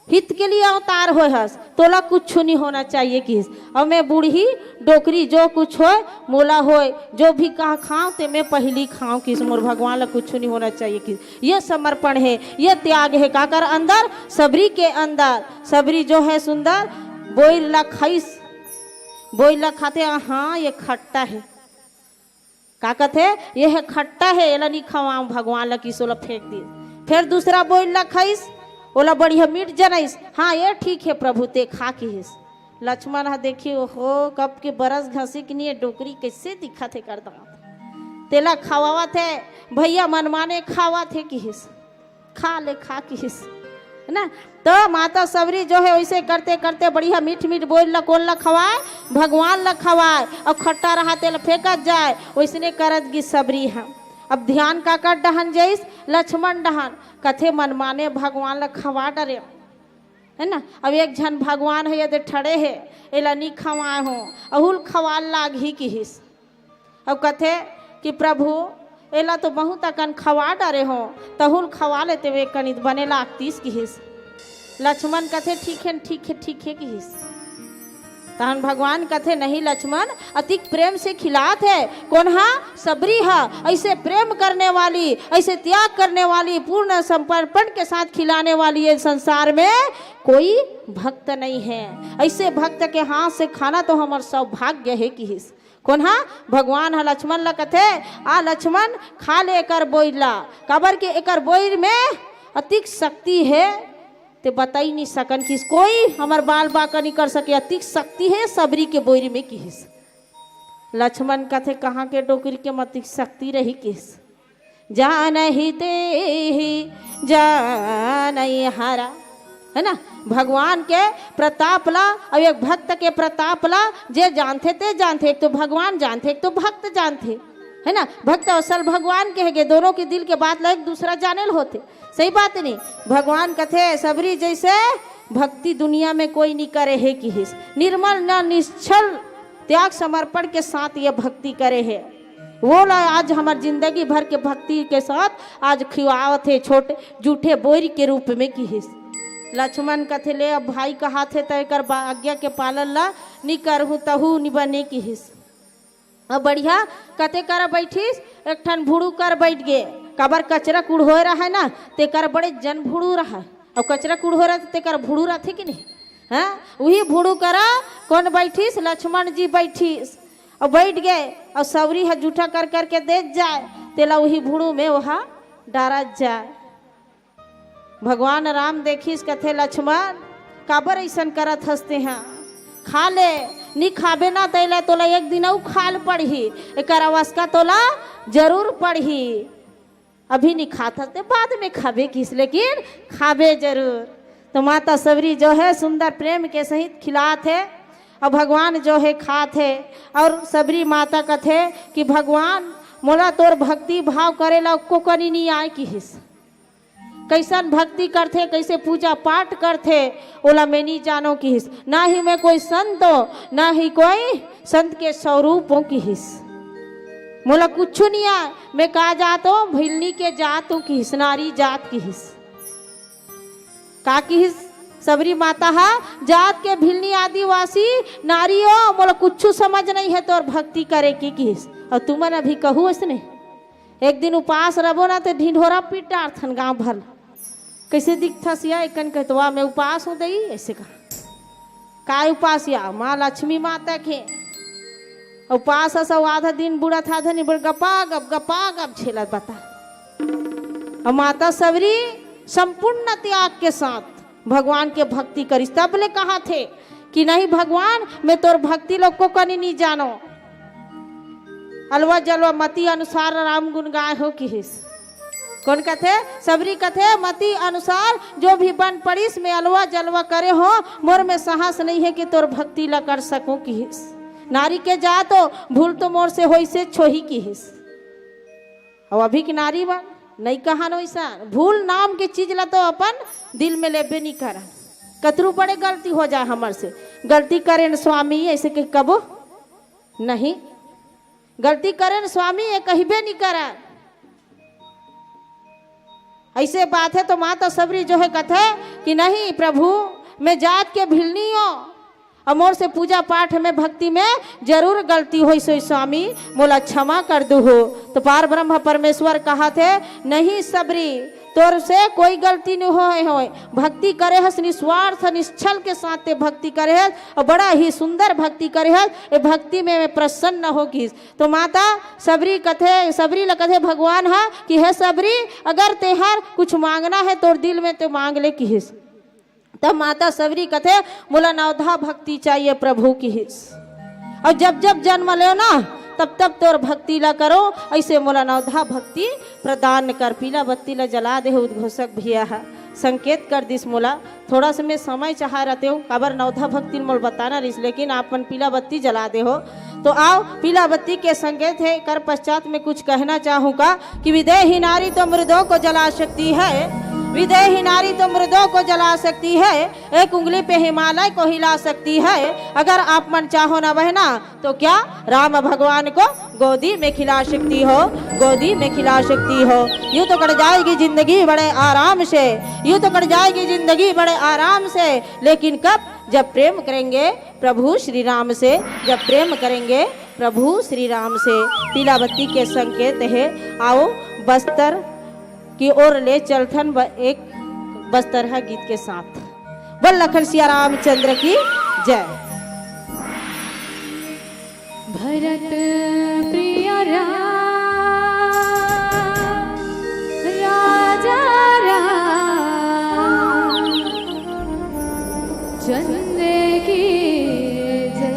हित के लिए अवतार होय हस, तोला कुछु नहीं होना चाहिए, किहिस। अउ मैं बूढ़ी डोकरी, जो कुछ होय मोला होय, जो भी कहा खाऊं, ते मैं पहिली खाऊं, किहिस। मोर भगवान ला कुछु नहीं होना चाहिए, किहिस। ये समर्पण है, ये त्याग है। काकर अंदर? सबरी के अंदर। सबरी जो है सुंदर, बोइर ला खाइस, बोइर ला खाथे, हाँ, ये खट्टा है। का कथे, ये ह खट्टा हे, एला नी खवाऊं, भगवान ला किहिस, ओला फेंक दिस। फेर दूसरा बोइर ला खाइस, ओला बढ़िया मीठ जनाइस। हाँ, ये ठीक हे प्रभु, ते खा, किहिस। लक्ष्मण ह देखिस, ओहो, कब के बरस घसी के नहीं, ये डोकरी कइसे दिखत हे कर दांत। तेला खवावत हे, भैया मनमाने खावत हे, किहिस। खा ले, खा, किहिस, है ना? तो माता सबरी जो है, वैसे करते करते बढ़िया मीठ मीठ बोइर ला कोन ला खवाए? भगवान ला खवाए। अउ खट्टा रहा, तेला फेंकत जाए, वैसने करत गिस सबरी ह। अब ध्यान काकर डहन जइस? लक्ष्मण डहन। कथे, मनमाने भगवान ला खवा डरे, है ना? अब एक झन भगवान हे, एदे ठड़े हे, एला नी खवाए हो, अहू ल खवाल लागही किहिस। अब कथे कि प्रभु, एला तो बहुत अकन खवा डरे हो, तहू ल खवा लेते, वे कनित बने लागतीस किहिस। लक्ष्मण कथे, ठीक हे, ठीक हे, ठीक हे किहिस। तहन भगवान कथे, नहीं लक्ष्मण, अतिक प्रेम से खिलात हे। कोन हा? सबरी हा। ऐसे प्रेम करने वाली, ऐसे त्याग करने वाली, पूर्ण समर्पण के साथ खिलाने वाली ये संसार में कोई भक्त नहीं है। ऐसे भक्त के हाथ से खाना तो हमर सौभाग्य हे किहिस। कोन हा? भगवान हा लक्ष्मण ला कथे, आ लक्ष्मण, खा ले एकर बोइर ला, काबर के एकर बोइर में अतिक शक्ति हे, ते बताई नहीं सकन किहिस, कोई हमर बाल बाका नहीं कर सके, अतिक शक्ति हे सबरी के बोइर में किहिस। लक्ष्मण कथे, कहाँ के डोकरी के म अतिक शक्ति रही किहिस। जानहि तेहि जानइ हरा, है ना? भगवान के प्रताप ला, अब एक भक्त के प्रताप ला जे जानथे ते जानथे, एक तो भगवान जानथे, एक तो भक्त जानथे, है ना? भक्त असल भगवान के हगे, दोनों के दिल के बात ला एक दूसरा जाने ल होथे, सही बात नहीं? भगवान कथे, सबरी जैसे भक्ति दुनिया में कोई नहीं करे हे किहिस। निर्मल न निश्छल त्याग समर्पण के साथ ये भक्ति करे हे, वो ला आज हमर जिंदगी भर के भक्ति के साथ आज खिवावत हे, छोटे जूठे बोइर के रूप में किहिस। लक्ष्मण कथे, ले अब भाई कहाथे त एकर बा-, आज्ञा के पालन ला नी करहूँ तहू नी बने किहिस। अब बढ़िया कथे करा बैठिस, एक ठन भुड़ू कर बैठ गे, काबर कचरा कुड़होए रहय ना, तेकर बड़े जन भुड़ू रहय। अब कचरा कुड़होए रहय त तेकर भुड़ू रथे कि नहीं? हाँ, उही भुड़ू करा कोन बैठिस? लक्ष्मण जी बैठिस। अब बैठ गे, अब सबरी ह जूठा कर करके देत जाय, तेला उही भुड़ू में ओहा डारत जाय। भगवान राम देखिस, कथे, लक्ष्मण, काबर अइसन करत हस तेहा? खा ले, नी खाबे ना, तैला तोला एक दिन अउ खाल पड़ही, एकर अवस्का तोला जरूर पड़ही। अभी नी खात हस ते बाद में खाबे किहिस, लेकिन खाबे जरूर। तो माता सबरी जो है सुंदर प्रेम के सहित खिलात हे, और भगवान जो है खात हे, और सबरी माता कथे कि भगवान, मोला तोर भक्ति भाव करे ला एको कनी नी आय किहिस। कइसन भक्ति करथे, कइसे पूजा पाठ करथे, ओला मैं नी जानों किहिस। ना ही मैं कोई संत हों, ना ही कोई संत के स्वरूप हों किहिस। मोला कुछु नी आय, मैं का जात हों? भिलनी के जात हों किहिस, नारी जात किहिस। का किहिस सबरी माता हा? जात के भिलनी आदिवासी नारी हों, मोला कुछु समझ नहीं हे तोर भक्ति करे के किहिस। और तुमन अभी कहू अइसने, एक दिन उपास रबो ना, ते ढिंढोरा पीट डारथन गांव भर। कइसे दिखथस या? एकन कहत, वाह, मैं उपास हों दई, अइसे कहा। काय उपास या? माँ लक्ष्मी माता के उपास हस, अउ आधा दिन बुड़त, आधा दिन बुड़त, गपा गप, गपा गप झेलत बता। और माता सबरी संपूर्ण त्याग के साथ भगवान के भक्ति करिस। तब ले कहाथे कि नहीं भगवान, मैं तोर भक्ति ला एको कनी नी जानों। अलवा जलवा मति अनुसार राम गुण गाए हों किहिस। कोन कथे? सबरी कथे, मति अनुसार जो भी बन पड़िस, मैं अलवा जलवा करे हों, मोर में साहस नहीं हे कि तोर भक्ति ला कर सकों किहिस। नारी के जात हों, भूल तो मोर से होइसे होही किहिस। अउ अभी के नारी मन नहीं कहन वइसन, भूल नाम के चीज ला तो अपन दिल में लेबे नी करन। कतरू बड़े गलती हो जाय हमर से, गलती करेन स्वामी, अइसे कहि कबो नहीं, गलती करेन स्वामी, ये कहिबे नी करन। अइसे बात हे तो माता सबरी जो है कथे कि नहीं प्रभु, मैं जात के भिलनी हों, अउ मोर से पूजा पाठ में, भक्ति में जरूर गलती होइस होही स्वामी, मोला क्षमा कर दुहू। तो पार ब्रह्म परमेश्वर कहाथे, नहीं सबरी, तोर से कोई गलती नहीं होय होय। भक्ति करे हस निस्वार्थ निश्छल के साथ ते भक्ति करे हस, अउ बड़ा ही सुंदर भक्ति करे हस। ए भक्ति में मैं प्रसन्न हों किहिस। तो माता सबरी कथे, सबरी ला कथे भगवान हा कि हे सबरी, अगर तेहर कुछ मांगना हे तोर दिल में, ते मांग ले किहिस। तब माता सबरी कथे, मोला नवधा भक्ति चाहिए प्रभु किहिस। अउ जब जब जन्म लेव ना, तब तब तोर भक्ति ला करो, ऐसे मोला नवधा भक्ति प्रदान कर। पीला बत्ती ला जला दे हो उद्घोषक भैया ह, संकेत कर दिस मोला। थोड़ा सा मैं समय चाहा रहते हो, काबर नवधा भक्ति मोल बताना रहिस, लेकिन आप मन पीला बत्ती जला दे हो। तो आओ, पीला बत्ती के संकेत है, कर पश्चात में कुछ कहना चाहूँगा कि विदेही नारी तो मुर्दों को जला सकती है, विदेही नारी तो मुर्दों को जला सकती है, एक उंगली पे हिमालय को हिला सकती है। अगर आप मन चाहो ना बहना, तो क्या राम भगवान को गोदी में खिला सकती हो, गोदी में खिला सकती हो। यूं तो कट जाएगी जिंदगी बड़े आराम से, यूं तो कट जाएगी जिंदगी बड़े आराम से, लेकिन कब? जब प्रेम करेंगे प्रभु श्री राम से, जब प्रेम करेंगे प्रभु श्री राम से। पीला बत्ती के संकेत है, आओ बस्तर की ओर ले चलथन ब-, एक बस्तर है गीत के साथ। बोल लखन सिया रामचंद्र की जय। भरत प्रिय राम, राजा राम, चंद्र की जय।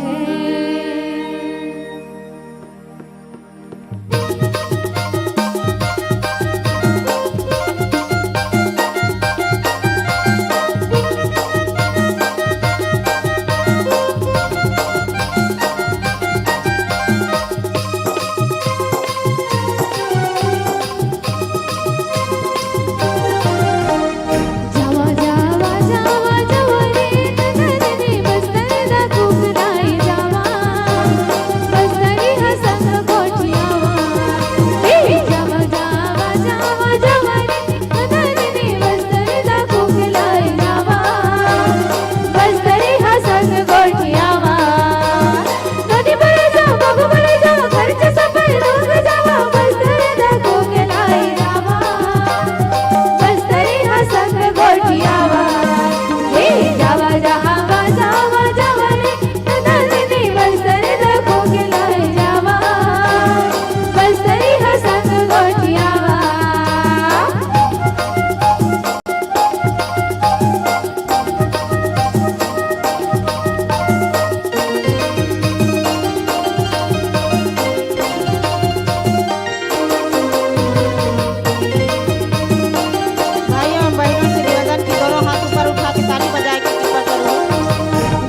भाइयों एवं बहनों, श्री निवेदन की दोनों हाथ ऊपर उठा के ताली बजाए के कृपा करो।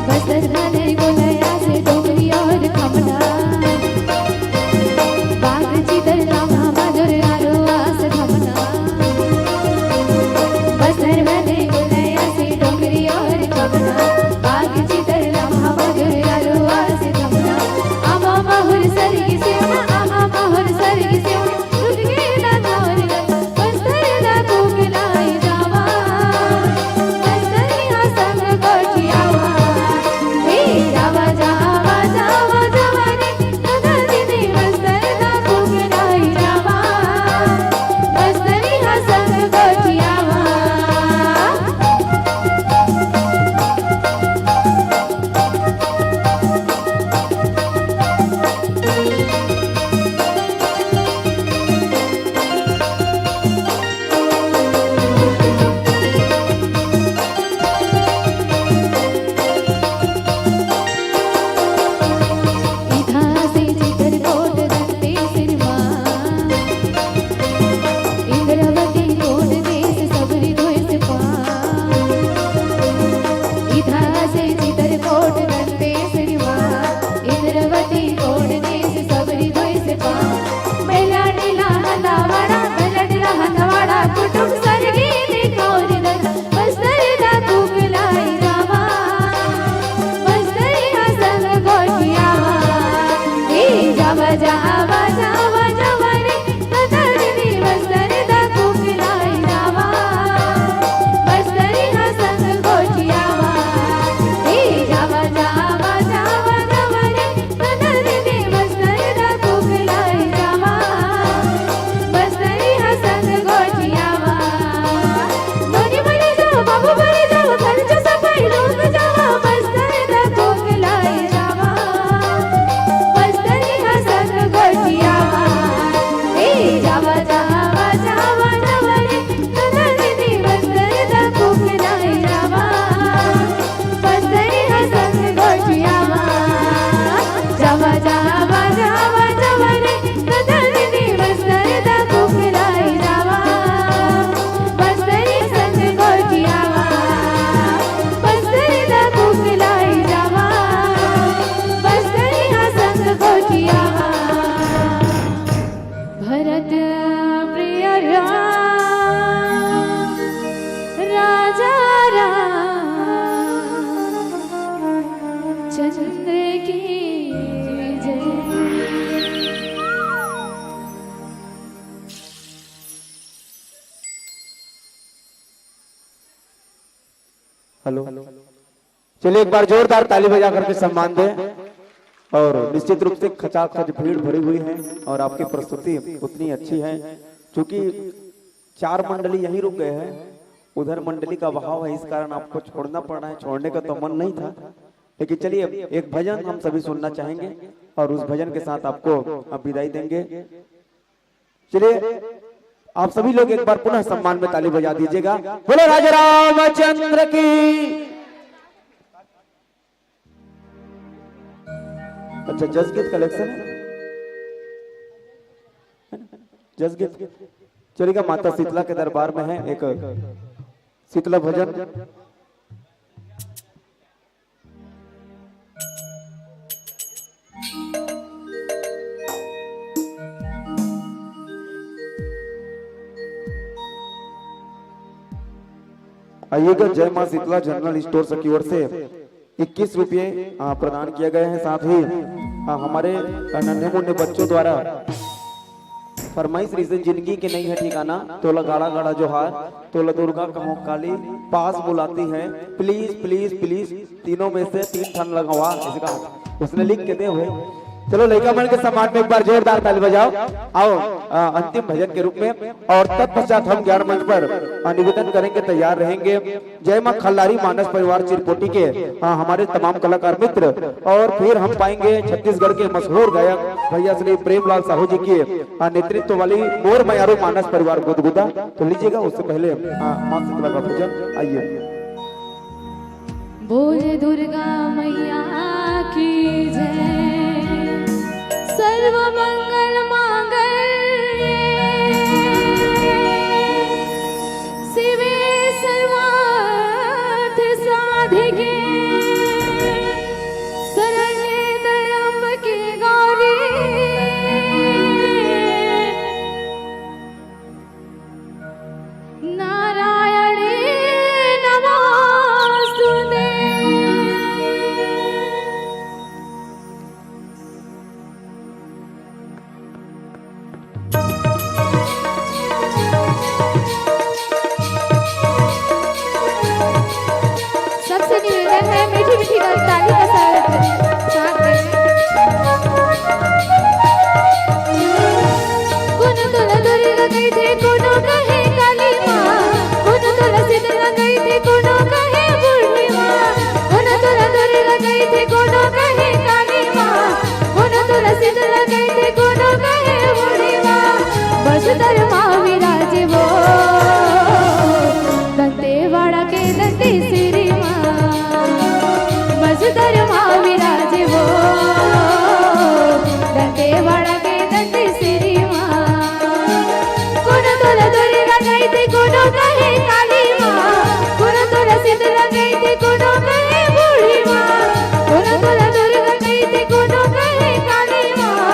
बस्तर वाले बोलया से डोंगरी और खमना, बाग चितर लामा मधुर आरो आस खमना। बस्तर वाले बोलया से डोंगरी और खमना, बाग चितर लामा मधुर आरो आस खमना। आमा माहुर सरगी सेवना, आमा माहुर सरगी सेवना। प्रिय राम, राजा राम चंद्र की जय। हेलो, चलिए एक बार जोरदार ताली बजा करके सम्मान दें। और निश्चित रूप से खचाखच भीड़ भरी हुई है और आपकी प्रस्तुति उतनी अच्छी है। चूंकि चार मंडली यहीं रुक गए हैं, उधर मंडली का बहाव है, इस कारण आपको छोड़ना पड़ रहा है। छोड़ने का तो मन नहीं था, लेकिन चलिए, एक भजन हम सभी सुनना चाहेंगे और उस भजन के साथ आपको अब विदाई देंगे। चलिए, आप सभी लोग एक बार पुनः सम्मान में ताली बजा दीजिएगा। बोलो राजा रामचंद्र की। अच्छा, जसगीत कलेक्शन है, जसगीत। चलिएगा, माता शीतला के दरबार में है एक शीतला भजन। आइएगा, जय माँ शीतला जनरल स्टोर की ओर से इक्कीस रुपये, आ, प्रदान किया गया है। साथ ही, आ, हमारे, आ, नन्हे मुन्ने बच्चों द्वारा फरमाइश रहिसे जिंदगी के नइ हे ठिकाना, तोला गाड़ा गाड़ा जोहार, तोला दुर्गा कहूँ काली, पास बुलाती है, please, please, please, तीनों में से तीन ठन लगवा, ऐसे कहा। उसने लिख के दे हुए। चलो, लइका मन के सम्मान में एक बार जोरदार ताली बजाओ। आओ, आ, अंतिम भजन के रूप में, और तत्पश्चात हम ज्ञान मंच पर, आ, निवेदन करेंगे, तैयार रहेंगे। जय माँ खल्लारी मानस परिवार चिरपोटी के, हाँ, हमारे तमाम कलाकार मित्र, और फिर हम पाएंगे छत्तीसगढ़ के मशहूर गायक भैया श्री प्रेमलाल साहू जी के, हाँ, नेतृत्व वाली मोर मयारू मानस परिवार गुदगुदा। तो लीजिएगा, उससे पहले, हाँ, माँ शीतला का भजन। आइए। बोल दुर्गा मैया की जय। सर्व मंगल मांगल्ये शिवे सर्वार्थ साधिके शरण्ये त्र्यंबके गौरी नारायणी नमोस्तुते। सबसे निवेदन है, मीठी मीठी ताली का साथ, साथ दें। कोनो तोला दुर्गा कहिथे, कोनो कहे काली माँ, कोनो तोला शीतला कहिथे, कोनो कहे बूढ़ी माँ, कोनो तोला दुर्गा कहिथे, कोनो कहे काली माँ, कोनो तोला शीतला कहिथे, कोनो कहे बूढ़ी माँ। बस्तर माँ विराजे वो दंतेवाड़ा के दंतेश्वरी माँ। बस्तर माँ विराजे वो दंतेवाड़ा के दंतेश्वरी माँ। कोनो तोला दुर्गा कहिथे, कोनो कहे काली माँ, कोनो तोला शीतला कहिथे, कोनो कहे बूढ़ी माँ, कोनो तोला दुर्गा कहिथे, कोनो कहे काली माँ,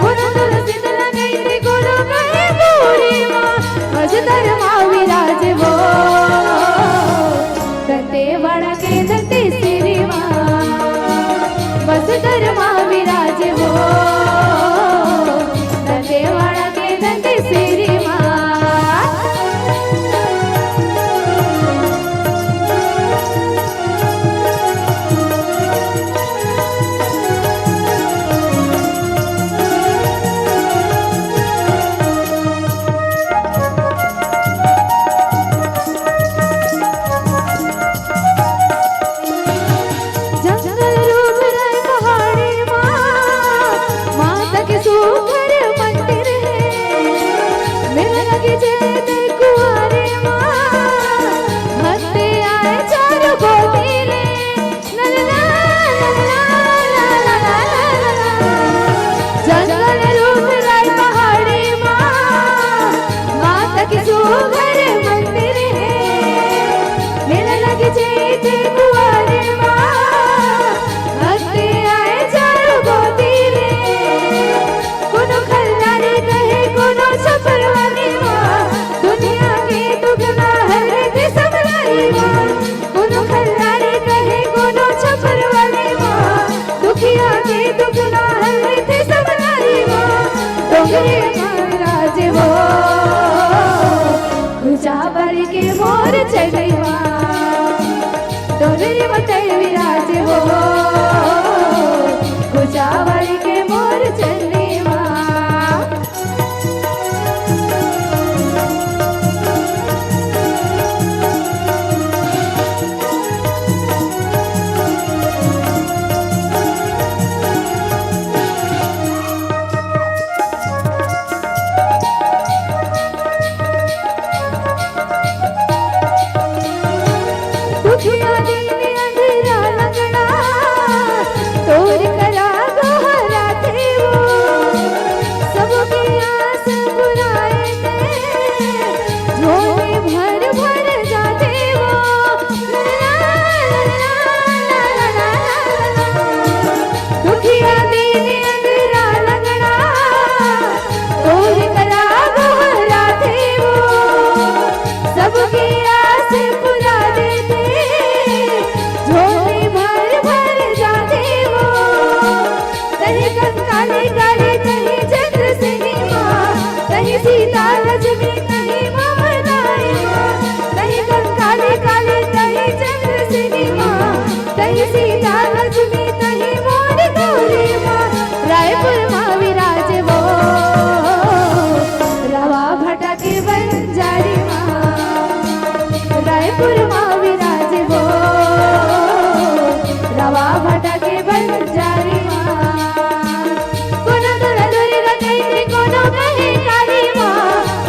कोनो तोला शीतला कहिथे, कोनो कहे बूढ़ी माँ। बस्तर माँ विराजे वो दंतेवाड़ा के दंतेश्वरी माँ। बस्तर माँ विराजे वो दंतेवाड़ा के दंतेश्वरी माँ। जंगल रूप राय पहाड़ी माँ, माता के सुघर मंदिर हे। मेला लगे जय जय कुआरे माँ, भक्त आए चारों गोदी ले। ला ला ला ला ला ला ला। जंगल रूप राय पहाड़ी माँ, माता के सुघर मंदिर हे। मेला लगे जय जय कुआरे माँ, भक्त आए चारों गोदी ले। कोनो खल्लारी कहे, कोनो छप लक्ष्मी तही माँ मदारी माँ, तही कंकाली काली, तही चंद्रसेनी माँ, तही सीता लक्ष्मी, तही मोर गौरी माँ। रायपुर माँ विराजे वो, रवा भाटा के बंजारी माँ। रायपुर माँ विराजे वो, रवा भाटा के बंजारी माँ। कोनो तोला दुर्गा कहिथे, कोनो कहे काली माँ,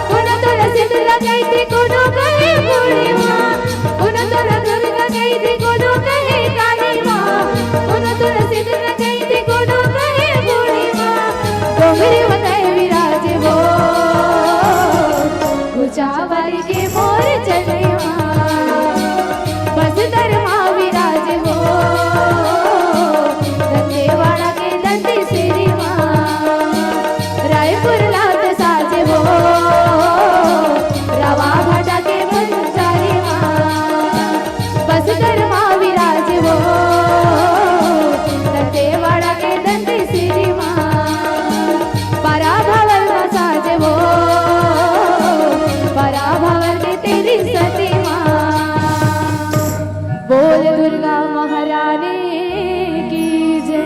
कोनो तोला शीतला कहिथे, कोनो कहे बूढ़ी माँ, कोनो तोला दुर्गा कहिथे, कोनो कहे काली माँ, कोनो तोला शीतला कहिथे, कोनो कहे बूढ़ी माँ। डोंगरी म तय विराजे वो, कुचावल के मोर चंद्रमा, बस्तर मा विराजे वो, दंतेवाड़ा के दंतेश्वरी माँ, रायपुर लात साजे वो, रवा भाटा के बंजारी माँ, बस्तर मा विराजे वो, दंतेवाड़ा के दंतेश्वरी माँ, परा भवन मा साजे वो, परा भवन के तेरी सती माँ। बोल दुर्गा महारानी की जय।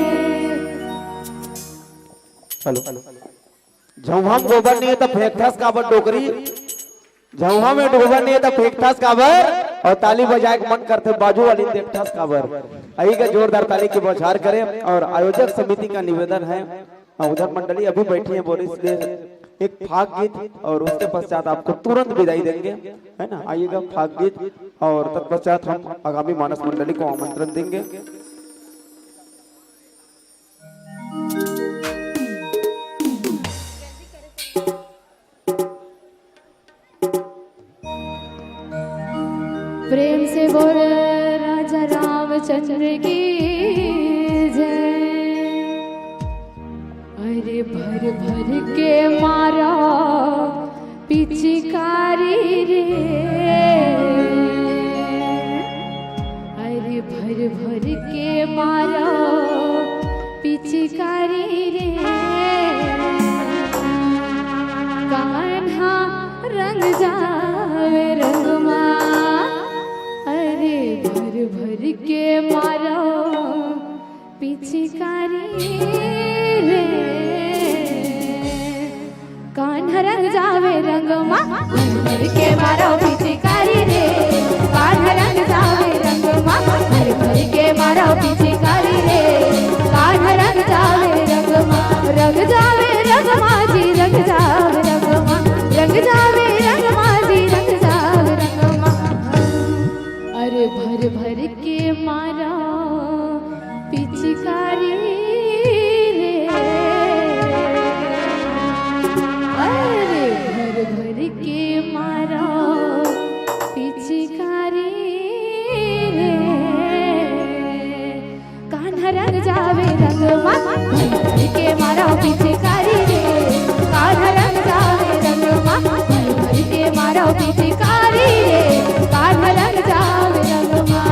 हेलो। झउहा म गोबर नइ हे त फेंकथस काबर डोकरी? झउहा में गोबर नइ हे त फेंकथस काबर? अउ ताली बजाए के मन करथे, बाजू वाली देखथस काबर? अही का जोरदार ताली के बौछार करें अउ आयोजक समिति का निवेदन है, हाँ, उधर मंडली अभी बैठी है बोरिस, इसलिए एक फाग गीत और उसके पश्चात आपको तुरंत विदाई देंगे, है ना? आइएगा, फाग गीत और तत्पश्चात हम आगामी मानस मंडली को आमंत्रण देंगे। प्रेम से बोल राजा रामचंद्र की जय। अरे भर भर के मारा पिचकारी रे, अरे भर भर के मारा पिचकारी रे, कान्हा रंग जावे रंगमा। अरे भर भर के मारा पिचकारी रे, कान्हा रंग जावे रंगमा। भर भर के मारो पिचकारी रे, कान्हा रंग जावे रंगमा। भर भर के मारो पिचकारी रे, कान्हा रंग जावे रंगमा। रंग जावे रंगमा जी, रंग जावे रंगमा। रंग जावे रंगमा जी, रंग जावे रंगमा। अरे भर भर के मारा पिचकारी रे, अरे भर भर के मारा पिचकारी रे, कान्हा रंग जावे रंगमा। भर भर के मारा पिचकारी रे, कान्हा रंग जावे रंगमा। भर भर के मारा पिचकारी रे, कान्हा रंग जावे रंगमा।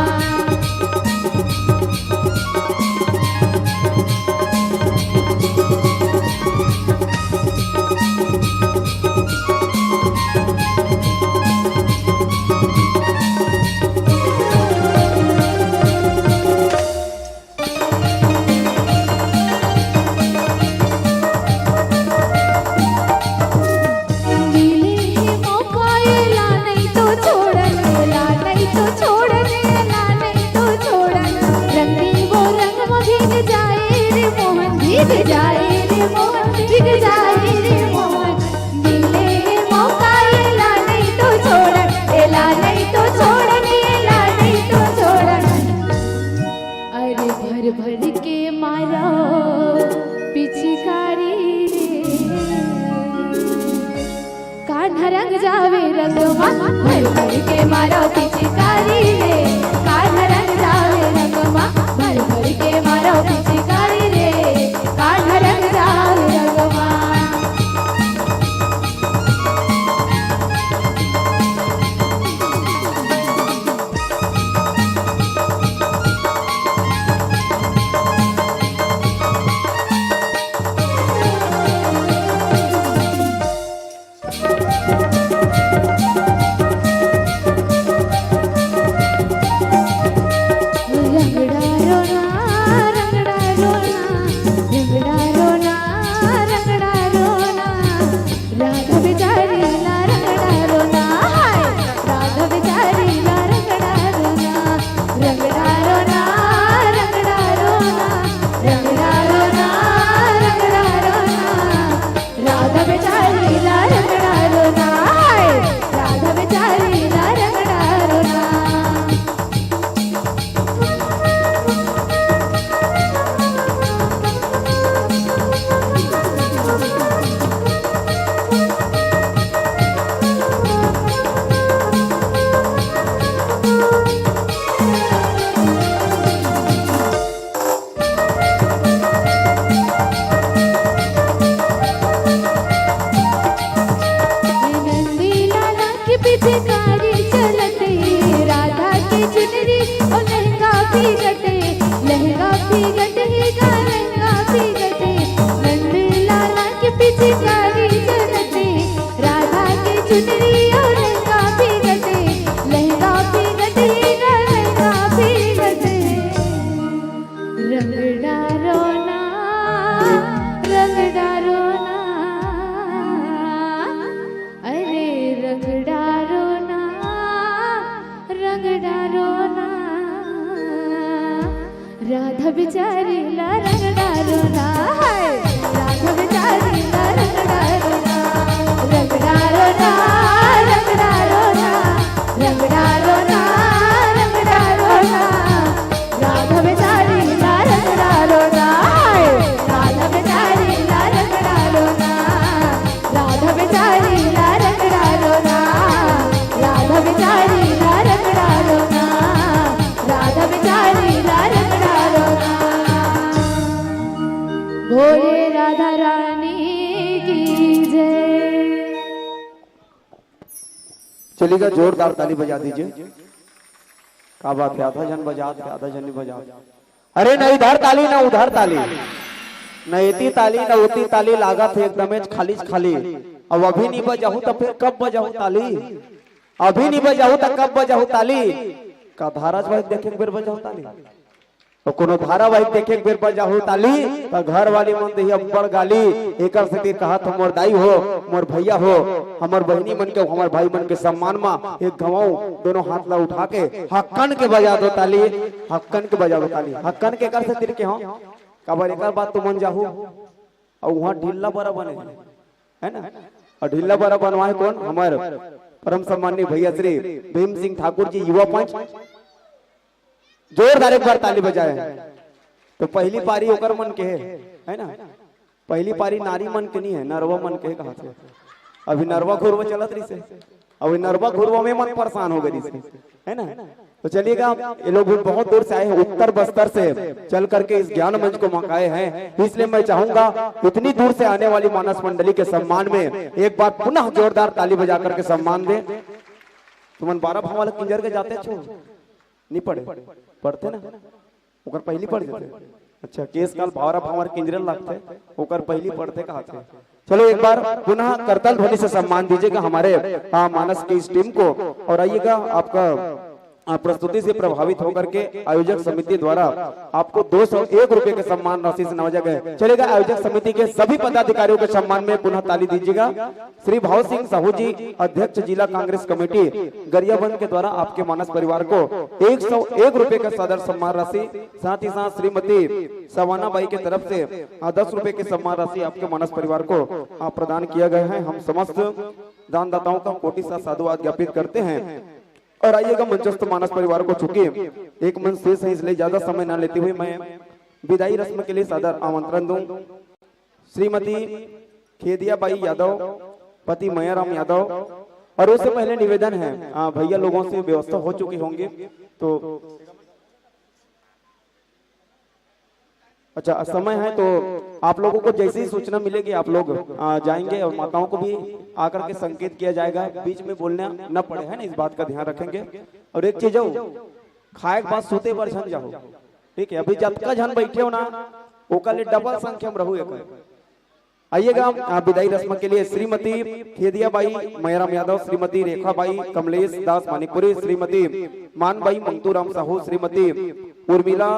मिले हे मौका, एला नहीं तो छोड़न, एला नहीं तो छोड़न, एला नहीं तो छोड़न। रंग दे वो रंग में भीग जाए रे मोहन, भीग जाए रे मोहन, भीग जाए रे मोहन। मिले हे मौका, एला नहीं तो छोड़न, एला नहीं तो छोड़न, एला नहीं तो छोड़न। अरे भर भर के मारा पिचकारी रे, कान्हा रंग जावे रंगमा। भर भर के मारा पिचकारी रे, कान्हा रंग जावे रंगमा। भर भर के मारा पिचकारी रे, कान्हा रंग जावे रंगमा। रंगड़ा रोना, रंगड़ा रोना, रंगड़ा रोना, रंगड़ा रोना। राधा बेचारी ला रंगड़ा रोना, हाय। राधा बेचारी ला रंगड़ा रोना, रंगड़ा रोना, रंगड़ा रोना, रंगड़ा रोना, रंगड़ा रोना। राधा बेचारी ला रंगड़ा रोना, हाय। राधा बेचारी ला रंगड़ा रोना। नंदी लाला के पिचकारी चलत हे, राधा के चुनरी अउ लहंगा भीगत हे, लहंगा भीगत हे गा, लहंगा भीगत हे। नंदी लाला के पिचकारी चलत हे, राधा के चुनरी अउ लहंगा भीगत हे, लहंगा भीगत हे गा, लहंगा भीगत हे। रंगड़ा रोना, रंगड़ा रोना, अरे रंगड़ा रोना, रंगड़ा रोना। राधा बेचारी ला रंगड़ा रोना, हाय। राधा बेचारी ला रंगड़ा रोना, रंगड़ा रोना, रंगड़ा रोना, रंगड़ा रोना, रंगड़ा रोना। राधा बेचारी ला रंगड़ा रोना, हाय। राधा बेचारी ला रंगड़ा रोना, राधा बेचारी ला रंगड़ा रोना, राधा बेचारी ला रंगड़ा रोना, राधा बेचारी ला रंगड़ा रोना। बोले राधा रानी की जय। चलिएगा, जोरदार ताली बजा दीजिए। का बात है, आधा झन बजात हे, आधा झन नहीं बजात। अरे, न इधर ताली, न उधर ताली, न एती ताली, न ओती ताली, लागत हे एकदमेच खालीच खाली। अब अभी नहीं बजाहू त फिर कब बजाहू ताली? अभी नहीं बजाहू त कब बजाहू ताली? का धारावाहिक देखे के बेर बजाहू ताली? अउ कोनो धारावाहिक देखे के बेर बजाहू ताली, त घर वाली मन देही अब्बड़ गाली। एकर सेती कहत हो, मोर दाई हो, मोर भैया हो, हमर बहिनी मन के, हमर भाई मन के सम्मान म एक घांव दोनों हाथ ला उठा के हक्कन के बजा दो ताली, हक्कन के बजा दो ताली। हक्कन के एकर सेती के हो, काबर एकर बाद तुमन जाहू, अउ उहाँ ढिल्ला बरा बने हे, है ना? अउ ढिल्ला बरा बनवाए कोन? हमर परम सम्माननीय भैया श्री भीम सिंह ठाकुर जी, युवा पंच। जोरदार एक बार ताली बजाए। तो पहली पारी ओकर मन के हे, है ना? पहली पारी नारी मन के नहीं है, नरवा मन के हे, कहा थे। अभी नरवा घुरवा चलत रहिसे, अभी नरवा घुरवा में मन परेशान हो गए रहिसे, है ना? तो चलिएगा, ये लोग भी बहुत दूर से आए हैं, उत्तर बस्तर से चल करके इस ज्ञान मंच को मंगाए हैं, इसलिए मैं चाहूंगा इतनी दूर से आने वाली मानस मंडली के सम्मान में एक बार पुनः जोरदार ताली बजा करके सम्मान दें। तुमन बारह भांव वाला किंजर के जाते छो? नहीं पड़े? पड़ते ना? ओकर पहली पड़ जाते। अच्छा, केस काल भावरा भावर किंजरन लगते, ओकर पहली पड़ते कहा थे। चलो, एक बार पुनः करताल ध्वनि से सम्मान दीजिएगा हमारे, आ, मानस की इस टीम को। और आइएगा, आपका, आ, प्रस्तुति से प्रभावित होकर के आयोजक समिति द्वारा आपको दो सौ एक रुपए के सम्मान राशि से नवाजा गया। चलेगा, आयोजक समिति के सभी पदाधिकारियों के सम्मान में पुनः ताली दीजिएगा। श्री भाव सिंह साहू जी, अध्यक्ष जिला कांग्रेस कमेटी गरियाबंद के द्वारा आपके मानस परिवार को एक सौ एक रुपए का सादर सम्मान राशि, साथ ही साथ श्रीमती सवाना बाई की तरफ से, आ, दस रुपए की सम्मान राशि आपके मानस परिवार को, आ, प्रदान किया गया है। हम समस्त दानदाताओं का कोटि सा साधुवाद ज्ञापित करते हैं। और आइएगा, मंचस्थ मानस परिवार को चूंकि एक मंच शेष है, इसलिए ज्यादा समय न लेते हुए मैं विदाई रस्म के लिए सादर आमंत्रण दूं। श्रीमती खेदिया बाई यादव, पति मयाराम यादव। और उससे पहले निवेदन है, आ, भैया लोगों से व्यवस्था हो चुकी होंगी, तो अच्छा, समय है तो आप लोगों को जैसे ही सूचना मिलेगी, आप लोग, आ, जाएंगे और माताओं को भी आकर के संकेत किया जाएगा, बीच में बोलना न पड़े, है ना, इस बात का ध्यान रखेंगे। और एक चीज हो, खाए के बाद सूते बर झन जाओ, ठीक है? अभी जतका झन बैठे हो ना, ओकर ले डबल संख्या में रहू एक। आइएगा, आ, विदाई रस्म के लिए श्रीमती खेदिया बाई मयाराम यादव, श्रीमती रेखा बाई कमलेश दास मानिकपुरी, श्रीमती मान बाई मंगतू राम साहू, श्रीमती उर्मिला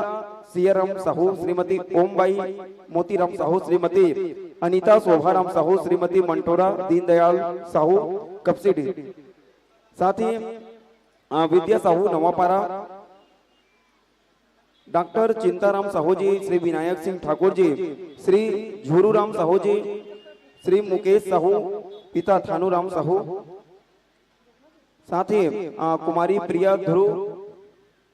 सियाराम साहू, श्रीमती ओम बाई मोतीराम साहू, श्रीमती अनिता शोभाराम साहू, श्रीमती मंटोरा दीनदयाल साहू कपसीडी। साथ ही, आ, विद्या साहू नवापारा, डॉक्टर चिंताराम साहू जी, श्री विनायक सिंह ठाकुर जी, श्री झूरूराम साहू जी, श्री मुकेश साहू, पिता थानूराम साहू, साथ ही, आ, कुमारी प्रिया ध्रुव,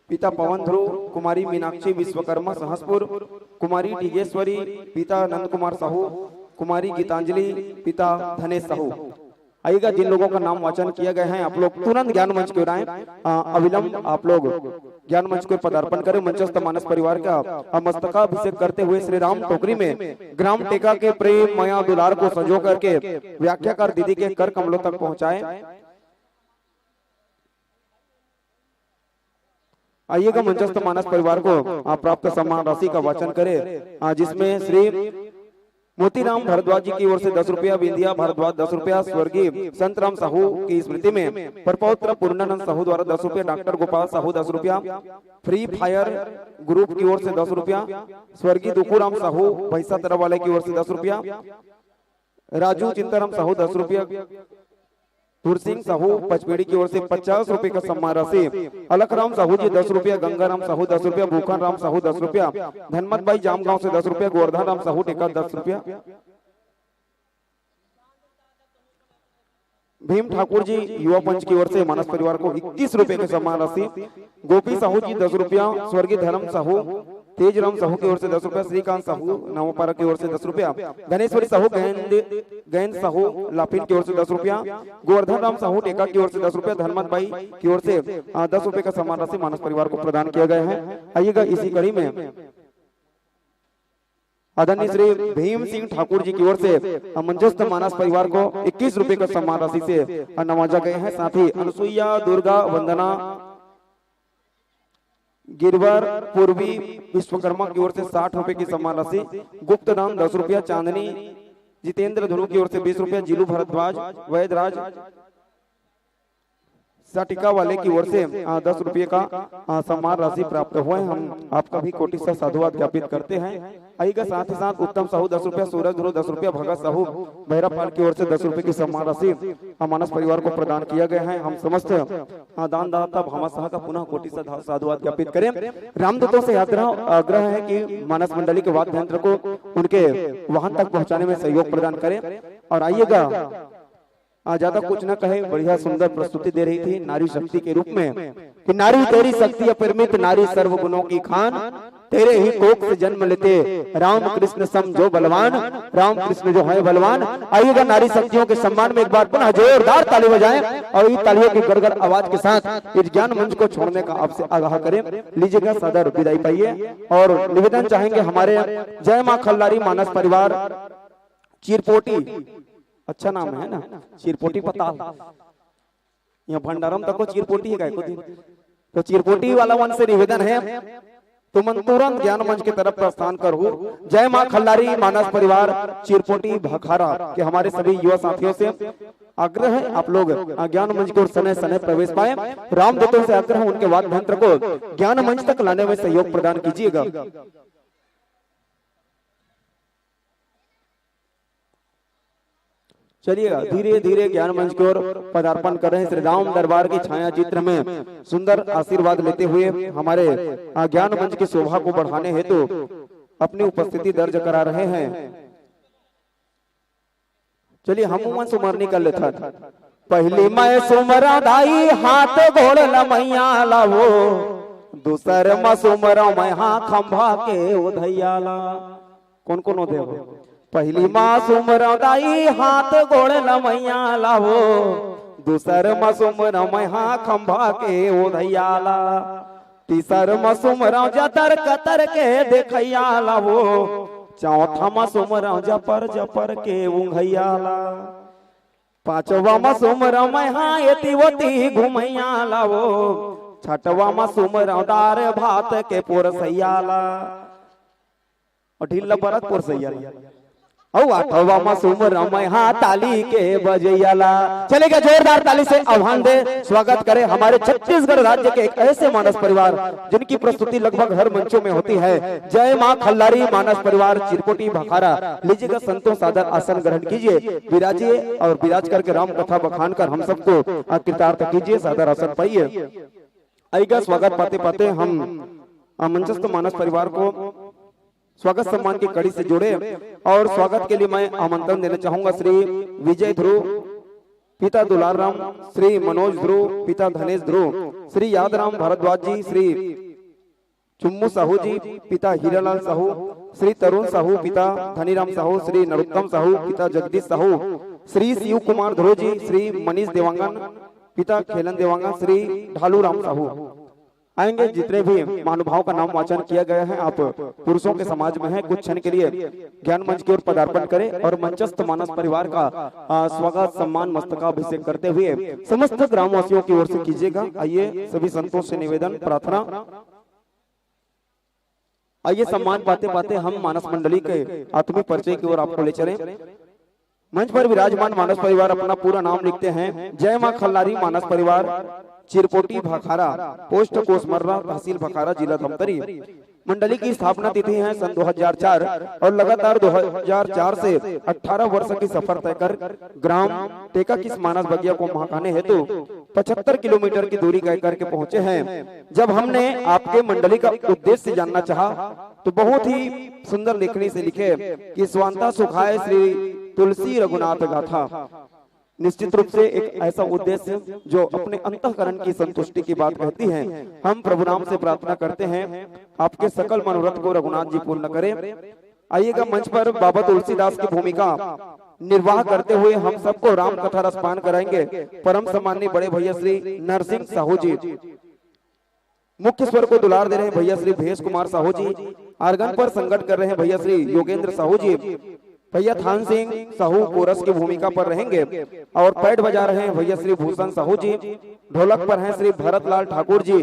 पिता पवन ध्रुव, कुमारी मीनाक्षी विश्वकर्मा सहसपुर, कुमारी डिगेश्वरी, पिता नंद कुमार साहू, कुमारी गीतांजलि, पिता धनेश साहू। आइएगा, जिन लोगों का नाम वाचन किया गया है, आप लोग तुरंत ज्ञान मंच की ओर आए। आ, अविलंब आप लोग ज्ञान मंच को पदार्पण करें। मंचस्थ मानस परिवार का, आ, मस्तकाभिषेक करते हुए श्री राम टोकरी में ग्राम टेका के प्रेम, मया, दुलार को संजो करके व्याख्याकार दीदी के कर कमलों तक पहुंचाए। आइएगा, मंचस्थ मानस परिवार को, आ, प्राप्त सम्मान राशि का वाचन करें, आ, जिसमें श्री मोतीराम भारद्वाज जी की ओर से दस रुपया, बिंदिया भारद्वाज दस रुपया, स्वर्गीय संतराम साहू की स्मृति में परपौत्र पूर्णानंद साहू द्वारा दस रुपया, डॉक्टर गोपाल साहू दस रुपया, फ्री फायर ग्रुप की ओर से दस रुपया, स्वर्गीय दुखूराम साहू भैंसा तरफ वाले की ओर से दस रुपया, राजू चिंताराम साहू दस रुपया, धुरसिंह साहू पचपेड़ी की ओर से पचास रुपए का सम्मान राशि, अलखराम साहू जी दस रुपया, गंगाराम साहू दस रुपया, भूखन राम साहू दस रुपया, धनमत बाई जामगांव से दस रुपया, गोवर्धन राम साहू टेका दस रुपया, भीम ठाकुर जी युवा पंच की ओर से मानस परिवार को इक्कीस रुपए का सम्मान राशि, गोपी साहू जी दस रुपया, स्वर्गीय धर्म साहू, तेज राम साहू की ओर से दस रुपया, श्रीकांत साहू नवापारा की ओर से दस रुपया, धनेश्वरी साहू गैंद, गैंद साहू लाफिन की ओर से दस रुपया, गोवर्धन राम साहू टेका की ओर से दस रुपया, धनमत बाई की ओर से, आ, दस रुपए का सम्मान राशि मानस परिवार को प्रदान किया गया है। आइएगा, इसी कड़ी में आदरणीय श्री भीम सिंह ठाकुर जी की ओर से, आ, मंचस्थ मानस परिवार को इक्कीस रुपए का सम्मान राशि से, आ, नवाजा गया है। साथ ही अनुसुईया दुर्गा वंदना गिरवर पूर्वी विश्वकर्मा की ओर से साठ रुपए की सम्मान राशि, गुप्त दान दस रुपया, चांदनी जितेंद्र धुनू की ओर से बीस रुपया, जीलू भारद्वाज, वैदराज साटिका वाले की ओर से, आ, दस रुपये का, आ, सम्मान राशि प्राप्त हुआ है। हम आपका भी कोटि से साधुवाद ज्ञापित करते हैं। आइएगा, साथ ही साथ उत्तम साहू दस रुपया, सूरज ध्रुव दस रुपया, भगत साहू भैरवपाल की ओर से दस रुपये की सम्मान राशि, आ, मानस परिवार को प्रदान किया गया है। हम समस्त, आ, दानदाता भामाशाह का पुनः कोटि से धा-, साधुवाद ज्ञापित करें। रामदूतों से आग्रह, आग्रह है कि मानस मंडली के वाद्य यंत्र को उनके वाहन तक पहुंचाने में सहयोग प्रदान करें। और आइएगा, आज ज्यादा कुछ ना कहे, बढ़िया सुंदर प्रस्तुति दे रही थी नारी शक्ति के रूप में कि नारी तेरी शक्ति अपरिमित, नारी सर्वगुणों की खान, तेरे ही कोख से जन्म लेते राम कृष्ण सम जो बलवान, राम कृष्ण जो है बलवान। आइएगा, नारी शक्तियों के सम्मान में एक बार पुनः जोरदार ताली बजाएं और इन तालियों की गड़गड़ आवाज के साथ इस ज्ञान मंच को छोड़ने का आपसे आगाह करें। लीजिएगा, सादर विदाई पाइए और निवेदन चाहेंगे हमारे जय मां खल्लारी मानस परिवार चिरपोटी, अच्छा नाम है ना, चिरपोटी पताल। यहाँ भंडारम तक को चिरपोटी है, काय को दिन तो चिरपोटी वाला मन से निवेदन है, तुमन तुरंत ज्ञान मंच की तरफ प्रस्थान करहु। जय माँ खल्लारी मानस परिवार चिरपोटी भखारा के हमारे सभी युवा साथियों से आग्रह है, आप लोग, आ, ज्ञान मंच को सने सने प्रवेश पाए। रामदूतों से आग्रह, उनके वाद्य यंत्र को ज्ञान मंच तक लाने में सहयोग प्रदान कीजिएगा। चलिएगा, धीरे धीरे ज्ञान मंच की ओर पदार्पण कर रहे हैं। श्री राम दरबार की छाया चित्र में सुंदर आशीर्वाद लेते हुए हमारे, आ, ज्ञान मंच की शोभा को बढ़ाने हेतु अपनी उपस्थिति दर्ज करा रहे हैं। चलिए, हम मन सुमरनी कर लेथन। पहली मैं सुमरा दाई हाथ गोड़ ल मैया लावो, दूसर म सुमरा मैं हा खंभा के उधैया ला। कौन कौन हो देव? पहली माँ सुमरा दाई हाथ गोड़ ल मैया लावो, दूसर म सुमरा मैं हा खंभा के उधैया ला। तीसर म सुमरा जतर कतर के देखैया लावो, चौथा म सुमरा जपर जपर के उंघैया ला। पांचवा म सुमरा मैं हा एती ओती घुमैया लावो, छठवा म सुमरा दार भात के पोरसैया ला। और ढील ला बरत पोरसैया ला। अउ आठवा मा सुमरम हा ताली के बजैया ला। चलेगा, जोरदार ताली से आह्वान दे, स्वागत करे हमारे छत्तीसगढ़ राज्य के एक ऐसे मानस परिवार जिनकी प्रस्तुति लगभग हर मंचों में होती है। जय माँ खल्लारी मानस परिवार चिरपोटी भखारा। लीजिएगा संतों, सादर आसन ग्रहण कीजिए, विराजिए और विराज करके राम कथा बखान कर हम सबको, आ, कृतार्थ कीजिए। सादर आसन पाइए। आइगा स्वागत पाते पाते हम, आ, मंचस्थ मानस परिवार को स्वागत सम्मान की कड़ी से जुड़े और स्वागत के लिए मैं आमंत्रण देना चाहूंगा श्री विजय ध्रुव, पिता दुलार राम, श्री मनोज ध्रुव, पिता धनेश ध्रुव, श्री यादराम भारद्वाज जी, श्री चुम्मू साहू जी, पिता हीरालाल साहू, श्री तरुण साहू, पिता धनीराम साहू, श्री नरोत्तम साहू, पिता जगदीश साहू, श्री शिव कुमार ध्रुव जी, श्री मनीष देवांगन, पिता खेलन देवांगन, श्री ढालू राम साहू। आएंगे, जितने भी महानुभाव का नाम वाचन किया गया है, आप पुरुषों के समाज में हैं, कुछ क्षण के लिए ज्ञान मंच की ओर पदार्पण करें और मंचस्थ मानस परिवार का, आ, स्वागत सम्मान मस्तकाभिषेक करते हुए समस्त ग्रामवासियों की ओर से कीजिएगा। आइए, सभी संतों से निवेदन, प्रार्थना। आइए, सम्मान पाते पाते हम मानस मंडली के आत्मिक परिचय की ओर आपको ले चलें। मंच पर विराजमान मानस परिवार अपना पूरा नाम लिखते हैं। जय मां खल्लारी मानस परिवार, चिरपोटी भाखारा, पोस्ट कोसमर्रा, तहसील भाखारा, जिला धमतरी। मंडली की स्थापना तिथि है सन दो हज़ार चार और लगातार दो हज़ार चार से अठारह वर्ष की सफर तय कर ग्राम टेका किस मानस बगिया को महाकाने हेतु पचहत्तर किलोमीटर की दूरी तय करके पहुंचे हैं। जब हमने आपके मंडली का उद्देश्य जानना चाहा, तो बहुत ही सुंदर लेखनी से लिखे कि स्वांता सुखाय श्री तुलसी रघुनाथ गाथा। निश्चित रूप से एक ऐसा उद्देश्य जो अपने अंतःकरण की संतुष्टि की बात कहती है। हम प्रभु राम से प्रार्थना करते हैं, आपके सकल मनोरथ को रघुनाथ जी पूर्ण करें। आइएगा, मंच पर बाबा तुलसीदास की भूमिका निर्वाह करते हुए हम सबको राम कथा रसपान कराएंगे परम सम्माननीय बड़े भैया श्री नरसिंह साहू जी। मुख्य स्वर को दुलार दे रहे हैं भैया श्री भेष कुमार साहू जी, आर्गन पर संगत कर रहे हैं भैया श्री योगेंद्र साहू जी, भैया थान सिंह साहू कोरस की भूमिका पर रहेंगे और पैड बजा रहे हैं भैया श्री भूषण साहू जी, ढोलक पर हैं श्री भरत लाल ठाकुर जी,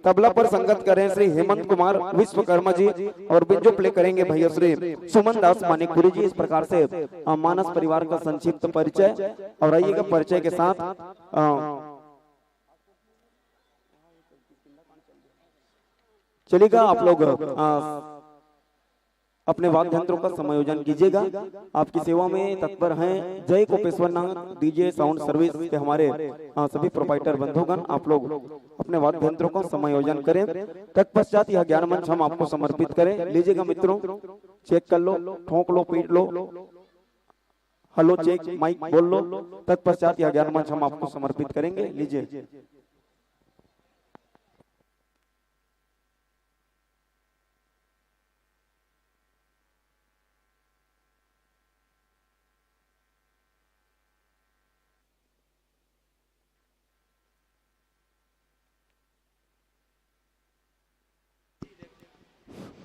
तबला पर संगत कर रहे हैं श्री हेमंत कुमार विश्वकर्मा जी और बिंजो प्ले करेंगे भैया श्री सुमन दास मानिकपुरी जी। इस प्रकार से, अ, मानस परिवार का संक्षिप्त परिचय। और आइएगा, परिचय के साथ, अ, चलिएगा, आप लोग, अ, अपने वाद्य यंत्रों का समायोजन कीजिएगा। आपकी सेवा में तत्पर हैं जय कोपेश्वर नाथ डीजे साउंड सर्विस के हमारे, अ, सभी प्रोप्राइटर बंधुगण, आप लोग अपने वाद्य यंत्रों का समायोजन करें। तत्पश्चात यह ज्ञान मंच हम आपको समर्पित करें। लीजिएगा मित्रों, चेक कर लो, ठोंक लो, पीट लो, हेलो चेक, माइक बोल लो। तत्पश्चात यह ज्ञान मंच हम आपको समर्पित करेंगे। लीजिए।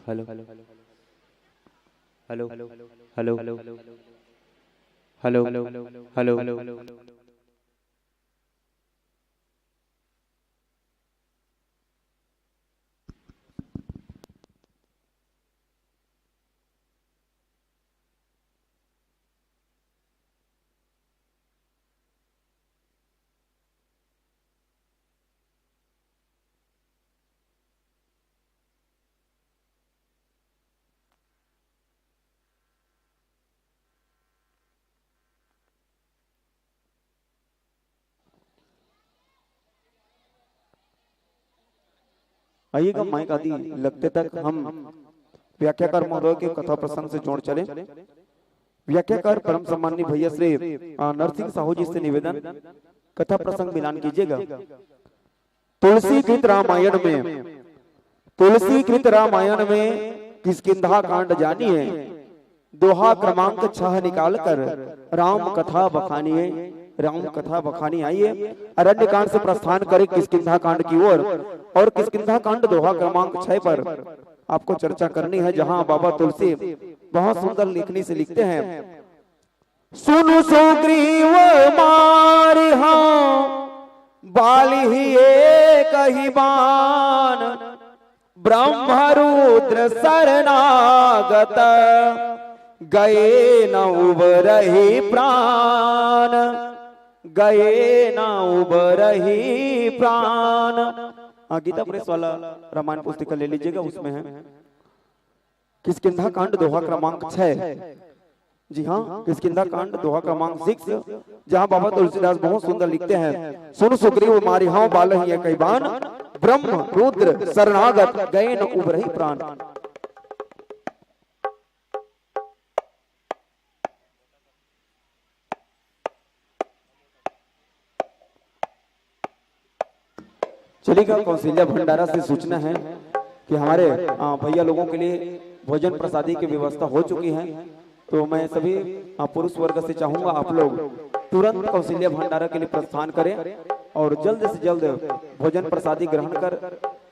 Hello, hello, hello, hello, hello, hello, hello, hello. आइएगा, माइक आदि लगते तक हम व्याख्याकार महोदय के कथा प्रसंग से जोड़ चले। व्याख्याकार परम सम्माननीय भैया श्री, अ, नरसिंह साहू जी से निवेदन, कथा प्रसंग मिलान कीजिएगा। तुलसी कृत रामायण में, तुलसी कृत रामायण में किष्किंधा कांड जानिए, दोहा क्रमांक छह निकाल कर राम कथा बखानिए, राम कथा बखानी। आइए, अरण्य कांड से प्रस्थान करें किष्किंधा कांड की ओर, और किष्किंधा कांड दोहा क्रमांक छह पर आपको चर्चा करनी है, जहां बाबा तुलसी बहुत सुंदर लेखनी से लिखते हैं। सुनु सुग्रीव मारिहा बालिहि एकहि बान, ब्रह्म रुद्र शरणागत गए न उबरही प्राण, गए न उबरही प्राण। हाँ, गीता प्रेस वाला रामायण पुस्तिका ले लीजिएगा, उसमें है किष्किंधा कांड, दोहा क्रमांक छह। जी हाँ, किष्किंधा कांड, दोहा क्रमांक सिक्स, जहाँ बाबा तुलसीदास बहुत सुंदर लिखते हैं, सुन सुग्रीव मारिहौ बालहिं एकै बान, ब्रह्म रुद्र शरणागत गए न उबरही प्राण। चलिएगा, कौशल्या भंडारा से सूचना है कि हमारे, आ, भैया लोगों के लिए भोजन प्रसादी की व्यवस्था हो चुकी है। तो मैं सभी, आ, पुरुष वर्ग से चाहूंगा, आप लोग तुरंत कौशल्या भंडारा के लिए प्रस्थान करें और जल्द से जल्द भोजन प्रसादी ग्रहण कर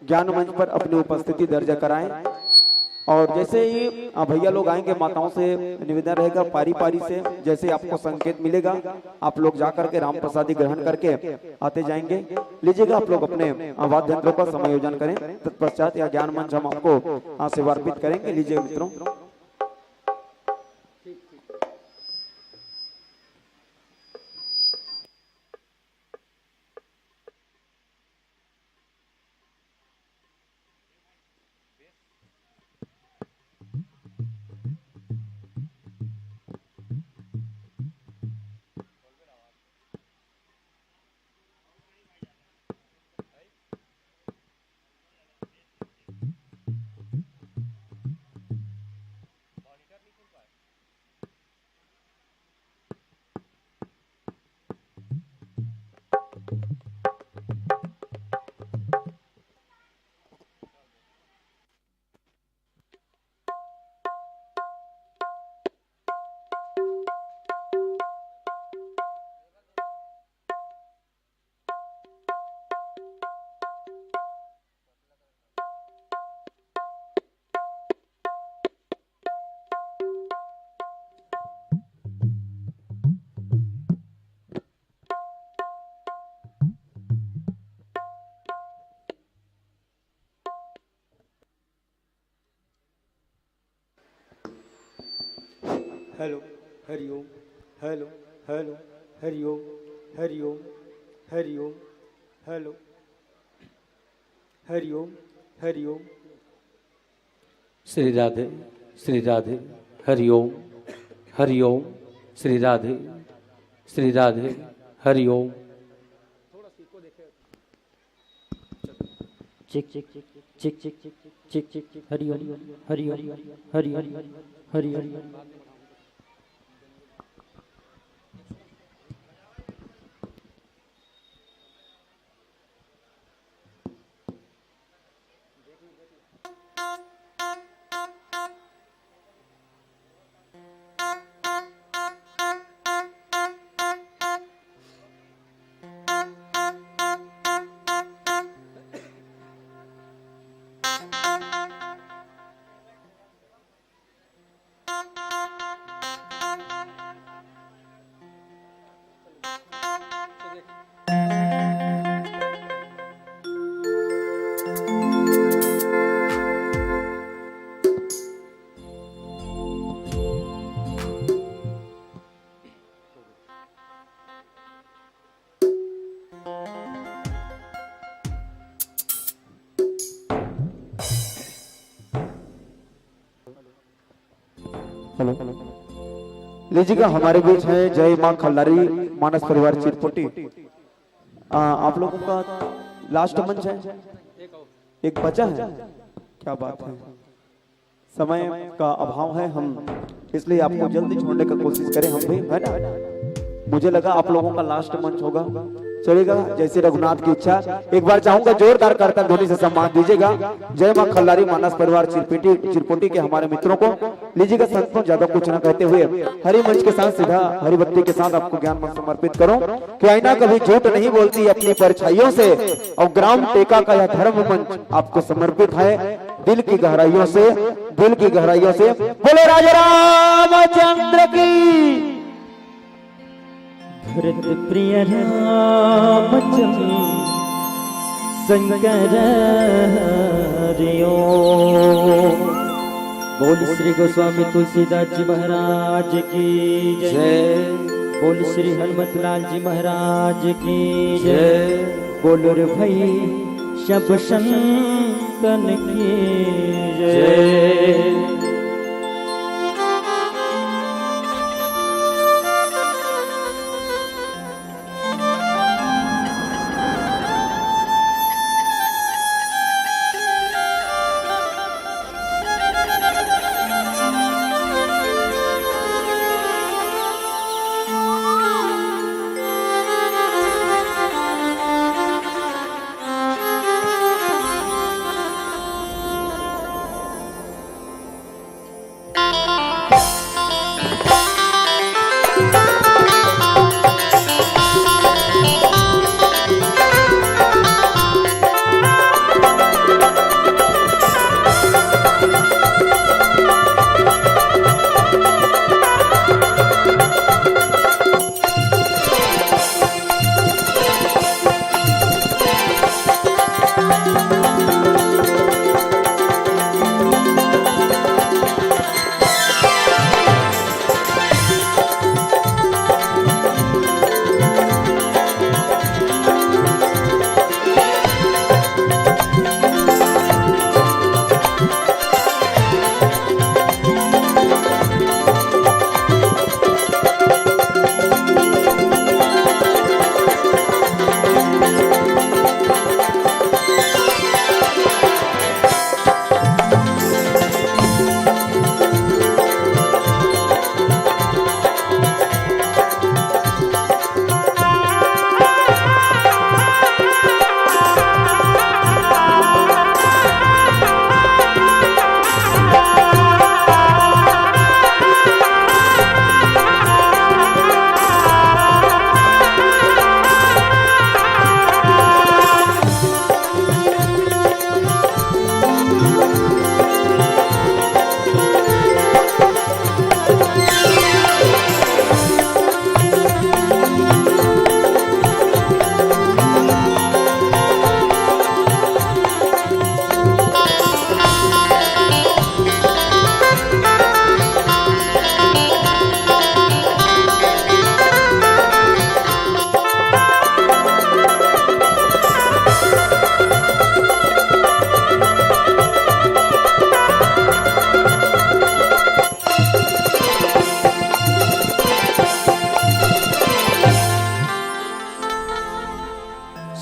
ज्ञान मंच पर अपनी उपस्थिति दर्ज कराएं। और जैसे ही, आ, भैया लोग आएंगे, माताओं से निवेदन रहेगा, पारी पारी से जैसे आपको संकेत मिलेगा, आप लोग जा करके राम प्रसादी ग्रहण करके आते जाएंगे। लीजिएगा, आप लोग अपने, आ, वाद्य यंत्रों का समायोजन करें, तत्पश्चात यह ज्ञान मंच हम आपको, आ, सेवार्पित करेंगे। लीजिए मित्रों। Hello, Hariom. Hello, hello, Hariom. Hariom, Hariom. Hello, Hariom, Hariom. Shri Radhe, Shri Radhe. Hariom, Hariom. Shri Radhe, Shri Radhe. Hariom. Check check check check check check check check check. Hariom, Hariom, Hariom, Hariom. Hello, लीजिएगा, हमारे बीच है जय माँ खल्लारी मानस परिवार चिरपुटी। आ, आप लोगों का लास्ट मंच है, एक बचा है। क्या बात है, समय का अभाव है, हम इसलिए आपको जल्दी छोड़ने का कोशिश करें हम भी, है ना। मुझे लगा आप लोगों का लास्ट मंच होगा। चलेगा, जैसे रघुनाथ की इच्छा। एक बार चाहूंगा जोरदार करताल ध्वनि से सम्मान दीजिएगा जय माँ खल्लारी मानस परिवार चिरपेटी, चिरपोटी के हमारे मित्रों को। लीजिएगा संतों, ज्यादा कुछ ना कहते हुए हरि मंच के साथ सीधा हरि भक्ति के साथ आपको ज्ञान मंच समर्पित करूं कि आईना कभी झूठ नहीं बोलती अपनी परछाइयों से, और ग्राम टेका का यह धर्म मंच आपको समर्पित है दिल की गहराइयों से, दिल की गहराइयों से। बोलो राजा रामचंद्र की। भरत प्रिय रामचंद्र शंकर हरिओम। बोल श्री गोस्वामी तुलसीदास जी महाराज की जय। जय। बोल श्री हनुमत लाल जी महाराज की जय। जय। बोलो रे भाई सब संतन की जय। जय।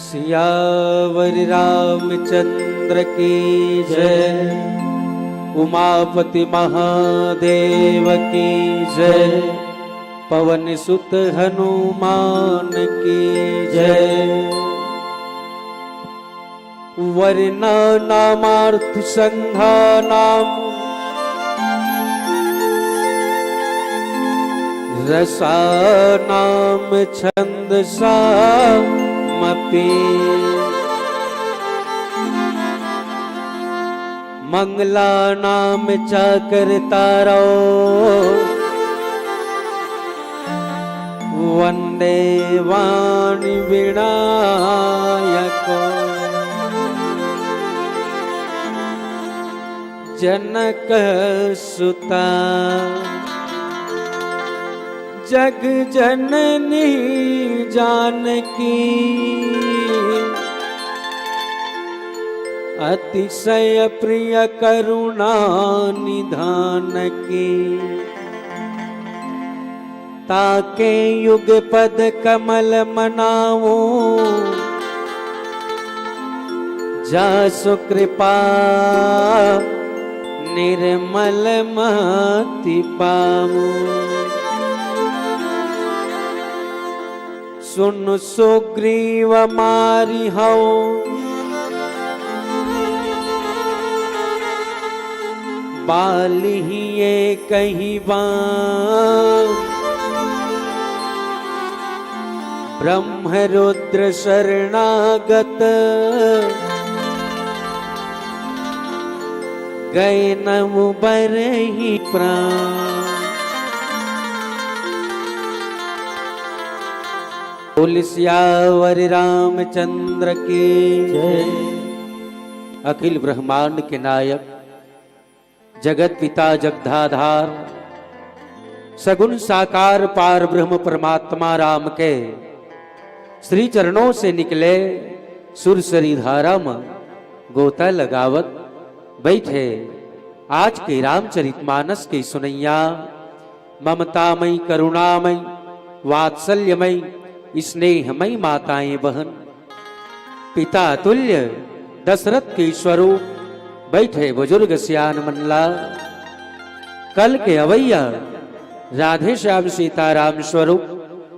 सियावर रामचंद्र की जय। उमापति महादेव की जय। पवन सुत हनुमान की जय। वर्णानामर्थसंघानां रसानां छंदसामपि। मंगलानां च कर्तारौ वंदे वाणी विनायको। जनक सुता जग जननी जानकी। अतिशय प्रिय करुणा निधान की। ताके युग पद कमल मनावो। जासु कृपा निर्मल मति पावो। सुन सुग्रीव मारि हव बालि ही एकहि बान। ब्रह्म रुद्र शरणागत गए नव बरही प्राण। बोल सियावर रामचंद्र की जय। अखिल ब्रह्मांड के नायक, जगत पिता जगदाधार सगुण साकार पार ब्रह्म परमात्मा राम के श्री चरणों से निकले सुरसरी धारा म गोता लगावत बैठे आज के रामचरित मानस के सुनैया ममतामयी करुणामयी वात्सल्यमयी स्नेहमयी माताएं बहन, पिता तुल्य दशरथ के स्वरूप बैठे बुजुर्ग सियान मन ला, कल के अवैया राधे श्याम सीताराम स्वरूप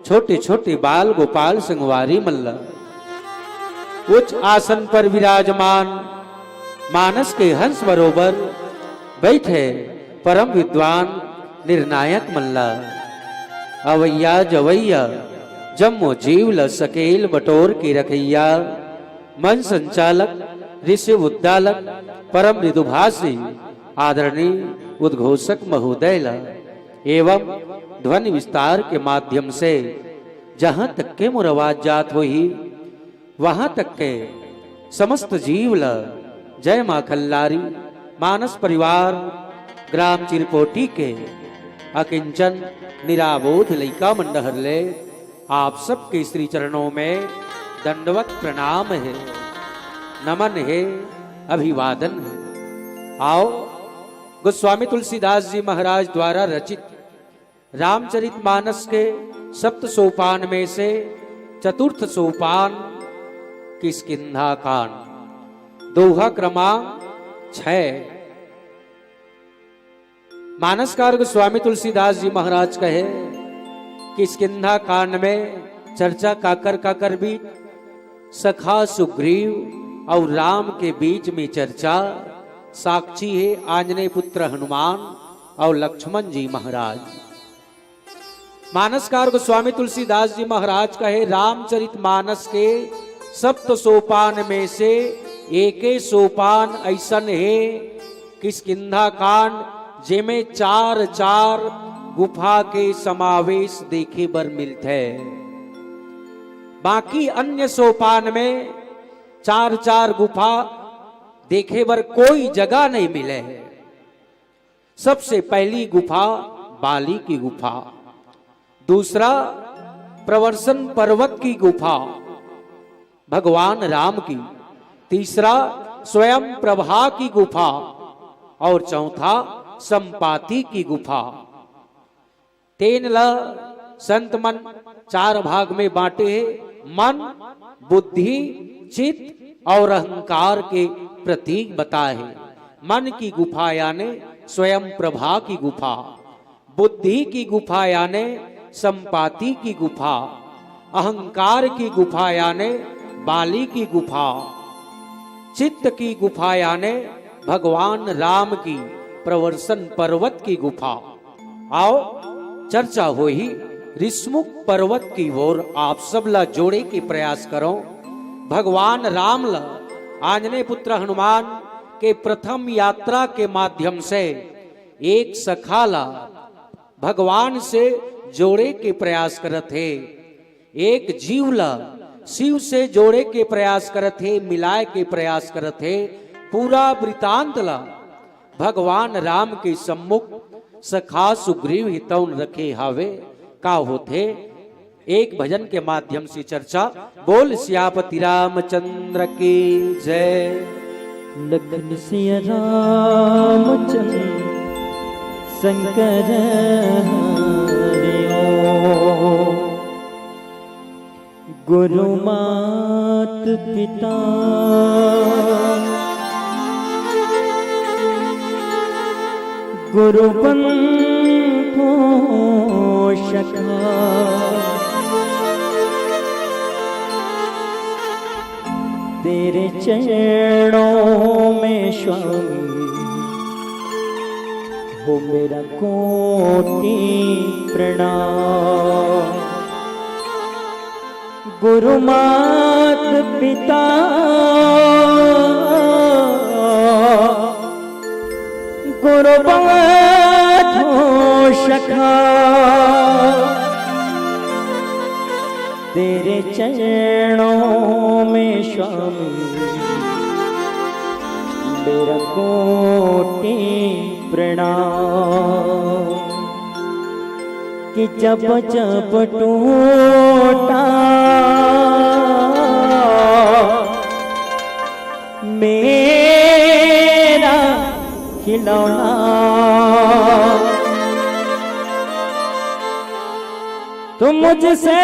छोटे छोटे बाल गोपाल संगवारी मन ला, उच्च आसन पर विराजमान मानस के हंस बरोबर बैठे परम विद्वान निर्णायक मन ला, अवैया जवैया जम्मो जीव ल सकेल बटोर के रखैया मन संचालक, ऋषि उद्दालक, परम मृदुभाषी आदरणीय उद्घोषक महोदय ल एवं ध्वनि विस्तार के माध्यम से जहां तक के मोर आवाज जात होही, वहां तक के समस्त जीव ल जय माँ खल्लारी मानस परिवार ग्राम चिरपोटी के अकिंचन निराबोध लइका मन डहर ले आप सबके श्री चरणों में दंडवत प्रणाम हे, नमन हे, अभिवादन हे। आओ, गोस्वामी तुलसीदास जी महाराज द्वारा रचित रामचरित मानस के सप्त सोपान में से चतुर्थ सोपान किष्किंधा कांड, दोहा क्रमांक छह। मानसकार गोस्वामी तुलसीदास जी महाराज कहे, किष्किंधा कांड में चर्चा काकर काकर बीच, सखा सुग्रीव और राम के बीच में चर्चा, साक्षी हे आंजनेय पुत्र हनुमान और लक्ष्मण जी महाराज। मानसकार गोस्वामी तुलसीदास जी महाराज कहे, रामचरित मानस के सप्त सोपान में से एके सोपान अइसन हे, किष्किंधा कांड, जेमे चार चार गुफा के समावेश देखे बर मिलथे। बाकी अन्य सोपान में चार चार गुफा देखे बर कोई जगह नहीं मिले हे। सबसे पहली गुफा बाली की गुफा, दूसरा प्रवर्षण पर्वत की गुफा भगवान राम की, तीसरा स्वयं प्रभा की गुफा और चौथा संपाति की गुफा। तेन ला संत मन चार भाग में बांटे हे, मन, बुद्धि, चित्त और अहंकार के प्रतीक बताए हे। मन की गुफा यानी स्वयं प्रभा की गुफा, बुद्धि की गुफा यानी संपाति की गुफा, अहंकार की गुफा यानी बाली की गुफा, चित्त की गुफा यानी भगवान राम की प्रवर्षण पर्वत की गुफा। आओ, चर्चा होही ऋषमुख पर्वत की ओर, आप सब ला जोड़े के प्रयास करो। भगवान राम ला आंजनेय पुत्र हनुमान के प्रथम यात्रा के माध्यम से एक सखा ला भगवान से जोड़े के प्रयास करत हे, एक जीव ला शिव से जोड़े के प्रयास करत हे, मिलाए के प्रयास करत हे। पूरा वृतांत ला भगवान राम के सम्मुख सखा सुग्रीव ही तौन रखे हावे। का होथे, एक भजन के माध्यम से चर्चा। बोल सियापति रामचंद्र की जय। लखन सिया रामचंद्र शंकर हरिओ। गुरु मात पिता गुरु बंधु सखा, तेरे चरणों में स्वामी हो मेरा कोटि प्रणाम। गुरु मात पिता गुरु बंधु सखा, तेरे चरणों में स्वामी मेरा कोटि कि जब जब टूटा मेरा खिलौना, तो मुझसे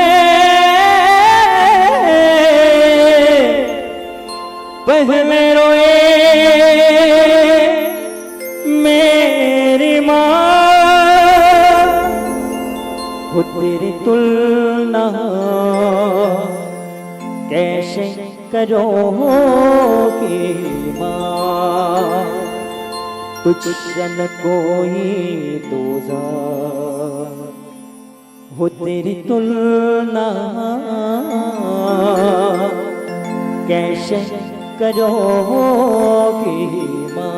पहले रोए मेरी माँ। हो तेरी तुलना कैसे करोगी माँ, तुझसे न कोई दूजा। हो तेरी तुलना कैसे करोगी माँ।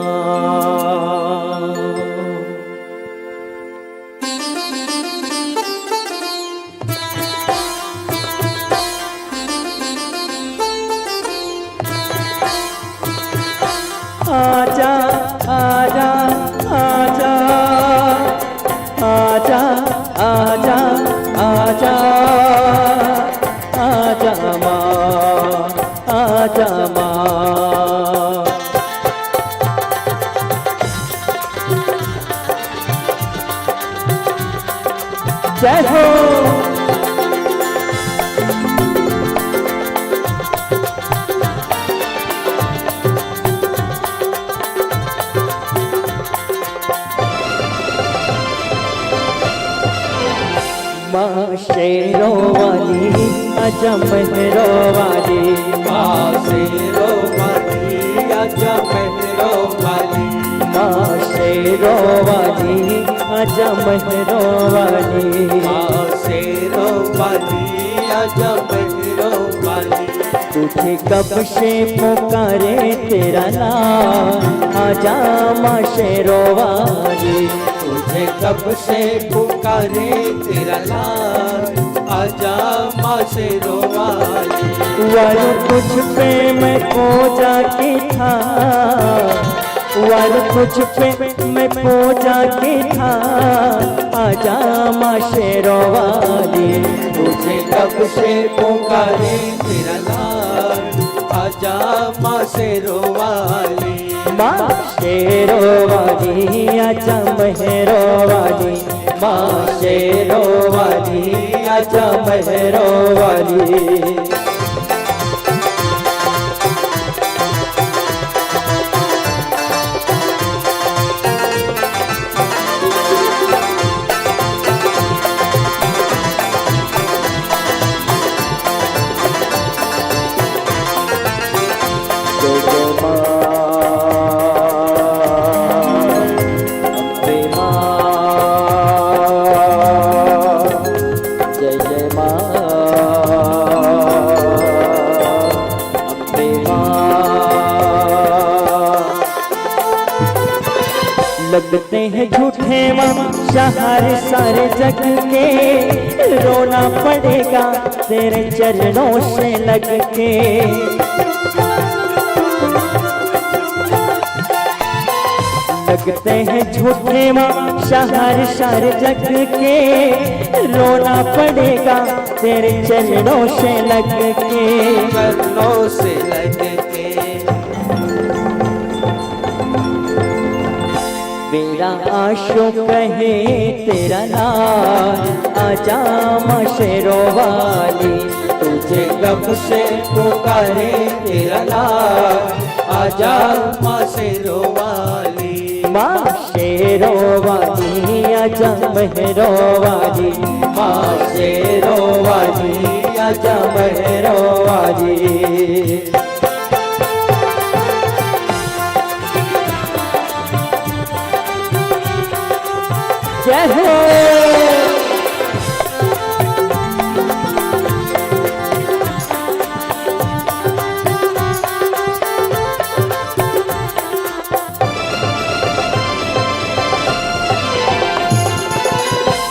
आजा, आजा, आजा, आजा, आजा, आजा, आजा माँ, आजा माँ। जय हो। माँ शेरों वाली, आजा मेहरों वाली। माँ शेरों वाली, आजा मेहरों वाली। माँ शेरों वाली, आजा मेहरों वाली। माँ शेरों वाली, आजा मेहरों वाली। तुझे कब से पुकारे तेरा नाम, आजा माँ शेरों वाली। तुझे कब से पुकारे तेरा लाल, आजा माँ शेरों वाली। वारू तुझ पे मैं खो जाके था, वारू तुझ पे मैं खो जाके था, आजा माँ शेरों वाली। तुझे कब से पुकारे तेरा लाल, आजा माँ शेरों वाली। माँ शेरों वाली, आजा मेहरों वाली। माँ शेरों वाली, आजा मेहरों वाली। जय जय माँ, अम्बे माँ, जय जय माँ, अम्बे माँ। लगते हैं झूठे माँ शहर सारे जग के, रोना पड़ेगा तेरे चरणों से लग के। लगते हैं झूठे माँ शहर सारे जग के, रोना पड़ेगा तेरे चरणों से लग के। चरणों से लग के। मेरा आशिक है तेरा नाम, आजा माँ शेरों वाली। तुझे कब से पुकारे तेरा लाल, आजा माँ शेरों वाली। माँ शेरों वाली, आजा मेहरों वाली। माँ शेरों वाली, आजा मेहरों वाली। जय हो।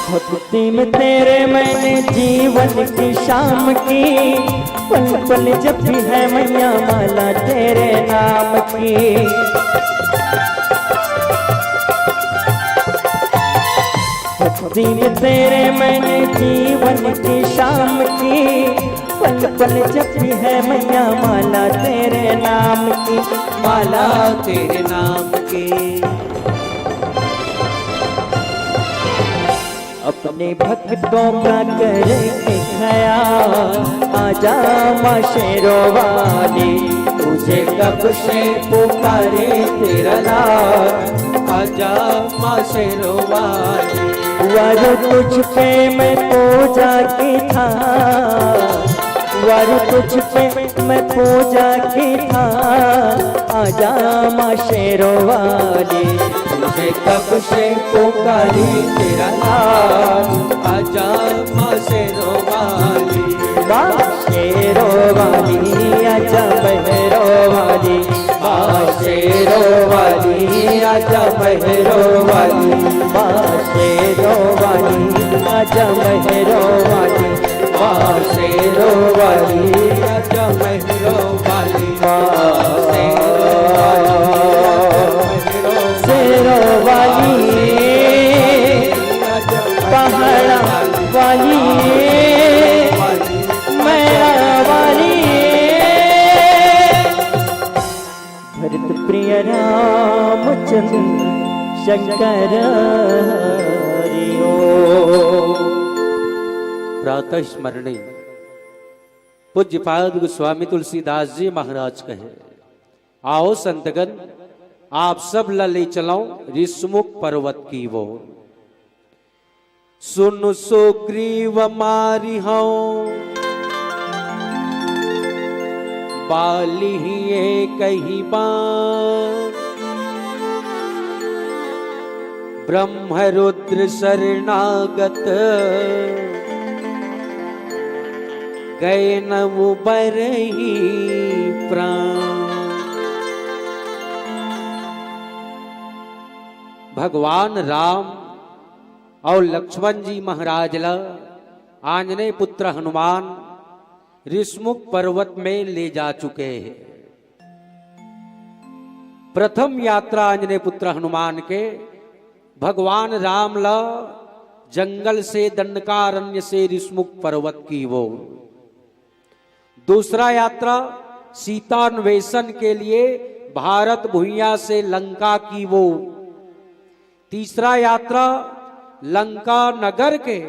भक्ति में तेरे मैंने जीवन की शाम की, पल पल जपी है मैया माला तेरे नाम की। दिन तेरे मैंने जीवन की शाम की, पल पल जपी है मैया माला तेरे नाम की, माला तेरे नाम की। अपने भक्तों का करके ख्याल, आजा माँ शेरों वाली, तुझे कब से पुकारे तेरा लाल, आजा माँ शेरों वाली। वारू तुझ पे मैं पूजा की था, वारू तुझ पे मैं पूजा की था, आजा माँ शेरों वाली। तुझे कब से पुकारी तेरा नाम, आजा माँ शेरों वाली। माँ शेरों वाली, आजा भैरों वाली। माँ शेरों वाली, आजा भैरों वाली। माँ शेरों वाली, आजा भैरों वाली। माँ शेरों वाली, आजा भैरों वाली। माँ शेरों वाली, पहाड़ा वाली, मैरा वाली। भरत प्रिय रामचंद्र शंकर हरि ओम। प्रातः स्मरणी। पूज्यपाद गोस्वामी तुलसीदास जी महाराज कहे, आओ संतगण, आप सब ला ले चलौं ऋषमुख पर्वत की ओर। सुन सुग्रीव मारी हौं बाली ही एक ही बान, ब्रह्म रुद्र शरणागत गए न उबरही प्राण। भगवान राम अउ लक्ष्मण जी महाराज ला आंजनेय पुत्र हनुमान ऋषमुख पर्वत में ले जा चुके हे। प्रथम यात्रा आंजनेय पुत्र हनुमान के भगवान राम ला जंगल से, दंडकारण्य से ऋषमुख पर्वत की ओर। दूसरा यात्रा सीतान्वेषण के लिए भारत भुइयां से लंका की ओर। तीसरा यात्रा लंका नगर के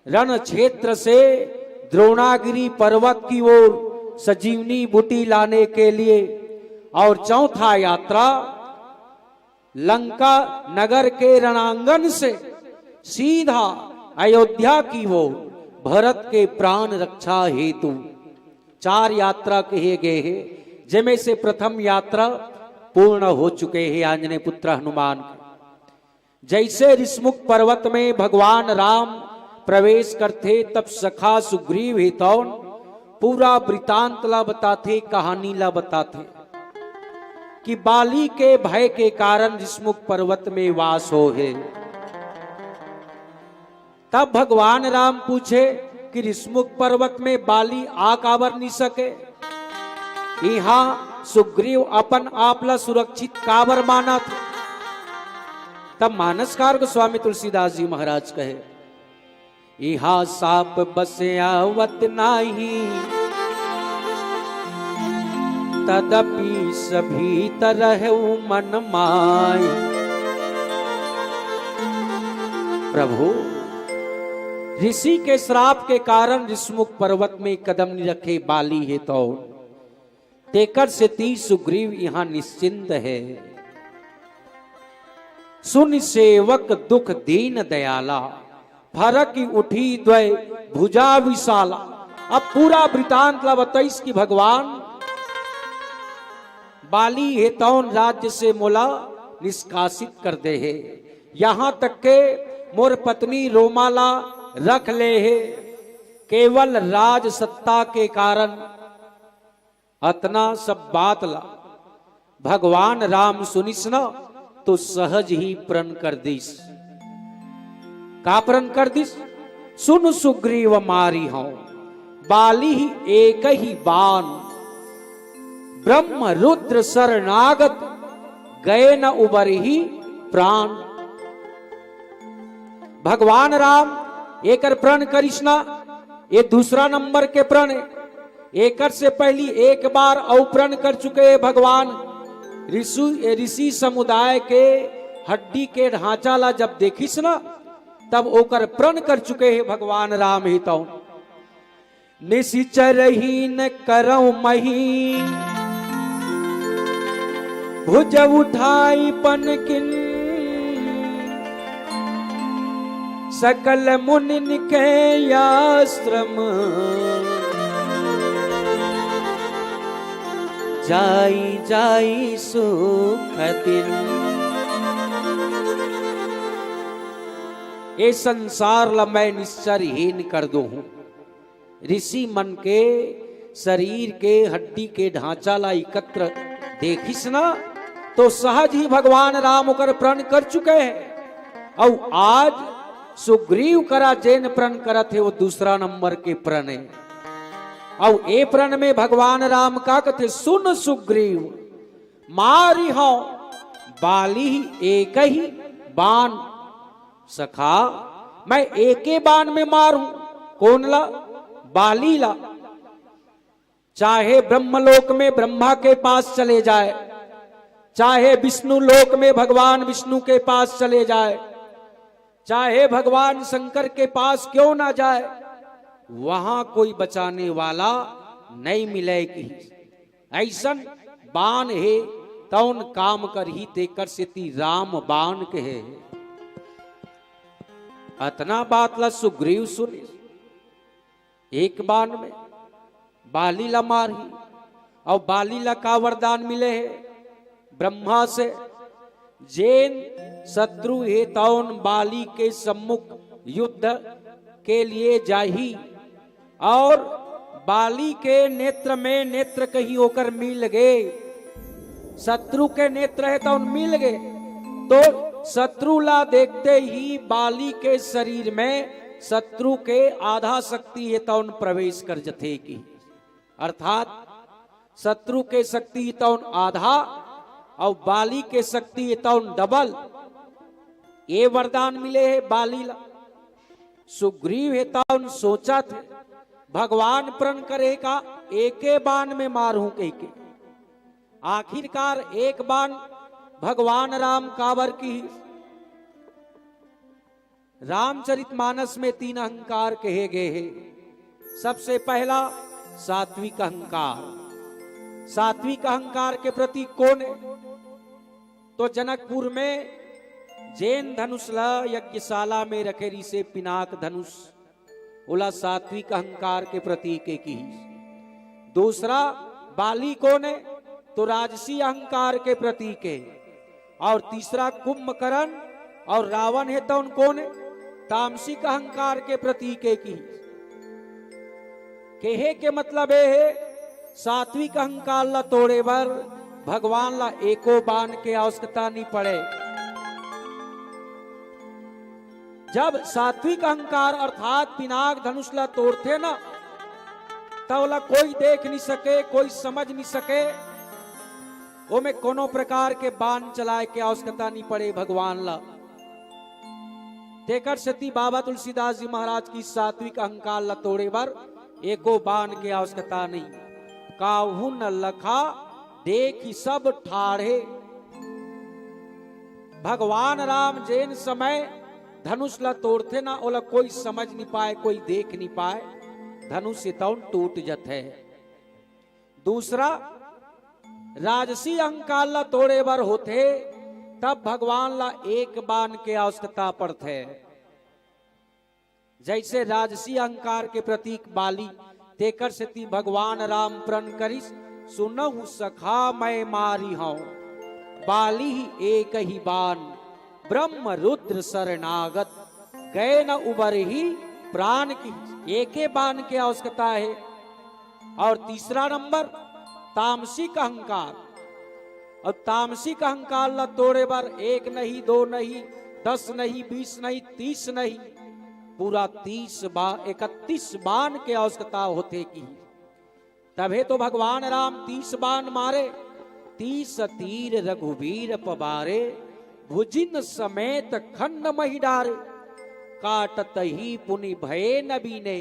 रण क्षेत्र से द्रोणागिरी पर्वत की ओर संजीवनी बूटी लाने के लिए। और चौथा यात्रा लंका नगर के रणांगन से सीधा अयोध्या की ओर भरत के प्राण रक्षा हेतु। चार यात्रा कहे गए हे, जेमे से प्रथम यात्रा पूर्ण हो चुके हे आंजनेय पुत्र हनुमान के। जैसे ऋषमुख पर्वत में भगवान राम प्रवेश करथे, तब सखा सुग्रीव हे तौन पूरा वृतांत ला बताथे, कहानी ला बताथे कि बाली के भय के कारण ऋषमुख पर्वत में वास हो हे। तब भगवान राम पूछे कि ऋषमुख पर्वत में बाली आ काबर नि सके? इहां सुग्रीव अपन आप ला सुरक्षित काबर मानत? तब मानसकार गोस्वामी तुलसीदास जी महाराज कहे, इहां साप बस आवत नाही, तदपि सभी तरह मन माय। प्रभु, ऋषि के श्राप के कारण ऋषमुख पर्वत में कदम नि रखे बाली हे तौन, तेकर सेती सुग्रीव इहां निश्चिंत हे। सुनि सेवक दुख दीन दयाला, फरकि उठी द्वै भुजा विशाला। अब पूरा वृतांत ला बताइस कि भगवान, बाली हे तौन राज्य से मोला निष्कासित कर दे हे, यहां तक के मोर पत्नी रोमा ला रख ले हे, केवल राज सत्ता के कारण। अतना सब बात ला भगवान राम सुनिस न, तो सहज ही प्रण कर दिस। का प्रण कर दिस? सुन सुग्रीव मारी हौं बाली ही एक ही बान, ब्रह्म रुद्र शरणागत गए न उबरही प्राण। भगवान राम एकर प्रण करिस ना, ये दूसरा नंबर के प्रण हे। एकर से पहली एक बार अउ प्रण कर चुके हे भगवान। ऋषि, ऋषि समुदाय के हड्डी के ढांचा ला जब देखिस ना, तब ओकर प्रण कर चुके हे भगवान राम ही तो। निशिचर हीन करौ मही, भुज उठाई पन किन, सकल मुनिन के आश्रम, जाई जाई सुख दिन। ए संसार ला मैं निश्चरहीन कर दूं हूं। ऋषि मन के शरीर के हड्डी के ढांचा ला एकत्र देखिस ना, तो सहज ही भगवान राम ओकर प्रण कर चुके हे। अउ आज सुग्रीव करा जेन प्रण करत हे, वो दूसरा नंबर के प्रण हे। अउ ए प्रण में भगवान राम का कथे, सुन सुग्रीव, मारिहौं बाली एक ही बान। सखा, मैं एके बान में मारूं। कोन ला? बाली ला। चाहे ब्रह्मलोक में ब्रह्मा के पास चले जाए, चाहे विष्णु लोक में भगवान विष्णु के पास चले जाए, चाहे भगवान शंकर के पास क्यों ना जाए, वहां कोई बचाने वाला नहीं मिले। कि अइसन बान हे, तौन काम करही, तेकर सेती राम बान कहे हे। अतना बात ला सुग्रीव सुनिस। एक बान में बाली ला मारही। अउ बाली ला का वरदान मिले हे ब्रह्मा से? जेन शत्रु हे तौन बाली के सम्मुख युद्ध के लिए जाही, अउ बाली के नेत्र में नेत्र कहीं ओकर मिल गे, शत्रु के नेत्र हे तौन मिल गे, तो शत्रु ला देखते ही बाली के शरीर में शत्रु के आधा शक्ति हे तौन प्रवेश कर जथे। कि अर्थात शत्रु के शक्ति तौन आधा अउ बाली के शक्ति तौन डबल। ये वरदान मिले हे बाली ला। सुग्रीव हे तौन सोचत हे, भगवान प्रण करे का एके बान में मारहूं कहिके। आखिरकार एक बान भगवान राम काबर किहिस? रामचरितमानस में तीन अहंकार कहे गए हे। सबसे पहला सात्विक अहंकार। सात्विक अहंकार के प्रतीक कोन हे? तो जनकपुर में जेन धनुष ला यज्ञशाला में रखे रिहिसे पिनाक धनुष, ओला सात्विक अहंकार के प्रतीक हे किहिस। दूसरा बाली कोन हे? तो राजसी अहंकार के प्रतीक हे। अउ तीसरा कुंभकर्ण अउ रावण हे, तौन कोन हे? तामसिक अहंकार के प्रतीक हे किहिस। कहे के मतलब ये हे, सात्विक अहंकार ला तोड़े बर भगवान ला एको बान के आवश्यकता नहीं पड़े। जब सात्विक अहंकार अर्थात पिनाक धनुष ला तोड़थे ना, तब ओला कोई देख नहीं सके, कोई समझ नहीं सके। ओमे कोनो प्रकार के बान चलाए के आवश्यकता नहीं पड़े भगवान ला। तेकर सेती बाबा तुलसीदास जी महाराज किहिस सात्विक अहंकार ला तोड़े बर एको बान के आवश्यकता नहीं। काहू न लखा देखि सब ठाढ़े। भगवान राम जेन समय धनुष ला तोड़थे ना, ओला कोई समझ नहीं पाए, कोई देख नहीं पाए, धनुष तौन टूट जथे। दूसरा, राजसी अहंकार ला तोड़े बर होथे, तब भगवान ला एक बान के आवश्यकता पड़थे। जैसे राजसी अहंकार के प्रतीक बाली, तेकर सेती भगवान राम प्रण करिस, सुनहु सखा मैं मारिहौं बाली एक ही बान, ब्रह्म रुद्र शरणागत गए न उबरही प्राण की। एके बान के आवश्यकता हे। अउ तीसरा नंबर तामसिक अहंकार। अब तामसिक अहंकार ला तोड़े बर एक नहीं, दो नहीं, दस नहीं, बीस नहीं, तीस नहीं, पूरा तीस बान, इकतीस बान के आवश्यकता होथे कि तभे तो भगवान राम तीस बान मारे। तीस तीर रघुवीर पबारे, भुजिन समेत खंड महि डारे। काटत ही पुनि भये न बीने,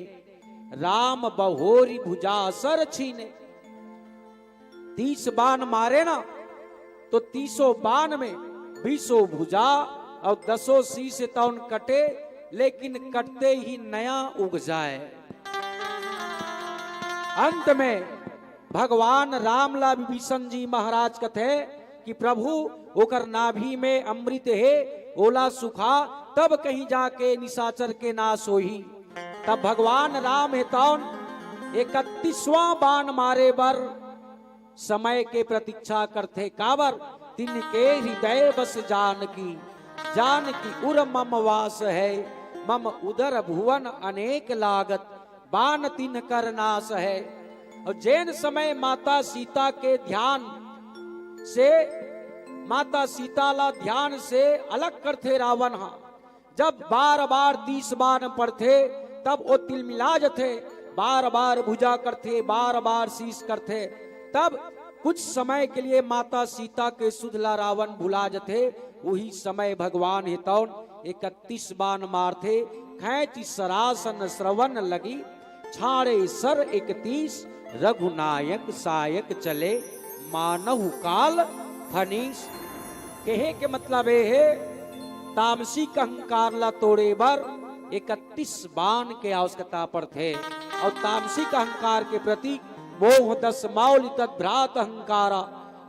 राम बहोरि भुजा सर छीने। तीस बान मारे ना, तो तीसों बान में बीसों भुजा अउ दसों शीश तौन कटे, लेकिन कटते ही नया उग जाए। अंत में भगवान राम ला विभीषण जी महाराज कथे कि प्रभु, ओकर नाभि में अमृत हे, ओला सुखा, तब कहीं जाके निशाचर के नाश होही। तब भगवान राम हे तौन इकतीसवां बान मारे बर समय के प्रतीक्षा करथे। काबर? तिनके हृदय बस जानकी, जानकी उर मम वास है, मम उदर भुवन अनेक लागत, बान तिनकर नाश है। अउ जेन समय माता सीता के ध्यान से, माता सीता ला ध्यान से अलग करथे रावण हा, जब बार बार तीस बान पड़थे, तब ओ तिलमिला जथे, बार बार भुजा करथे, बार बार शीश करथे। तब कुछ समय के लिए माता सीता के सुध ला रावण भुला जथे। उही समय भगवान हे तौन इकतीस बान मारथे। खैंचि सरासन श्रवण लगी, छाड़े सर इकतीस, रघुनायक सायक चले, मानहु काल फनीस। कहे के मतलब ये हे, तामसिक अहंकार ला तोड़े बर इकतीस बान के आवश्यकता पड़थे। अउ तामसिक अहंकार के प्रतीक मोह दस मौलि तद भ्रात अहंकारा,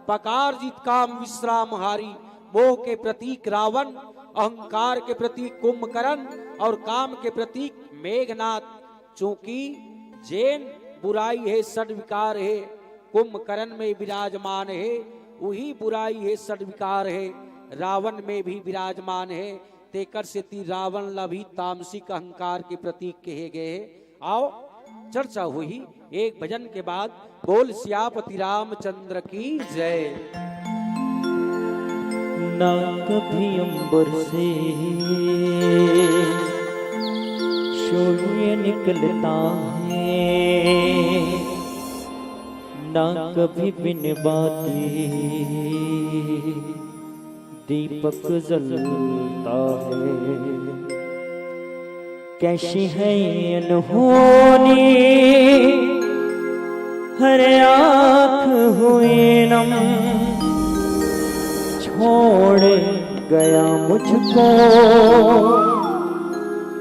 पकार जित काम विश्राम हारी। मोह के प्रतीक रावण, अहंकार के प्रतीक कुंभकर्ण अउ काम के प्रतीक मेघनाथ। चूंकि जेन बुराई हे, षड विकार हे, कुंभकर्ण में विराजमान हे, उही बुराई हे, षड विकार हे, रावण में भी विराजमान हे। तेकर सेती रावण ला भी तामसिक अहंकार के प्रतीक कहे गए हे। आओ, चर्चा होही एक भजन के बाद। बोल सियापति रामचंद्र की जय। ना कभी अंबर से सूर्य निकलता है, ना कभी बिन बाती दीपक जलता है। कैसी है अनहोनी, हर आँख हुई नम, छोड़ गया मुझको,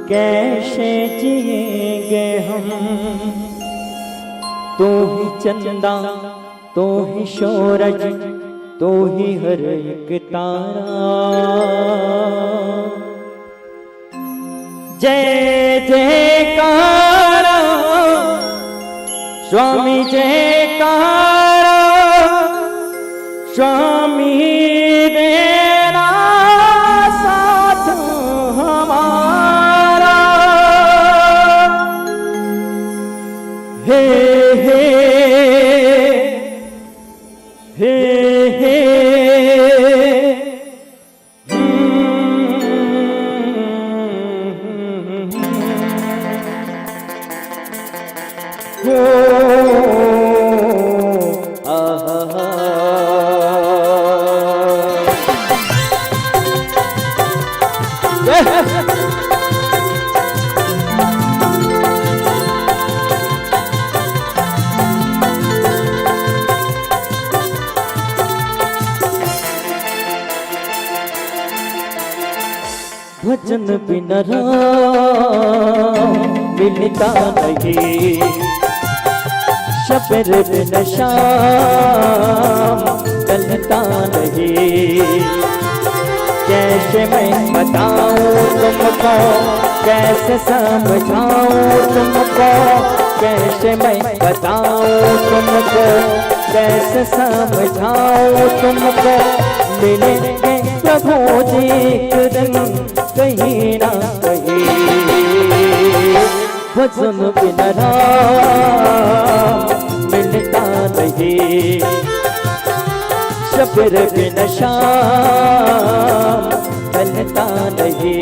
कैसे जिएंगे हम। तू ही चंदा, तू ही सूरज, तू ही हर एक तारा। जय जयकारा, स्वामी जयकारा, स्वामी तेरा साथ हमारा। हे, हे, हे, हे। भजन बिन राम मिलता नहीं, शबर बिन श्याम गलता नहीं। कैसे मैं बताऊं तुमको, कैसे समझाऊं तुमको, कैसे मैं बताऊं तुमको, कैसे समझाऊं तुमको। मिलेंगे प्रभु जी एक दिन कहीं ना कहीं। भजन बिन राम मिलता नहीं, शबर बिन श्याम ढलता नहीं।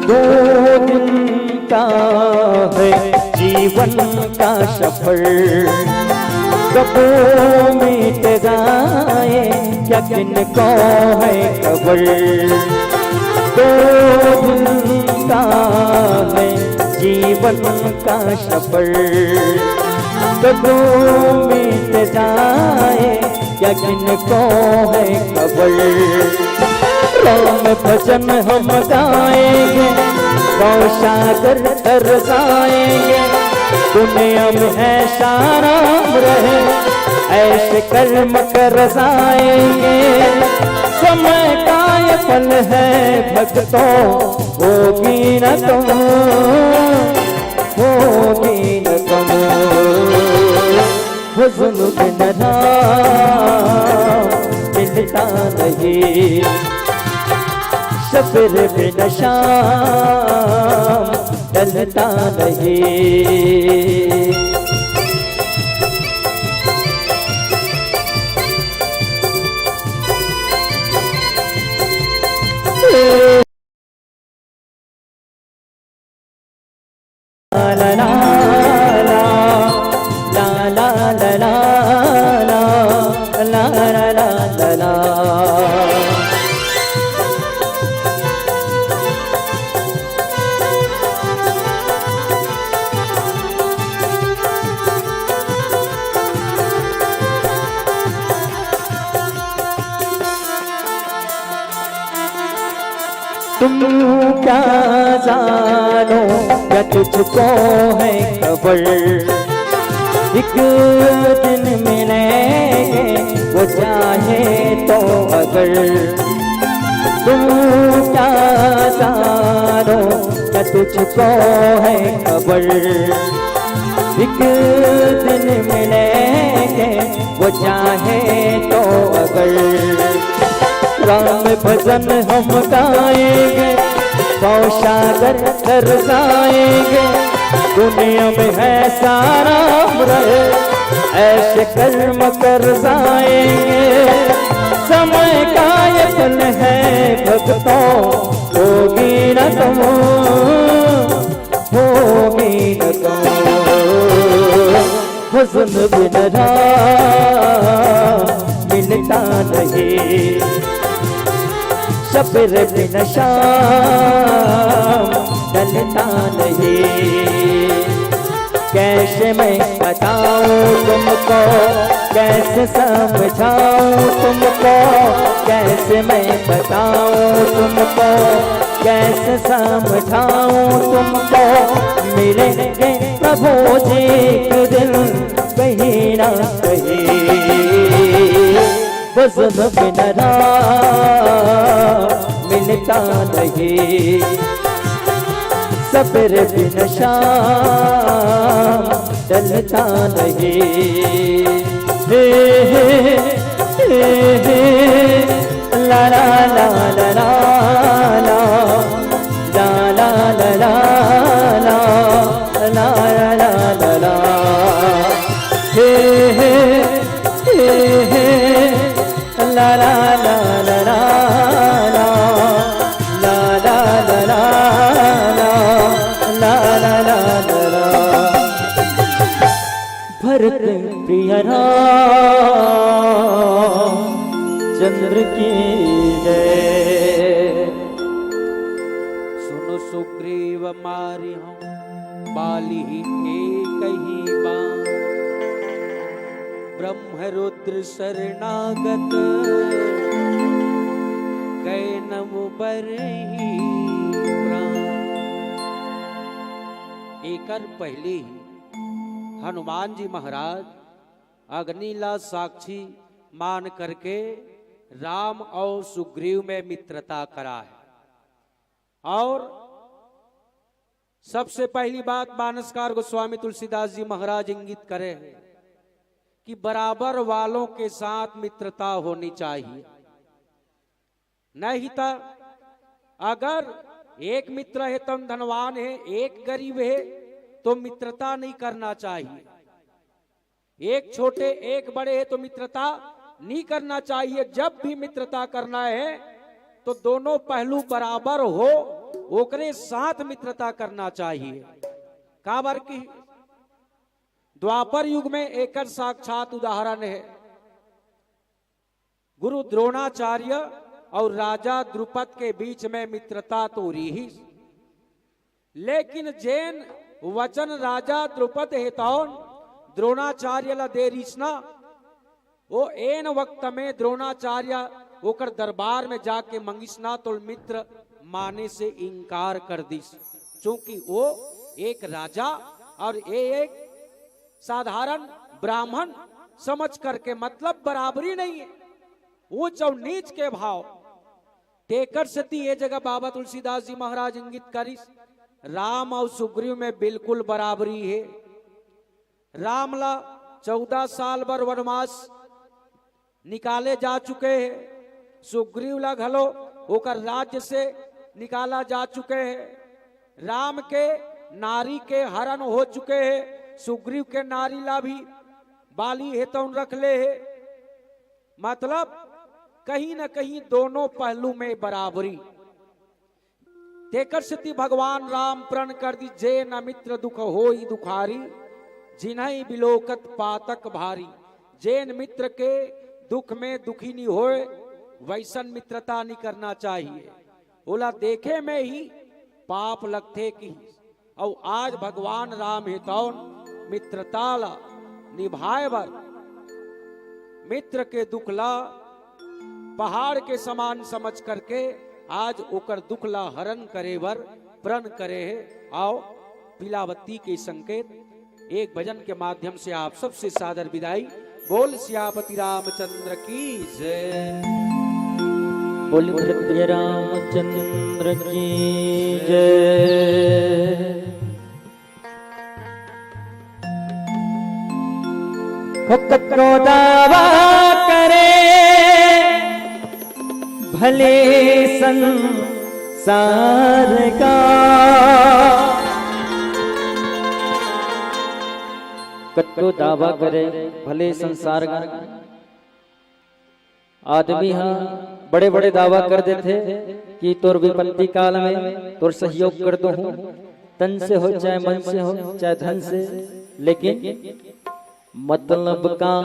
दो दिन का है जीवन का सफर, कब मिट जाए क्या किनको है खबर। दो दिन का है जीवन का सफर, कब मिट जाए क्या किनको है खबर। राम भजन हम गाएंगे, भव सागर तर जाएंगे। दुनिया में ऐसा राम रहे, ऐसे कर्म कर जाएंगे। समय का ये फल है भक्तों, होगी न तुम, होगी न तुम। हुज़्न बिन राम मिलता नहीं, सब्र बिन शाम ढलता नहीं। तुम क्या जानो या तुझको है खबर, एक दिन मिलेंगे वो चाहे तो अगर। तुम क्या जानो या तुझको है खबर, एक दिन मिलेंगे वो चाहे तो अगर। राम भजन हम गाएंगे, भव सागर तर जाएंगे। दुनिया में है सारा रहे, ऐसे कर्म कर जाएंगे। समय का ये फल है भक्तों, होगी न तुम, होगी न तुम। हुज़्न बिन राम मिलता नहीं, सब्र बिन शाम ढलता नहीं। कैसे मैं बताऊं तुमको, कैसे समझाऊं तुमको, कैसे मैं बताऊं तुमको, कैसे समझाऊं तुमको। मिलेंगे प्रभु जी एक दिन कहीं ना कहीं। हुज़्न बिन राम मिलता नहीं, सब्र बिन शाम ढलता नहीं। हे, हे, हे, हे, ला, ला, ला, ला, ला, ला। ला, ला, ला, ला, ला। हे, हे, हे, हे। ला, ला, ला, ला, ला, ला। ला, ला, ला, ला, ला। ला, ला, ला, ला, ला। भरत प्रिय राम चंद्र की जय। सुन सुग्रीव मारि हउँ बालि ही एक ही बान। ब्रह्म रुद्र शरणागत गए नव बरही प्रान। एकर पहले ही हनुमान जी महाराज अग्नि ला साक्षी मान करके राम और सुग्रीव में मित्रता करा है। और सबसे पहली बात मानसकार गोस्वामी तुलसीदास जी महाराज इंगित करे हैं कि बराबर वालों के साथ मित्रता होनी चाहिए। नहीं तो अगर एक मित्र है तम धनवान है, एक गरीब है, तो मित्रता नहीं करना चाहिए। एक छोटे एक बड़े है तो मित्रता नहीं करना चाहिए। जब भी मित्रता करना है तो दोनों पहलू बराबर हो ओकरे साथ मित्रता करना चाहिए। काबर कि द्वापर युग में एकर साक्षात उदाहरण हे। गुरु द्रोणाचार्य अउ राजा द्रुपद के बीच में मित्रता तो रिहिस, लेकिन जेन वचन राजा द्रुपद हे तौन द्रोणाचार्य ला दे रिहिस ना, ओ एन वक्त में द्रोणाचार्य ओकर दरबार में जाके मंगिस ना, तो मित्र माने से इंकार कर दिस, क्योंकि वो एक राजा अउ ए एक साधारण ब्राह्मण समझ करके, मतलब बराबरी नहीं है, ऊंच अउ नीच के भाव। तेकर सेती ए जगह बाबा तुलसीदास जी महाराज इंगित करिस, राम अउ सुग्रीव में बिल्कुल बराबरी हे। राम ला चौदह साल बर वनवास निकाले जा चुके हे, सुग्रीव ला घलो ओकर राज्य से निकाला जा चुके हे। राम के नारी के हरण हो चुके हे, सुग्रीव के नारी ला भी बाली हे तौन रख ले हे। मतलब कहीं न कहीं दोनों पहलू में बराबरी। तेकर सेती भगवान राम प्रण कर दिस, "जेन मित्र दुख होई दुखारी, जिन्हई बिलोकत पातक भारी।" जेन मित्र के दुख में दुखी नी होय, वैसन मित्रता नी करना चाहिए। ओला देखे में ही पाप लगथे कि अउ आज भगवान राम हे तौन मित्रता ला निभाए बर, मित्र के दुख ला पहाड़ के समान समझ करके आज ओकर दुख ला हरण करे बर प्रण करे हे। अउ पिलावती के संकेत एक भजन के माध्यम से आप सबसे सादर विदाई। बोल सियापति रामचंद्र की जय। बोल पृथ्वी रामचंद्र की जय। हो कतरो दावा करे भले संसार का, कतरो दावा करे भले संसार का। आदमी ह बड़े-बड़े दावा कर देथे कि तोर विपत्ति काल में तोर सहयोग कर दो हूँ, तन से हो, चाहे मन से हो, चाहे धन से, लेकिन मतलब का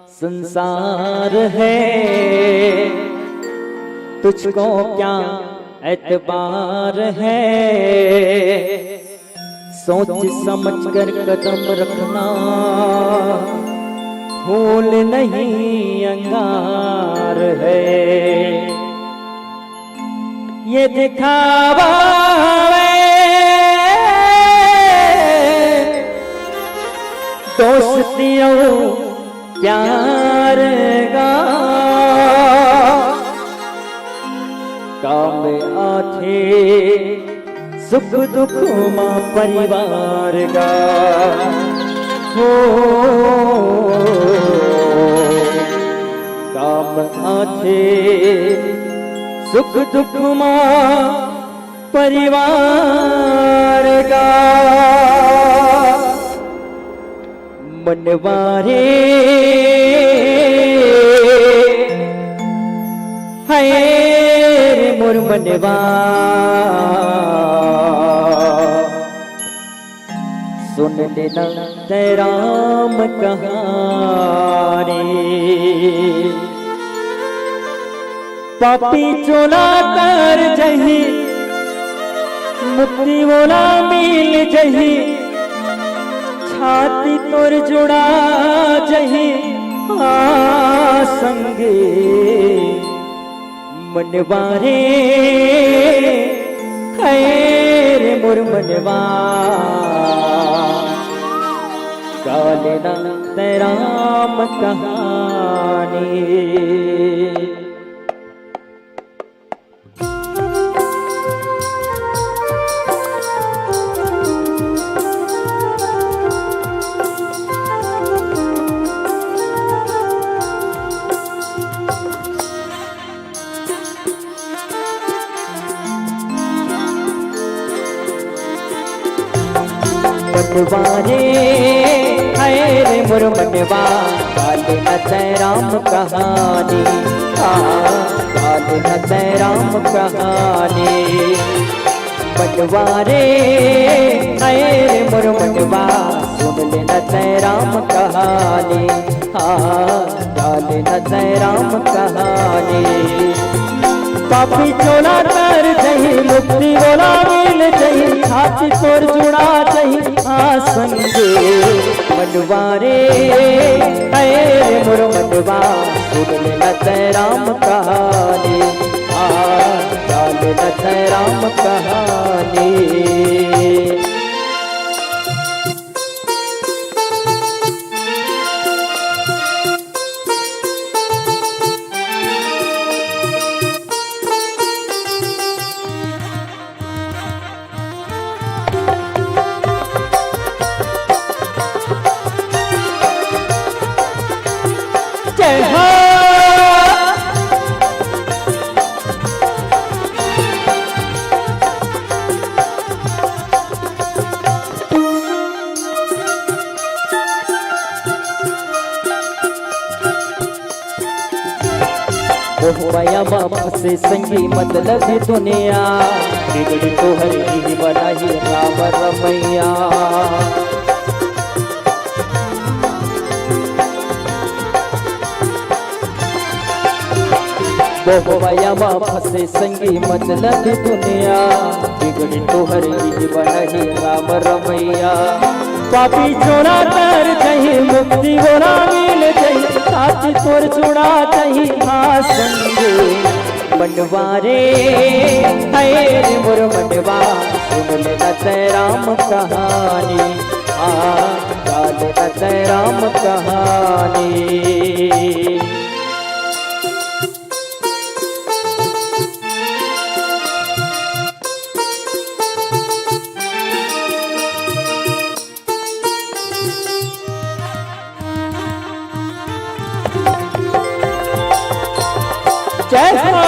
संसार है, तुझको क्या एतबार है। सोच समझ कर कदम रखना, फूल नहीं अंगार है। ये दिखावा है दोस्ती अउ प्यार का। काम आथे सुख दुख मा परिवार का। हो काम आथे सुख दुख मा परिवार का। मनवा रे, हाय रे मोर मनवा, सुन लेना तै राम कहानी। पापी चोला तर जही, मुक्ति वोला मिल जही, छाती तोर जुड़ा जही। हाँ संगे मनवा रे, हाय रे मोर मनवा, गा लेना तै राम कहानी। मनवा रे, हाय रे मोर मनवा, गा लेना तै राम कहानी। हाँ, गा लेना तै राम कहानी। मनवा रे, अरे मोर मनवा, सुन ले न तै राम कहानी, हाँ, गा ले न तै राम कहानी। पापी चोला तर जही, मुक्ति ओला मिल जही, छाती तोर जुड़ा जही, हाँ संगे। मनवा रे, अरे मोर मनवा, सुन ले न तै राम कहानी, हाँ, गा ले न तै राम कहानी। जय हो। मोह माया मा फंसे संगी, मतलब दुनिया, बिगड़ी तोहर ही बनाही राम रमैया। मोह माया मा फंसे संगी, मतलब दुनिया, बिगड़ी तोहर ही बनाही राम रमैया। पापी चोरा तर जही, मुक्ति ओला मिल जही, छाती तोर जुड़ा जही, हाँ संगे। मनवा रे, अरे मोर मनवा, सुन ले न तै राम कहानी, हाँ, गा ले न तै राम कहानी। जय हो।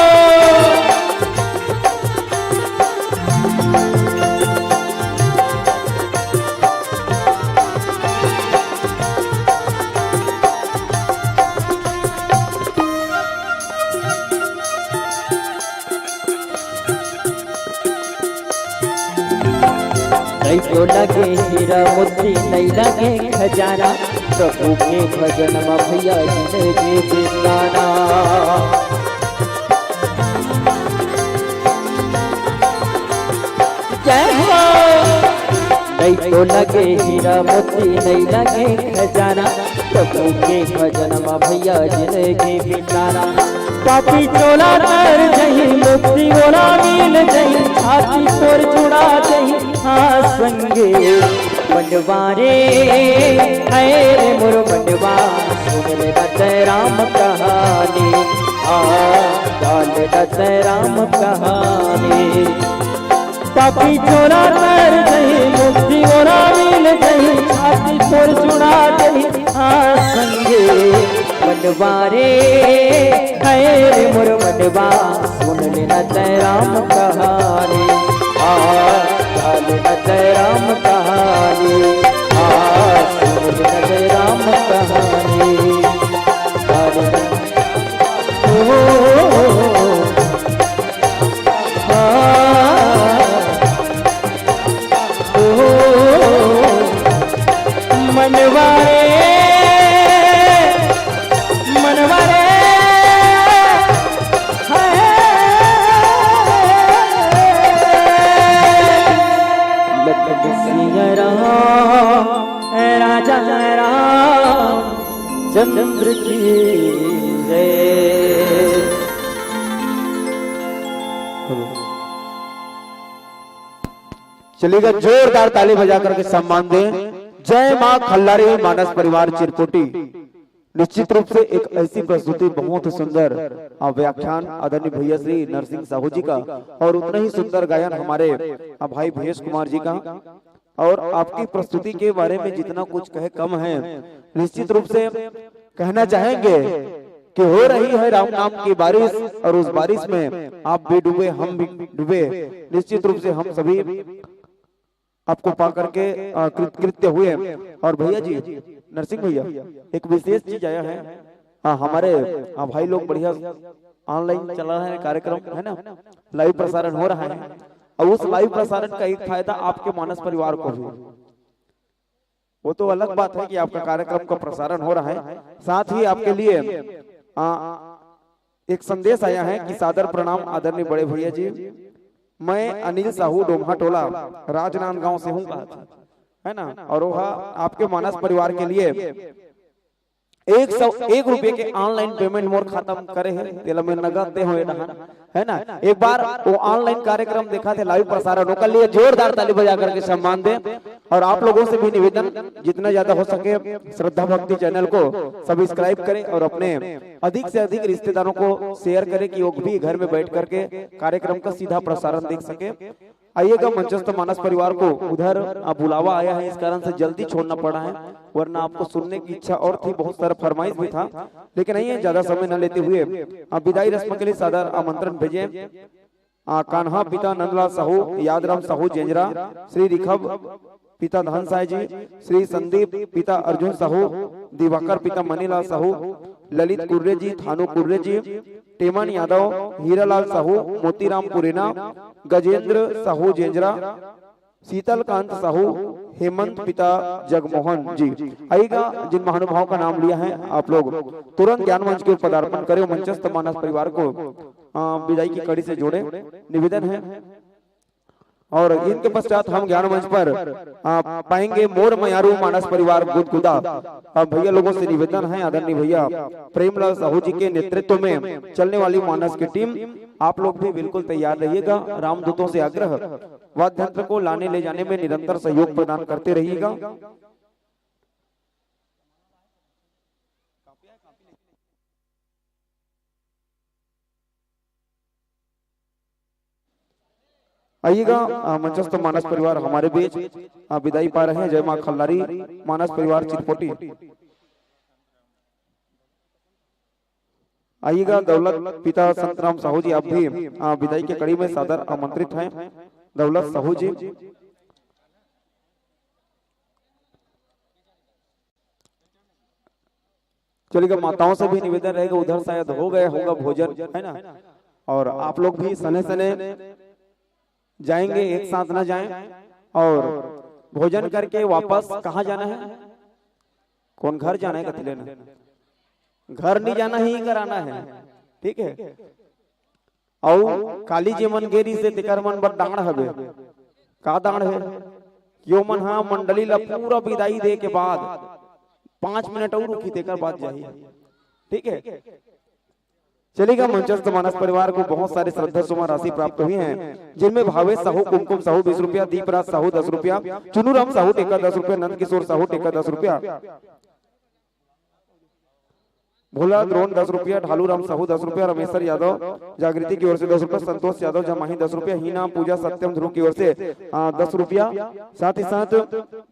नहीं तो लगे हीरा मोती, नहीं लगे खजाना, प्रभु के भजन मा भैया जिंदगी बिताना। जय हो। नहीं तो लगे हीरा मोती, नहीं लगे खजाना, प्रभु के भजन मा भैया जिंदगी बिताना। पापी चोला तर जही, मुक्ति ओला मिल जही, छाती तोर जुड़ा जही, हाँ संगे। मनवा रे, अरे मोर मनवा, सुन ले न तै राम कहानी, हाँ, गा ले न तै राम कहानी। पापी चोरा तर जही, मुक्ति ओला मिल जही, छाती तोर जुड़ा जही, हाँ संगे। मनवा रे, अरे मोर मनवा, सुन ले न तै राम कहानी, हाँ, गा ले न तै राम कहानी, हाँ, सुन ले न तै राम कहानी, गा ले न, ओ, ओ, ओ, ओ। मनवा रे, मनवा रे, हाय। लखन सिया राम, राजा राम चंद्र की जय। चलिएगा, जोरदार ताली बजा करके सम्मान दें। जय माँ खल्लारी मानस परिवार चिरपोटी। निश्चित रूप से एक ऐसी प्रस्तुति, बहुत सुंदर, अ, व्याख्यान आदरणीय भैया श्री नरसिंह साहू जी का, और उतना ही सुंदर गायन हमारे, अ, भाई भैयेश कुमार जी का। और आपकी प्रस्तुति के बारे में जितना कुछ कहे कम है। निश्चित रूप से कहना चाहेंगे कि हो रही है राम नाम की बारिश, और उस बारिश में आप भी डूबे, हम भी डूबे। निश्चित रूप से हम सभी आपको पा करके, अ, कृत-, कृत्य हुए। और भैया जी, नरसिंह भैया, एक विशेष चीज आया है। हाँ, हमारे, हाँ, भाई लोग बढ़िया online चला रहे हैं कार्यक्रम, है ना, live प्रसारण हो रहा है। और उस लाइव प्रसारण का एक फायदा आपके मानस परिवार को भी। वो तो अलग बात है कि आपका कार्यक्रम का प्रसारण हो रहा है, साथ ही आपके लिए आ, एक संदेश आया है कि सादर प्रणाम आदरणीय बड़े भैया जी, मैं अनिल साहू डोम्हा टोला राजनांदगांव से हूँ, कहा था, है ना? और वह आपके मानस परिवार के लिए एक सौ एक रुपये के ऑनलाइन पेमेंट मोर खाता में करे है, तेला मैं नगद दे होए डहान, है ना? एक बार वो ऑनलाइन कार्यक्रम देखा थे, लाइव प्रसारण, ओकर लिए जोरदार ताली बजा करके सम्मान दें। और आप लोगों से भी निवेदन, जितना ज्यादा हो सके श्रद्धा भक्ति चैनल को सब्सक्राइब करें और अपने अधिक से अधिक रिश्तेदारों को शेयर करें कि वो भी घर में बैठ करके कार्यक्रम का सीधा प्रसारण देख सके। आइएगा, मंचस्थ मानस परिवार को उधर, आ, बुलावा आया है, इस कारण से जल्दी छोड़ना पड़ा है, वरना आपको सुनने की इच्छा और थी, बहुत सारा फरमाइश भी था। लेकिन आइए, ज्यादा समय न लेते हुए, आ, विदाई रस्म के लिए सादर आमंत्रण भेजे। आ, कान्हा पिता नंदलाल साहू, यादराम साहू जेंजरा, श्री रिखब पिता धन साय जी, श्री संदीप पिता अर्जुन साहू, दिवाकर पिता मनीलाल साहू, ललित कुर्रे जी, थानू कुर्रे जी, टेमन यादव, हीरालाल साहू, मोतीराम पुरेना, गजेंद्र साहू जेंजरा, शीतलकांत साहू, हेमंत पिता जगमोहन जी। आइएगा, जिन महानुभाव का नाम लिया है आप लोग, तुरंत ज्ञान मंच के पदार्पण करें, मंचस्थ मानस परिवार को, अ, विदाई की कड़ी से जोड़े, निवेदन है। और इनके पश्चात हम ज्ञान मंच पर, अ, पाएंगे मोर मयारू मानस परिवार गुदगुदा। अब भैया लोगों से निवेदन है, आदरणीय भैया प्रेमलाल साहू जी के नेतृत्व में चलने वाली मानस की टीम, आप लोग भी बिल्कुल तैयार रहिएगा। रामदूतों से आग्रह, वाद्य यंत्र को लाने ले जाने में निरंतर सहयोग प्रदान करते रहिएगा। आइएगा, अ, मंचस्थ मानस परिवार हमारे बीच, अ, विदाई पा रहे हैं। जय माँ खल्लारी मानस परिवार चिरपोटी। आइएगा, दौलत पिता संतराम साहू जी, आप भी, अ, विदाई के कड़ी में सादर आमंत्रित हैं। दौलत साहू जी। चलिएगा, माताओं से भी निवेदन रहेगा, उधर शायद हो गया होगा भोजन, है ना? और आप लोग भी सने सने जाएंगे, एक साथ ना जाएं। और भोजन करके वापस कहाँ जाना है? कोन घर जाना है, कथी लेना? घर नहीं जाना, ही कराना है, ठीक है? अउ काली जे मन गे रिहिसे तेकर मन बर डांड़ हवे। का डांड़ हे? कि ओमन हा मंडली ला पूरा विदाई दे के बाद पाँच मिनट अउ रुकही, तेकर बाद जाही। ठीक है, चलिएगा, मंचस्थ मानस परिवार को बहुत सारे श्रद्धा सुमन राशि प्राप्त हुई हैं, जिनमें भावेश साहू, कुमकुम साहू बीस रुपया, दीपराज साहू दस रुपया, चुनूराम साहू टेका दस रुपया, नंद किशोर साहू टेका दस रुपया, भोला द्रोण दस रुपया, ढालू राम साहू दस रुपया, रमेश्वर यादव जागृति की ओर से दस रुपया, संतोष यादव जमाही दस रुपया, हीना पूजा सत्यम ध्रुव की ओर से, आ, दस रुपया, साथ ही साथ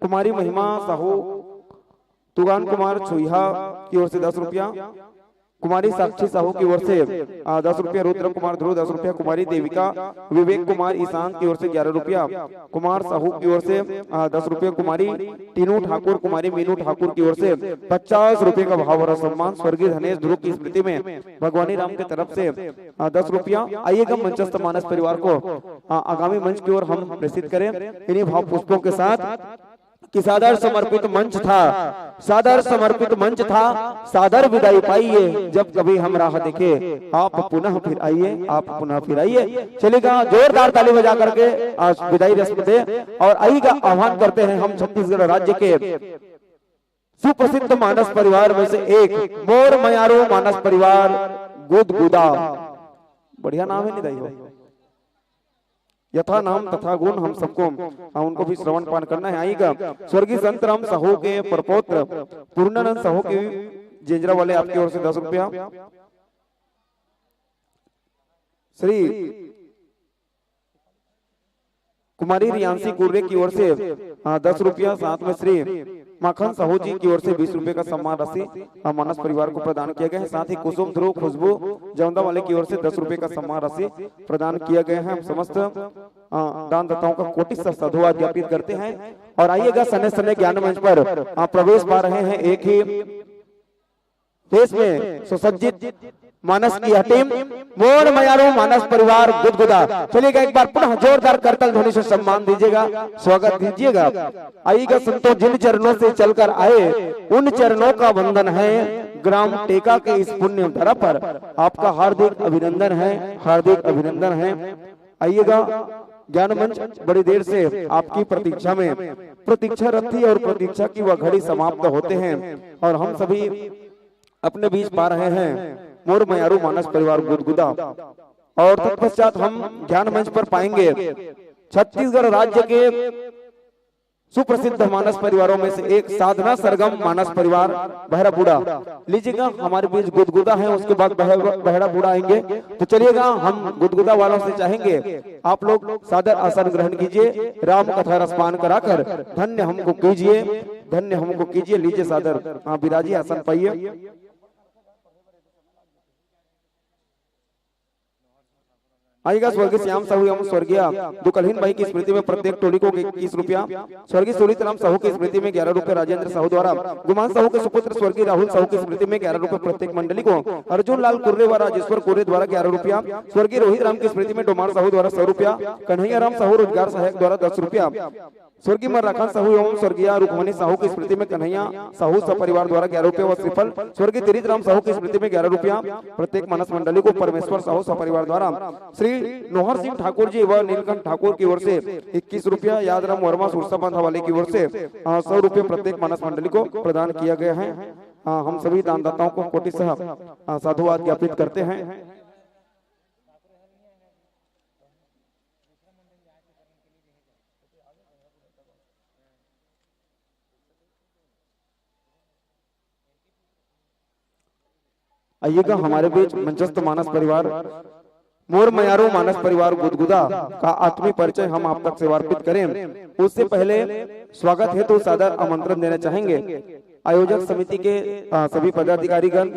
कुमारी महिमा साहू तुगान कुमार छुईहा की ओर से दस रुपया, कुमारी साक्षी साहू की ओर से, आ, दस रुपया, रुद्र कुमार ध्रुव दस रुपया, कुमारी देविका विवेक कुमार ईशान की ओर से ग्यारह रुपया, कुमार साहू की ओर से, आ, दस रुपया, कुमारी टीनू ठाकुर, कुमारी मीनू ठाकुर की ओर से पचास रुपये का भाव भरा सम्मान स्वर्गीय धनेश ध्रुव की स्मृति में भगवानी राम की तरफ से, आ, दस रुपया। आइएगा, मंचस्थ मानस परिवार को, आ, आगामी मंच की ओर हम प्रेषित करें इन्हीं भाव पुष्पों के साथ कि सादर समर्पित मंच था, सादर समर्पित मंच था, सादर विदाई पाइए, जब कभी हम राह देखे, आप पुनः फिर आइए, आप पुनः फिर आइए। चलिएगा, जोरदार ताली बजा करके आज विदाई रस्म दे। और आइएगा, आह्वान करते हैं हम छत्तीसगढ़ राज्य के सुप्रसिद्ध मानस परिवार में से एक, मोर मयारू मानस परिवार गुदगुदा। बढ़िया नाम है, निदाई हो। यथा नाम तथा गुण हम सबको, हाँ, उनको भी श्रवण पान करना है। आइएगा, स्वर्गीय संत राम साहू के परपौत्र पूर्णानंद साहू के जेंजरा वाले आपकी ओर से दस रुपया, श्री कुमारी रियांशी कुर्रे की ओर से, हाँ, दस रुपया, साथ में श्री माखन साहू जी की ओर से बीस रुपये का सम्मान राशि, हाँ, मानस परिवार को प्रदान किया गया है। साथ ही कुसुम ध्रुव खुशबू जौंदा वाले की ओर से दस रुपये का सम्मान राशि प्रदान किया गया है। हम समस्त, हाँ, दानदाताओं का कोटि सा साधुवाद ज्ञापित करते हैं। और आइएगा, सने सने ज्ञान मंच पर, हाँ, प्रवेश पा रहे हैं एक ही देश में सुसज्जित मानस की यह टीम, मोर मयारू मानस परिवार गुदगुदा। चलिएगा, एक बार पुनः जोरदार करताल ध्वनि से सम्मान दीजिएगा, स्वागत दीजिएगा। आइएगा संतों, जिन चरणों से चलकर आए, उन चरणों का वंदन है। ग्राम टेका के इस पुण्य धरा पर आपका हार्दिक अभिनंदन है, हार्दिक अभिनंदन है। आइएगा, ज्ञान मंच बड़ी देर से आपकी प्रतीक्षा में, प्रतीक्षारत थी और प्रतीक्षा की वह घड़ी समाप्त होते हैं और हम सभी अपने बीच पा रहे हैं मोर मयारू मानस परिवार गुदगुदा। और तत्पश्चात हम ज्ञान मंच पर पाएंगे छत्तीसगढ़ राज्य के सुप्रसिद्ध मानस परिवारों में से एक साधना सरगम मानस परिवार बहराबूढ़ा। लीजिएगा, हमारे बीच गुदगुदा है, उसके बाद बह-, बहराबूढ़ा आएंगे। तो चलिएगा, हम गुदगुदा वालों से चाहेंगे, आप लोग सादर आसन ग्रहण कीजिए, राम कथा रसपान कराकर धन्य हमको कीजिए, धन्य हमको कीजिए। लीजिए सादर, हाँ, विराजिए, आसन पाइए। आइएगा, स्वर्गीय श्याम साहू एवं स्वर्गीय दुकलहीन बाई की स्मृति में प्रत्येक टोली को इक्कीस रुपया, स्वर्गीय सुनीत राम साहू की स्मृति में ग्यारह रुपये, राजेंद्र साहू द्वारा गुमान साहू के सुपुत्र स्वर्गीय राहुल साहू की स्मृति में ग्यारह रुपये प्रत्येक मंडली को, अर्जुन लाल कुर्रे व राजेश्वर कुर्रे द्वारा ग्यारह रुपया, स्वर्गीय रोहित राम की स्मृति में डोमार साहू द्वारा सौ रुपया, कन्हैया राम साहू रोजगार सहायक द्वारा दस रुपया, स्वर्गीय मर्राखान साहू एवं स्वर्गीय रुक्मणी साहू की स्मृति में कन्हैया साहू सपरिवार द्वारा ग्यारह रुपया व श्रीफल, स्वर्गीय तीरथ राम साहू की स्मृति में ग्यारह रुपया प्रत्येक मानस मंडली को परमेश्वर साहू सपरिवार द्वारा श्री नोहर सिंह ठाकुर जी व नीलकंठ ठाकुर की ओर से इक्कीस रुपया, यादराम वर्मा सुरसा बांधा वाले की ओर से, अ, सौ रुपये प्रत्येक मानस मंडली को प्रदान किया गया है। अ, हम सभी दानदाताओं को कोटि सह, अ, साधुवाद ज्ञापित करते हैं। आइएगा, हमारे बीच मंचस्थ मानस परिवार, मोर मयारू मानस परिवार गुदगुदा का आत्मीय परिचय हम आप तक समर्पित करें। उससे पहले स्वागत हेतु सादर आमंत्रण देना चाहेंगे आयोजक समिति के, अ, सभी पदाधिकारीगण,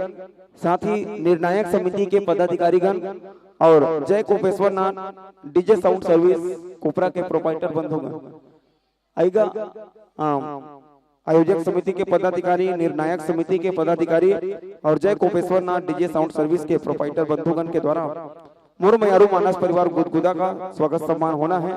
साथ ही निर्णायक समिति के पदाधिकारीगण और जय कोपेश्वर नाथ डीजे साउंड सर्विस कोपरा के प्रोप्राइटर बंधुगण। आइएगा, अम, आयोजक समिति के पदाधिकारी, निर्णायक समिति के पदाधिकारी और जय कोपेश्वर नाथ डीजे साउंड सर्विस के प्रोप्राइटर बंधुगण के द्वारा मोर मयारू मानस परिवार गुदगुदा का स्वागत सम्मान होना है।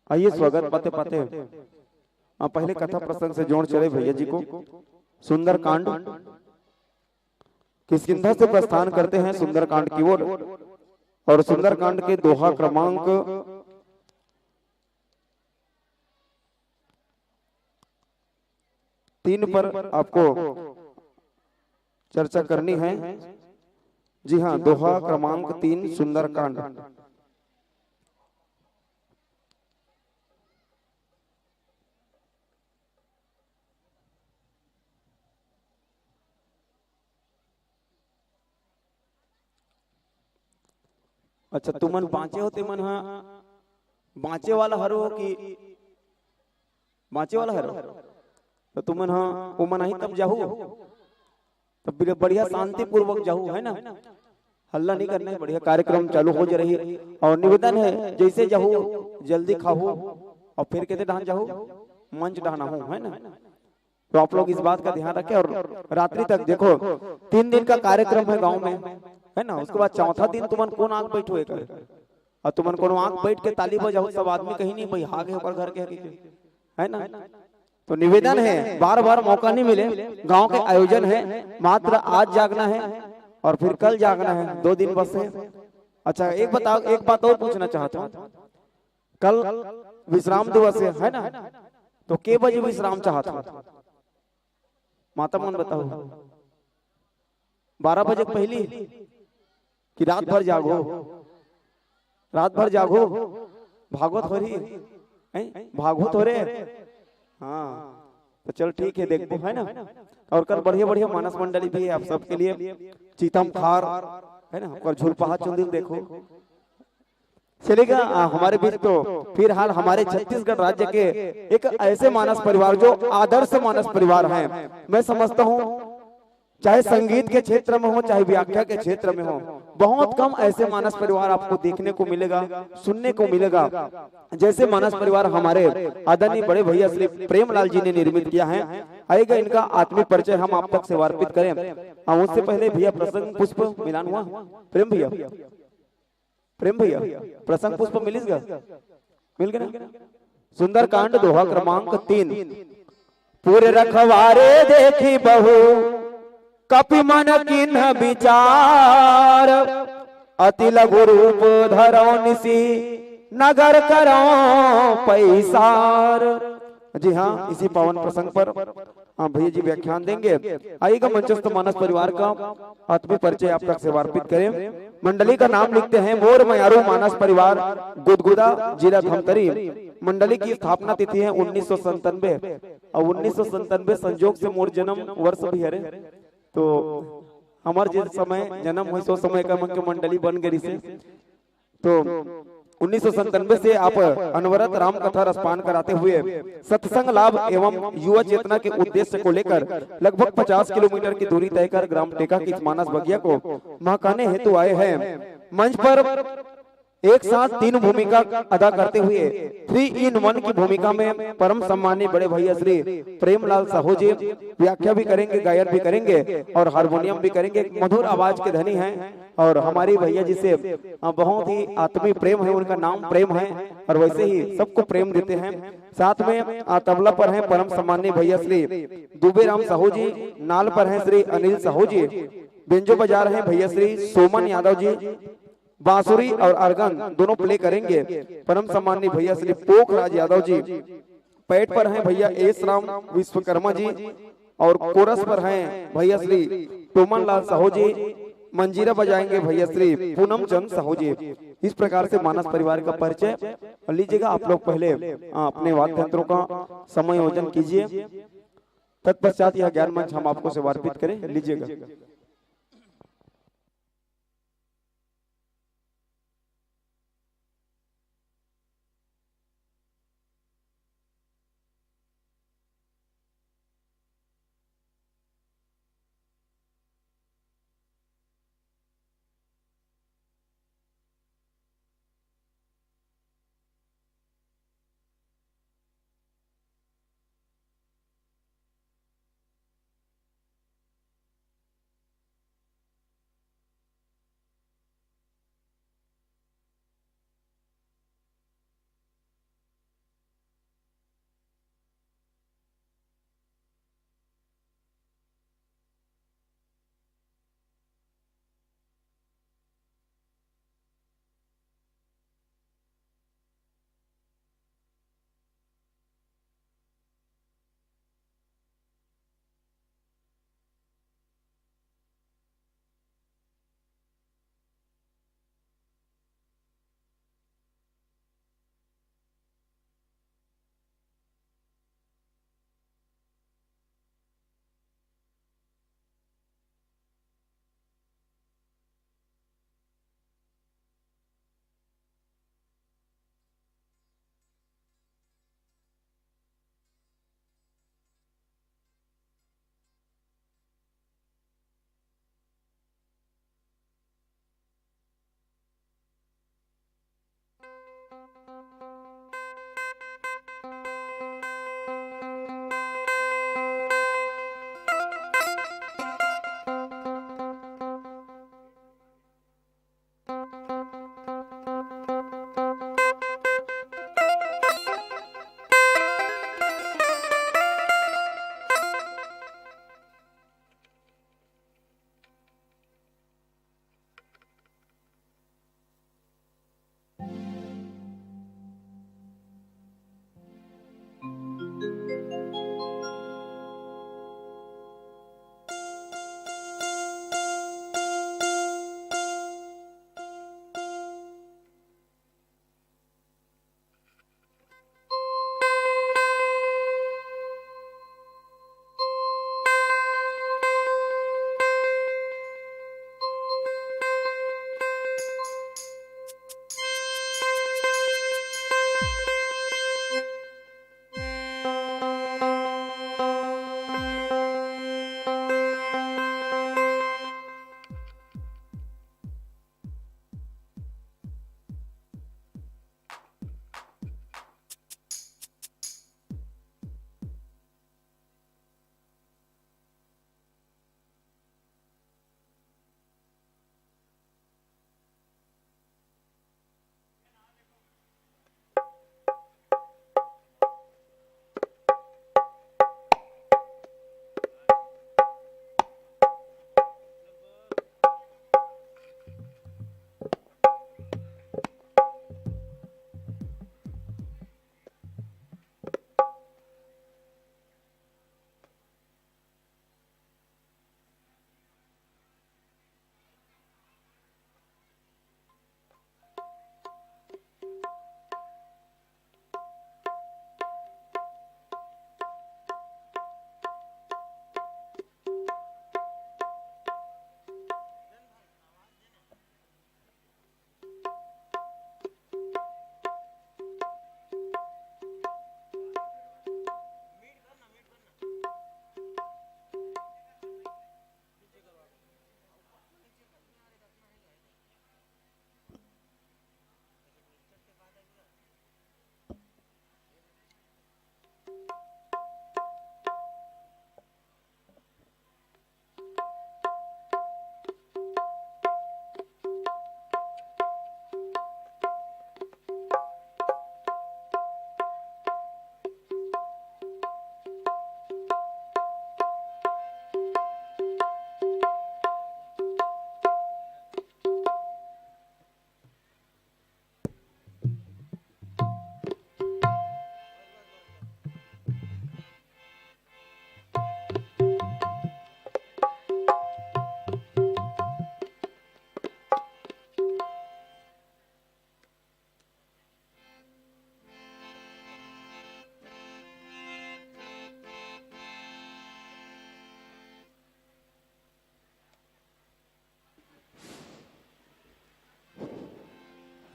आइए, स्वागत पाते पाते, हाँ, पहले कथा प्रसंग से जोड़ चले भैया जी को। सुंदरकांड, किष्किंधा से प्रस्थान करते हैं सुंदरकांड की ओर, और सुंदरकांड के दोहा क्रमांक तीन पर आपको चर्चा करनी है। जी हाँ, दोहा क्रमांक तीन, सुंदरकांड। अच्छा, तुमन बाँचे हो, तेमन ह बाँचे वाला हरो कि बाँचे वाला हरो? तो तुमन ह ओमन आही तब जाहू, तब बढ़िया शांतिपूर्वक जाहू, है ना? हल्ला नहीं करना है, बढ़िया कार्यक्रम चालू हो जा रही। और निवेदन है, जैसे जाहू जल्दी खाहू और फिर कहते डहान जाहू, मंच डहान आहू, है ना? तो आप लोग इस बात का ध्यान रखें और रात्रि तक देखो, तीन दिन का कार्यक्रम है गांव में, है ना? उसके बाद चौथा दिन तुमन कौन आंख बैठो एक, और तुमन कोनो आंख बैठ के ताली बजाओ, सब आदमी कहीं नहीं भाई, हागे ऊपर घर के, है ना? तो निवेदन है, बार बार मौका नहीं मिले, गांव के आयोजन है, मात्र आज जागना है और फिर कल जागना है, दो दिन बस है। अच्छा, एक बताओ, एक बात और पूछना चाहता हूँ, कल विश्राम दिवस है, है ना? तो के बजे विश्राम चाहत हो? माता मन बताओ, बारह बजे के पहली कि रात भर जागो? रात भर जागो, भागवत हो रही है, भागवत हो रहे। हाँ, तो चल ठीक है, देखबो, है ना? और कल बढ़िया बढ़िया मानस मंडली भी है आप सबके लिए, चीतम खार, है ना, ओकर झुलपहा चुंदिल देखो, चलेगा। आ, हमारे बीच तो फिलहाल हमारे छत्तीसगढ़ राज्य के एक ऐसे मानस परिवार जो आदर्श मानस परिवार हैं, मैं समझता हूँ चाहे संगीत के क्षेत्र में हो, चाहे व्याख्या के क्षेत्र में हो, बहुत कम ऐसे मानस परिवार आपको देखने को मिलेगा, सुनने को मिलेगा। जैसे मानस परिवार हमारे आदरणीय बड़े भैया श्री प्रेमलाल जी ने निर्मित किया है, आइएगा इनका आत्मीय परिचय हम आप तक सेवार्पित करें। और उससे पहले भैया प्रसंग पुष्प मिलान हुआ, प्रेम भैया, प्रेम भैया, प्रसंग पुष्प मिलिस गा? मिल गए ना? सुंदरकांड दोहा क्रमांक तीन। पुर रखवारे देखी बहु, कपि मन किन्ह विचार, अति लघु रूप धरौ निसि, नगर करौ पैसार। जी हाँ, इसी पावन प्रसंग पर हाँ भैया जी व्याख्यान देंगे। आइएगा मंचस्थ मानस परिवार का आत्मीय परिचय आप तक सेवार्पित करें। मंडली का नाम लिखते हैं मोर मयारू मानस परिवार, गुदगुदा, जिला धमतरी। मंडली की स्थापना तिथि है उन्नीस सौ संतानवे, और उन्नीस सौ संतानवे संजोग से मोर जन्म वर्ष भी हरे। तो हमार जिस समय जन्म हुई, सो समय का मन के मंडली बन गई से। तो उन्नीस सौ संतानवे से आप अनवरत राम कथा रसपान कराते हुए सत्संग लाभ एवं युवा चेतना के उद्देश्य को लेकर लगभग पचास किलोमीटर की दूरी तय कर ग्राम टेका की इस मानस बगिया को महकाने हेतु आए हैं। मंच पर एक साथ तीन भूमिका अदा करते हुए थ्री इन वन की भूमिका में परम सम्मानित बड़े भैया श्री प्रेमलाल साहू जी व्याख्या भी करेंगे, गायन भी करेंगे और हारमोनियम भी करेंगे। एक मधुर आवाज के धनी हैं और हमारे भैया जी से, अ, बहुत ही आत्मीय प्रेम है, उनका नाम प्रेम है और वैसे ही सबको प्रेम देते हैं। साथ में, अ, तबला पर हैं परम सम्माननीय भैया श्री दुबे राम साहू जी, नाल पर हैं श्री अनिल साहू जी, बेंजो बजा रहे हैं भैया श्री सोमन यादव जी, बांसुरी और आर्गन दोनों प्ले करेंगे परम सम्माननीय भैया श्री पोखराज यादव जी, पैड पर हैं भैया एस राम विश्वकर्मा जी और कोरस पर हैं भैया श्री टोमन लाल साहू जी, मंजीरा बजाएंगे भैया श्री पूनम चंद साहू जी। इस प्रकार से मानस परिवार का परिचय लीजिएगा आप लोग। पहले, आ, अपने वाद्य यंत्रों का समायोजन कीजिए, तत्पश्चात यह ज्ञान मंच हम आपको समर्पित करें। लीजिएगा।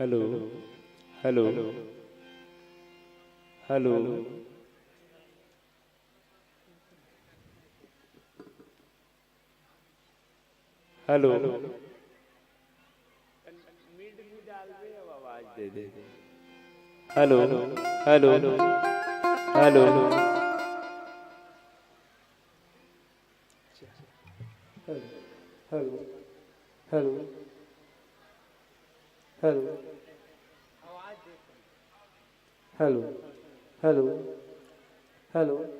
Hello, hello, hello, hello. Hello, hello, hello. Hello, hello, hello, hello, hello, hello, hello. Hello.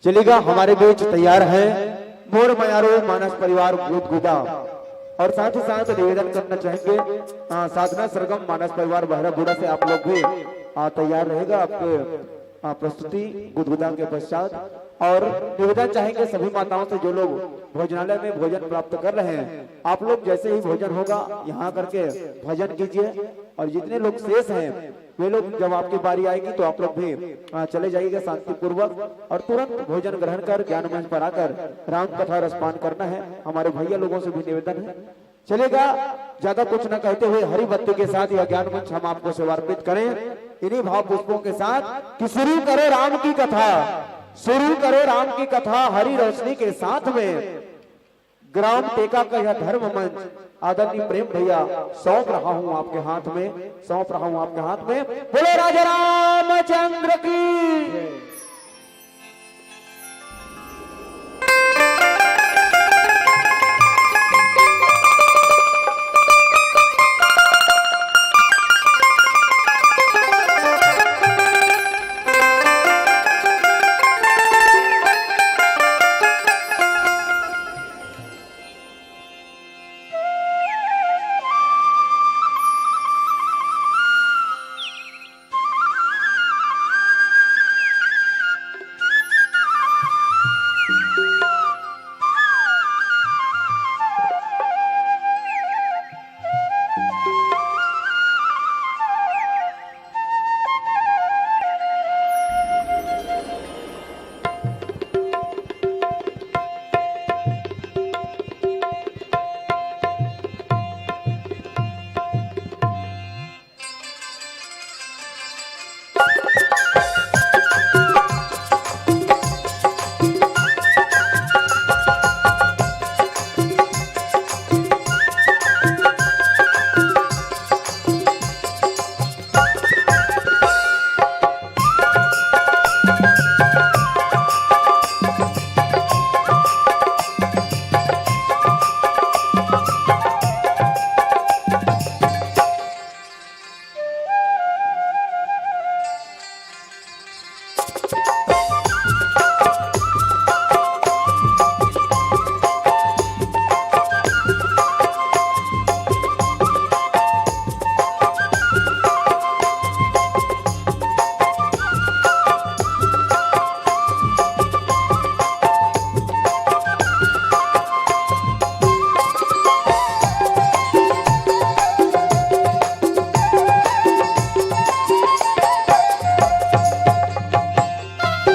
चलिएगा, हमारे बीच तैयार है मोर मयारो मानस परिवार गुदगुदा। और साथ ही साथ निवेदन करना चाहेंगे, अ, साधना सरगम मानस परिवार बहरागुड़ा से आप लोग भी, अ, तैयार रहेगा आपके, अ, प्रस्तुति गुदगुदा के पश्चात। और निवेदन चाहेंगे सभी माताओं से, जो लोग भोजनालय में भोजन प्राप्त कर रहे हैं, आप लोग जैसे ही भोजन होगा, यहाँ करके भजन कीजिए। और जितने लोग शेष हैं, वे लोग, जब आपकी बारी आएगी तो आप लोग भी, आ, चले जाइएगा शांतिपूर्वक और तुरंत भोजन ग्रहण कर ज्ञान मंच पर आकर राम कथा रसपान करना है। हमारे भैया लोगों से भी निवेदन है। चलेगा, ज्यादा कुछ न कहते हुए हरी बत्ती के साथ यह ज्ञान मंच हम आपको समर्पित करें इन्हीं भाव पुष्पों के साथ कि शुरू करो राम की कथा, शुरू करो राम की कथा हरी रोशनी के साथ में। ग्राम टेका का यह धर्म मंच आदरणीय प्रेम भैया सौंप रहा हूं आपके हाथ में, सौंप रहा हूं आपके हाथ में। बोलो राजा रामचंद्र की।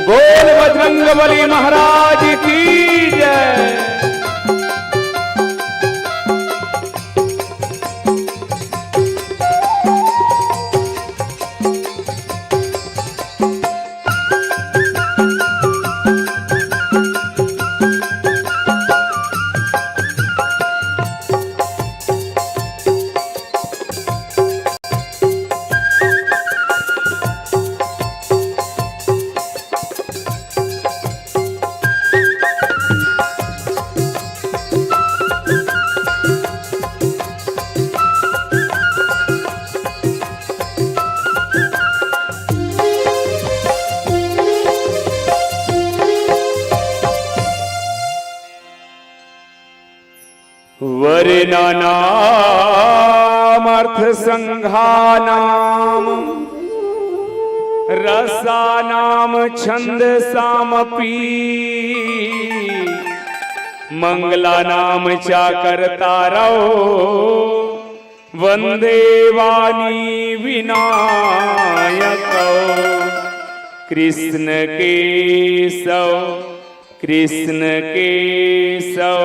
बोल बजरंग बली महाराज की जय। वर्णानामर्थसङ्घानां रसानां छन्दसामपि मङ्गलानां चाकर्तारौ वन्दे वाणी विनायकौ। कृष्ण केशव कृष्ण केशव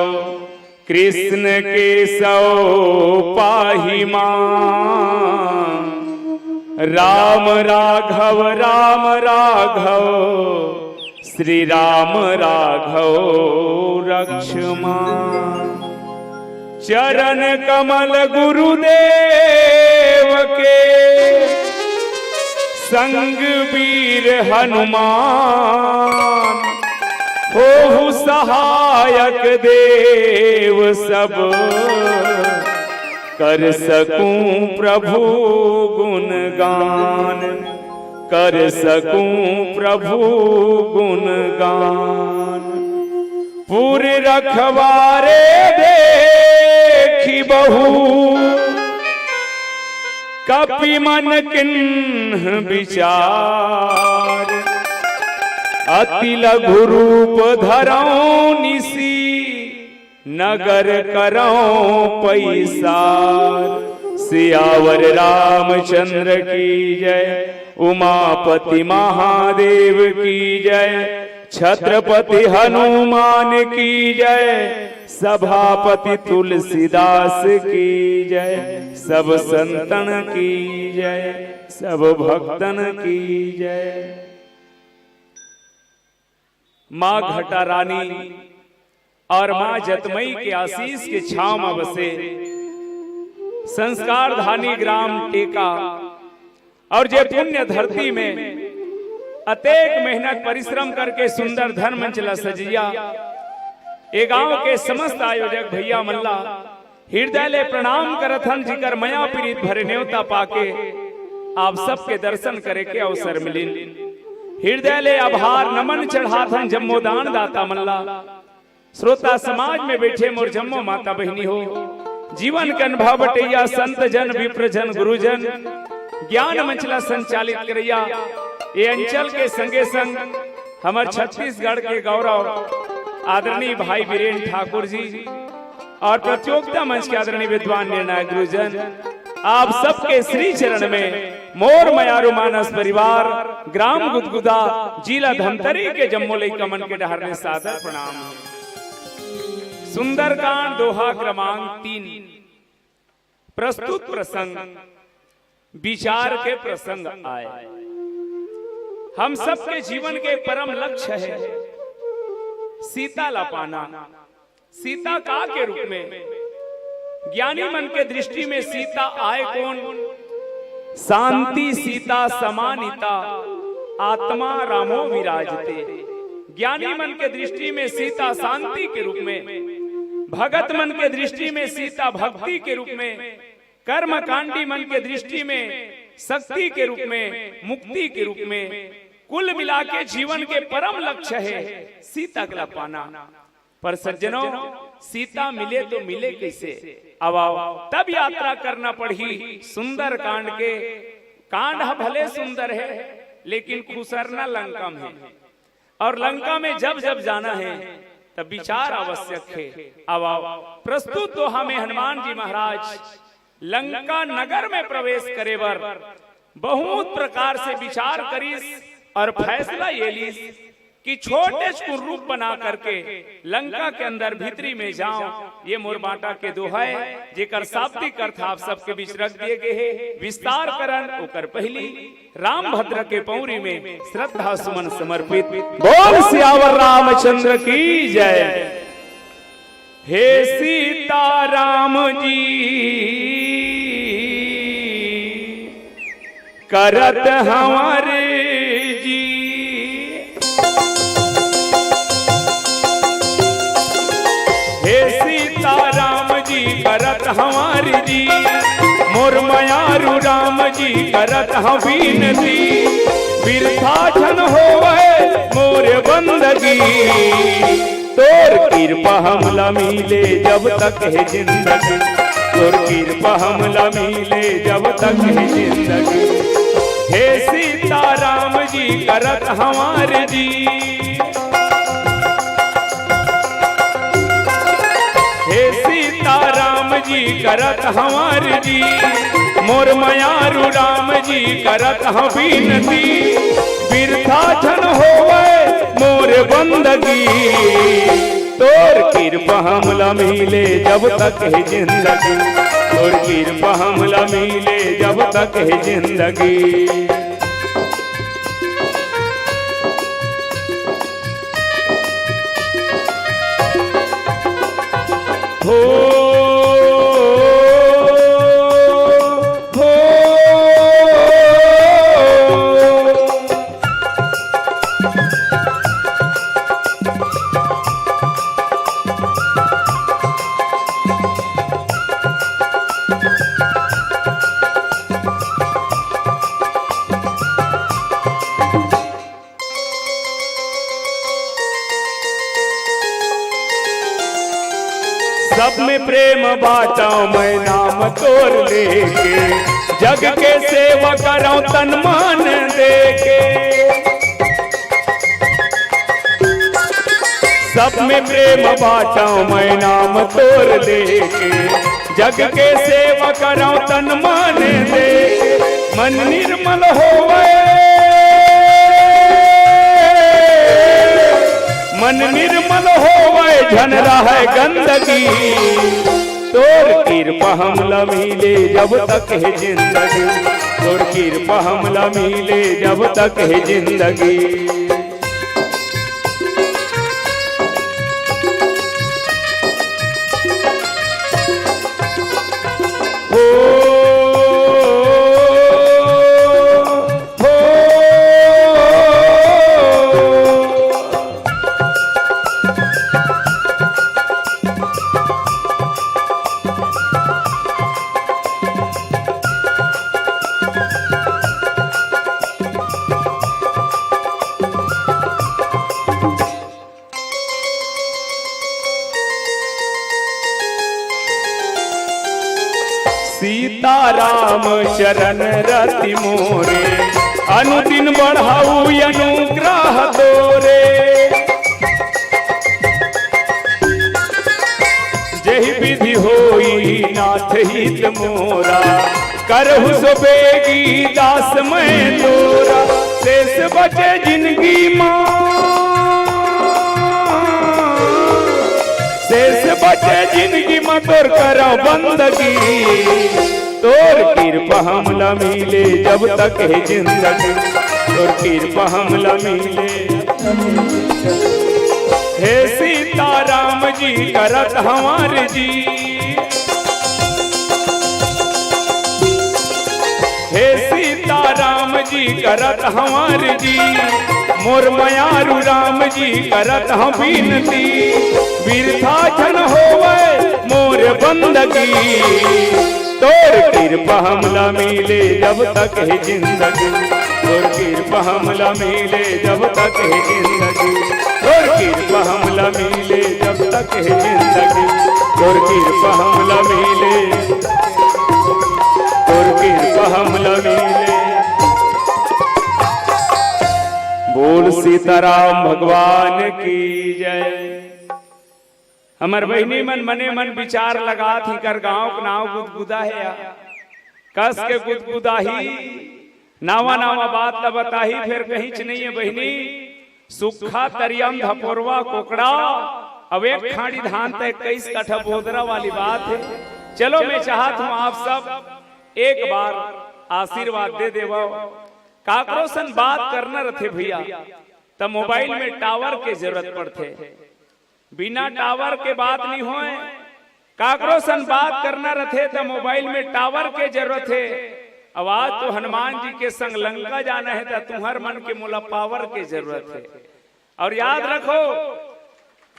कृष्ण केशव पाहि मां। राम राघव राम राघव श्री राम राघव रक्ष मां। चरण कमल गुरुदेव के संग वीर हनुमान होहु सहायक देव सब कर सकूं प्रभु गुणगान। कर सकूं प्रभु गुणगान। पुर रखवारे देखि बहु कपि मन किन्ह विचार। अति लघु रूप धरौं निसि नगर करौं पैसार। सियावर रामचंद्र की जय। उमापति महादेव की जय। छत्रपति हनुमान की जय। सभापति तुलसीदास की जय। सब संतन की जय। सब भक्तन की जय। माँ घटा रानी और माँ जतमई के आशीष के छांव म बसे संस्कार धानी ग्राम टेका और जे पुण्य धरती में अतेक मेहनत परिश्रम करके सुंदर धन मंच ला सजिया, ए गांव के समस्त आयोजक भैया मन ला हृदय ले प्रणाम करत हन, जिकर मया पीरित भरे नेवता पाके आप सबके दर्शन करे के अवसर मिलिन। हृदय ले आभार नमन चढ़ात हन जम्मो दान दाता मन ला। श्रोता समाज में बैठे मोर जम्मो माता बहिनी हो, जीवन के अनुभव बटैया संत जन, विप्र जन, गुरुजन, ज्ञान मंच ला संचालित करैया, ये अंचल के संगे संग हमर छत्तीसगढ़ के गौरव आदरणीय भाई बीरेन ठाकुर जी और प्रतियोगिता मंच के आदरणीय विद्वान निर्णायक गुरुजन, आप सबके श्री चरण में मोर मयारू मानस परिवार, ग्राम गुदगुदा, जिला धमतरी के जम्मो लइका मन के डहर ले सादर प्रणाम हे। सुंदरकांड दोहा क्रमांक तीन। प्रस्तुत प्रसंग विचार के प्रसंग आय। हम सबके जीवन के परम लक्ष्य हे सीता ला पाना। सीता का के रूप में? ज्ञानी मन के दृष्टि में सीता आय कोन? शांति सीता समानिता, आत्मा रामो विराजते। ज्ञानी मन के दृष्टि में सीता शांति के रूप में, भगत मन के दृष्टि में सीता भक्ति के रूप में, कर्मकांडी मन के दृष्टि में शक्ति के रूप में, मुक्ति के रूप में, कुल मिला के जीवन के परम लक्ष्य हे सीता ला पाना। पर सज्जनों, सीता मिले तो मिले कइसे? अब आओ, तब यात्रा करना पड़ही सुंदरकांड के। कांड ह भले सुंदर हे, लेकिन खुसरना लंका में हे। और लंका में जब जब जाना हे, तब विचार आवश्यक हे। अब आओ, प्रस्तुत दोहा में हनुमान जी महाराज लंका नगर में प्रवेश करे बर बहुत प्रकार से विचार करिस और फैसला ये लीस कि छोटे कुन रूप बना करके लंका के अंदर भीतरी में जाओ। ये मोर बांटा के दोहा हे, जेकर शाब्दिक अर्थ आप सबके बीच रख दिए गए हे। विस्तार करन ओकर पहली रामभद्र के पौरी में श्रद्धा सुमन समर्पित। बोल सियावर रामचंद्र की जय। हे सीता राम जी करत हंवर जी। हे सीता राम जी करत हंवर जी, मोर मयारू राम जी करत हंव बिनती, बिरथा झन होवय मोर बंदगी। तोर किरपा हमला मिले जब तक हे जिंदगी, तोर किरपा हमला मिले जब तक हे जिंदगी। हे सीताराम जी करत हंव आरजी, हे सीताराम जी करत हंव आरजी, मोर मयारू राम जी करत हंव बिनती, बिरथा झन होवय मोर बंदगी। तोर किरपा हमला मिले जब तक हे जिंदगी, तोर किरपा हमला मिले जब तक हे जिंदगी। हो, हो। सब में प्रेम बांटंव मैं नाम तोर लेके, जग के सेवा करंव तन मन देके। सब में प्रेम बांटंव मैं नाम तोर लेके, जग के सेवा करंव तन मन देके। मन निर्मल होवय, मन निर्मल होवय, झन रहय गंदगी। तोर किरपा हमला मिले जब तक हे जिंदगी, तोर किरपा हमला मिले जब तक हे जिंदगी। हो, हो। सीताराम चरण रति मोरे, अनुदिन बढ़ाऊ अनुग्रह तोरे। जेहि विधि होई नाथ हित मोरा, करहु सो बेगी दास मैं तोरा। शेष बचे जिनगी मा, शेष बचे जिनगी मा तोर करंव बंदगी। तोर किरपा हमला मिले जब तक हे जिंदगी, तोर किरपा हमला मिले। हे सीताराम जी करत हंव आरजी, हे सीताराम जी करत हंव आरजी, मोर मयारू राम जी करत हंव बिनती, बिरथा झन होवय मोर बंदगी। तोर किरपा हमला मिले जब तक हे जिंदगी, तोर किरपा हमला मिले जब तक हे जिंदगी, तोर किरपा हमला मिले जब तक हे जिंदगी, तोर किरपा हमला मिले, तोर किरपा हमला मिले। बोल सीताराम भगवान की जय। हमर बहिनी मन मने मन विचार लगात ही कर गांव के नाव गुदगुदा हे या। कस के गुदगुदाही, नावा नावा बात ल बताही, फेर कहींच नइ हे बहिनी। सुक्खा तरिया म धपोरवा कोकड़ा, अउ एक खांड़ी धान त इक्कीस कठा बोदरा वाली बात हे। चलो, मैं चाहत हंव आप सब एक बार आशीर्वाद दे देवव। काकरो सन बात करना रथे भइया, त मोबाइल में टावर के जरूरत पड़थे। बिना टावर के बात नइ होय। काकरो सन बात करना रथे त मोबाइल में टावर के जरूरत हे। अउ आज तो हनुमान जी के संग लंका जाना हे त तुंहर मन के मोला पावर के जरूरत हे। अउ याद रखो,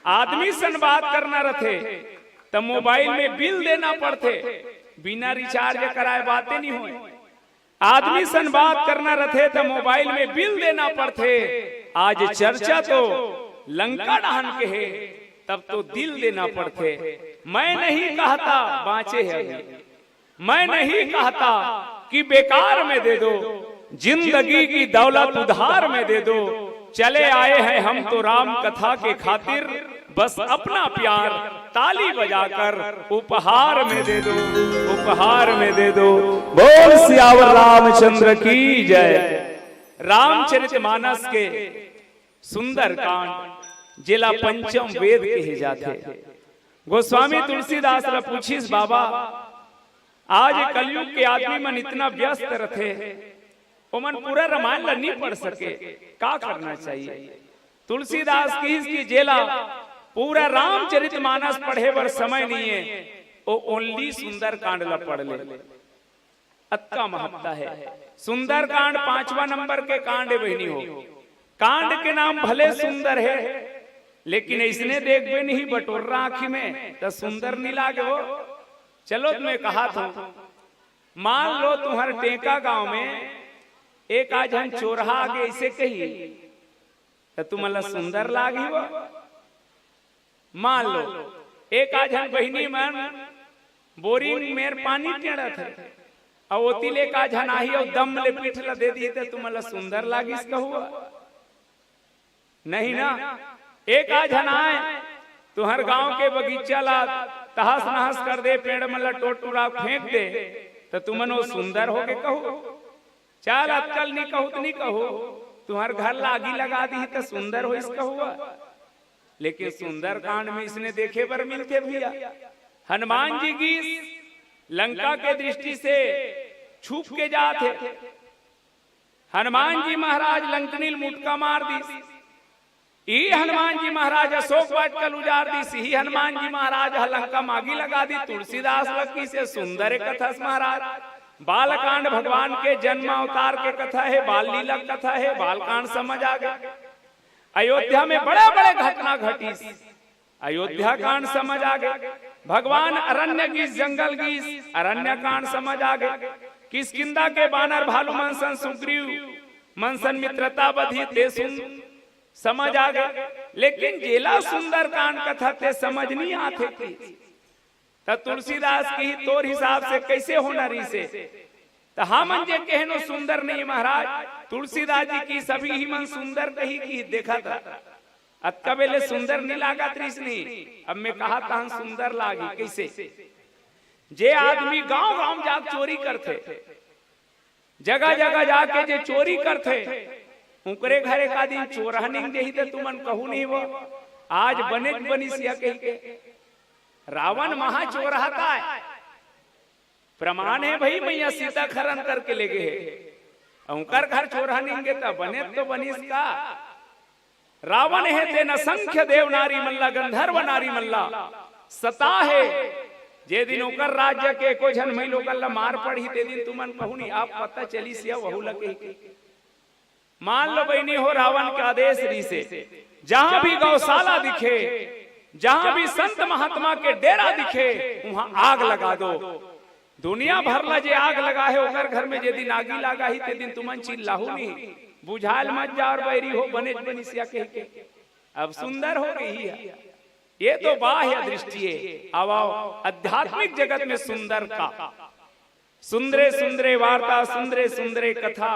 आदमी सन बात करना रथे त मोबाइल में बिल देना पड़थे। बिना रिचार्ज कराए बाते नइ होय। आदमी सन बात करना रथे त मोबाइल में बिल देना पड़थे। आज चर्चा तो लंका डहन के हे, तब तो दिल देना पड़थे। मैं नहीं कहता बांचे है अभी, मैं नहीं कहता कि बेकार में दे दो, जिंदगी की दौलत उधार में दे दो। चले आए हैं हम तो राम कथा के खातिर, बस अपना प्यार ताली बजाकर उपहार में दे दो, उपहार में दे दो। बोल सियावर रामचंद्र की जय। रामचरितमानस के सुंदरकांड, जेला पंचम वेद कहे जाथे। गोस्वामी तुलसीदास ला पूछिस, बाबा, आज कलयुग के आदमी मन इतना व्यस्त रथे, ओमन पूरा रामायण ला नहीं पढ़ सके, का करना चाहिए? तुलसीदास किहिस कि जेला पूरा रामचरितमानस पढ़े बर समय नहीं है, वो ओनली सुंदरकांड ला पढ़ ले। अतका महत्ता है। सुंदरकांड पांचवा नंबर के कांड है बहिनी हो। कांड के नाम भले सुंदर है, लेकिन इसने देखबे नहीं बटोर्रा आँखी में, त सुंदर नहीं लागे हो। चलो, तुम्हें कहा था, मान लो तुम्हारे टेका गांव में एक आध झन चोरहा आगे ऐसे कही, त तुमन ला सुंदर लागी हो? मान लो, एक आध झन बहिनी मन बोरिंग मेर पानी टेड़त हे, अउ ओती ले एक आध झन आही अउ दम ले पीठ ला दे दी, त तुमन ला सुंदर लागिस कहू? नहीं ना। एक आध झन आए, तुहर गांव के बगीचा ला तहस नहस कर दे, पेड़ मन ला टोट टुरा फेंक दे, त तुमन वो सुंदर होगे कहू? चाल अतकल नी कहू त नी कहू, तुहर घर ला आगी लगा दी त सुंदर होइस कहू? लेकिन सुंदरकांड में इसने देखे बर मिलथे भैया। हनुमान जी गीस लंका के दृष्टि से छुप के जात हे। हनुमान जी महाराज लंकनी ल मुटका मार दिस। ई हनुमान जी महाराज अशोक वाटिका ल उजाड़ दिस। ही हनुमान जी महाराज ह लंका म आगी लगा दी। तुलसीदास लग किसे सुंदर कथस महाराज। बालकांड भगवान के जन्म अवतार के कथा हे, बाल लीला कथा हे, बालकांड समझ आ गए। अयोध्या में बड़े बड़े घटना घटिस, अयोध्या कांड समझ आ गए। भगवान अरण्य गीस, जंगल गीस, अरण्य कांड समझ आ गए। किष्किंधा के बानर भालू मन सन सुग्रीव मन सन मित्रता बधी, ते सुन समझ आ गए। लेकिन जेला सुंदरकांड कथा ते समझ नहीं आथे कि त तुलसीदास किही तोर हिसाब से कैसे होना रहिसे? त हमन जे कहनो सुंदर नहीं महाराज, तुलसीदास जी किहिस अभी ही मन सुंदर कही कि देखा था। अतका बेले सुंदर नहीं लागत रहिस नहीं, अब मैं कहा तहन सुंदर लागी कैसे? जे आदमी गांव गांव जाके चोरी करथे, जगह जगह जाके जे चोरी करथे, उनकरे घर एक आदमी चोरहा निंग जही त तुमन कहू नहीं वो, आज बनेच बनिस या कही के। रावण महा चोरहा ताय, प्रमाण है भाई, मैया सीता खरन करके ले गए हे। उनकर घर चोरहा निंगे त बने तो बनिस का? रावण हे तेन असंख्य देव नारी मन ला, गंधर्व नारी मन ला सता हे। जे दिन ओकर राज्य के एको झन मई लोगन ला मार पड़ही, ते दिन तुमन कहू नहीं, आप पता चलिस या वहू ला कही के। मान लो बहिनी हो, रावण के आदेश रहिसे, जहां भी गौशाला दिखे, जहां भी संत महात्मा के डेरा दिखे, वहां आग लगा दो। दुनिया भर ला जे आग लगा हे, ओकर घर में जे दिन आगी लगा ही, ते दिन तुमन चिल्लाहू नहीं, बुझायल मत जा और बैरी हो, बनेच बनिस या कही के। अब सुंदर हो गई है। ये तो बाह्य दृष्टि है। अब आओ आध्यात्मिक जगत में सुंदर का, सुंदरे सुंदरे वार्ता, सुंदरे सुंदरे कथा,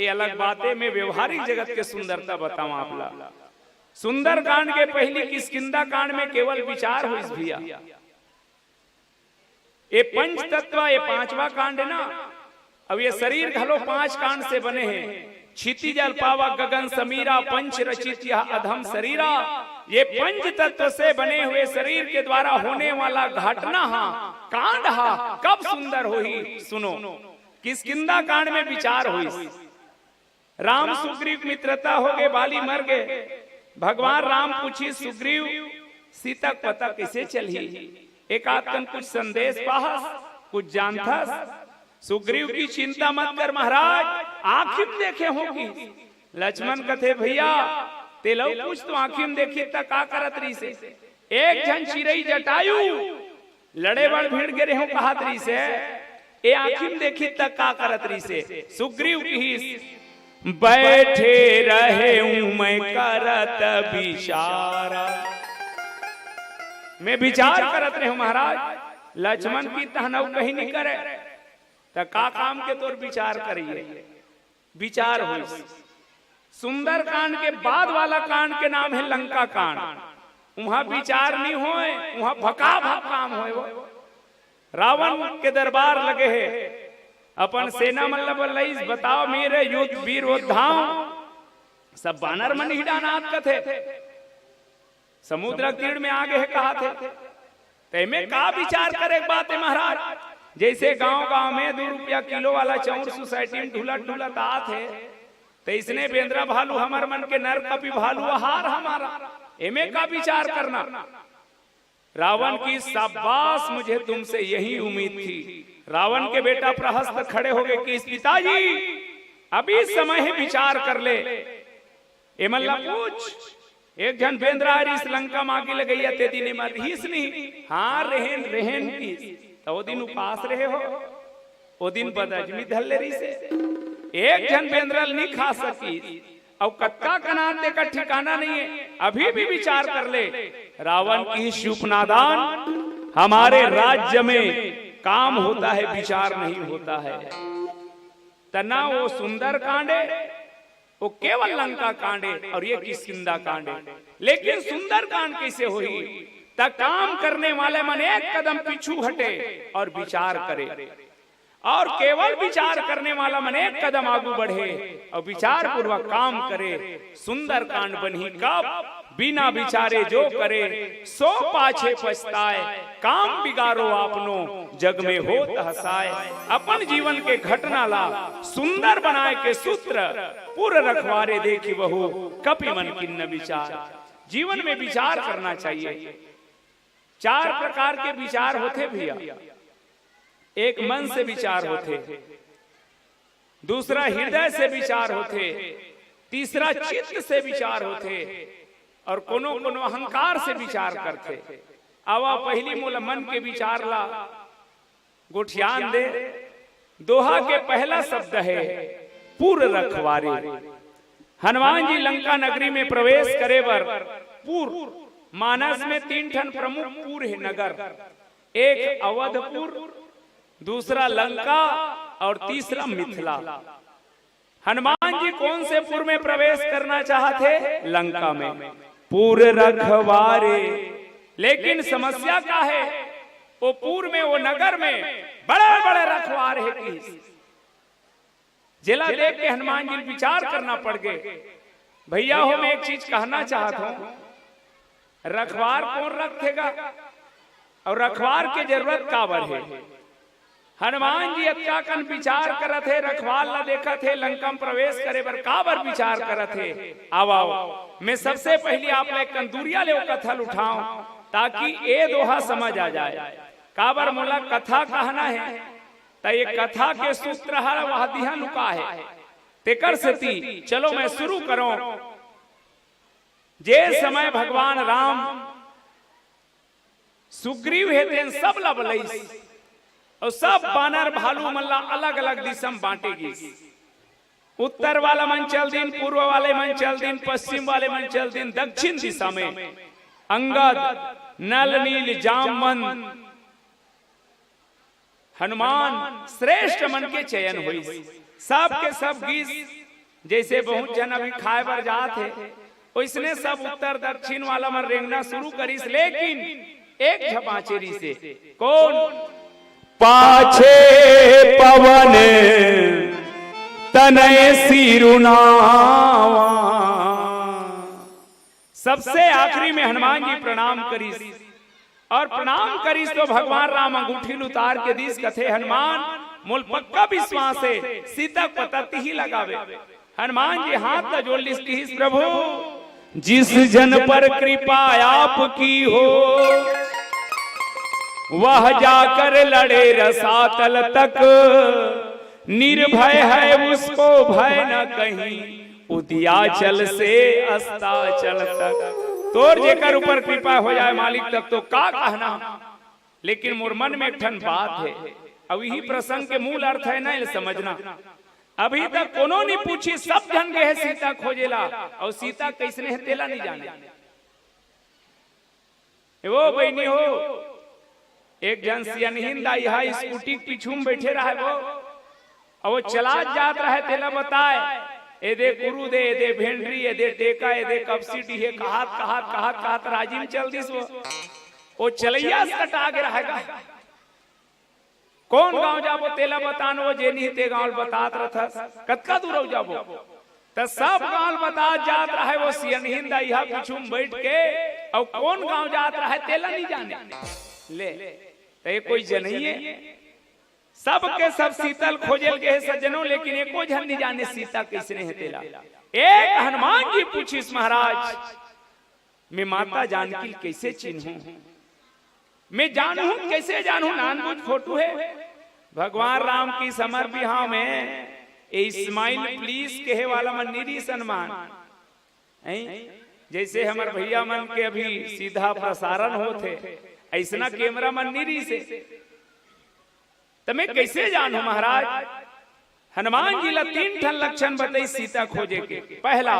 ये अलग बातें। मैं व्यवहारिक जगत के सुंदरता बताऊं आप ला। सुंदरकांड के पहली किष्किंधा कांड में केवल विचार होइस भैया। ये पंच तत्व, ये पांचवा कांड है ना, अब ये शरीर घलो पांच कांड से बने हैं। क्षिति जल पावा गगन समीरा, पंच रचित यह अधम शरीरा। ये पंच तत्व से बने हुए शरीर के द्वारा होने वाला घटना हा, कांड हा, कब सुंदर होही? सुनो, किष्किंधा कांड में विचार होइस। राम सुग्रीव मित्रता हो गए, बाली मर गए। भगवान राम पूछी सुग्रीव, सीता के पता कैसे चलही? एक आध कन कुछ संदेश पाहस, कुछ जानथस? सुग्रीव की चिंता मत कर महाराज, आँखी में देखे हो कि। लक्ष्मण कथे, भैया, तेलऊ कुछ तो आँखी में देखी त का करत रहिसे? एक झन चिरई जटायु लड़े बर भिड़ गे रेहो कहत रहिसे, ए आँखी में देखी त का करत रहिसे? सुग्रीव किहिस, बैठे रहे हूं मैं करत विचारा। मैं विचार करत रहे हूं महाराज, लक्ष्मण की तहन अउ कहीं नहीं करे, त का काम के तोर विचार करिए? विचार होइस। सुंदरकांड के बाद वाला कांड के नाम है लंका कांड। उहां विचार नहीं होय, उहां भकाभक काम होय। वो रावण के दरबार लगे है, अपन सेना मन ल बलइस, बताओ मेरे युद्ध वीर योद्धाओं, सब बानर मन ही डानात कथे। समुद्र के तीर में आगे है कहा थे, तेमे का विचार करे के बात है महाराज? जैसे गांव गांव में दू रुपया किलो वाला चाउर सोसाइटी में ढुलत ढुलत आत है, तैसने बेंदरा भालू हमर मन के नर कपि भालू आहार हमारा, एमे का विचार करना? रावण की शाबाश, मुझे तुमसे यही उम्मीद थी। रावण के बेटा प्रहस्त खड़े हो गए कि पिताजी, अभी समय है, विचार कर ले। एमन ला पूछ, एक झन बेंदरा रिस लंका मागी लगैया, ते दिन एमन रिस नहीं। हाँ, रहन, रहन किस। त ओ दिन उपास रहे हो, ओ दिन बदहजमी धर ले रिसे। एक झन बेंदरा ल नहीं खा सकिस। अउ कतका कनात तेकर ठिकाना नहीं है। अभी भी विचार कर ले, रावण की चुप नादान, हमारे राज्य में काम होता है, विचार नहीं होता है। त ना वो सुंदर कांडे, वो केवल लंका कांडे और ये किष्किंधा कांडे। लेकिन सुंदर कांड कैसे होही? त काम करने वाले मन एक कदम पीछू हटे और विचार करे, और केवल विचार करने वाला मन एक कदम आगू बढ़े और विचार पूर्वक काम करे। सुंदर कांड बनही कब? बिना विचारे जो करे, सो पाछे पछताए। काम बिगारो आपनो, जग में होत हसाए। अपन जीवन के घटना ला सुंदर बनाए के सूत्र, पुर रखवारे देखि वहु, कपि मन किन्न विचार। जीवन में विचार करना चाहिए। चार प्रकार के विचार होथे भैया। एक मन से विचार होथे, दूसरा हृदय से विचार होथे, तीसरा चित्त से विचार होथे, और कोनो कोनो अहंकार से विचार करथे। आवा, पहली मोला मन के विचार ला गोठियान दे। दोहा के पहला शब्द है पुर रखवारे। हनुमान जी लंका नगरी में प्रवेश करे बर पुर, मानस में तीन ठन प्रमुख पुर है, नगर। एक अवधपुर, दूसरा लंका और तीसरा मिथिला। हनुमान जी कौन से पुर में प्रवेश करना चाहते? लंका में। पुर रखवारे। लेकिन समस्या का है? वो पुर में, वो नगर में बड़े बड़े रखवार है कि जेला देख के हनुमान जी विचार करना पड़ गए। भैया हो, मैं एक चीज कहना चाहत हूं, रखवार कौन रखथेगा और रखवार के जरूरत काबर है? हनुमान जी अतका कन विचार करत हे, रखवार ला देखत हे, लंका में प्रवेश करे बर काबर विचार करत हे। आओ, आओ, मैं सबसे पहली आप ला एक कन दूरिया ले वो कथा ल उठाऊं, ताकि ए दोहा समझ आ जाए। काबर मोला कथा कहना है, त ये कथा के सूत्र हर वह दिहा लुका है। तेकर सेती चलो मैं शुरू करूं। जे समय भगवान राम सुग्रीव हे तेन सब ला बलइस, और सब बानर भालू मन ला अलग-अलग दिशा म बांटे गिस। उत्तर वाला मन चल दिन, पूर्व वाले मन चल दिन, पश्चिम वाले मन चल दिन, दक्षिण दिशा में अंगद, नल, नील, जामवंत, हनुमान श्रेष्ठ मन के चयन होइस। सब के सब गिस, जैसे बहुत झन अभी खाए बर जात हे, ओइसने सब उत्तर दक्षिण वाला मन रेंगना शुरू करिस, लेकिन एक झ पाछे रिसे। कौन? पाछे पवन तनय सिरुनावा। सबसे आखिरी में हनुमान जी प्रणाम करिस, और प्रणाम करिस तो भगवान राम अंगूठी ल उतार के दिस, कथे, "हनुमान, मोल पक्का विश्वास हे, सीता के पता तिही लगाबे।" हनुमान जी हाथ ला जोड़ लिस, किहिस, "प्रभु, जिस जन पर कृपा आपकी हो, वह जाकर लड़े रसातल तक, निर्भय है उसको भय न कहीं, उदियाचल से अस्ताचल तक।" तोर जेकर ऊपर कृपा हो जाए मालिक, तब तो का कहना। लेकिन मोर मन में एक ठन बात हे, अउ यही प्रसंग के मूल अर्थ हे ना, एला समझना। अभी तक कोनो नहीं पूछिस, सब झन गे हे सीता खोजेला, अउ सीता कइसने हे तेला नहीं जाने। ए वो बहिनी हो, एक झन सियनहिन दाई हा स्कूटी के पीछू में बइठे रहय वो, अउ वो चलात जात रहय, तेला बताय, ए दे कुरू दे, ए दे भेंडरी, ए दे टेका, ए दे कपसी डीहे, कहत, कहत, कहत, कहत राजी में चल दिस वो। वो चलइया से कटा गे रहय गा। कोन गांव जाबो तेला बतान, वो जेन ही ते गांव ल बतात रथस, कतका दूर अउ जाबो? त सब गांव ल बतात जात रहय, वो सियनहिन दाई हा पीछू में बइठ के, अउ कोन गांव जात रहय तेला नइ जाने। ले, त ये कोई जनइये? सबके सब सीता ल खोजे ल गे हे सज्जनो, लेकिन एको झन नइ जाने सीता कइसने हे तेला। एक हनुमान जी पूछिस, महाराज, मैं माता जानकी ल कइसे चिन्हूं? मैं जानहूं, कइसे जानहूं? नानबुझ फोटू हे। भगवान राम के समर बिहाव में ए इस्माइल प्लीज कहे वाला मन नइ रिहिस हनुमान। हैं? जइसे हमर भइया मन के अभी सीधा प्रसारण होत हे, अइसना कैमरा मन नइ रिहिस हे। त मैं कइसे जानहूं महाराज? हनुमान जी ला तीन ठन लक्षण बतइस सीता खोजे के। पहला,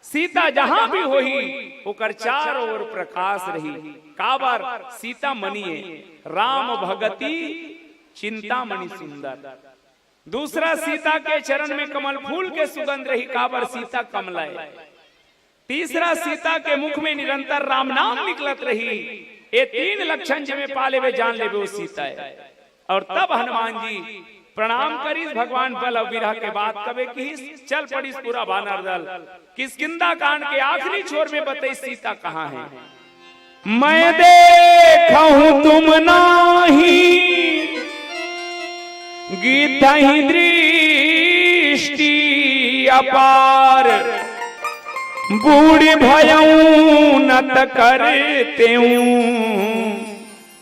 सीता जहां भी होही, ओकर चारों ओर प्रकाश रही। काबर? सीता मणि ए, राम भगति चिंतामणि सुंदर। दूसरा, सीता के चरण में कमल फूल के सुगंध रही। काबर? सीता कमला ए। तीसरा, सीता के मुख में निरंतर राम नाम निकलत रही। ये तीन लक्षण जेमे पा लेबे, जान लेबे वो सीता ए। अउ तब हनुमान जी प्रणाम करिस, भगवान बल अउ बिरहा के बात कबे किहिस, चल पड़िस पूरा बानर दल। किष्किंधा कांड के आखिरी छोर में बतइस सीता कहां हे। मैं देखहूं तुम नाही गिथहि दृष्टि अपार, बूढ़ भयऊ नत करतेऊ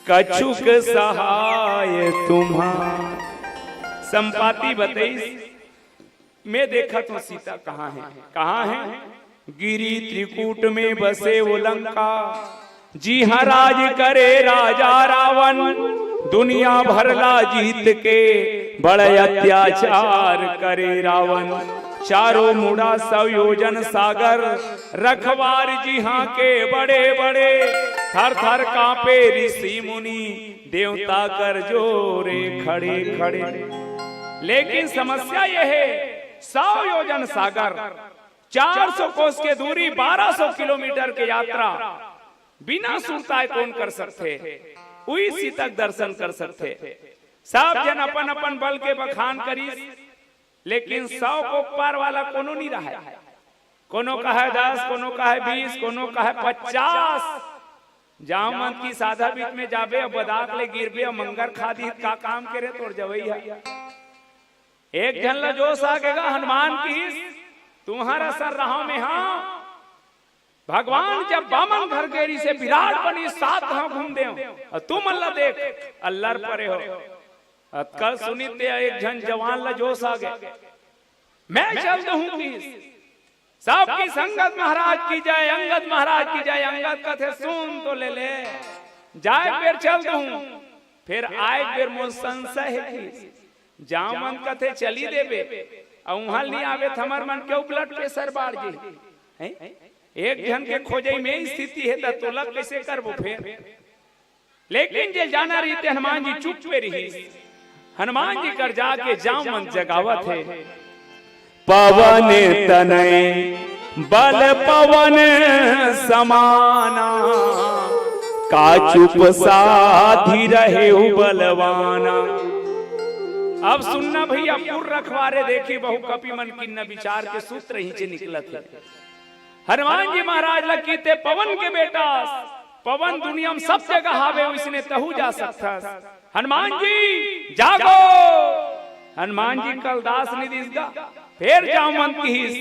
कछुक सहाय तुम्हार। संपाति बतइस, मैं देखत हूं सीता कहां हे, कहां हे? गिरी त्रिकूट में बसे वो लंका, जिहां राज करे राजा रावण, दुनिया भर ला जीत के बड़े अत्याचार करे रावण। चारों मुड़ा सौ योजन सागर, रखवार जिहां के बड़े बड़े, थर थर कांपे ऋषि मुनि, देवता कर जोरे खड़े खड़े। लेकिन समस्या ये हे, सौ योजन सागर, चार सौ कोस के दूरी, बारह सौ किलोमीटर के यात्रा बिना सुरताय कोन कर सकथे? उही सीता के दर्शन कर सकथे। सब झन अपन अपन बल के बखान करिस, लेकिन सौ कोस पार वाला कोनो नइ रहय। कोनो कहय दस, कोनो कहय बीस, कोनो कहय पचास। जामवंत किहिस आधा बीच में जाबे अउ बदाक ले गिरबे अउ मंगर खा दिही त का काम के रे तोर जवई ह। एक झन ला जोश आ गे गा, हनुमान किहिस, तुम्हर असन रहंव में हां। भगवान जब बामन घर गे रिहिसे, विराट बनिस, सात घांव घूम देंव, अउ तुमन ला देख, अल्लर परे हो। अतका सुनिस ते एक झन जवान ला जोश आ गे, मैं चल दूहूं किहिस। सबकी संगत महाराज की जय, अंगद महाराज की जय। अंगद कथे, सुन तो ले ले, जाय बेर चल दूहूं, फेर आय बेर मोर संशय हे किहिस। जामवंत कथे, चली देबे, अउ उहां नइ आबे त हमर मन के blood pressure बाढ़ जही। हैं? एक झन के खोजई में स्थिति हे, त तोला कइसे करबो फेर? लेकिन जे जाना रहिस ते हनुमान जी चुप पे रिहिस। हनुमान जी कर जाके जामवंत जगावत हे। पवन तनय बल पवन समाना, का चुप साधि रहेउ बलवाना। अब सुनना भइया, पुर रखवारे देखी बहु कपि मन किन्ना विचार के सूत्र इहिंचे निकलत हे। हनुमान जी महाराज ला किहिस ते पवन के बेटा, पवन दुनिया में सब जगह हावे, ओइसने तहू जा सकथस। हनुमान जी जागो। हनुमान जी कल दास नइ दिस गा, फेर जामवंत किहिस,